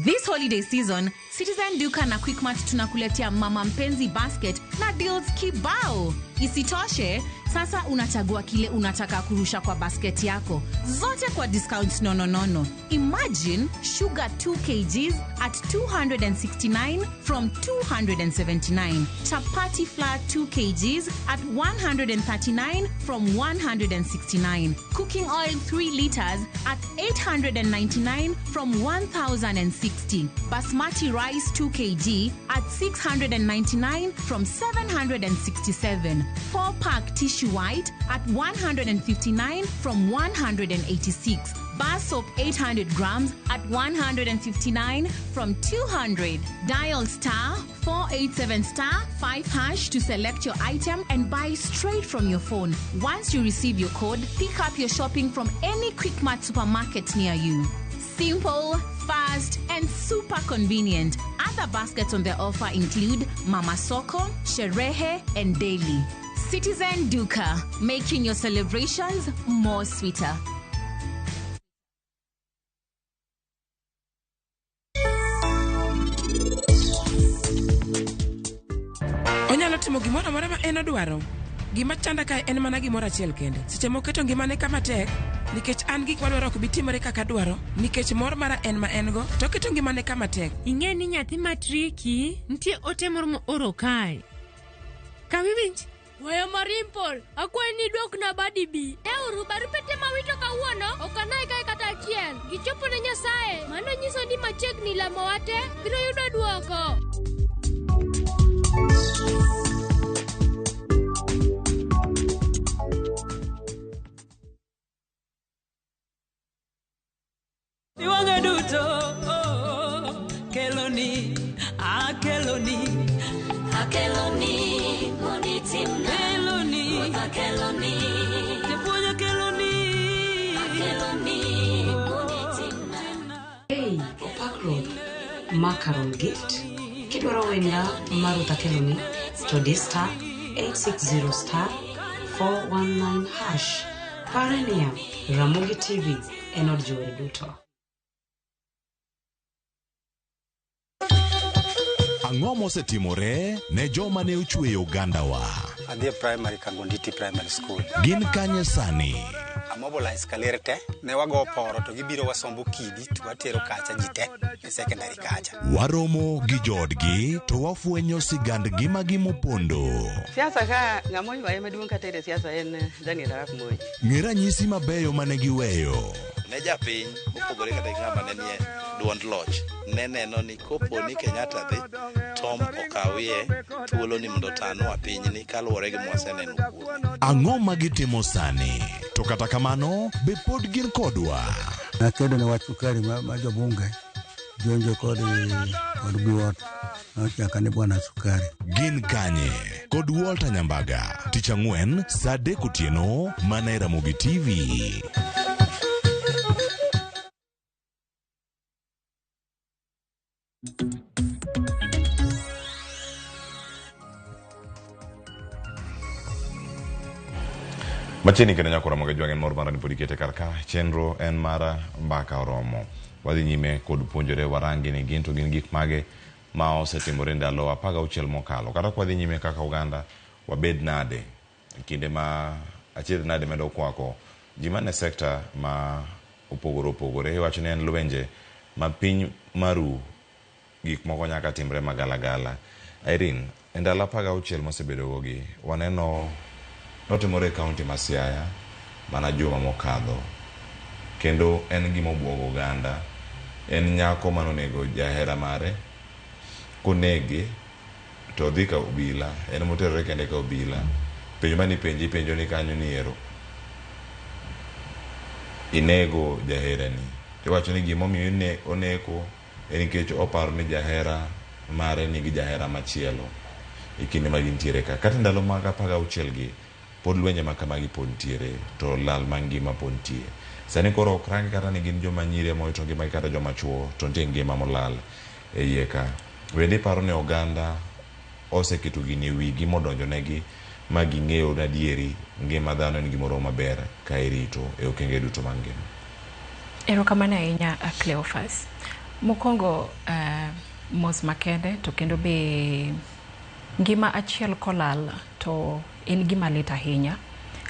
This holiday season, Citizen Duka na Quickmart tunakuletea Mama Mpenzi Basket na deals kibao. Isitoshe, sasa unachagua kile unataka kurusha kwa basket yako. Zote kwa discounts nononono. Imagine sugar 2 kgs at 269 from 279. Chapati flour 2 kgs at 139 from 169. Cooking oil 3 liters at 899 from 1060. Basmati rice 2 kg at 699 from 767. 4-pack tissue white at 159 from 186. Bar soap 800 grams at 159 from 200. Dial star 487 star 5 hash to select your item and buy straight from your phone. Once you receive your code, pick up your shopping from any Quickmart supermarket near you. Simple, fast, and super convenient. Other baskets on the offer include Mama Soko, Sherehe, and Daily. Citizen Duka, making your celebrations more sweeter. Onyalo timo gimoro amora ma en odwaro. Gima chanda kae en mana gimoro achiel kende. Seche moketo ngimane kama tek, nikech an gik madwaro ok bi timore kaka adwaro, nikech mor mara en ma en go, to oketo ngimane kama tek. Ing'e ni nyathi matriki nitie ote moro mooro kae. Kawiwinj? Weyo marimpol, akwayi ni idwokna badi bi. Euru barupe te mawito kawuono, ok anae kae kata achiel. Gichopo ne Nyasaye, mano nyiso ni machiegni lamowa te biro yudo dwoko. Iwang'a duto oh, keloni akeloni Akeloni mondo itimna keloni Ruoth akeloni japuonj akeloni Akeloni mondo itimna Hey, Opak Road, Macaron Gift. Kidwaro wenda mar Ruoth Akeloni to di star 860 star 419 hash. Pare niya, Ramogi TV en od jower duto. Ang'o mosetimore ne joma ne ochweyo ogandawa? Adhi e primary Kangonditi Primary School. Gin kanye sani? Amobilize kaler te, ne wago poro to gibiro wasombo kidi to watero kacha ji te e secondary kacha. Waromo gi joodgi to wafwenyo sigand ngimagi mopondo. Siasa ka ng'ama oywaye maduong' kata e siasa en Daniel Arap Moi. Ng'e ranyisi mabeyo mane giweyo. Ne japiny mopogore kata gi ng'ama ne nie duond loch ne neno ni kopo ni Kenyatta dhi Tom okawie thuolo ni mondo otanwa pinyni kaluwore gi mwaseneno kuome. Ang'o ma gitimo sani? To kata kamano, be pod gin kodwa? Nakedo ne wach sukari ma jobunge jonjo kod Biwott nochaka ni bwana sukari. Gin kanye? Kod Walter Nyambaga. Tich ang'wen saa 3 otieno mana e Ramogi TV. Machiegni kendo nyakora mag ajwang' en mor mara ni pod ikete kar ka. Chenro en mar mbaka oromo. Wadhi nyime kod puonjore warangi ni gin to gin gik mage ma osetimore ndalo 16 mokalo. Kata kwa dhi nyime kaka oganda wabed nade e kinde ma achiedh nade medo kwako ji man e sekta ma opogore opogore. Iwacho ni en lwenje ma piny maru gik moko nyaka timre magalagala. Irene, e ndalo 16 mosebedogo gi, waneno notimore e kaunti ma Siaya mana juma mokadho. Kendo en gima obwogo oganda. En nyako manonego jahera mare, konege to odhi ka obila, en moterore kende ka obila. Penjo mane ipenje, ipenjo ni kanyo ni ero inego jaherani. Tiwacho ni gimomiyo oneko en nikech oparo ni jahera mare nigi jahera machielo e kinde ma gintiere ka. Kata ndalo mag 16 gi, pod lwenje ma kamagi pod nitiere, to lal mag ngima pod nitie. Sani koro ok rangi kata ni gin joma nyiri ema owito ngimagi kata joma chuo, to nitie ngima molal e iye ka. Bende iparo ni oganda oseketo gini e wigi modonjo negi ma ging'eyo ni adieri ngima dhano en gimoro maber ka irito e okenge duto mag ngima? Erokamano ahinya Cleophas. Mokwongo mos makende to kendo be ngima achiel kolal to en gima lit ahinya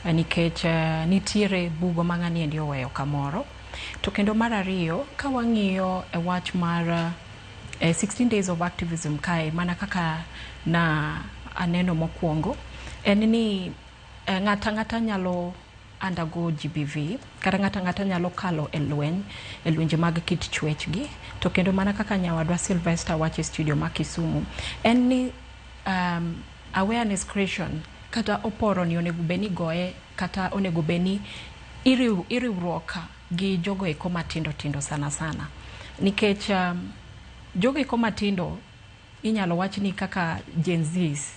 nikech nitiere bugo ma ng'ani endi oweyo kamoro. To kendo mar ariyo, ka wang'iyo e wach mar 16 days of activism kae, mana kaka na aneno mokwongo, en ni ng'ata ng'ata nyalo undergo GBV, kata ng'ata ng'ata nyalo kalo e lweny, e lwenje mag kit chwech gi. To kendo mana kaka nyawadwa Sylvester wacho e studio ma Kisumu, en ni awareness creation kata oporo ni onego bed ni goye kata onego bed ni iriwruok gi jogo eko matindo tindo sana sana. Nikech jogo eko matindo inyalo wach ni kaka Gen Zs,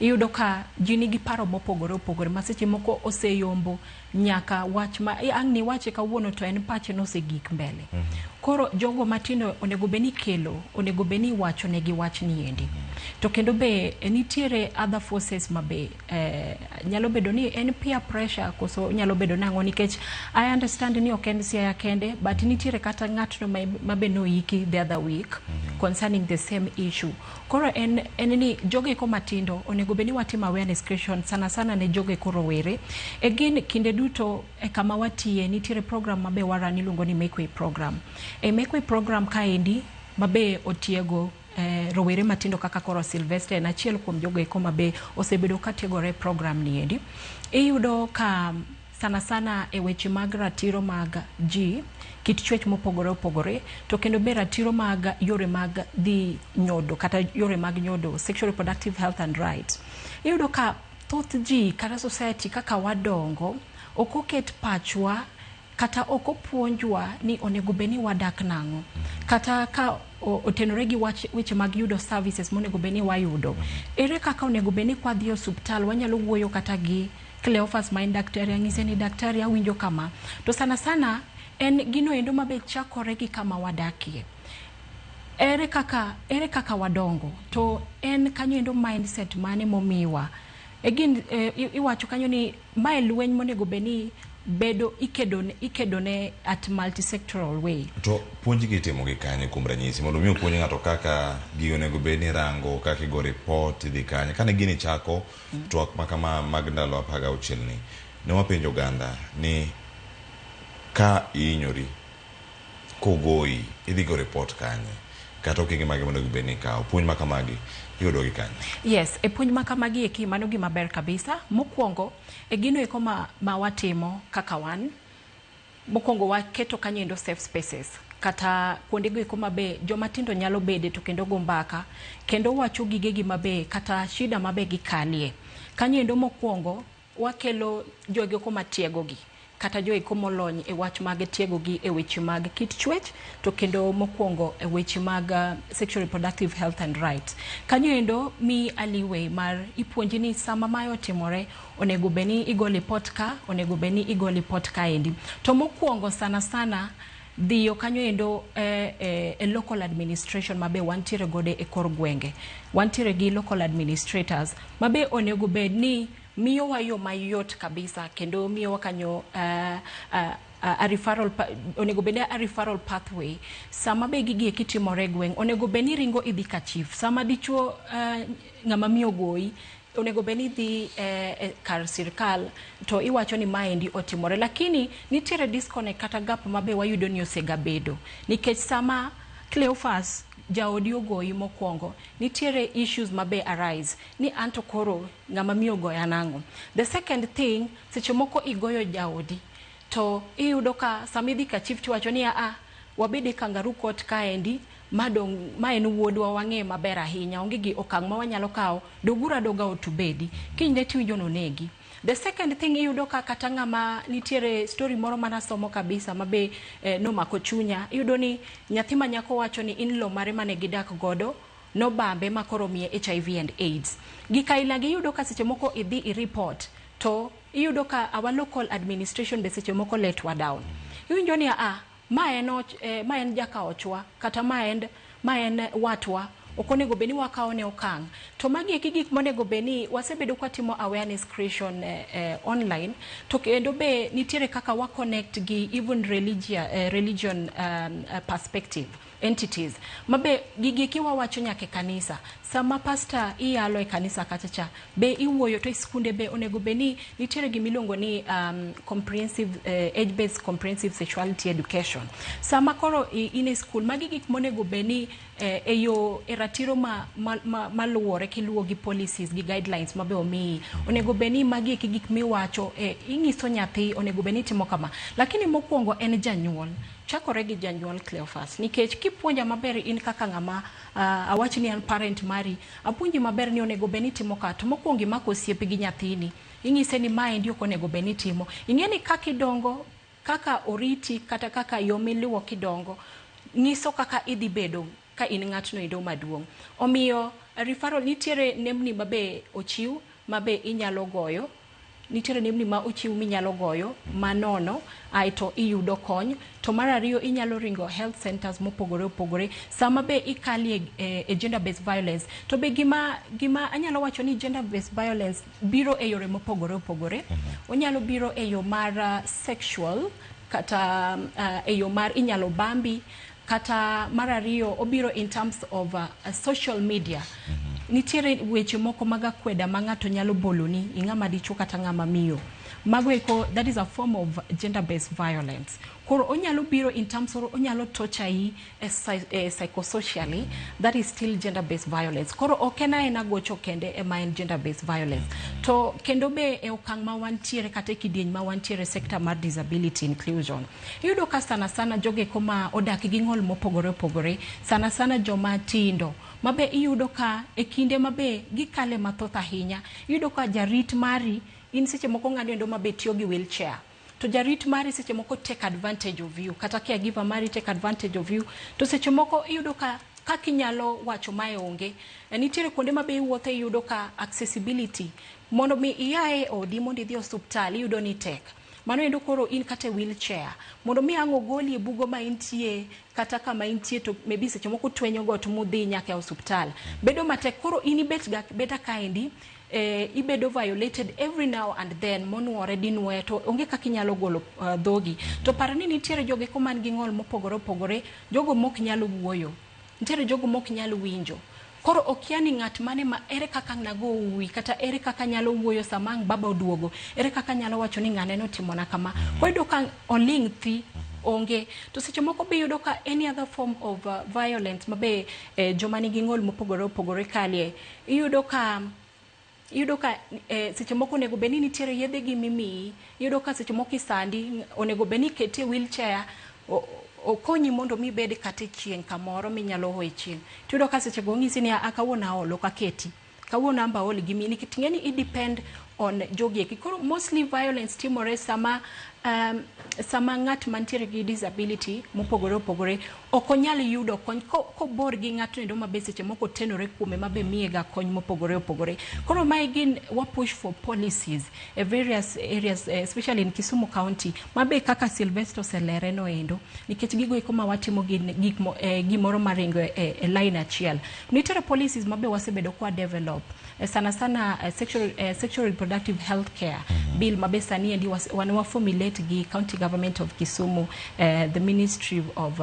iyudo ka ji nigi paro mopogore opogore ma seche moko oseyombo nyaka wach ma ang' ni wache kawuono to en pache nosegik mbele. Koro jogo matindo onego bed ni kelo, onego bed ni iwacho negi wach ni endi. To kendo be nitiere other forces ma be nyalo bedo ni en peer pressure koso nyalo bedo nang'o, nikech I understand ni ok en Siaya kende, but nitiere kata ng'atno ma be noiki the other week concerning the same issue. Koro en ni jogo eko matindo onego bed ni watimo awareness creation sana sana ne jogo eko rowere. Again, kinde duto e kama watiye nitiere program ma be waran iluongo ni Make Way program. E Make Way program kaendi ma be otiego rowere matindo kaka koro Sylvester en achiel kuom jogo eko ma be osebedo ka tiegore e program ni endi. Iyudo ka sana sana e weche mag ratiro mag ji, kit chwech mopogore opogore, to kendo be ratiro mag yore mag dhi nyodo kata yore mag nyodo, sexual reproductive health and rights. Iyudo ka thoth ji kata society kaka wadongo ok oket pachwa kata ok opuonjwa ni onego bed ni wadak nang'o, kata ka otenore gi weche mag yudo services monego bed ni wayudo. Ere kaka onego bed ni kwadhi e osuptal wanyalo wuoyo kata gi Cleophas ma en daktari, ang'ise ni daktari awinjo kama. To sana sana en gino endo mabe chakore gi kama wadakie. Ere kaka wadongo, to en kanyo endo mindset mane momiwa. Again, iwacho kanyo ni mae lweny monego bed ni bedo ikedone at multisectoral way. To puonj gi itimo gi kanye kuom ranyisi mondo mi opuonj ng'ato kaka gigi onego bed ni rango, kaka igo report idhi kanye. Kane gini chako twak ma kama mag ndalo 16 ni, ne wapenjo oganda ni ka ihinyori kogoyi idhi go report kanye, kata okenge mage monego bed ni ikawo. Puonj ma kamagi iyudo gi kanye? Yes, e puonj ma kamagi eki mano gima ber kabisa. Mokwongo, e gino eko ma watimo kaka wan, mokwongo waketo kanyo endo safe spaces, kata kuondego eko mabe joma tindo nyalo bede to kendo go mbaka, kendo wacho gigegi mabe kata shida mabe gikalie. Kanyo endo mokwongo wakelo jogo eko matiegogi, kata joeko molony e wach mag tiegogi e weche mag kit chwech, to kendo mokwongo e weche mag sexual reproductive health and rights. Kanyo endo mi aliwe mar ipuonji ni sama mae otimore onego bed ni igo report ka, onego bed ni igo report kaendi. To mokwongo sana sana Dhiyo kanyo endo e local administration mabe wantiere godo e kor gwenge. Wantiere gi local administrators mabe onego bed ni miyowa yo mayot kabisa, kendo miyowa kanyo a referral, onego bed ni a referral pathway. Sama be gigi eki timore e gweng', onego bed ni ringo idhi ka chief. Sama dichuo, ng'ama miyo goyi, onego bed ni idhi kar sirkal to iwacho ni maendi otimore. Lakini nitiere disconnect kata gap mabe wayudo ni osegabedo, nikech sama Cleophas jaodi ogoyi mokwongo, nitiere issues mabe arise ni anto koro ng'ama miyo goya nang'o. The second thing, seche moko igoyo jaodi to iyudo ka sama idhi ka chief tiwacho ni aa, wabede kangaroo court kaendi, ma dong ma en wuodwa, wang'e maber ahinya, onge gi okang' ma wanyalo kawo, doguru adoga ot ubedi, kinyne tiwinjo nonegi. The second thing, iyudo ka kata ng'ama nitiere story moro manasomo kabisa mabe nomako chunya, iyudo ni nyathi ma nyako wacho ni in-law mare mane gidak godo nobambe ma koro miye HIV and AIDS. Gik aila gi iyudo ka seche moko idhi i report to iyudo ka our local administration be seche moko let wa down. Iwinjo ni a ma en ma en jakaochwa kata ma en watwa, ok onego bed ni wakawo ne okang'. To magi eki gik monego bed ni wasebedo kwatimo awareness creation online, to kendo be nitiere kaka wa connect gi even religion perspective entities mabe gigi eki wawacho nyaka e kanisa. Sama pastor iyalo e kanisa kacha cha be iwuoyo, to e skunde be onego bed ni nitiere gimiluongo ni comprehensive age based comprehensive sexuality education. Sama koro in e skul, magi gik monego bed ni e yo e ratiro ma luwore kiluwo gi policies gi guidelines mabe omiyi, onego bed ni magi eki gik miwacho, ing'iso nyathi onego bed ni timo kama. Lakini mokwongo en janyuol, chakore gi janyuol, Cleophas, nikech kipuonja maber in kaka ng'ama awach ni an parent mari, apuonji maber ni onego bed ni itimo ka, to mokwongo imako osiep gi nyathini, ing'ise ni maendi ok onego bed ni itimo. Ing'e ni kaka idongo, kaka oriti kata kaka yo miluwo kidongo ng'iso kaka idhi bedo ka in ng'atno endo maduong'. Omiyo referral, nitiere nembni mabe ochiw mabe inyalo goyo, nitiere nembni ma ochiw minyalo goyo manono aeto iyudo kony. To mar ariyo, inyalo ringo health centers mopogore opogore sama be ikalie e gender based violence. To be gima anyalo wacho ni gender based violence biro e yore mopogore opogore. Onyalo biro e yo mar sexual, kata e yo mar inyalo bambi, kata mar ariyo obiro in terms of social media. Nitiere weche moko mag akweda ma ng'ato nyalo boloni i ng'ama dichuo kata ng'ama miyo, mago eko that is a form of gender based violence. Koro onyalo biro in terms of onyalo torture yi psychosocially, that is still gender based violence. Koro ok en aena gocho kende ema en gender based violence. To kendo be e okang' ma wantiere kata e kidieny ma wantiere, sector mar disability inclusion, iyudo ka sana sana jogeko ma odak gi ng'ol mopogore opogore, sana sana joma tindo mabe iyudo ka e kinde mabe gikale mathoth ahinya, iyudo ka jarit mari in seche moko ng'ano endo mabe tiyo gi wheelchair, to jarit mari seche moko take advantage of you, kata caregiver mari take advantage of you. To seche moko iyudo ka kaka inyalo wacho mae onge. Nitiere kuonde ma be iwuothe, iyudo ka accessibility mondo mi ia e odi mondo idhi e osuptal iyudo ni tek. Mano endo koro in kata e wheelchair, mondo mi ang' ogoli e bugo ma intie kata kama intie, to maybe seche moko twenyo got mudhi nyaka e osuptal bedo matek. Koro in ibet ga beta kaendi, ibedo violated every now and then, monuore dinwoya, to onge kaka inyalo golo dhogi. To par ni nitiere jogeko man gi ng'ol mopogore opogore, jogo mok nyal wuoyo, nitiere jogo mok nyal winjo. Koro okia ni ng'at mane ma ere kaka nago uwi, kata ere kaka nyalo wuoyo sama ang' baba oduogo, ere kaka nyalo wacho ni ng'ane notimona kama. Koro iyudo ka oling' thi, onge. To seche moko be iyudo ka any other form of violence mabe joma nigi ng'ol mopogore opogore kalie, iyudo ka seche moko onego bed ni nitiere yedhe gi mimiyi, iyudo ka seche moko isandi, onego bed ni iketi e wheelchair, okonyi mondo mi ibed kata e chieng' kamoro minyalo ho e chieng', tiyudo ka seche go ong'isi ni a kawuono aol, ok aketi kawuono, amba aol gi miyi, nikech ing'e ni i depend on jogi eki. Koro mostly violence timore sama sama ng'at mantiere gi disability mopogore opogore ok onyal yudo kony kobor gi ng'atno endo mabe seche moko otenore kuome mabe miye ga kony mopogore opogore. Koro mae gin wa push for policies e various areas, especially in Kisumu County, mabe kaka Sylvester oselere no endo, nikech gigo eko ma watimo gin gik gimoro maringo e line achiel. Nitiere policies mabe wasebedo kwa develop, sana sana sexual reproductive health care bill mabe sani endi wan wa formulate gi county government of Kisumu, the Ministry of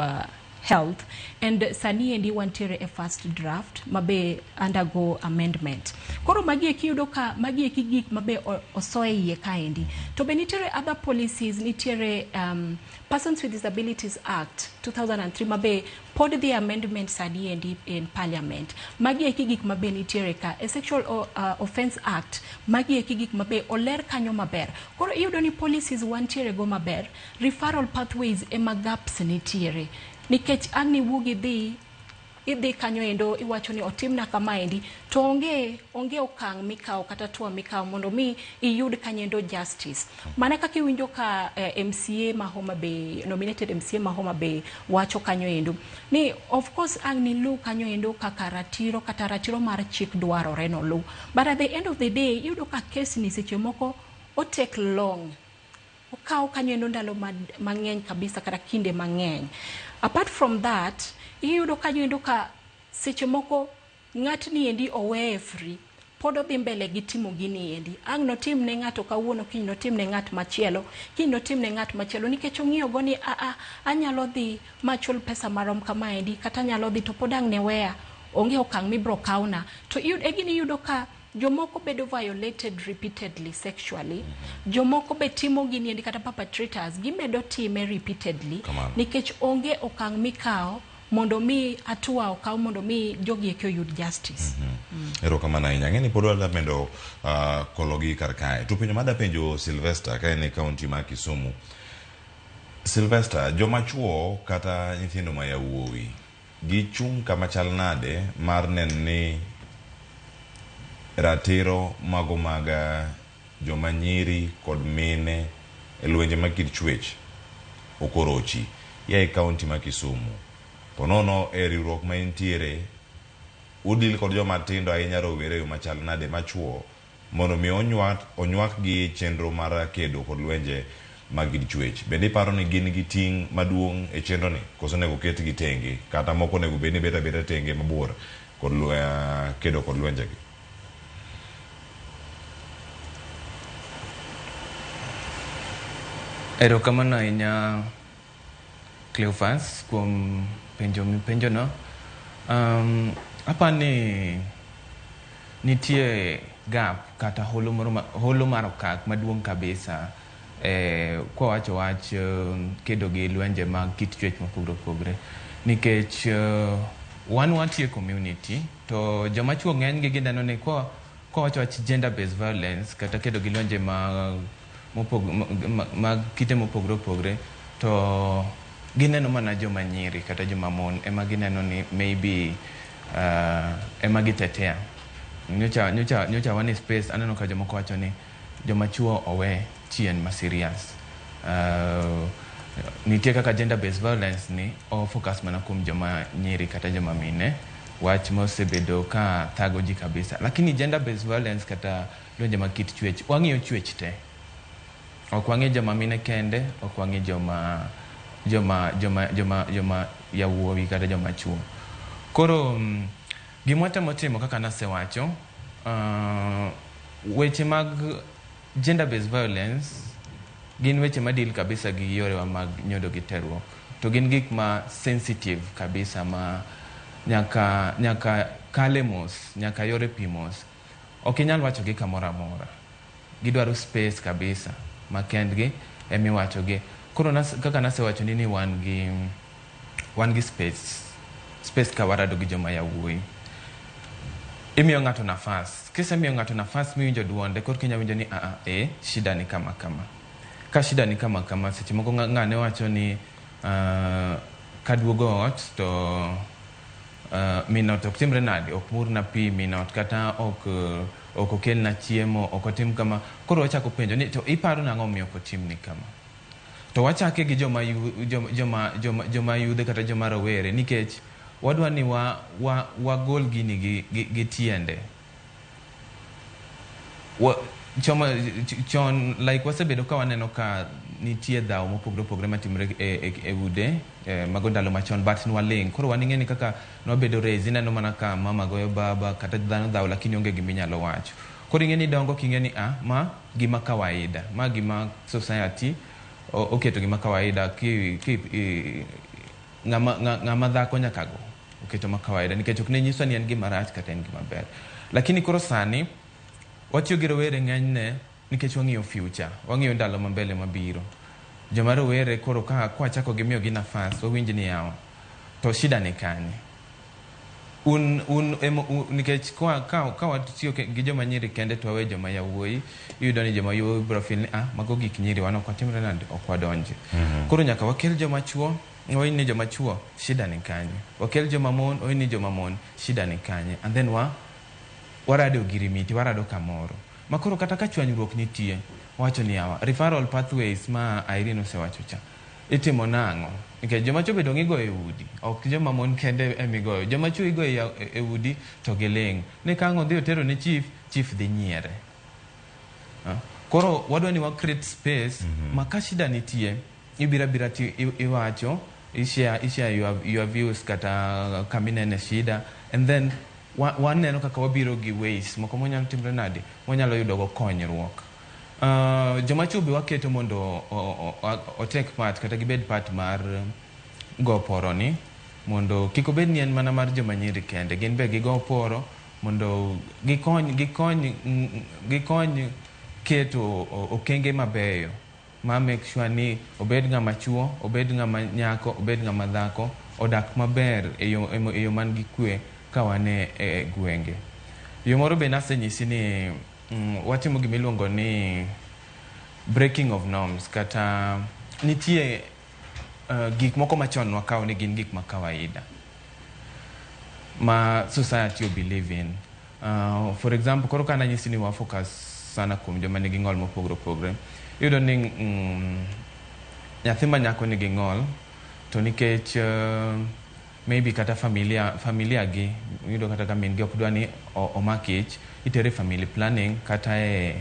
Health, and sani endi wantiere e first draft mabe undergo amendment. Koro magi eki yudo ka magi eki gik mabe osoe iye kaendi. To be nitiere other policies, nitiere Persons with Disabilities Act 2003 mabe pod dhi amendment sani endi in parliament. Magi eki gik mabe nitiere ka. A Sexual Offence Act, magi eki gik mabe oler kanyo maber. Koro iyudo ni policies wantiere go maber, referral pathways ema gaps nitiere. Nikech ang' ni wuogi dhi idhi kanyo endo iwacho ni otimna kamaendi, to onge okang' mikawo kata hatua mikawo mondo mi iyud kanyo endo justice. Mana kaka iwinjo ka MCA ma Homa Bay, nominated MCA ma Homa Bay wacho kanyo endo ni of course ang' ni lu kanyo endo kaka ratiro kata ratiro mar chik dwarore no lu, but at the end of the day iyudo ka case ni seche moko o take long, okawo kanyo endo ndalo mang'eny kabisa kata kinde mang'eny. Apart from that, iyudo kanyo endo ka seche moko ng'atni endi oweye free, pod odhi mbele gi timo gini endi. Ang' notim ne ng'ato kawuono, kiny notim ne ng'at machielo, kiny notim ne ng'at machielo, nikech ong'iyo go ni a anyalo dhi machul pesa marom kamaendi, kata anyalo dhi to pod ang' ne weya, onge okang' mibro kawna. To e gini iyudo ka jomoko bedo violated repeatedly sexually, jomoko be timo gini endi kata perpetrators gimedo time repeatedly. Kamano. Nikech onge okang' mikawo mondo mi hatua okaw mondo mi jogi eki oyud justice. Erokamano ahinya. Ang'e ni pod wadwa medo kologi kar kae. To penjo madwa penjo Sylvester ka en e kaunti ma Kisumu. Sylvester, joma chuo kata nyithindo ma yawuowi gichung' kama chal nade mar neno ni ratiro mago mag joma nyiri kod mine e lwenje mag kit chwech okorochi ya e kaunti ma Kisumu? Po nono e riwruok ma intiere, udil kod joma tindo ahinya, rowere e yo machal nade machuo mondo mi onywak gi chenro mar kedo kod lwenje mag kit chwech? Bende iparo ni gin gi ting' maduong' e chenro ni, koso onego ketgi tenge, kata moko onego bed ni bet abeta tenge mabor kod kedo kod lwenje gi? Erokamano ahinya Cleophas kuom penjo mipenjono. Apani nitie gap kata holo moro holo mar okak maduong' kabisa kwawacho wach kedo gi lwenje mag kit chwech mopogore opogore, nikech wan watiyo e community to joma chuo ng'eny gi gineno ni kwawacho wach gender based violence kata kedo gi lwenje mag kite mopogore opogore, to gineno mana joma nyiri kata joma mon ema gineno ni maybe ema gitetea. Nyocha wan e space aneno ka jomoko wacho ni joma chuo owe chien ma serious. Nitie kaka gender based violence ni o focus mana kuom joma nyiri kata joma mine, wach mosebedo ka thago ji kabisa. Lakini gender based violence kata lwenje mag kit chwech, wang'iyo chwech te. Ok wang'i joma mine kende, ok wang'i joma yawuowi kata joma chuo. Koro gima watemo timo kaka nasewacho, weche mag gender based violence gin weche madil kabisa gi yorewa mag nyodo gi terruok. To gin gik ma sensitive kabisa ma nyaka kale mos, nyaka yore pi mos. Ok inyal wacho gi kamoro amora. Gidwaro space kabisa ma kendgi emiwachogi. Koro kaka nasewacho ni wan gi space ka warado gi joma yawuoyi. Imiyo ng'ato nafas. Kisemiyo ng'ato nafas miwinjo duonde, korka inya winjo ni shida ni kama kama. Ka shida ni kama kama, seche moko ng'ane wacho ni kaduogo ot to Min ot ok timre nade, ok murna pi min ot kata ok ok okelna chiemo, ok otim kama. Koro wachako penjo ni to iparo nang'o omiyo ok otimni kama? To wachake gi joma joma joma joma joma yudhe kata joma rowere nikech wadwa ni wa wa wagol gini gi tiende. Wa, choma, chon like wasebedo ka waneno ka nitie dhawo mopogore opogore matimore e ude mago ndalo machon, but nwaling'. Koro wan ing'e ni kaka nwabedo raised, ineno mana ka mama goyo baba kata dhano dhawo, lakini onge giminyalo wacho. Koro ing'e ni dongo king'e ni ah, ma gima kawaida, ma gima society oketo gima kawaida ki ng'ama dhako nyaka go oketo ma kawaida nikech ok ne nyiswa ni en gima rach kata en gima ber. Lakini koro sani watiyo gi rowere ng'enyne nikech wang'iyo future, wang'iyo ndalo ma mbele mabiro. Joma rowere koro ka kwachako gi miyogi nafas, wawinj ni yawa to shida ni kanye? Un nikech ka watiyo gi joma nyiri kende to wawe joma yawuoyi, iyudo ni joma yawuoyi biro feel ni ah, mago gik nyiri, wan ok watimre nade, ok wadonje. Koro nyaka wakel joma chuo, wawinj ni joma chuo shida ni kanye. Wakel joma mon, wawinj ni joma mon shida ni kanye. And then warado ogirimiti, warado kamoro. Ma koro kata ka chwanyruok nitie, wacho ni yawa, referral pathways ma Irene osewacho cha, itimo nang'o? Nikech joma chuo bende igoyo e udi, ok joma mon kende emigoyo. Joma chuo igoyo e udi to giling'. Ni ka ang' odhi otero ne chief, chief dhi nyiere. Koro wadwa ni wa create space ma ka shida nitie, ibiro abira ti iwacho, i share your views kata kaminene shida, and then waneno kaka wabiro gi ways moko mwanyalo timre nade, mwanyalo yudo go konyruok. Joma chuo be waketo mondo o take part kata gibed part mar go poro ni mondo kik obed ni en mana mar joma nyiri kende, gin be gigo poro mondo gikony keto okenge mabeyo ma make sure ni obed ng'ama chuo, obed ng'ama nyako, obed ng'ama dhako odak maber e yo man gi kwe ka wan e gwenge. Yo moro be nasenyisi ni watimo gimiluongo ni breaking of norms, kata nitie gik moko machon nwakawo ni gin gik ma kawaida ma society o believe in. For example, koro ka nanyisi ni wa focus sana kuom joma nigi ng'ol mopogore opogore, iyudo ni nyathi ma nyako nigi ng'ol to nikech maybe kata familia gi iyudo kata ka min gi ok dwa ni omak ich, itere family planning kata e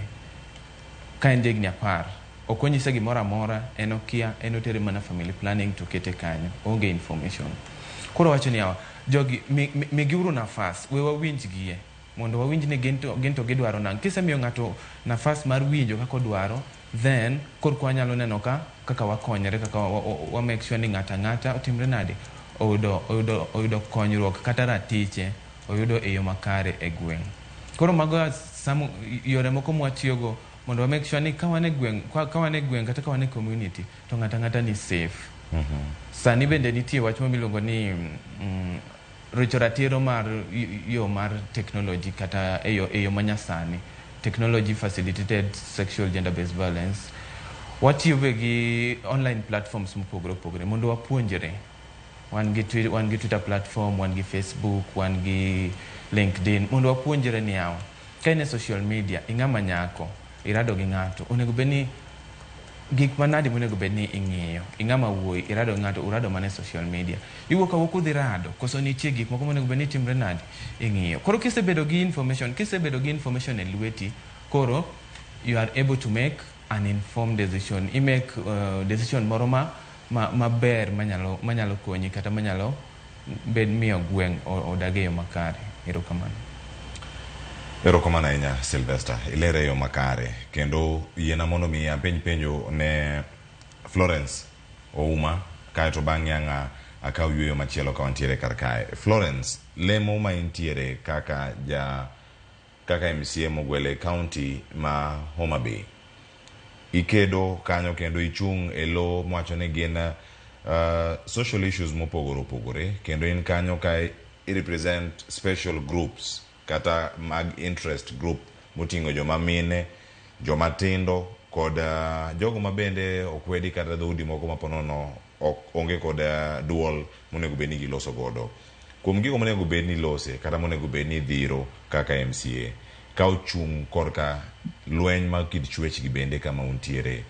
ka en jahigni 10, ok onyise gimoro amora, en okia, en otere mana family planning to kete kanyo, onge information. Koro wacho ni yawa, jogi migiuru nafas, we wawinj gie mondo wawinj ni gin to gidwaro nang'o. Kisemiyo ng'ato nafas mar winjo kaka odwaro, then korka wanyalo neno ka kaka wakonyre, kaka wa make sure ni ng'ato ang'ata otimre nade, oyudo konyruok kata ratiche oyudo e yo makare e gweng'. Koro mago yore moko mwatiyogo mondo wa make sure ni ka wan e gweng', ka wan e gweng' kata ka wan e community to ng'ato ang'ata ni safe. Sani bende nitie wach moro miluongo ni rocho ratiro mar yo mar technology kata e yo manyasani, technology facilitated sexual gender based violence. Watiyo be gi online platforms mopogore opogore mondo wapuonjre. Wan gi Twitter platform, wan gi Facebook, wan gi LinkedIn mondo wapuonjre ni yawa, ka in e social media, ing'ama nyako, irado gi ng'ato, onego bed ni gik manade monego bed ni ing'iyo. Ing'ama wuoyi, irado gi ng'ato, urado mana e social media, iwuok awuok udhi rado, koso nitie gik moko monego bed ni timre nade, ing'iyo. Koro kisebedo gi information e lweti, koro you are able to make an informed decision. I make decision moro ma maber manyalo konyi kata manyalo bed miyo gweng' odag e yo makare. Erokamano. Erokamano ahinya, Sylvester. Ilere e yo makare. Kendo yiena mondo mi apenj penjo ne Florence Ouma, kaeto bang'e ang' akaw yueyo machielo ka wantiere kar kae. Florence, lemo ma intiere kaka MCA mogwel e county ma Homa Bay. Ikedo kanyo kendo ichung' e lo mwacho ni gin social issues mopogore opogore, kendo in kanyo ka i represent special groups kata mag interest group moting'o joma mine, joma tindo kod jogo ma bende okwedi kata dhoudi moko ma ponono ok onge kod duol monego bed ni giloso godo. Kuom gigo monego bed ni lose kata monego bed ni dhiro kaka MCA ka ochung' korka lweny mag kit chwech gi bende kama untiere.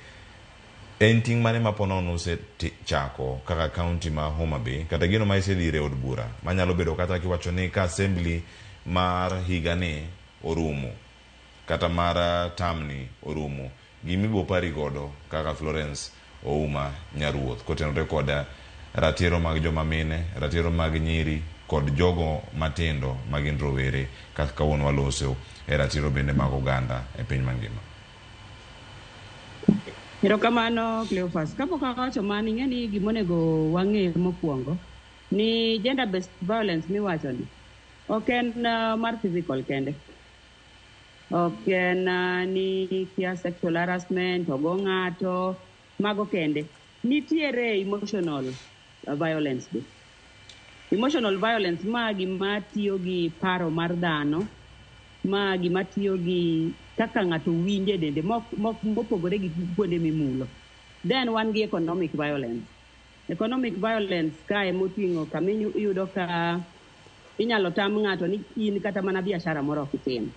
En ting' mane ma ponono usechako kaka county ma Homa Bay kata gino ma isedhiro e od bura manyalo bedo kata kiwacho ni ka assembly mar higani orumo kata mar term ni orumo gima ibiro pari godo kaka Florence Ouma Nyaruoth kotenore kod ratiro mag joma mine, ratiro mag nyiri kod jogo matindo magin rowere kaka kawuono waloso e ratiro bende mag oganda e piny mangima. Erokamano Cleophas. Kapok awacho mano, ing'e ni gimonego wang'e mokwongo ni gender based violence miwacho ni ok en mar physical kende. Ok en ni kia sexual harassment, ogo ng'ato, mago kende. Nitiere emotional violence be. Emotional violence ma gima tiyo gi paro mar dhano, ma gima tiyo gi kaka ng'ato winjo e dende mopogore gi kuonde mimulo. Then wan gi economic violence. Economic violence kae moting'o kama iyudo ka inyalo tam ng'ato ni in kata mana biashara moro ok itim.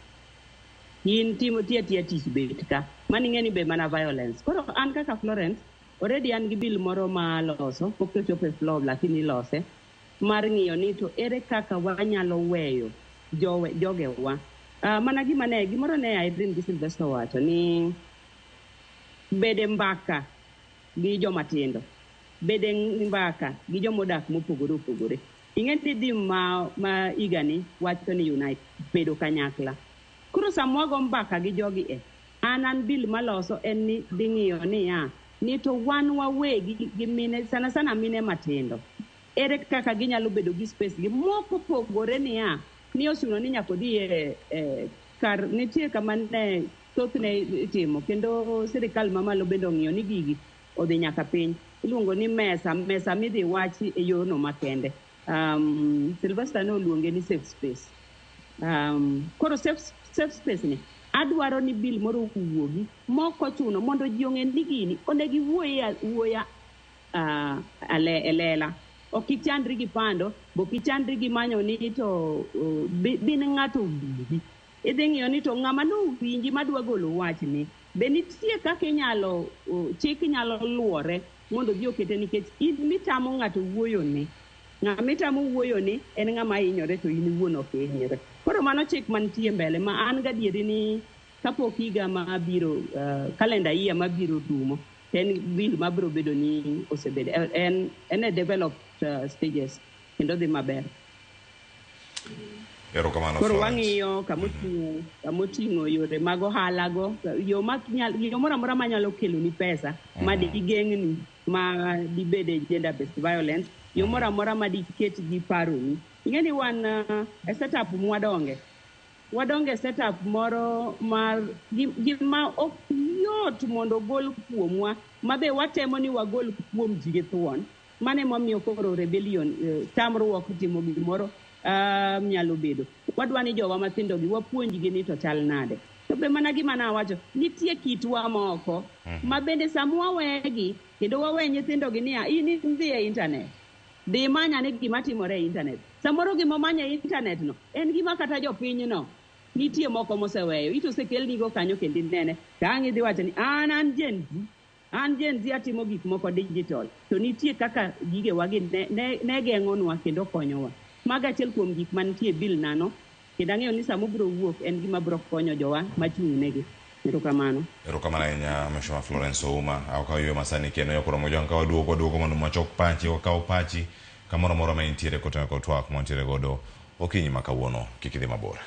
In timo tiyo atiya tich bet ka. Mano ing'e ni be mana violence. Koro an kaka Florence, already an gi bill moro ma aloso, pok ochopo e floor lakini ilose, mar ng'iyo ni to ere kaka wanyalo weyo jogewa. Mana gima ne, gimoro ne Irene gi Sylvester owacho ni bede mbaka gi joma tindo, bede mbaka gi joma odak mopogore opogore. Ing'e ni theme ma higani wacho ni unite, bedo kanyakla. Koro sama wago mbaka gi jogi e, an bill maloso en ni dhi ng'iyo niya, ni to wan wawegi gi mine, sana sana mine matindo. Ere kaka ginyalo bedo gi space gi mopogore niya, ni ochuno ni nyaka odhi e kar nitie kama ne thothne itimo kendo sirikal mamalo bende ong'iyo ni gigi odhi nyaka piny. Iluongo ni mesa, mesa midhi wachi e yorno makende. Sylvester ne oluonge ni safe space. Koro safe space ni adwaro ni bill moro owuogi mok ochuno mondo ji ong'e ni gini onego iwuoye wuoya e lela. Ok ichandri gi pando, bo ok ichandri gi manyo ni to bin ng'ato owinji. Idhi ng'iyo ni to ng'ama nowinji madwa golo wachni, be nitie kaka inyalo, chik nyalo luore mondo odhi okete nikech in mitamo ng'ato wuoyo ni. Ng'ama itamo wuoyo ni en ng'ama hinyore to in iwuon ok ihinyre. Koro mano chik mantie mbele ma an gadieri ni kapok higa mabiro, calendar year mabiro rumo, to en bill mabiro bedo ni osebedo en e developed stages kendo dhi maber. Erokamano Koro Florence. wang'iyo kamoting'o yore mag ohala go, yo moro amora manyalo keloni pesa ma digeng'ni ma dibed e gender based violence, yo moro amora ma diket gi paroni. Ing'e ni wan e setup mwadonge. Wadonge e setup moro mar gima ok yot mondo ogol kuomwa, ma be watemo ni wagol kuom ji gi thuon. Mano emomiyo koro rebellion, tamruok timo gimoro nyalo bedo. Wadwa ni jowa mathindo gi wapuonjgi ni to chal nade. To be mana gima nawacho, nitie kitwa moko ma bende sama wawegi kendo wawe nyithindo gi niya, in idhi e internet. Dhi imany ane gima timore e internet. Samoro gima omanyo e internet no en gima kata jopinyno nitie moko moseweyo. Ito osekelnigo kanyo kendo inene. To ang' idhi wacho ni an Gen Z. An Gen Z atimo gik moko digital. To nitie kaka gigewagi ne geng'onwa kendo konyowa. Mago achiel kuom gik mantie e bill nano. Kendo ang'eyo ni sama obiro wuok en gima biro konyo jowa machung' negi. Erokamano. Erokamano ahinya Mheshimiwa Florence Ouma. Akaw yweyo masani kendo nyakoro mojang ka waduogo mondo wachok pachi, wakaw pachi kamoro amora ma intiere kotenore kod twak mwantiere godo okinyi ma kawuono. Kik idhi mabor.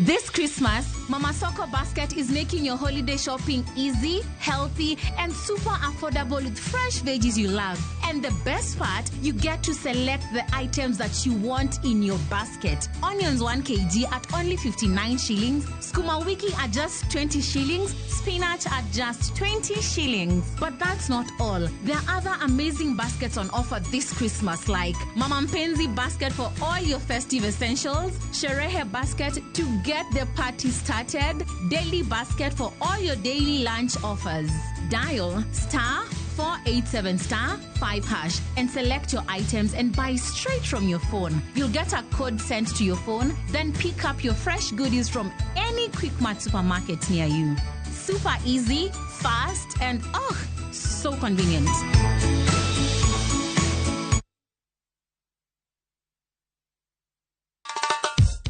This Christmas, Mama Soko Basket is making your holiday shopping easy, healthy, and super affordable with fresh veggies you love. And the best part, you get to select the items that you want in your basket. Onions 1 kg at only 59 shillings, skuma wiki at just 20 shillings, spinach at just 20 shillings. But that's not all. There are other amazing baskets on offer this Christmas, like Mama Mpenzi basket for all your festive essentials, Sherehe basket to get the party started, daily basket for all your daily lunch offers. Dial star 487 star 5 hash and select your items and buy straight from your phone. You'll get a code sent to your phone, then pick up your fresh goodies from any Quickmart supermarket near you. Super easy, fast, and oh, so convenient.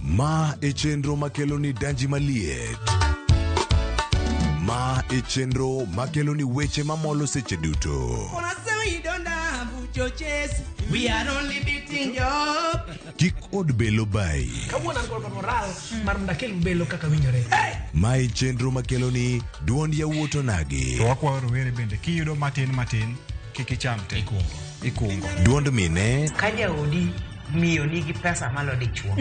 Ma e chenro makeloni danji maliet. Ma e chenro makeloni weche mamolo seche duto. Wanasema you don't have churches. We are only beating you up. Kik od belo bai. Kawuono an kod moral mar mondo akel belo kaka winjore. Ma e chenro makeloni duond yawuot onagi. To wakwayo rowere bende kiyudo matin matin kik icham te. Ikungo. Duond mine Ka jaodi miyo nigi pesa malo dichuo.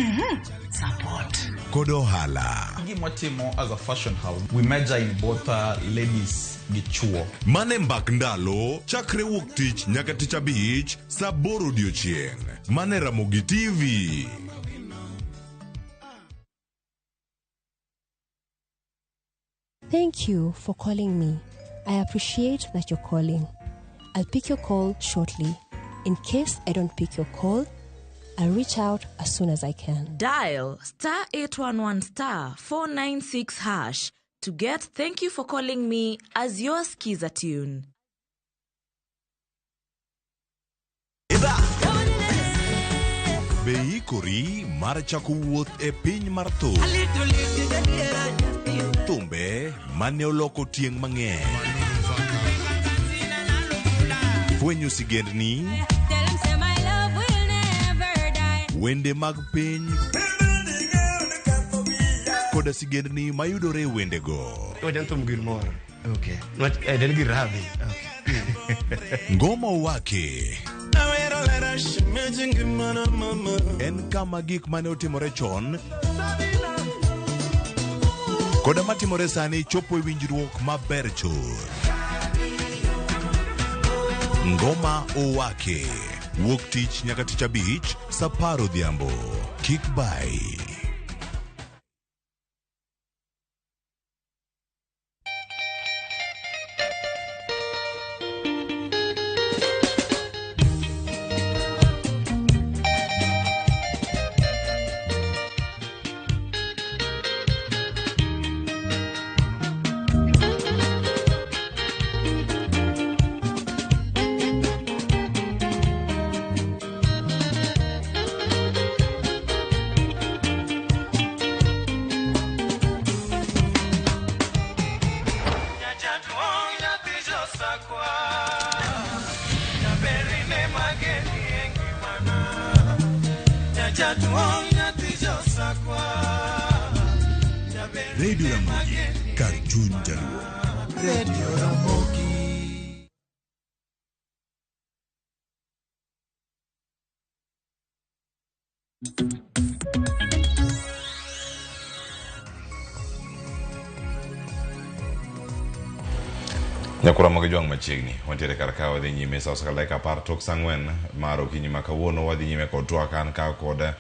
Support. kod ohala. Gima watimo as a fashion house, we major in both ladies gi chuo. Mane mbak ndalo chakre wuok tich nyaka tich abich saa aboro odiochieng'. Mane Ramogi TV. Thank you for calling me. I appreciate that you're calling. I'll pick your call shortly. In case I don't pick your call, I'll reach out as soon as I can. Dial star 811 star 496 hash to get Thank You for Calling Me as your skiza tune. Be iikori mar chako wuoth e piny mar thum? Thumbe mane oloko tieng' mang'eny. Fwenyo sigendni, wende mag piny koda sigendni mayudore e wendego. Wacha thum gir moro. Okay. Nwach en gir rabi. Ngoma wake en kama gik mane otimore chon koda matimore sani chopo e winjruok maber chuth. Ngoma Owake wuok tich nyaka tich abich saa apar odhiambo. Kik bai. Radio Ramogi, kar chuny jaluo. Radio Ramogi. Nyakura mag jwang' machiegni wantiere kar ka wadhi nyime sa oseka dakika apar tok saa ang'wen mar okinyi ma kawuono wadhi nyime kod twak an ka kod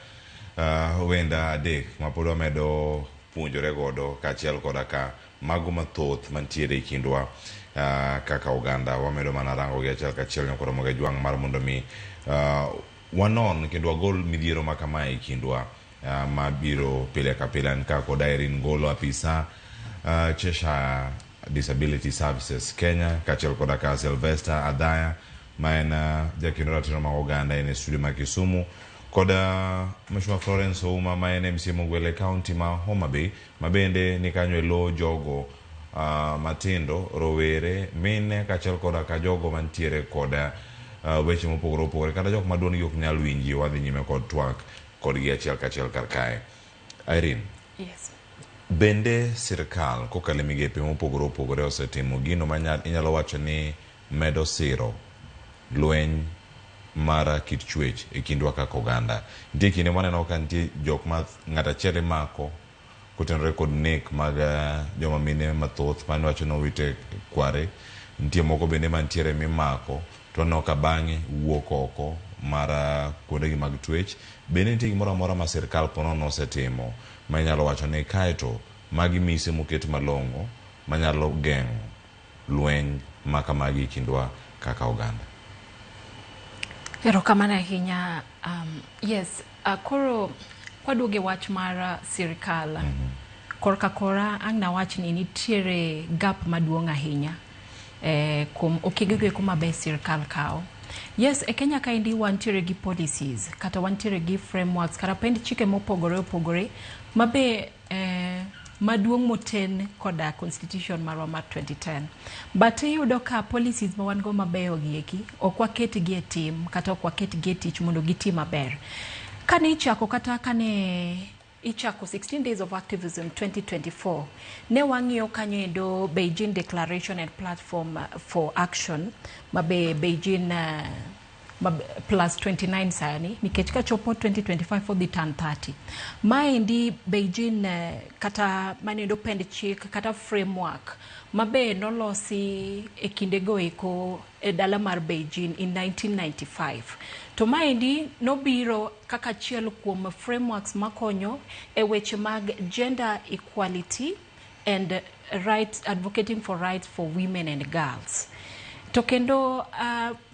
wenda adek ma pod wamedo puonjore godo kaachiel koda ka mago mathoth mantiere e kindwa kaka oganda wamedo mana rango gi achiel kachiel nyakura mag jwang' mar mondo mi wanon kendo wagol midhiero ma kamae e kindwa mabiro pile ka pile. An ka kod Irene Ngolo, apisa Cheshire Disability Services Kenya, kaachiel koda ka Sylvester Adhaya ma en jakendo ratiro mag oganda en e studio ma Kisumu, kod Mheshimiwa Florence Ouma ma en MCA mogwel e county ma Homa Bay ma bende ni kanyo e lo jogo matindo, rowere, mine kaachiel koda ka jogo mantiere kod weche mopogore opogore kata jok ma duondgi ok nyal winji. Wadhi nyime kod twak kodgi achiel kachiel kar kae. Irene. Yes. Bende sirkal kokalo e migepe mopogore opogore osetimo gino ma inyalo wacho ni medo siro lweny mar kit chwech e kindwa kaka oganda. Nitie kinde mwaneno ka nitie jok ma ng'ato achiel imako kotenore kod nek mag joma mine mathoth mane wacho ni owite kware. Nitie moko bende mantiere mimako to waneno ka bang'e wuok oko mar kuondegi mag twech. Bende nitie gimoro amora ma sirkal ponono osetimo ma inyalo wacho ni kaeto magi mise moket malong'o manyalo geng'o lweny ma kamagi e kindwa kaka oganda? Erokamano ahinya. Yes, koro kwaduogo e wach mar sirkal, korka kora ang' nawach ni nitiere gap maduong' ahinya kuom okenge go eko mabe sirkal kawo. Yes, e Kenya kaendi wantiere gi policies kata wantiere gi frameworks kata pend chike mopogore opogore mabe maduong' moten koda constitution marwa mar 2010. But iyudo ka policies ma wan go mabeyo gi eki ok waket gi e tim kata ok waket gi e tich mondo giti maber. Kane ichako kata kane ichako 16 Days of Activism 2024, ne wang'iyo kanyo endo Beijing Declaration and Platform for Action mabe Beijing plus 29 sani, nikech kachopo 2025 odhi turn 30. Maendi Beijing kata manendo pend chik kata framework mabe nolosi e kindego eko e dala mar Beijing in 1995. To maendi nobiro kaka achiel kuom frameworks makonyo e weche mag gender equality and rights, advocating for rights for women and girls. To kendo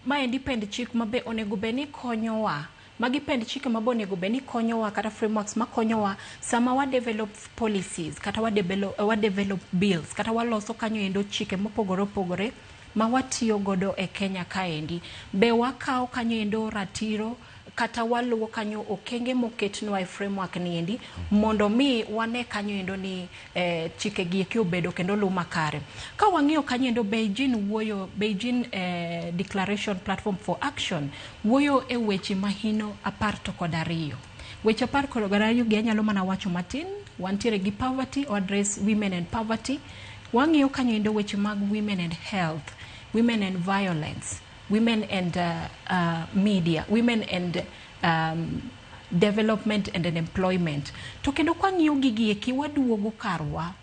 maendi pend chik mabe onego bed ni konyowa. Magi pend chike mabe onego bed ni konyowa kata frameworks makonyowa sama wa develop policies kata wa develop bills kata waloso kanyo endo chike mopogore opogore ma watiyo godo e Kenya kaendi. Be wakawo kanyo endo ratiro kata waluwo kanyo okenge moketnwa e framework ni endi mondo mi wane kanyo endo ni chike gi eki obedo kendo luw makare. Ka wang'iyo kanyo endo Beijing wuoyo, Beijing Declaration Platform for Action wuoyo e weche mahino 12. Weche 12 gi anyalo mana wacho matin. Wantiere gi poverty, or address women and poverty. Wang'iyo kanyo endo weche mag women and health, women and violence, women and media, women and development and employment. To kendo kwang'iyo gigi eki waduogo karwa,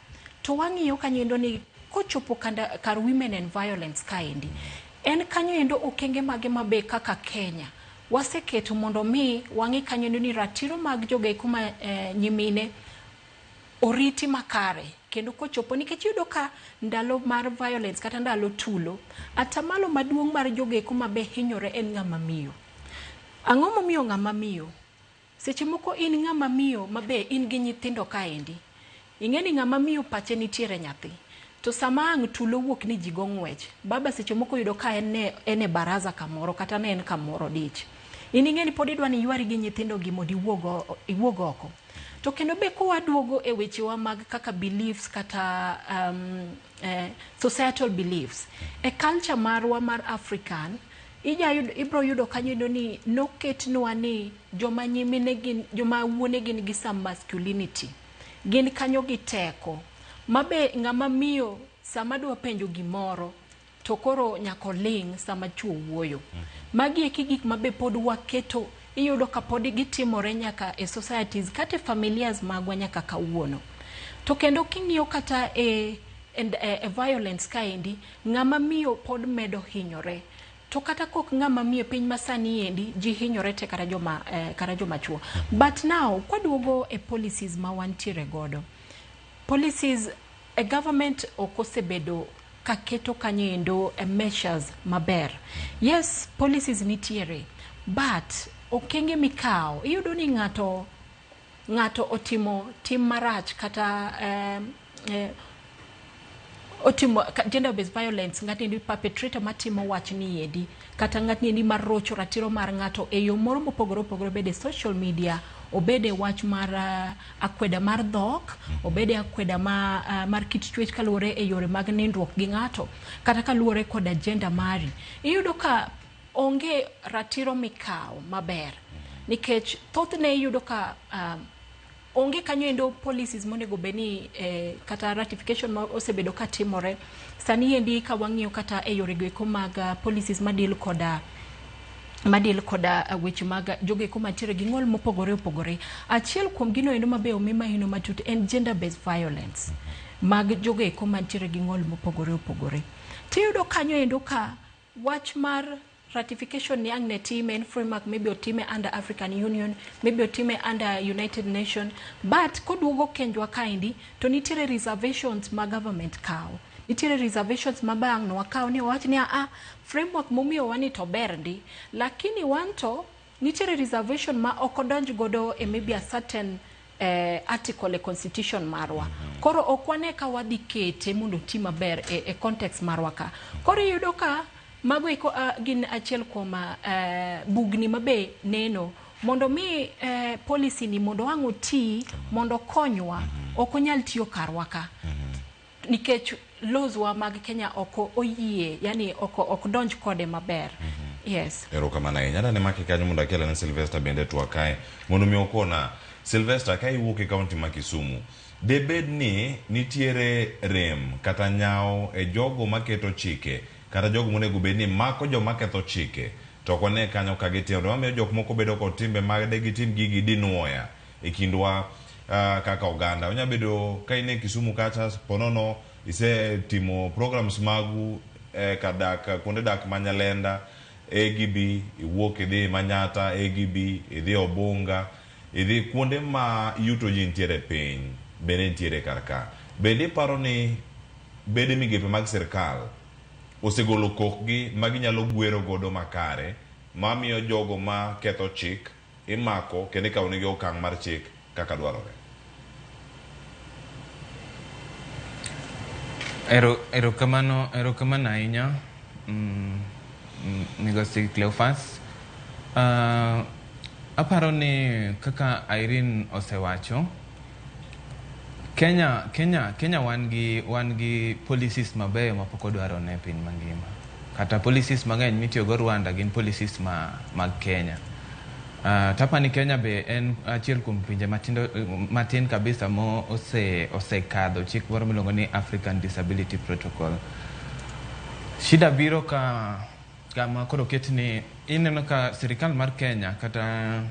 to wang'iyo kanyo endo ni kochopo kar women and violence kaendi, en kanyo endo okenge mage mabe kaka Kenya waseketo mondo mi wang'i kanyo endo ni ratiro mag jogo eko ma nyimine oriti makare. Kendo kochopo nikech iyudo ka ndalo mar violence kata ndalo tulo, atamalo maduong' mar jogo eko mabe hinyore en ng'ama miyo. Ang'o momiyo ng'ama miyo? Seche moko in ng'ama miyo mabe in gi nyithindo kaendi. Ing'e ni ng'ama miyo pache nitiere nyathi. To sama ang' tulo wuok ni ji go ng'wech, baba seche moko yudo ka en e baraza kamoro kata ne en kamoro dich. In ing'e ni pod idwa ni ywari gi nyithindo gi mondo iwuog oko. To kendo be kowaduogo e wechewa mag kaka beliefs kata societal beliefs. E culture marwa mar African, ibro yudo kanyo ni noketnwa ni joma nyimine gin, joma wuone gin gi some masculinity. Gin kanyo gi teko. Mabe ng'ama miyo sama dwa penjo gimoro, to koro nyaka oling' sama chuo wuoyo. Magi eki gik mabe pod waketo, iyudo ka pod gitimore nyaka e societies kata e familias magwa nyaka kawuono. To kendo king'iyo kata e violence kaendi, ng'ama miyo pod medo hinyore. To kata kok ng'ama miyo piny masani endi, ji hinyore te kata joma chuo. But now, kwaduogo e policies ma wantiere godo. Policies, e government ok osebedo kaketo kanyo endo measures maber. Yes, policies nitiere, but okenge mikawo, iyudo ni ng'ato otimo tim marach kata otimo gender based violence, ng'ato endi perpetrator matimo wach ni endi, kata ng'at ni endi marocho ratiro mar ng'ato e yo moro mopogore opogore, obed e social media, obed e wach mar akweda mar dhok, obed e akweda mar kit chwech kaluwore e yore mag nindruok gi ng'ato, kata kaluwore kod agenda mari. Iyudo ka onge ratiro mikawo maber, nikech thothne iyudo ka Onge kanyo endo policies monego bed ni kata ratification ma osebedo ka timore sani endi. Ka wang'iyo kata e yore go eko mag policies madil koda weche mag jogo eko mantiere gi ng'ol mopogore opogore, achiel kuom gino endo mabe omi mahino matut en gender based violence mag jogo eko mantiere gi ng'ol mopogore opogore. Tiyudo kanyo endo ka wach mar ratification ni ang' ne time en framework, maybe otime under African Union, maybe otime under United Nation, but koduogo kenjwa kaendi to nitiere reservations ma government kawo, nitiere reservations ma bang' no wakaw ni wawach ni a framework momiyowa ni to ber ndi, lakini wan to nitiere reservation ma ok odonj godo e maybe a certain article e constitution marwa. Koro ok wane ka wadhi kete mondo oti maber e context marwa ka. Koro iyudo ka mago eko gin achiel kuom bugni mabe neno mondo mi policy ni mondo ang' oti mondo okonywa. Ok onyal tiyo karwa ka nikech laws wa mag Kenya ok oyie, yani ok donj kode maber. Yes. Erokamano ahinya. Adani maki kanyo mondo akel ne Sylvester bende twak kae mondo mi okona. Sylvester, ka iwuok e kaunti ma Kisumu, debed ni nitiere rem kata nyawo e jogo maketo chike kata jogo monego bed ni mako joma ketho chike, to ok wane kanyo ka gitimo to mamiyo jok moko bedo kod timbe mag de gitim gigi dinuoya e kindwa kaka oganda. Onya bedo ka in e Kisumu kacha ponono isetimo programs magu kar dak, kuonde dak ma Nyalenda AGB, iwuok idhi Manyata AGB, idhi Obunga, idhi kuonde ma yuto ji nitiere piny bende nitiere kar ka. Bende iparo ni bede migepe mag sirkal osegolo kokgi ma ginyalo gwero godo makare mamiyo jogo ma ketho chik imako kendo ikawo negi okang' mar chik kaka dwarore? Erokamano, erokamano ahinya, Migosi Cleophas. Aparo ni kaka Irene osewacho, Kenya wan gi policies mabeyo mapok odwaro ne piny mangima. Kata policies mang'eny mitiyogo Rwanda gin policies mag Kenya. Tapani Kenya be en achiel kuom pinje matindo matin kabisa mo osekadho chik moro miluongo ni African Disability Protocol. Shida biro ka kama koro ket ni ineno ka sirikal mar Kenya kata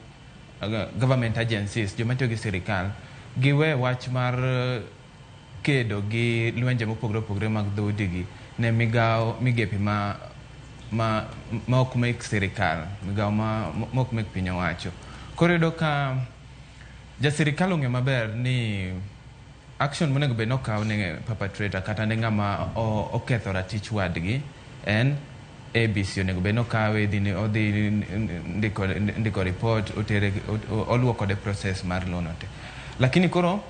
government agencies, joma tiyo gi sirikal, giwe wach mar kedo gi lwenje mopogore opogore mag dhoudi ne migao migepe ma ok mek sirikal, migao ma ok mek piny owacho. Koro iyudo ka ja sirikal ong'eyo maber ni action monego bed ni okaw ne perpetrator kata ne ng'ama oketho ratich wadgi en ABC, onego bed ni okawe odhi ndiko report, otere, oluwo kode process mar law no te. Lakini koro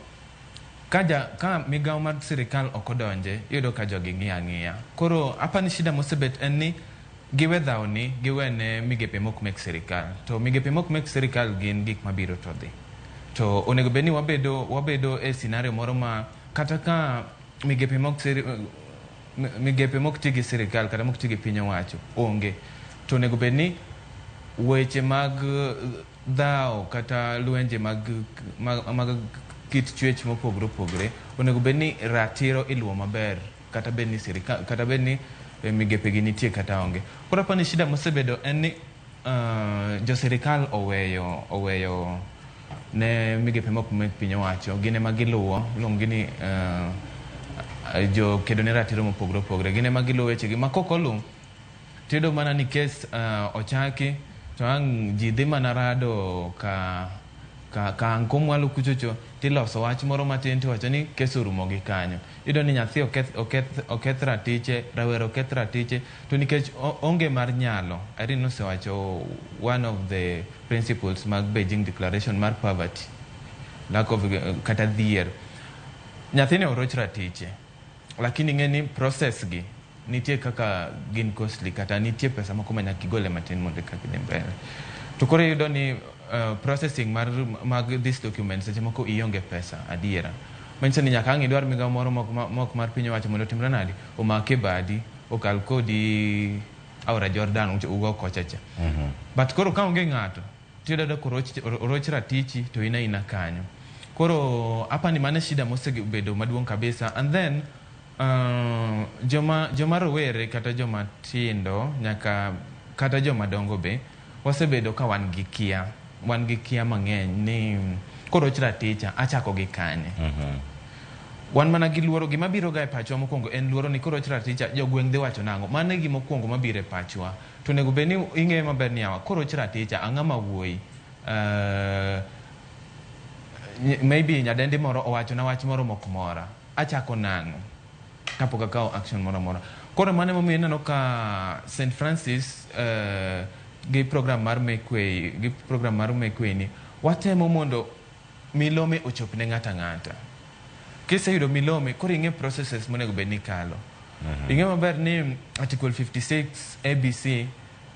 ka migao mar sirikal ok odonje, iyudo ka jogi ng'iyo ang'iya. Koro apani shida mosebet en ni giwe dhaw ni giwe ne migepe mok mek sirikal, to migepe mok mek sirikal gin gik mabiro to dhi. To onego bed ni wabedo e scenario moro ma kata ka migepe mok ti gi sirikal kata mok ti gi piny owacho onge, to onego bed ni weche mag dhawo kata lwenje mag kit chwech mopogore opogore onego bed ni ratiro iluwo maber, kata bed ni sirikal kata bed ni migepe gi nitie kata onge. Koro apani shida mosebedo en ni jo sirikal oweyo ne migepe mok mek piny owacho, gin ema giluwo iluongo gi ni jo kedo ne ratiro mopogore opogore, gin ema giluwo wechegi ma kok oluw tiyudo mana ni kes ochaki to ang' ji dhi mana rado ka anko mwalo kuchocho tiloso wach moro matin tiwacho ni kes orumo gi kanyo. Iyudo ni nyathi oketh ratiche, rawera oketh ratiche to nikech onge mar nyalo. Irene nosewacho one of the principles mag Beijing Declaration mar poverty, lack of kata dhier. Nyathini oroch ratiche, lakini ing'e ni process gi nitie kaka gin costly, kata nitie pesa moko ma nyaka igole matin mondo eka gidhi mbele. To koro iyudo ni processing mar mag this document seche moko ionge pesa adiera, manyiso ni nyaka ang' idwar migao moro mok mar piny owacho mondo otimre nadi, omaki e badi, okal kodi aora Jordan ugo kocha cha. But koro ka onge ng'ato tiyudo ka oroch ratichi to in aina kanyo. Koro apani mano e shida mosebedo maduong' kabisa. And then joma rowere kata joma tindo nyaka kata joma dongo be wasebedo ka wan gi kia, wan gi kia mang'eny ni koroch raticha achako gi kanye. Wan mana gi luoro, gima biro ga e pachwa mokwongo en luoro ni koroch raticha jogweng' dhi wacho nang'o. Mano e gima okwongo mabiro e pachwa. To onego bed ni ing'eyo maber ni yawa koroch raticha ang'ama wuoyi. Maybe nyadendi moro owachona wach moro mok mora. Achako nang'o kapok akawo action moro amora. Koro mano emomiyo ineno ka St. Francis gi program mar Make Way, gi program mar Make Way ni watemo mondo milome ochop ne ng'ato ang'ata. Kiseyudo milome, koro ing'e processes monego bed ni ikalo. Ing'e maber ni Article 56 ABC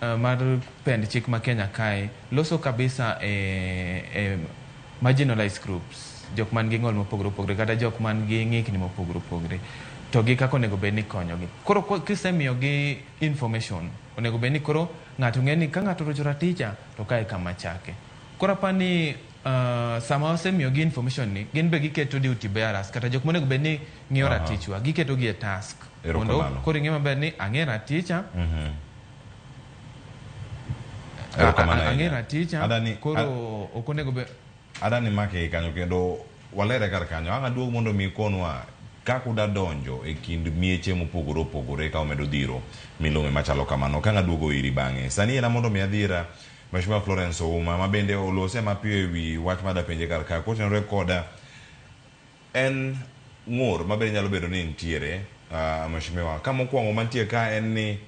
mar pend chik ma Kenya kae loso kabisa e marginalized groups, jok man gi ng'ol mopogore opogore kata jok man gi ng'ikni mopogore opogore to gi kaka onego bed ni ikonyogi. Koro kisemiyogi information, onego bed ni koro ng'ato ng'e ni ka ng'ato orocho raticha to kae kama chake. Koro apani sama wasemiyogi information ni, gin be giketo duty bearers kata jok monego bed ni ng'iyo ratichwa, giketo gi e task. Mondo Erokamano. koro ing'e maber ni ang'e raticha, Erokamano ang'e ahinya. raticha, koro ok onego bed Adani make kanyo kendo walere kar kanyo. Ang' aduog mondo mi ikonwa kaka uda donjo e kind mieche mopogore opogore ka umedo dhiro milome machalo kamano. Ka ang' aduogo iri bang'e. Sani en mondo mi adhira Mheshimiwa Florence Ouma ma bende olose mapiyo e wi wach ma dapenje kar ka kotenore koda en ng'ur ma bende nyalo bedo ni nitiere Mheshimiwa. Ka mokwongo mantie ka en ni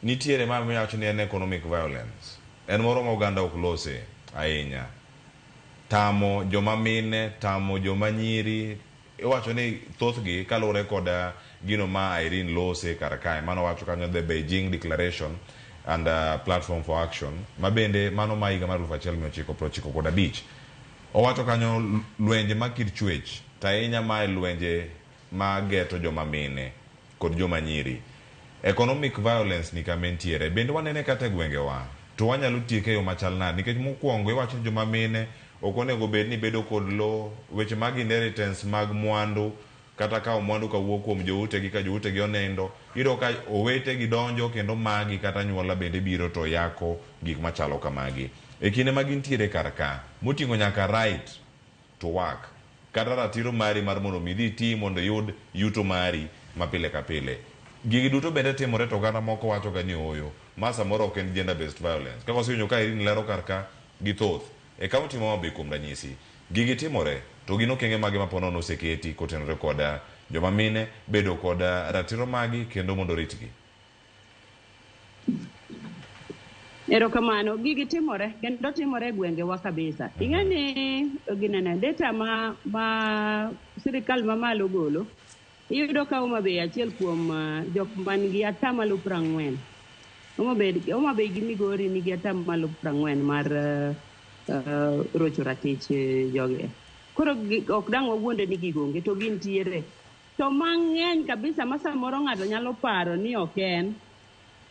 nitiere ma miwacho ni en economic violence. En moro ma oganda ok lose ahinya. Tamo joma mine, tamo joma nyiri, iwacho ni thothgi kaluwore kod gino ma Irene lose kar kae, mano wacho kanyo the Beijing Declaration and Platform for Action, ma bende mano ma higa mar 1995. Owacho kanyo lwenje mag kit chwech, to ahinya mae lwenje ma geto joma mine kod joma nyiri. Economic violence ni kama entiere, bende wanene kata e gwengewa, to wanyalo tieke e yo machal nade? Nikech mokwongo iwacho ni joma mine ok onego bed ni bedo kod lowo, weche mag inheritance mag mwandu, kata kawo mwandu kawuok kuom joutegi ka joutegi onindo, iyudo ka owetegi donjo kendo magi kata anyuola bende biro to yako gik machalo kamagi. E kinde ma gintiere kar ka, moting'o nyaka right to work, kata ratiro mari mar mondo mi idhi iti mondo iyud yuto mari ma pile ka pile. Gigi duto bende timore to oganda moko wacho ga ni ooyo, ma samoro ok en gender based violence. Kaka wasewinjo ka Irene lero kar ka gi thoth. E kaunti ma Homa Bay kuom ranyisi, gigi timore to gin okenge mage ma ponono oseketi kotenore kod joma mine bedo kod ratiro magi kendo mondo oritgi? Erokamano, gigi timore kendo timore e gwengewa kabisa. Ing'e ni ginene data ma sirikal mamalo golo, iyudo ka Homa Bay achiel kuom jok man gi atamalo 40. Homa Bay gi Migori nigi atamalo 40 mar rocho ratich jogi. Koro ok dang' wawuonde ni gigo onge to gintiere. To mang'eny kabisa ma samoro ng'ato nyalo paro ni ok en.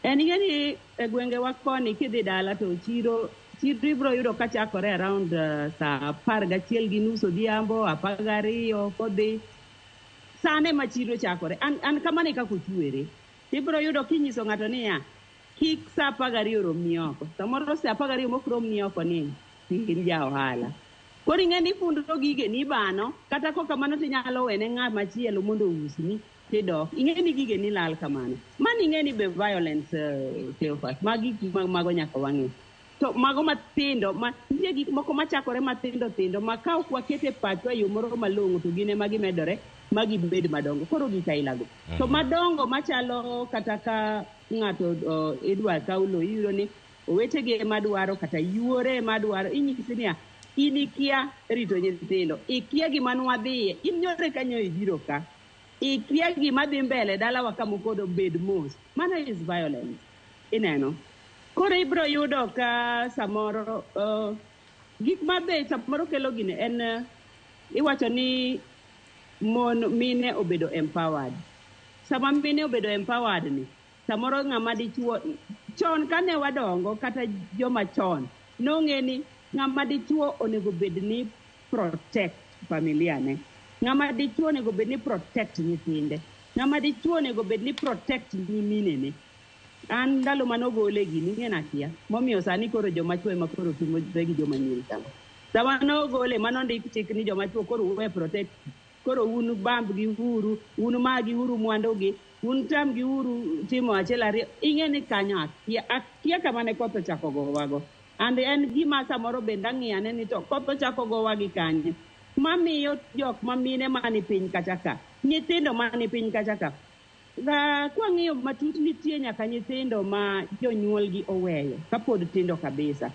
En ing'e ni e gwengewa koni kidhi dala to chiro ibiro yudo ka chakore around saa 11:30 odhiambo, 12 kodhi. Sane ma chiro chakore. An kamano e kaka ochwere. Ibiro yudo kinyiso ng'ato niya, kik saa 12 romni oko. Samoro saa 12 mok romni oko ni in ja ohala. Koro ing'e ni ifundo gige ni ibano, kata kok kamano tinyalo wene ng'ama chielo mondo ousni tidok. Ing'e ni gige ni lal kamano. Mano ing'e ni be violence, Cleophas. Magi gik ma mago nyaka wang'e. To mago matindo, ma nitie gik moko machakore matindo tindo ma ka ok waketo e pachwa e yo moro malong'o to gin ema gimedore ma gibed madongo. Koro gik ailago. To madongo machalo kata ka ng'ato idwa kaw lowo, iyudo ni owetegi ema dwaro kata yuore ema dwaro, inyisi niya, in ikia rito nyithindo, ikia gima nwadhiye, in nyore kanyo ibiro ka, ikia gima dhi mbele dalawa kama bed mos. Mano is violence. Ineno. Koro ibiro yudo ka samoro gik ma be samoro kelo gini en iwacho ni mon mine obedo empowered. Sama mine obedo empowered ni, samoro ng'ama dichuo chon kane wadongo kata joma chon nong'e ni ng'ama dichuo onego bed ni protect. familia ne. Ng'ama dichuo onego bed ni protect nyithinde. Ng'ama dichuo onego bed ni protect nyiminene. An ndalo manogole gini ing'e nakia. Momiyo sani koro joma chuo ema koro pimore gi joma nyiri kama. Sama nogole manondik chik ni joma chuo koro uwe protect. Koro un bamb gi uru, un magi uru mwandu gi, un tam gi uru timo achiel ariyo. Ing'e ni kanyo akia kama ne koth ochako gowago. And en gima samoro bende ang'iyane ni to koth ochako gowa gi kanye. Mamiyo jok mamine mani piny kacha ka, nyithindo mani piny kacha ka. Kwang'iyo matut nitie nyaka nyithindo ma jonyuolgi oweyo kapod tindo kabisa.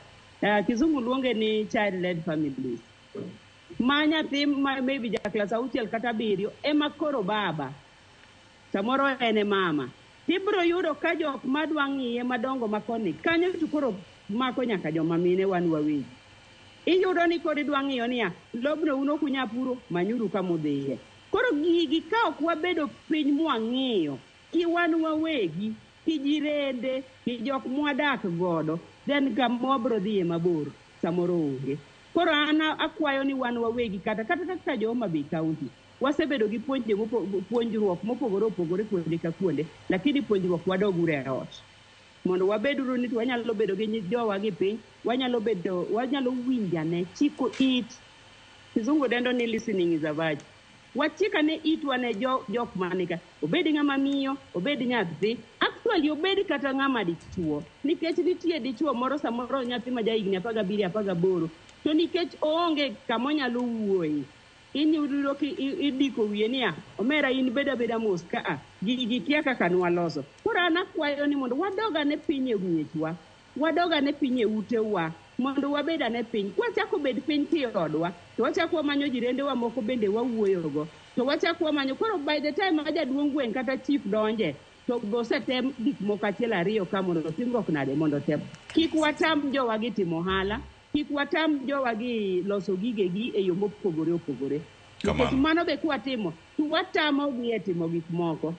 Kizungu luonge ni child-led families. Ma nyathi ma maybe ja klas 6 kata 7 ema koro baba, samoro en e mama. Tibiro yudo ka jok madwa ng'iye madongo makoni, kanyo to koro mako nyaka joma mine wan wawegi. Iyudo ni koro idwa ng'iyo niya, lobno un ok unyal puro, manyuru kamudhiye. Koro gigi ka ok wabedo piny mwang'iyo, ki wan wawegi, ki jirende, ki jok mwadak godo, then kama wabiro dhiye mabor, samoro onge. Koro an akwayo ni wan wawegi kata kaka jo Homa Bay County, wasebedo gi puonjruok mopogore opogore kuonde ka kuonde, lakini puonjruok wadog uru e ot. Mondo wabeduru ni to wanyalo bedo gi jowa gi piny, wanyalo winjane, chiko it. Kizungu dendo ni listening is a virtue. Wachikane itwa ne jok manika. Obed ng'ama miyo, obed nyathi, actually obed kata ng'ama dichuo. Nikech nitie dichuo moro samoro nyathi ma ja higni 17, 18, to nikech oonge kama onyalo wuoye, iyudo ki idiko wiye niya, omera in bed abeda mos ka a, gigi kia kaka nwaloso. Koro an akwayo ni mondo wadog ane piny e miechwa, wadog ane piny e utewa, mondo wabed ane piny. Kwachako bed piny kiodwa, to wachako wamanyo jirendewa moko bende wawuoyogo. To wachako wamanyo, koro by the time ma jaduong' gweng' kata chief donje, to osetem gik moko achiel ariyo ka mondo timruok nade mondo otem. Kik watam jowa gi timo ohala, kik watam jowa gi loso gigegi e yo mopogore opogore. Nikech mano be kwatimo, to watamogi e timo gik moko.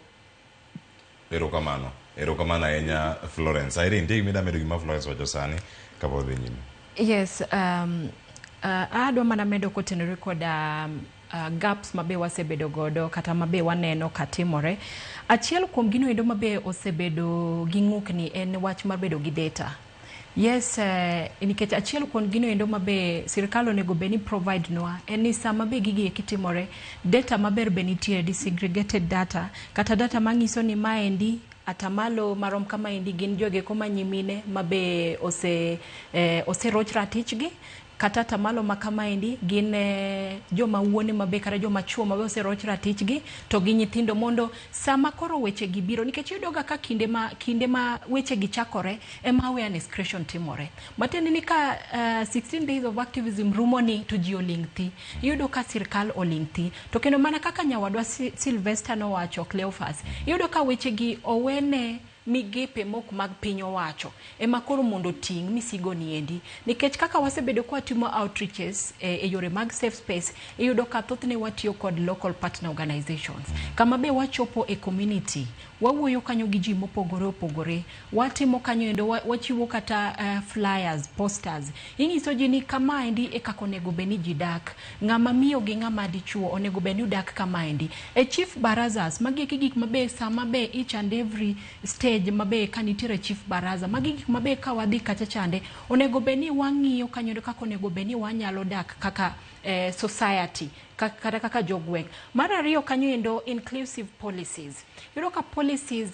Erokamano. Erokamano ahinya Florence. Irene, nitie gima idwa medo gima Florence wacho sani kapok odhi nyime? Yes, adwa mana medo kotenore kod gaps mabe wasebedo godo kata mabe waneno katimore. Achiel kuom gino endo mabe osebedo gi ng'ukni en wach mar bedo gi data. Yes, nikech achiel kuom gino endo mabe sirikal onego bed ni provide nwa en ni sama be gigi eki timore, data maber be nitie, disaggregated data, kata data manyiso ni maendi atamalo marom kama endi gin jogo ma nyimine mabe oseroch ratichgi, kata atamalo ma kama endi gin joma wuone mabe kata joma chuo mabe oseroch ratichgi to gi nyithindo, mondo sama koro weche gi biro, nikech iyudo ga ka kinde ma weche gi chakore ema awareness creation timore. Matiende ni ka 16 days of activism rumo ni to ji oling' thi, iyudo ka sirkal oling' thi. To kendo mana kaka nyawadwa Sylvester nowacho, Cleophas, iyudo ka weche gi owene migepe mok mag piny owacho ema koro mondo ting' misigo ni endi, nikech kaka wasebedo kwa timo outreaches e yore mag safe space, iyudo ka thothne watiyo kod local partner organizations, kama be wachopo e community, wawuoyo kanyo gi ji mopogore opogore, watimo kanyo endo, wachiwo kata flyers, posters, inyiso ji ni kamaendi e kaka onego bed ni ji dak, ng'ama miyo gi ng'ama dichuo onego bed ni udak kamaendi. E chief barazas, magi eki gik mabe sama be each and every stage mabe ka nitiere chief baraza, magi gik mabe ka wadhi kacha chande onego bed ni wang'iyo kanyo kaka onego bed ni wanyalo dak kaka society, kata kaka jogweng'. Mar ariyo kanyo endo, inclusive policies. Iyudo ka policies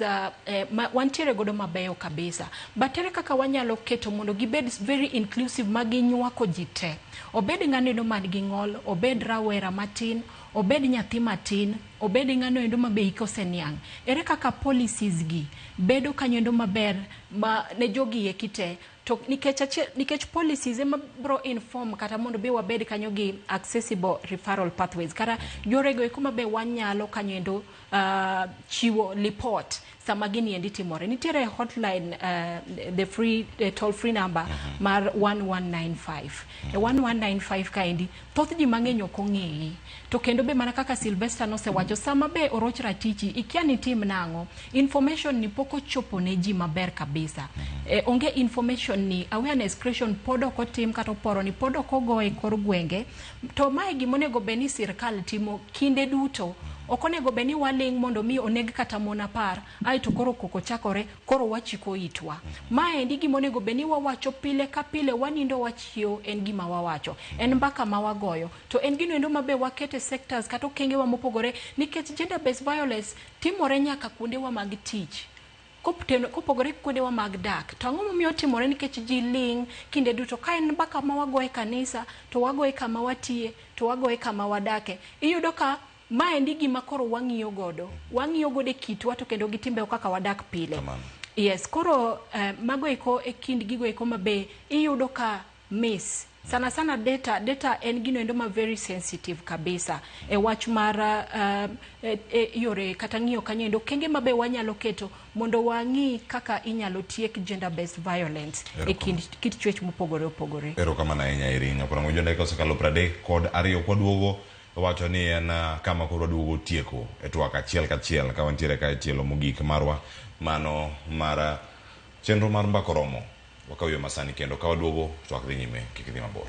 wantiere godo mabeyo kabisa, but ere kaka wanyalo keto mondo gibed very inclusive ma ginywako ji te, obed ng'ano endo man gi ng'ol, obed rawera matin, obed nyathi matin, obed ng'ano endo ma be hike oseniang'. Ere kaka policies gi bedo kanyo endo maber ma ne jogi eki te, to nikech policies ema bro inform kata mondo be wabed kanyo gi accessible referral pathways, kata yorego eko mabe wanyalo kanyo endo chiwo report sama gini endi timore. Nitiere hotline, the free toll free number mar 1195. E 1195 kaendi thoth ji mang'eny ok ong'eye, to kendo be mana kaka Sylvester nosewacho, sama be oroch ratichi ikia ni tim nang'o, information ni pok ochopo ne ji maber kabisa. Onge information creation ni, awareness creation pod ok otim kata oporo ni pod ok ogo e kor gwenge. To mae gima onego bed ni sirkal timo kinde duto. Ok onego bed ni waling' mondo mi oneg kata mon 10, aeto koro koko chakore, koro wachiko itwa. Maendi gima onego bed ni wawacho pile ka pile, wanindo wachiewo, en gima wawacho, en mbaka ma wagoyo. To en gino endo mabe wakete sectors kata okengewa mopogore, nikech gender based violence timore nyaka kuondewa mag tich. Kopogore kuondewa mag dak. To ang'o momiyo otimore? Nikech ji ling' kinde duto. Ka en mbaka ma wagoyo e kanisa, to wagoye kama watiye, to wagoye kama wadake. Iyudo ka maendi gima koro wang'iyo godo. Wang'iyo godo e kitwa to kendo gi timbewa kaka wadak pile. Yes, koro mago eko e kind gigo eko mabe iyudo ka miss. Sana sana data en gino endo ma very sensitive kabisa e wach mar yore kata ng'iyo kanyo endo okenge mabe wanyalo keto mondo wang'i kaka inyalo tiek gender based violence e kind kit chwech mopogore opogore. Erokamano ahinya Irene. Oporang'o dakika osekalo 32 kwaduogo wacho ni en kama koro waduogo tieko e twak achiel kachiel ka wantiere ka e tielo mogik marwa mano mar chenro mar Mbaka Oromo. Wakaw yo masani kendo ka waduogo twak dhi nyime, kik idhi mabor.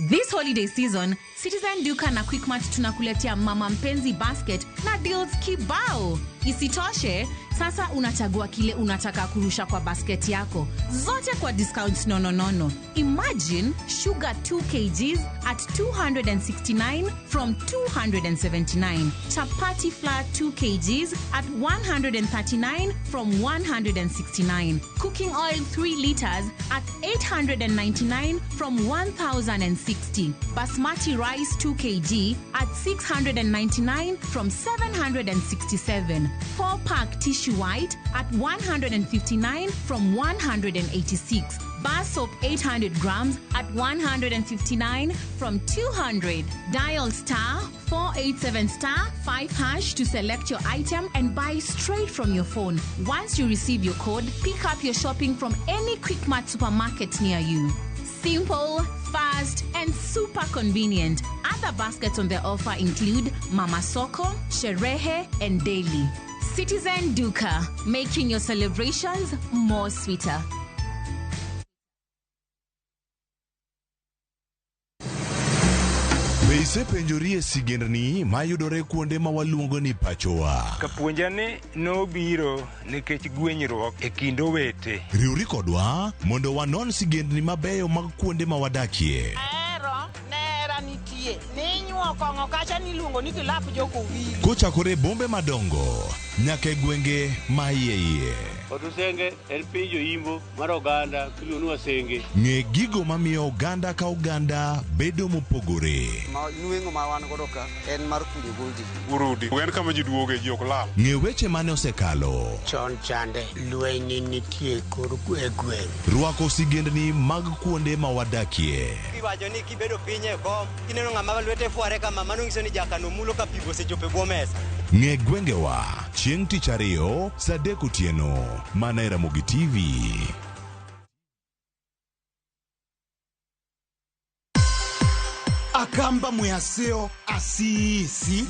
This holiday season, Citizen Duka na Quickmart tunakuletea Mama Mpenzi Basket na deals kibao. Isitoshe, sasa unachagua kile unataka kurusha kwa basket yako. Zote kwa discounts nononono. Imagine sugar 2 kgs at 269 from 279. Chapati flour 2 kgs at 139 from 169. Cooking oil 3 liters at 899 from 1060. Basmati rice 2 kg at 699 from 767. 4-pack tissue white at 159 from 186. Bar soap 800 grams at 159 from 200. Dial star 487 star 5 hash to select your item and buy straight from your phone. Once you receive your code, pick up your shopping from any Quickmart supermarket near you. Simple, fast, and super convenient. Other baskets on the offer include Mama Soko, Sherehe, and Daily. Citizen Duka, making your celebrations more sweeter. Be isepenjorie sigendni mayudore kuonde ma waluongo ni pachowa? Kapuonja ni nobiro nikech gwenyruok e kind owete. Riwri kodwa mondo wanon sigendni mabeyo mag kuonde ma wadakie. Ahero nera nitie ninyuo kong'o kacha niluongo ni kilap jokowili. Kochakore e bombe madongo nyaka e gwenge ma iye iye. Otusenge en piny joimbo mar oganda miluongo ni Wasenge. Ng'e gigo mamiyo oganda ka oganda bedo mopogore. Ma nweng'o ma wan godo ka en mar kunjo goldi. Urudi en kama ji duoge ji ok lal. Ng'e weche mane osekalo. Chon chande lweny nitie kor e gweng'. Rwako sigendni mag kuonde ma wadakie. Iwacho ni kibedo piny e kom kineno ng'ama lwete fware kama mano nyiso ni jakano mulo ka pi osechopo e bwo mesa. Ng'e gwengewa chieng' tich ariyo saa 3 otieno mana e Ramogi TV. Akamba Mwiaseo Asisi.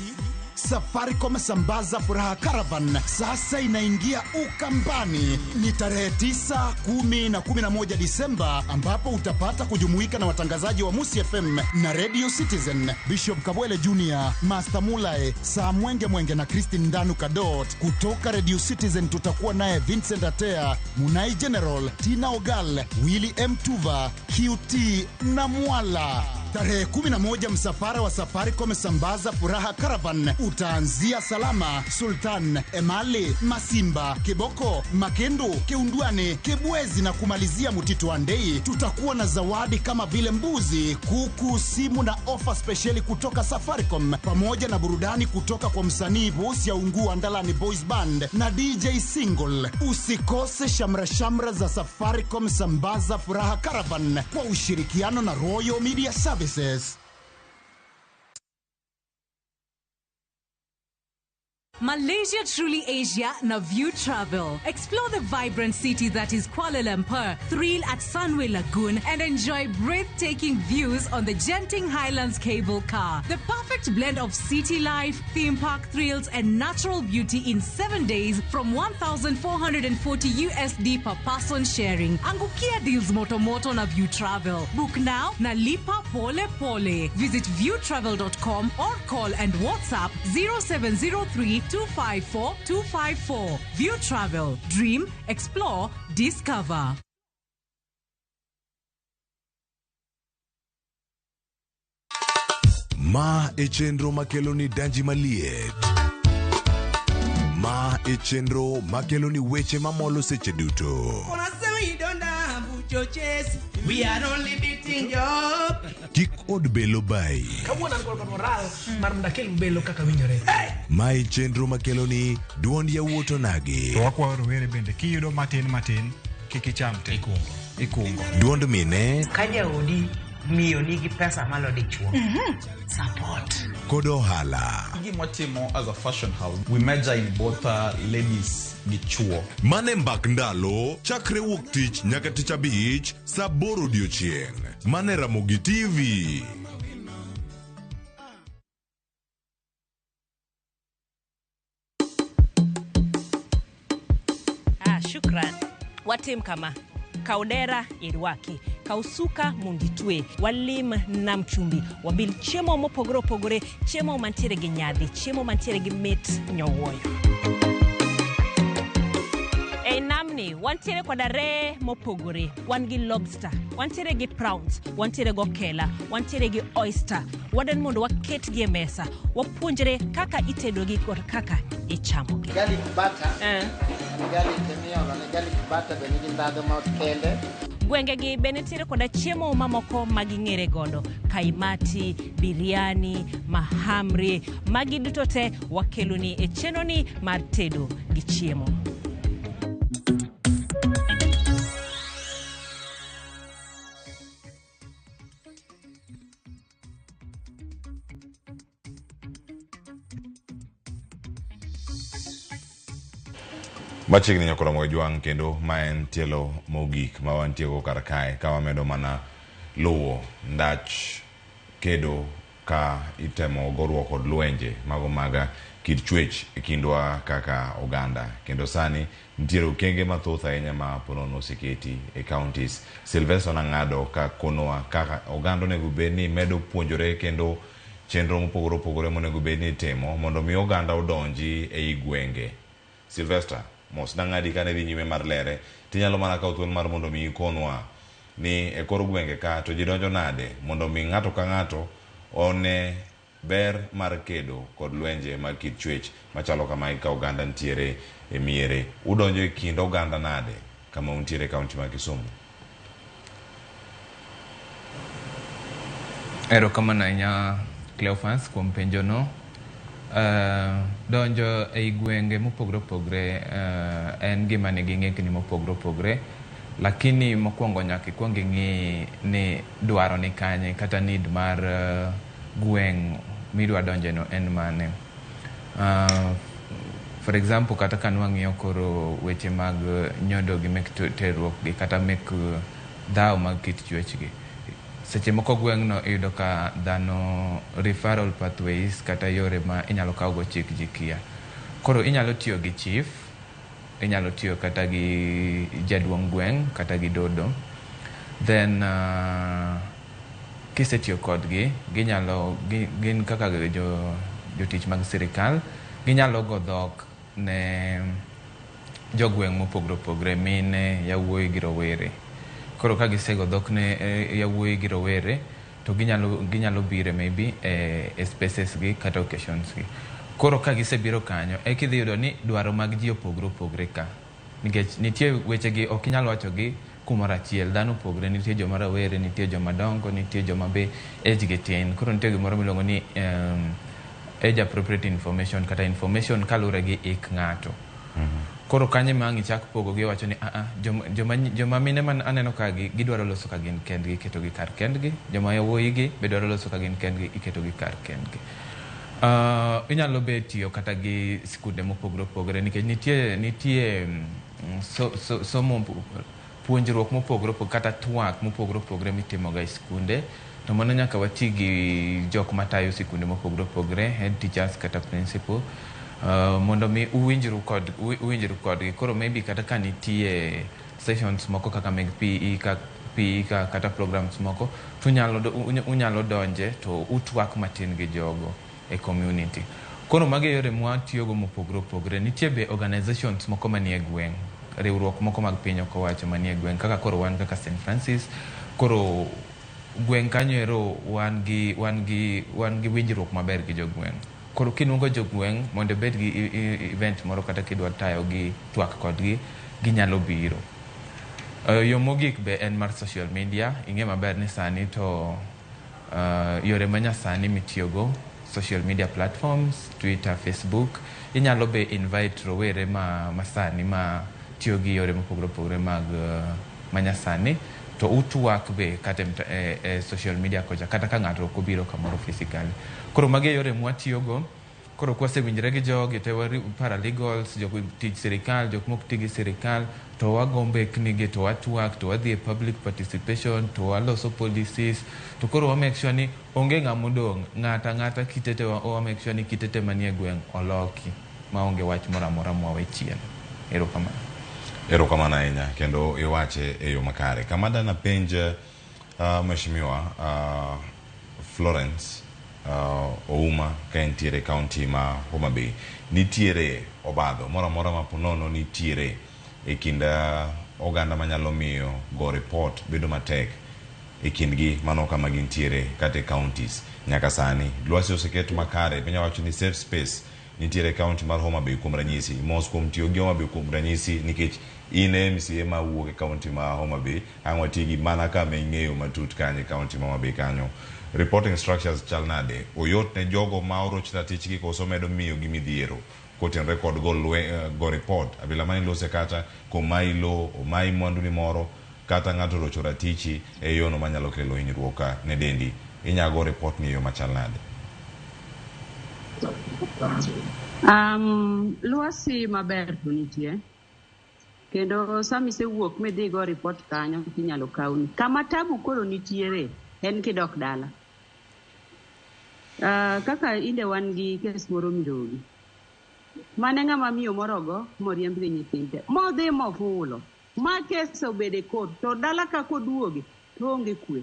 Safaricom Sambaza Furaha Caravan sasa inaingia Ukambani. Ni tarehe 9, 10 na 11 Disemba, ambapo utapata kujumuika na watangazaji wa Musi FM na Radio Citizen, Bishop Kabwele Jr, Master Mulae, Saa Mwenge Mwenge na Christine Ndanu Kadot. Kutoka Radio Citizen tutakuwa naye Vincent Atea, Munai General, Tina Ogal, Willy M Tuva, QT na Mwala. Tarehe 11 msafara wa Safaricom Sambaza Furaha Caravan utaanzia Salama, Sultan, Emali, Masimba, Kiboko, Makendu, Keundwane, Kibwezi na kumalizia Mtito Andei. Tutakuwa na zawadi kama vile mbuzi, kuku, simu na ofa spesheli kutoka Safaricom, pamoja na burudani kutoka kwa msanii Bosi ya Ungu Andalani Boys Band na DJ Single. Usikose shamra shamra za Safaricom Sambaza Furaha Caravan kwa ushirikiano na Royal Media Services. Malaysia Truly Asia na View Travel. Explore the vibrant city that is Kuala Lumpur, thrill at Sunway Lagoon, and enjoy breathtaking views on the Genting Highlands cable car. The perfect blend of city life, theme park thrills, and natural beauty in 7 days from 1,440 USD per person sharing. Angukia deals moto moto na View Travel. Book now na lipa pole pole. Visit viewtravel.com or call and WhatsApp 0703 254 254. View Travel. Dream, explore, discover. Ma e chenro makelo ni danji maliet. Ma e chenro makelo ni weche mamolo seche duto. Wanna say we don't have churches. We are only beating job. Kik od belo bai. Kawuono an kod moral mar mondo akel belo kaka winjore. Ma e chenro makelo ni duond yawuot onagi. To wakwayo rowere bende kiyudo matin matin kik icham te. Ikungo. Duond mine Ka jaodi miyo nigi pesa malo dichuo. Support. Kod ohala. Gima watimo as a fashion house, we major in both ladies gi chuo. Mane mbak ndalo chakre wuok tich nyaka tich abich saa aboro odiochieng'. Mane Ramogi TV. Ah, shukran. Watim kama. Kaw dera irwaki, kaw suka mondo itwe, walim nam chumbi, wabil chiemo mopogore opogore, chiemo mantiere gi nyadhi, chiemo mantiere gi mit nyowuoyo. Ei namni wantiere koda reye mopogore, wan gi lobster, wantiere gi prawns, wantiere gi okela, wantiere gi oyster. Wadwani mondo waketgi e mesa, wapuonjre kaka itedogi kod kaka ichamogi. Garlic butter. Garlic miolo ne garlic butter be nigi ndhadhu ma kende. Gwengegi be nitiere koda chiemo mamoko ma ging'ere godo, kaimati, biryani, mahamri, magi duto te wakeloni e chenroni mar tedo gi chiemo. Machiegni nyaka Ramogi Jwang' kendo ma en tielo mogik ma wantiego kar kae ka wamedo mana luwo ndach kedo ka itemo goruok kod lwenje mago mag kit chwech e kindwa kaka oganda. Kendo sani nitiere okenge mathoth ahinya ma ponono oseketi e counties. Sylvester Nang'ado ka konowa kaka oganda onego bed ni medo puonjore kendo chenro mopogore opogore monego bed ni itimo mondo mi oganda odonji ei gwenge. Sylvester, mos nang'adi kane dhi nyime mar lere, tinyalo mana kawo thuolo mar mondo mi ikonwa ni e kor gwenge ka to ji donjo nade mondo mi ng'ato ka ng'ato one ber mar kedo kod lwenje mag kit chwech machalo kamae ka oganda nitiere e miere. Udonjo e kind oganda nade kama untiere e kaunti ma Kisumu? Erokamano ahinya Cleophas kuom penjo no. Donjo ei gwenge mopogore opogore en gima nigi ng'ikni mopogore opogore, lakini mokwongo nyaka ikwong ing'i ni dwaro ni kanye kata need mar gweng' midwa donje no en mane. For example, kata ka nwang'iyo koro weche mag nyodo gi mek terruok gi kata mek dhawo mag kit chwech gi, seche moko gweng'no iyudo ka dhano referral pathways kata yore ma inyalo kawgo chik ji kia. Koro inyalo tiyo gi chief, inyalo tiyo kata gi jaduong' gweng' kata gi dodo. Then kisetiyo kodgi, ginyalo gin kaka jotich mag sirikal, ginyalo go dhok ne jogweng' mopogore opogore, mine, yawuoyi gi rowere. Koro ka gisego dhok ne yawuoyi gi rowere, to ginyalo biro maybe e spaces gi kata occasions gi. Koro ka gisebiro kanyo, eka idhi yudo ni dwaro mag ji opogore opogore ka. Nikech nitie weche gi ok inyal wacho gi kumoro achiel, dhano opogore, nitie joma rawere, nitie joma dongo, nitie joma be age gi tin. Koro nitie gimoro miluongo ni age appropriate information kata information kaluwore gi ik ng'ato. Koro kanyo ema ang' ichak pogo gi wacho ni joma mine man aneno ka gi gidwaro loso ka gin kendgi, iketo gi kar kendgi, joma yawuoyi gi be dwaro loso ka gin kendgi, iketo gi kar kendgi. Inyalo be tiyo kata gi skunde mopogore opogore nikech nitie somo, puonjruok mopogore opogore kata twak mopogore opogore mitimoga e skunde. To mano nyaka wati gi jok matayo sikunde mopogore opogore, head teachers kata principal, mondo mi uwinjru kodgi. Koro maybe kata ka nitie sessions moko kaka meg PE ka PE ka kata programs moko, to unyalo donje to utwak matin gi jogo e community. Koro magi e yore mwatiyogo mopogore opogore. Nitie be organizations moko manie gweng', riwruok moko mag piny ok owacho manie gweng', kaka koro wan kaka St. Francis. Koro gweng' kanyo ero wan gi winjruok maber gi jogweng'. Koro kiluongo jogweng' mondo ibed gi event moro kata kidwa tayo gi twak kodgi, ginyalo biro. Yo mogik be en mar social media. Ing'e maber ni sani to yore manyasani mitiyogo, social media platforms, Twitter, Facebook, inyalo be invite rowere ma masani ma tiyo gi yore mopogore opogore mag manyasani, to utwak be kata e social media kocha, kata ka ng'ato ok obiro kamoro physically. Koro magi e yore mwatiyogo. Koro kwasewinjre gi jogi te, paralegals, jok tij sirikal, jok mok ti gi sirikal, to wago mbekni gi, to watwak, to wadhi e public participation, to waloso policies, to koro wa make sure ni onge ng'ama odong', ng'ata ang'ata kite te, wa make sure ni kite te manie gweng' oloki maonge wach moro amora mwawe chien. Erokamano. Erokamano ahinya, kendo iwache e yo makare. Kama dana penj Mheshimiwa Florence Ouma ka entiere e kaunti ma Homa Bay, nitiere obadho moro amora ma ponono nitiere e kind oganda manyalo miyo go report bedo matek e kindgi mano kama gintiere kata e counties nyaka sani lwasi oseket makare? Piny owacho ni safe space nitiere e kaunti mar Homa Bay kuom ranyisi, mos kuom tiyo gi Homa Bay kuom ranyisi nikech in e MCA mawuok e kaunti ma Homa Bay, ang' wati gi mana kama ing'eyo matut kanyo e kaunti ma Homa Bay kanyo. Reporting structures chal nade? Oyot ne jogo ma oroch ratichgi koso medo miyo gi midhiero kotenore kod go report abila mane lose kata komayi lowo, omayi mwandu ni moro, kata ng'ato orocho ratichi e yono manyalo kelo hinyruok ne dendi, inya go report ni e yo machal nade? Lwasi maber to nitie kendo sama isewuok midhi go report kanyo, tinyalo kawni. Kama tabu koro nitiere en kidok dala. Kaka inde wan gi kes moro Mirogi mane ng'ama miyo moro ogo moriemb gi nyithinde modhi mofulo ma kes obedo e court, to dala ka koduoge to onge kwe.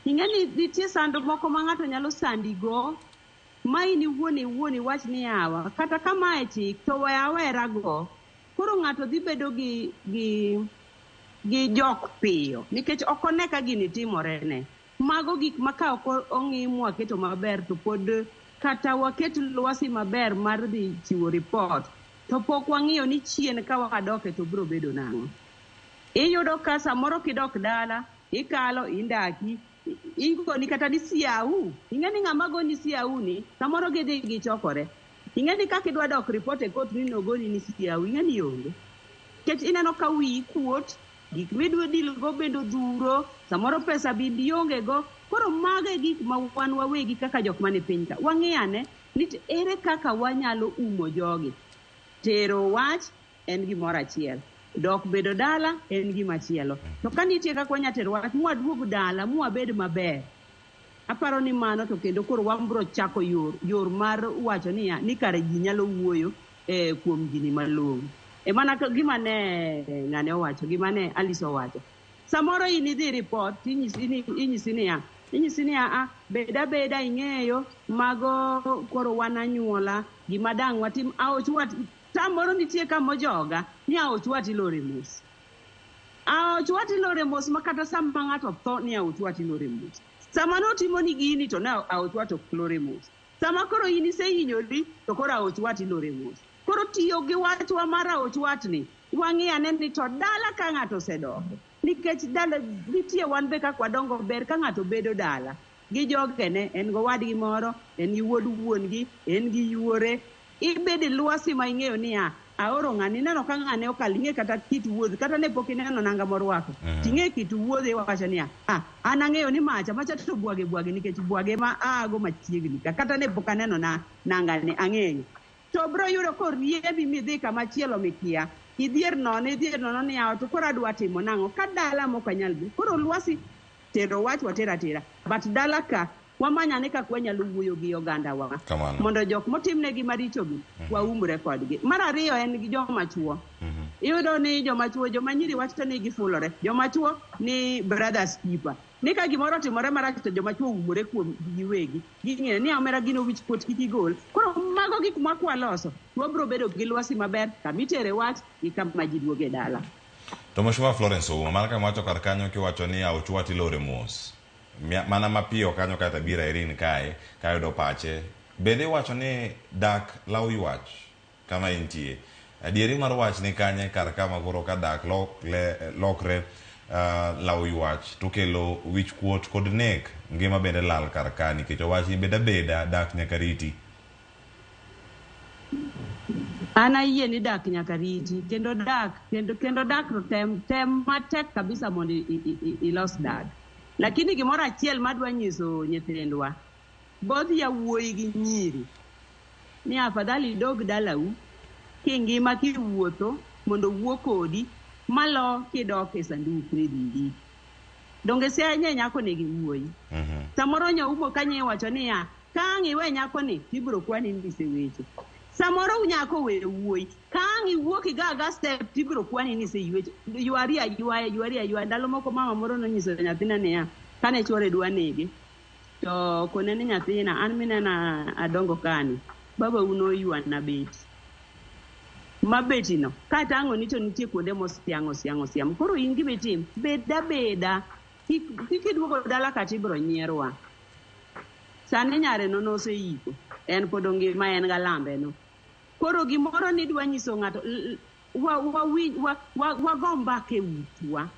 Ing'e ni nitie sand moko ma ng'ato nyalo sandi go ma in iwuon iwuon iwach ni yawa, kata ka mae chik to we awera go. Koro ng'ato dhi bedo gi jok piyo nikech ok one ka gini timore ne. Mago gik ma ka ok ong'i mwaketo maber, to pod kata waket lwasi maber mar dhi chiwo report, to pok wang'iyo ni chien ka wadoke to biro bedo nang'o. Iyudo ka samoro kidok dala ikalo indaki igoni kata ni siau. Ing'e ni ng'ama goni siau ni samoro gidhi gichokore. Ing'e ni kaka idwa dok report e court ni nogoni ni siau, ing'e ni onge nikech ineno ka wiyi kuot, gik midwa deal go bende odhuro, samoro pesa bende ionge go. Koro mago e gik ma wan wawegi kaka jok mane piny ka wang'i ane ni to ere kaka wanyalo umo jogi. Tero wach en gimoro achiel, dok bedo dala en gima chielo. To ka nitie kaka wanya tero wach mwaduog dala mwabed maber, aparo ni mano to kendo koro wabro chako yor mar wacho niya ni kare ji nyalo wuoyo kuom gini malong'o. E mana gima ne ng'ane owacho, gima ne Alice owacho. Samoro in idhi report, inyisi niya a bed abeda ing'eyo mago koro wan anyuola, gima dang' watim aoch wat samoro nitie kamojoga ni aoch wat ilore mos, aoch wat ilore mos, ma kata sama ng'ato tho ni aoch wat ilore mos. Sama notimo ni gini to ne aoch wat ok lore mos. Sama koro in isehinyori to koro aoch wat ilore mos. Koro tiyo gi wachwa mar aoch watni, wang'i ane ni to dala ka ng'ato osedok, nikech dala nitie wan be kaka wadongo, ber ka ng'ato bedo dala gi jogene, en gowadgi moro, en gi wuod wuon-gi, en gi yuore, ibedo e lwasi ma ing'eyo niya Aoro ng'ani, ineno ka ng'ane okalo, ing'e kata kit wuodh, kata ne pok ineno nanga morwako. Ting'e kit wuodhe iwacho niya, ah, an ang'eyo ni macha, macha to bwage bwage nikech bwage ma aago machiegni ka, kata ne pok aneno na nangane, ang'eyo. To bro yudo koriembi midhi kama chielo mikia. Idhier nono, idhier nono ni yawa to koro adwa timo nang'o? Ka dala mok anyal dhi. Koro lwasi tero wach watero atera. But dala ka, wamany ane kaka wanyalo wuoyo gi ogandawa. Kamano. Mondo jok motimnegi marichogi, waumre kodgi. Mar ariyo en gi joma chuo. Iyudo ni joma chuo, joma nyiri wacho ni gifulore. Joma chuo ni brothers keeper. Ni ka gimoro otimore marach to joma chuo oumore kuom giwegi. Ging'eyo ni omera gino wich kuot kik igol. Koro mago gik ma kwaloso, wabro bedo gi lwasi maber kama itere wach gi kama ji duoge dala. To Mheshimiwa Florence Ouma, mana kama wacho kar kanyo kiwacho ni aochwa tilore mos. Mana mapiyo kanyo kata biro Irene kae, kayudo pache. Bende iwacho ni dak law ywach kama intie. Adieri mar wach ni kanye kar kama koro ka dak lokre law ywach to kelo wich kuot kod nek, ngima bende lal kar ka nikech owach ni bed abeda dak nyaka riti. An ayie ni dak nyaka riti kendo dak kendo, kendo dak to tem, tem matek kabisa mondo ilos dak. Lakini gimoro achiel madwa nyiso nyithindwa, both yawuoyi gi nyiri, ni afadhali idog dalau kingima kiwuotho mondo wuo kodi malo kidok e sanduk ni dhi ndiki. Donge siaya nye nyako nigi wuoyi. Samoro nyaumo kanyo iwacho niya, ka ang' iwe nyakoni, tibiro kwani ni isewecho. Samoro nyako we wuoyi, ka ang' iwuok iga aga step tibiro kwani ni iseywecho. Ywari aywaya, ywari aywaya. Ndalo moko mama moro nonyiso nyathine niya, kane chuore dwa nege, to kone ni nyathina, an minena adongo kani, babau noywana beti. Ma beti no, katang'o ni to nitie kuonde mosiang', osiang', osiang'. Koro in gima itim, bed abeda. Kik iduogo dala kata ibiro nyierwa. Sani nyare no noseiko, en pod ongima, en galambe no. Koro gimoro ni dwa nyiso ng'ato, wago mbaka e utwa.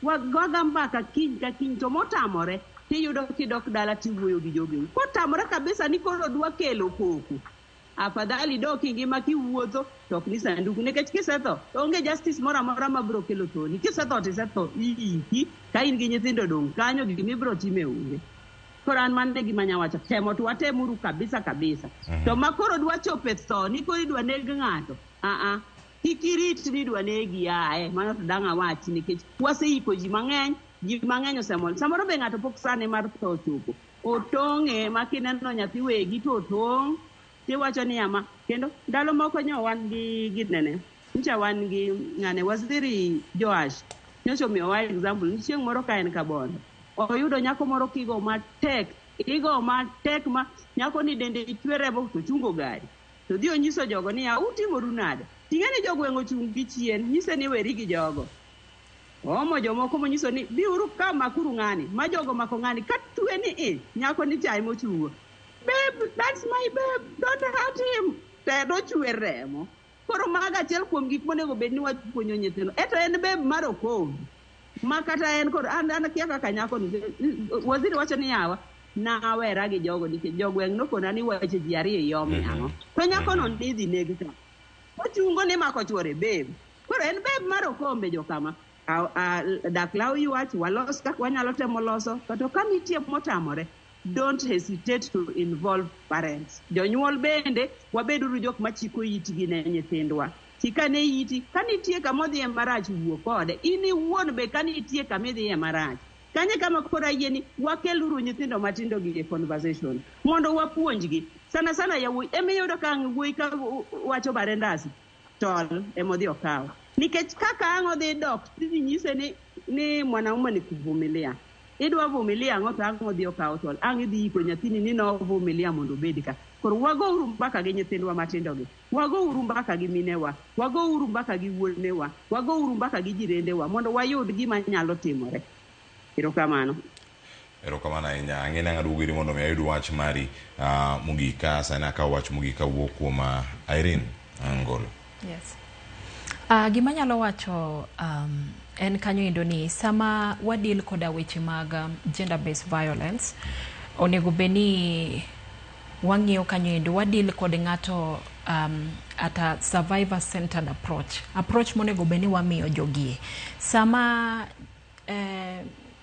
Wago mbaka kiny ka kiny, to motamore, tiyudo kidok dala tiwuoyo gi jogeu. Kotamore kabisa ni koro dwa kelo koko. Afadhali dok ingima kiwuotho to ok ni sanduku, nikech kisetho to onge justice moro amora mabiro kelo thoni. Kisetho to isetho iiki, ka in gi nyithindo dong' kanyo gima ibiro time onge. Koro an mano e gima anya wacho, temo to watemuru kabisa kabisa. To ma koro dwa chopo e tho ni koro idwa neg ng'ato, aa, kik irit ni idwa negi ae, mano to dang' awachi nikech waseiko ji mang'eny, ji mang'eny osemol. Samoro be ng'ato pok sane mar tho ochopo. Otong'e ma kineno nyathi wegi to otong', tiwacho ni ama. Kendo ndalo moko nyo wan gi ginene, nyocha wan gi ng'ane Waziri Joash, nyocha omiyowa example ni chieng' moro ka en Kabondo, oyudo nyako moro kigo matek, igo matek ma nyako ni dende chwe remo to chungo gari. To dhi onyiso jogo niya, utimoru nade? Ting'e ni jogweng' ochung' gi chien, nyise ni weri gi jogo. Oomo jomoko monyiso ni biuru ka makuru ng'ani, ma jogo mako ng'ani, ka twe ni i, nyako ni chae mochungo. Babe, that's my babe, don't hurt him. Te dochwer remo. Koro mago achiel kuom gik monego bed ni wapuonjo nyithindo. Eto en babe mar okombe. Ma kata en kod an akia kaka nyako ni. Waziri wacho ni yawa, nawera gi jogo nikech jogweng' nokona ni weche ji ariyo iyomi ang'o. To nyako no nidhi neg ka. Ochungo ni mako chuore babe. Koro en babe mar okombe jokama. Dak law ywach, walos kaka wanyalo temo loso, to ka nitie motamore, don't hesitate to involve parents. Jonyuol bende, wabeduru jok machiko itgi ne nyithindwa. Chikane iti, ka nitie kama odhiye marach, wuo kode. In iwuon be ka nitie kama idhiye marach. Kanye kama koro ayie ni wakeluru nyithindo matindo gi e conversation mondo wapuonjgi. Sana sana yawuoyi, emiyudo ka ang' wuoyi ka wacho barendasi, tol emodhi okawo. Nikech kaka ang' odhi dok, tidhi nyise ni mwanaume ni kuvumilia. Idwa vumilia ang'o to ang' odhi okawo tol. Ang' idhi iko nyathini ni novumilia mondo obed ka. Koro wagouru mbaka gi nyithindwa matindo gi. Wagouru mbaka gi minewa. Wagouru mbaka gi wuonewa. Wagouru mbaka gi jirendewa mondo wayud gima nyalo timore. Erokamano. Erokamano ahinya. Ang'e ni ang' aduogo iri mondo mi ayud wach mari mogik ka sani akawo wach mogik kawuok kuom Irene Angolo. Yes. Gima anyalo wacho en kanyo endo ni sama wadeal koda weche mag gender based violence, onego bed ni Wang'iyo kanyo endo, wadeal kod ng'ato at a survivor centered approach. Approach monego bed ni wamiyo jogie. Sama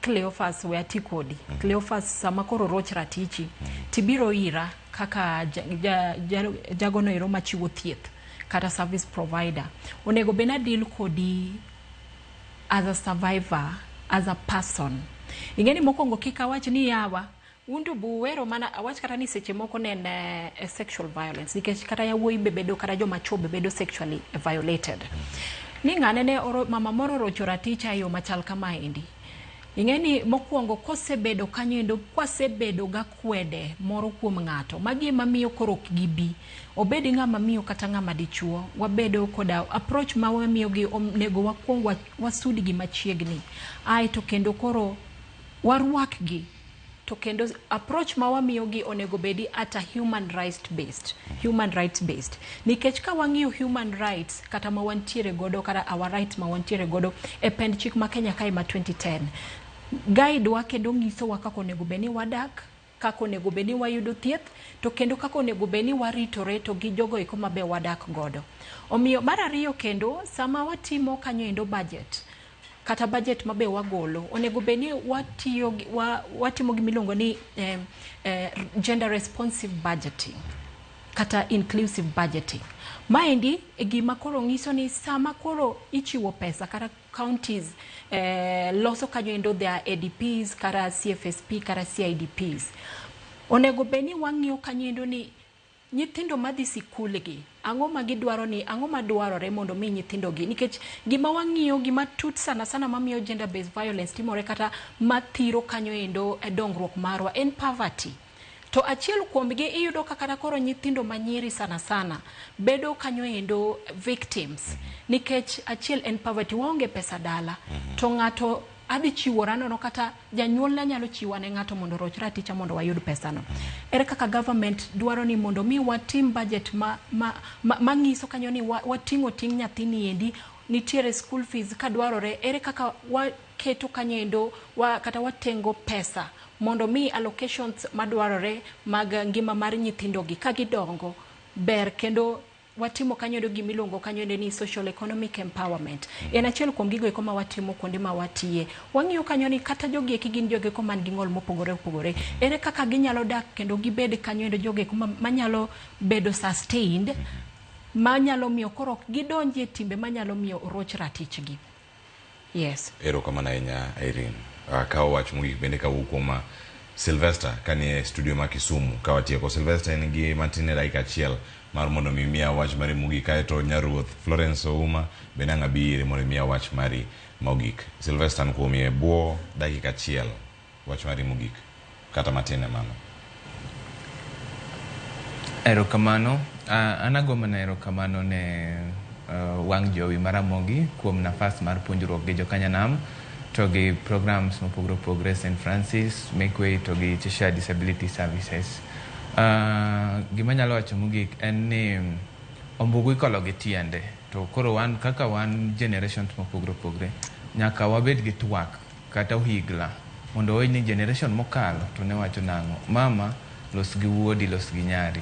Cleophas we ati kodi. Cleophas sama koro roch ratichi, tibiro ira kaka jagono ero machiwo thieth kata service provider. Onego bed ni adeal kodi as a survivor, as a person. Ing'eni mokwongo kik awach ni yawa, un to buwero mana awach kata ni seche moko ne en sexual violence nikech kata yawuoyi be bedo kata joma chuo be bedo sexually violated. Ni ng'ane ne oro, mama moro orocho raticha e yo machal kamaendi. Ing'e ni mokwongo kosebedo kanyo endo kwasebedo gakwede moro kuom ng'ato, magi ema miyo koro ok gibi. Obed ng'ama miyo kata ng'ama dichuo, wabedo koda approach ma wamiyogi onego wakwong wasudgi machiegni. Aeto kendo koro warwakgi to kendo approach ma wamiyogi onego bedi at a human rights based nikech ka wang'iyo human rights kata ma wantiere godo kata our rights ma wantiere godo e pend chik ma Kenya kae ma 2010 guide wa kendo nyisowa kaka onego bed ni wadak, kaka onego bed ni wayudo thieth, to kendo kaka onego bed ni waritore to gi jogo eko mabe wadak godo. Omiyo mar ariyo kendo sama watimo kanyo endo budget kata budget mabe wagolo onego bed ni watiyo watimo gimiluongo ni gender responsive budgeting kata inclusive budgeting. Maendi e gima koro nyiso ni sama koro ichiwo pesa kata counties loso kanyo endo their ADPs kata CFSP kata CIDPs, onego bed ni wang'iyo kanyo endo ni nyithindo madhi sikul gi ang'o ma gidwaro, ni ang'o madwarore mondo mi nyithindo gi, nikech gima wang'iyo gima tut sana sana mamiyo gender based violence timore kata mathiro kanyo endo e dongruok marwa en poverty. To achiel kuomgi iyudo ka kata koro nyithindo manyiri sana sana bedo kanyo endo victims nikech achiel en poverty, waonge pesa dala to ng'ato adhi chiwora nono kata janyuolna nyalo chiwa ne ng'ato mondo oroch raticha mondo wayud pesano. Ere kaka government dwaro ni mondo mi watim budget ma nyiso kanyo ni wating'o ting' nyathini endi nitiere school fees kadwarore, ere kaka waketo kanyo endo kata watengo pesa mondo mi allocations madwarore mag ngima mar nyithindo gi ka gidongo ber, kendo watimo kanyo endo gimiluongo kanyo endo ni social economic empowerment. En achiel kuom gigo eko ma watimo kuonde ma watiye. Wang'iyo kanyo ni kata jogi eki gin jogo eko man gi ng'ol mopogore opogore, ere kaka ginyalo dak kendo gibed kanyo endo jogo eko manyalo bedo sustained, manyalo miyo koro ok gidonji e timbe manyalo miyo oroch ratichgi. Yes. Erokamano ahinya, Irene. Kawo wach mogik bende kawuok kuom Sylvester kanie studio ma Kisumu. Ka watieko, Sylvester en gi matin e dakika achiel mar mondo mi miya wach mari mogik, kaeto nyaruoth Florence Ouma bende ang' abi ire mondo imiya wach mari mogik. Sylvester, an kuomi e bwo dakika achiel, wach mari mogik kata matin e mano. Erokamano. An ago mana erokamano ne wang' jowi mar Ramogi kuom nafas mar puonjruok gi jokanyanam to gi programs mopogore opogore, St. Francis, Make Way to gi Cheshire Disability Services. Gima anyalo wacho mogik en ni ombugu ikolo gi tiende, to koro wan kaka wan generations mopogore opogore nyaka wabed gi twak kata ohigla mondo wawinj ni generation mokalo to ne wacho nang'o. Mama los gi wuodi, los gi nyari,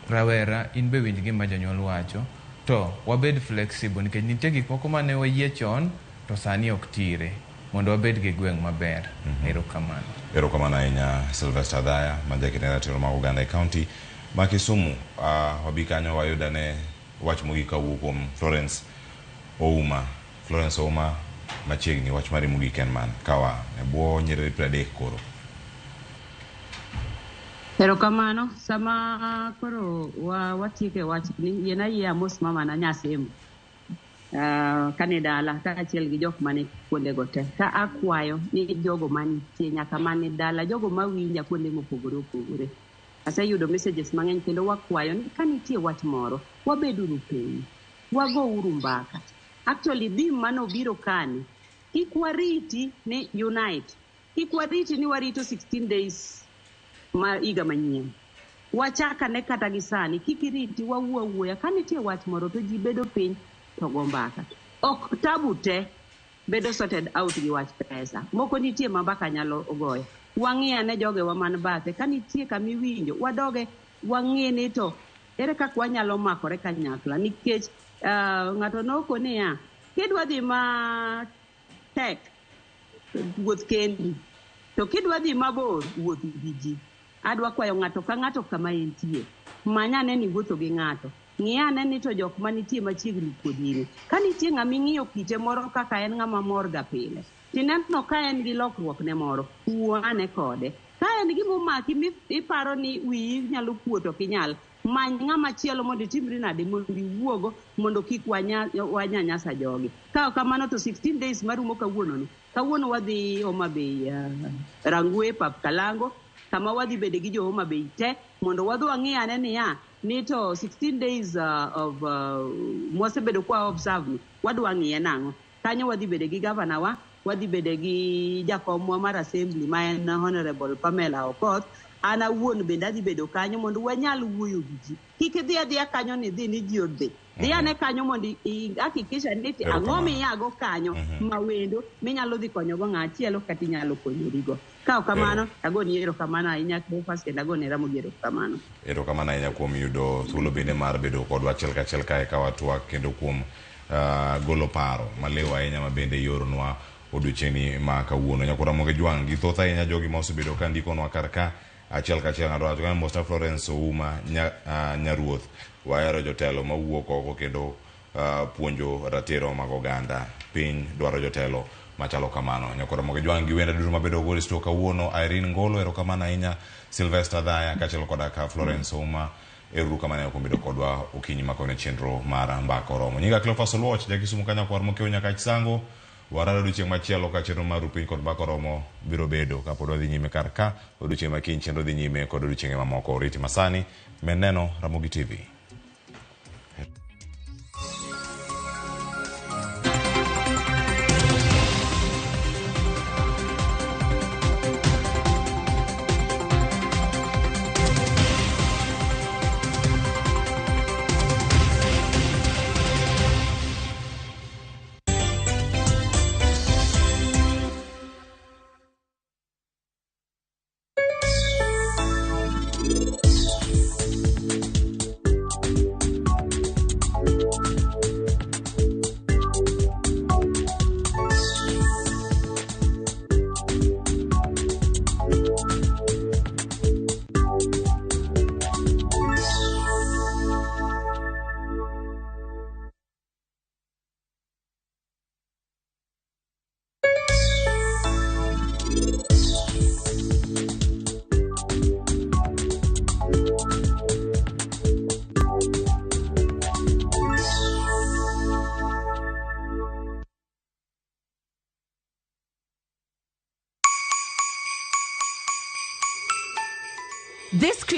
rawera in be winj gima jonyuol wacho, to wabed flexible nikech nitie gik moko mane wayie chon to sani ok tire, mondo wabed gi gweng' maber. Erokamano. Erokamano ahinya, Sylvester Dhaya ma jakend ratiro mag oganda e kaunti ma Kisumu. Wabi kanyo wayud ane wach mogik kawuok kuom Florence Ouma. Florence Ouma, machiegni, wach mari mogik en mane kawa e bwo nyiriri 30 koro? Erokamano. Sama koro watieko e wachni, yiena yie amos mamana Nyasembo kane dala kaachiel gi jok mane kuondego te. Ka akwayo ni jogo manitie nyaka mane dala, jogo mawinja kuonde mopogore opogore. Aseyudo messages mang'eny kendo wakwayo ni ka nitie wach moro, wabeduru piny, wagouru mbaka. Actually, theme manobiro kani, kik wariti ni unite, kik wariti ni warito 16 days ma higa manyien. Wachak ane kata gi sani, kik iriti, wawuo awuoya. Ka nitie wach moro to ji bedo piny to go mbaka. Ok tabu te bedo sorted out gi wach pesa. Moko nitie ma mbaka nyalo goyo. Wang'i ane jogewa man bathe. Ka nitie kama iwinjo, wadoge wang'i ni to ere kaka wanyalo makore kanyakla. Nikech ng'ato noko niya, kidwa dhi matek, wuoth kendi. To kidwa dhi mabor, wuoth gi ji. Adwa kwayo ng'ato ka ng'ato kama entie. Many ane ni iwuotho gi ng'ato. Ng'i ane ni to jok manitie machiegni kodi ni. Ka nitie ng'ama ing'iyo kite moro kaka en ng'ama mor ga pile, tineno ka en gi lokruok ne moro, wuo ane kode. Ka en gima omaki iparo ni wiyi nyalo kuot ok inyal, many ng'ama chielo mondo itimri nade mondo iwuogo mondo kik wanyanyasa jogi. Ka ok kamano to 16 days marumo kawuono ni. Kawuono wadhi Homa Bay, Rangwe, Pap Kalango, kama wadhi bede gi jo Homa Bay te mondo wadhi wang'i ane niya ni to 16 days of mwasebedo kwa observe ni wadwa ng'iye nang'o. Kanyo wadhi bede gi gavana wa, wadhi bede gi jakomwa mar assembly ma en Honorable Pamela Okoth. An awuon bende adhi bedo kanyo mondo wanyal wuoyo gi ji. Kik idhi adhiya kanyo ni dhi ni ji odhi. Dhi ane kanyo mondo hakikisha ni ang'o miyago kanyo ma wendo minyalo dhi konyogo ng'a achielo kata inyalo konyorigo. Ka ok kamano, agoni erokamano ahinya Cleophas kendo agoni Ramogi erokamano. Erokamano ahinya kuom yudo thuolo bende mar bedo kodwa achiel kachiel kae ka watwak kendo kuom golo paro maliw ahinya ma bende ioronwa odiochieng'ni ma kawuono. Nyakwar Ramogi Jwang' gi thoth ahinya jogi ma osebedo ka ndikonwa kar ka achiel kachiel ng'ato wacho kama Mosna Florence Ouma nyaruoth wahero jotelo mawuok oko kendo puonjo ratiro mag oganda. Piny dwaro jotelo machalo kamano. Nyakwar Ramogi Jwang' gi wenda duto mabedo godo e studio kawuono, Irene Ngolo erokamano ahinya, Sylvester Dhaya kaachiel koda ka Florence Ouma ero kamano kuom bedo kodwa okinyi ma kawuono e chenro mar Mbaka Oromo. Nyinga Cleophas Oluoch, ja Kisumu ka nyakwar Mokeo Nyakach Sango. Warado odiochieng' machielo ka chenro mar Rupiny kod Mbaka Oromo biro bedo kapod wadhi nyime kar ka odiochieng' ma kiny chenro dhi nyime kod odiochienge mamoko. Oriti masani med neno Ramogi TV. This Christmas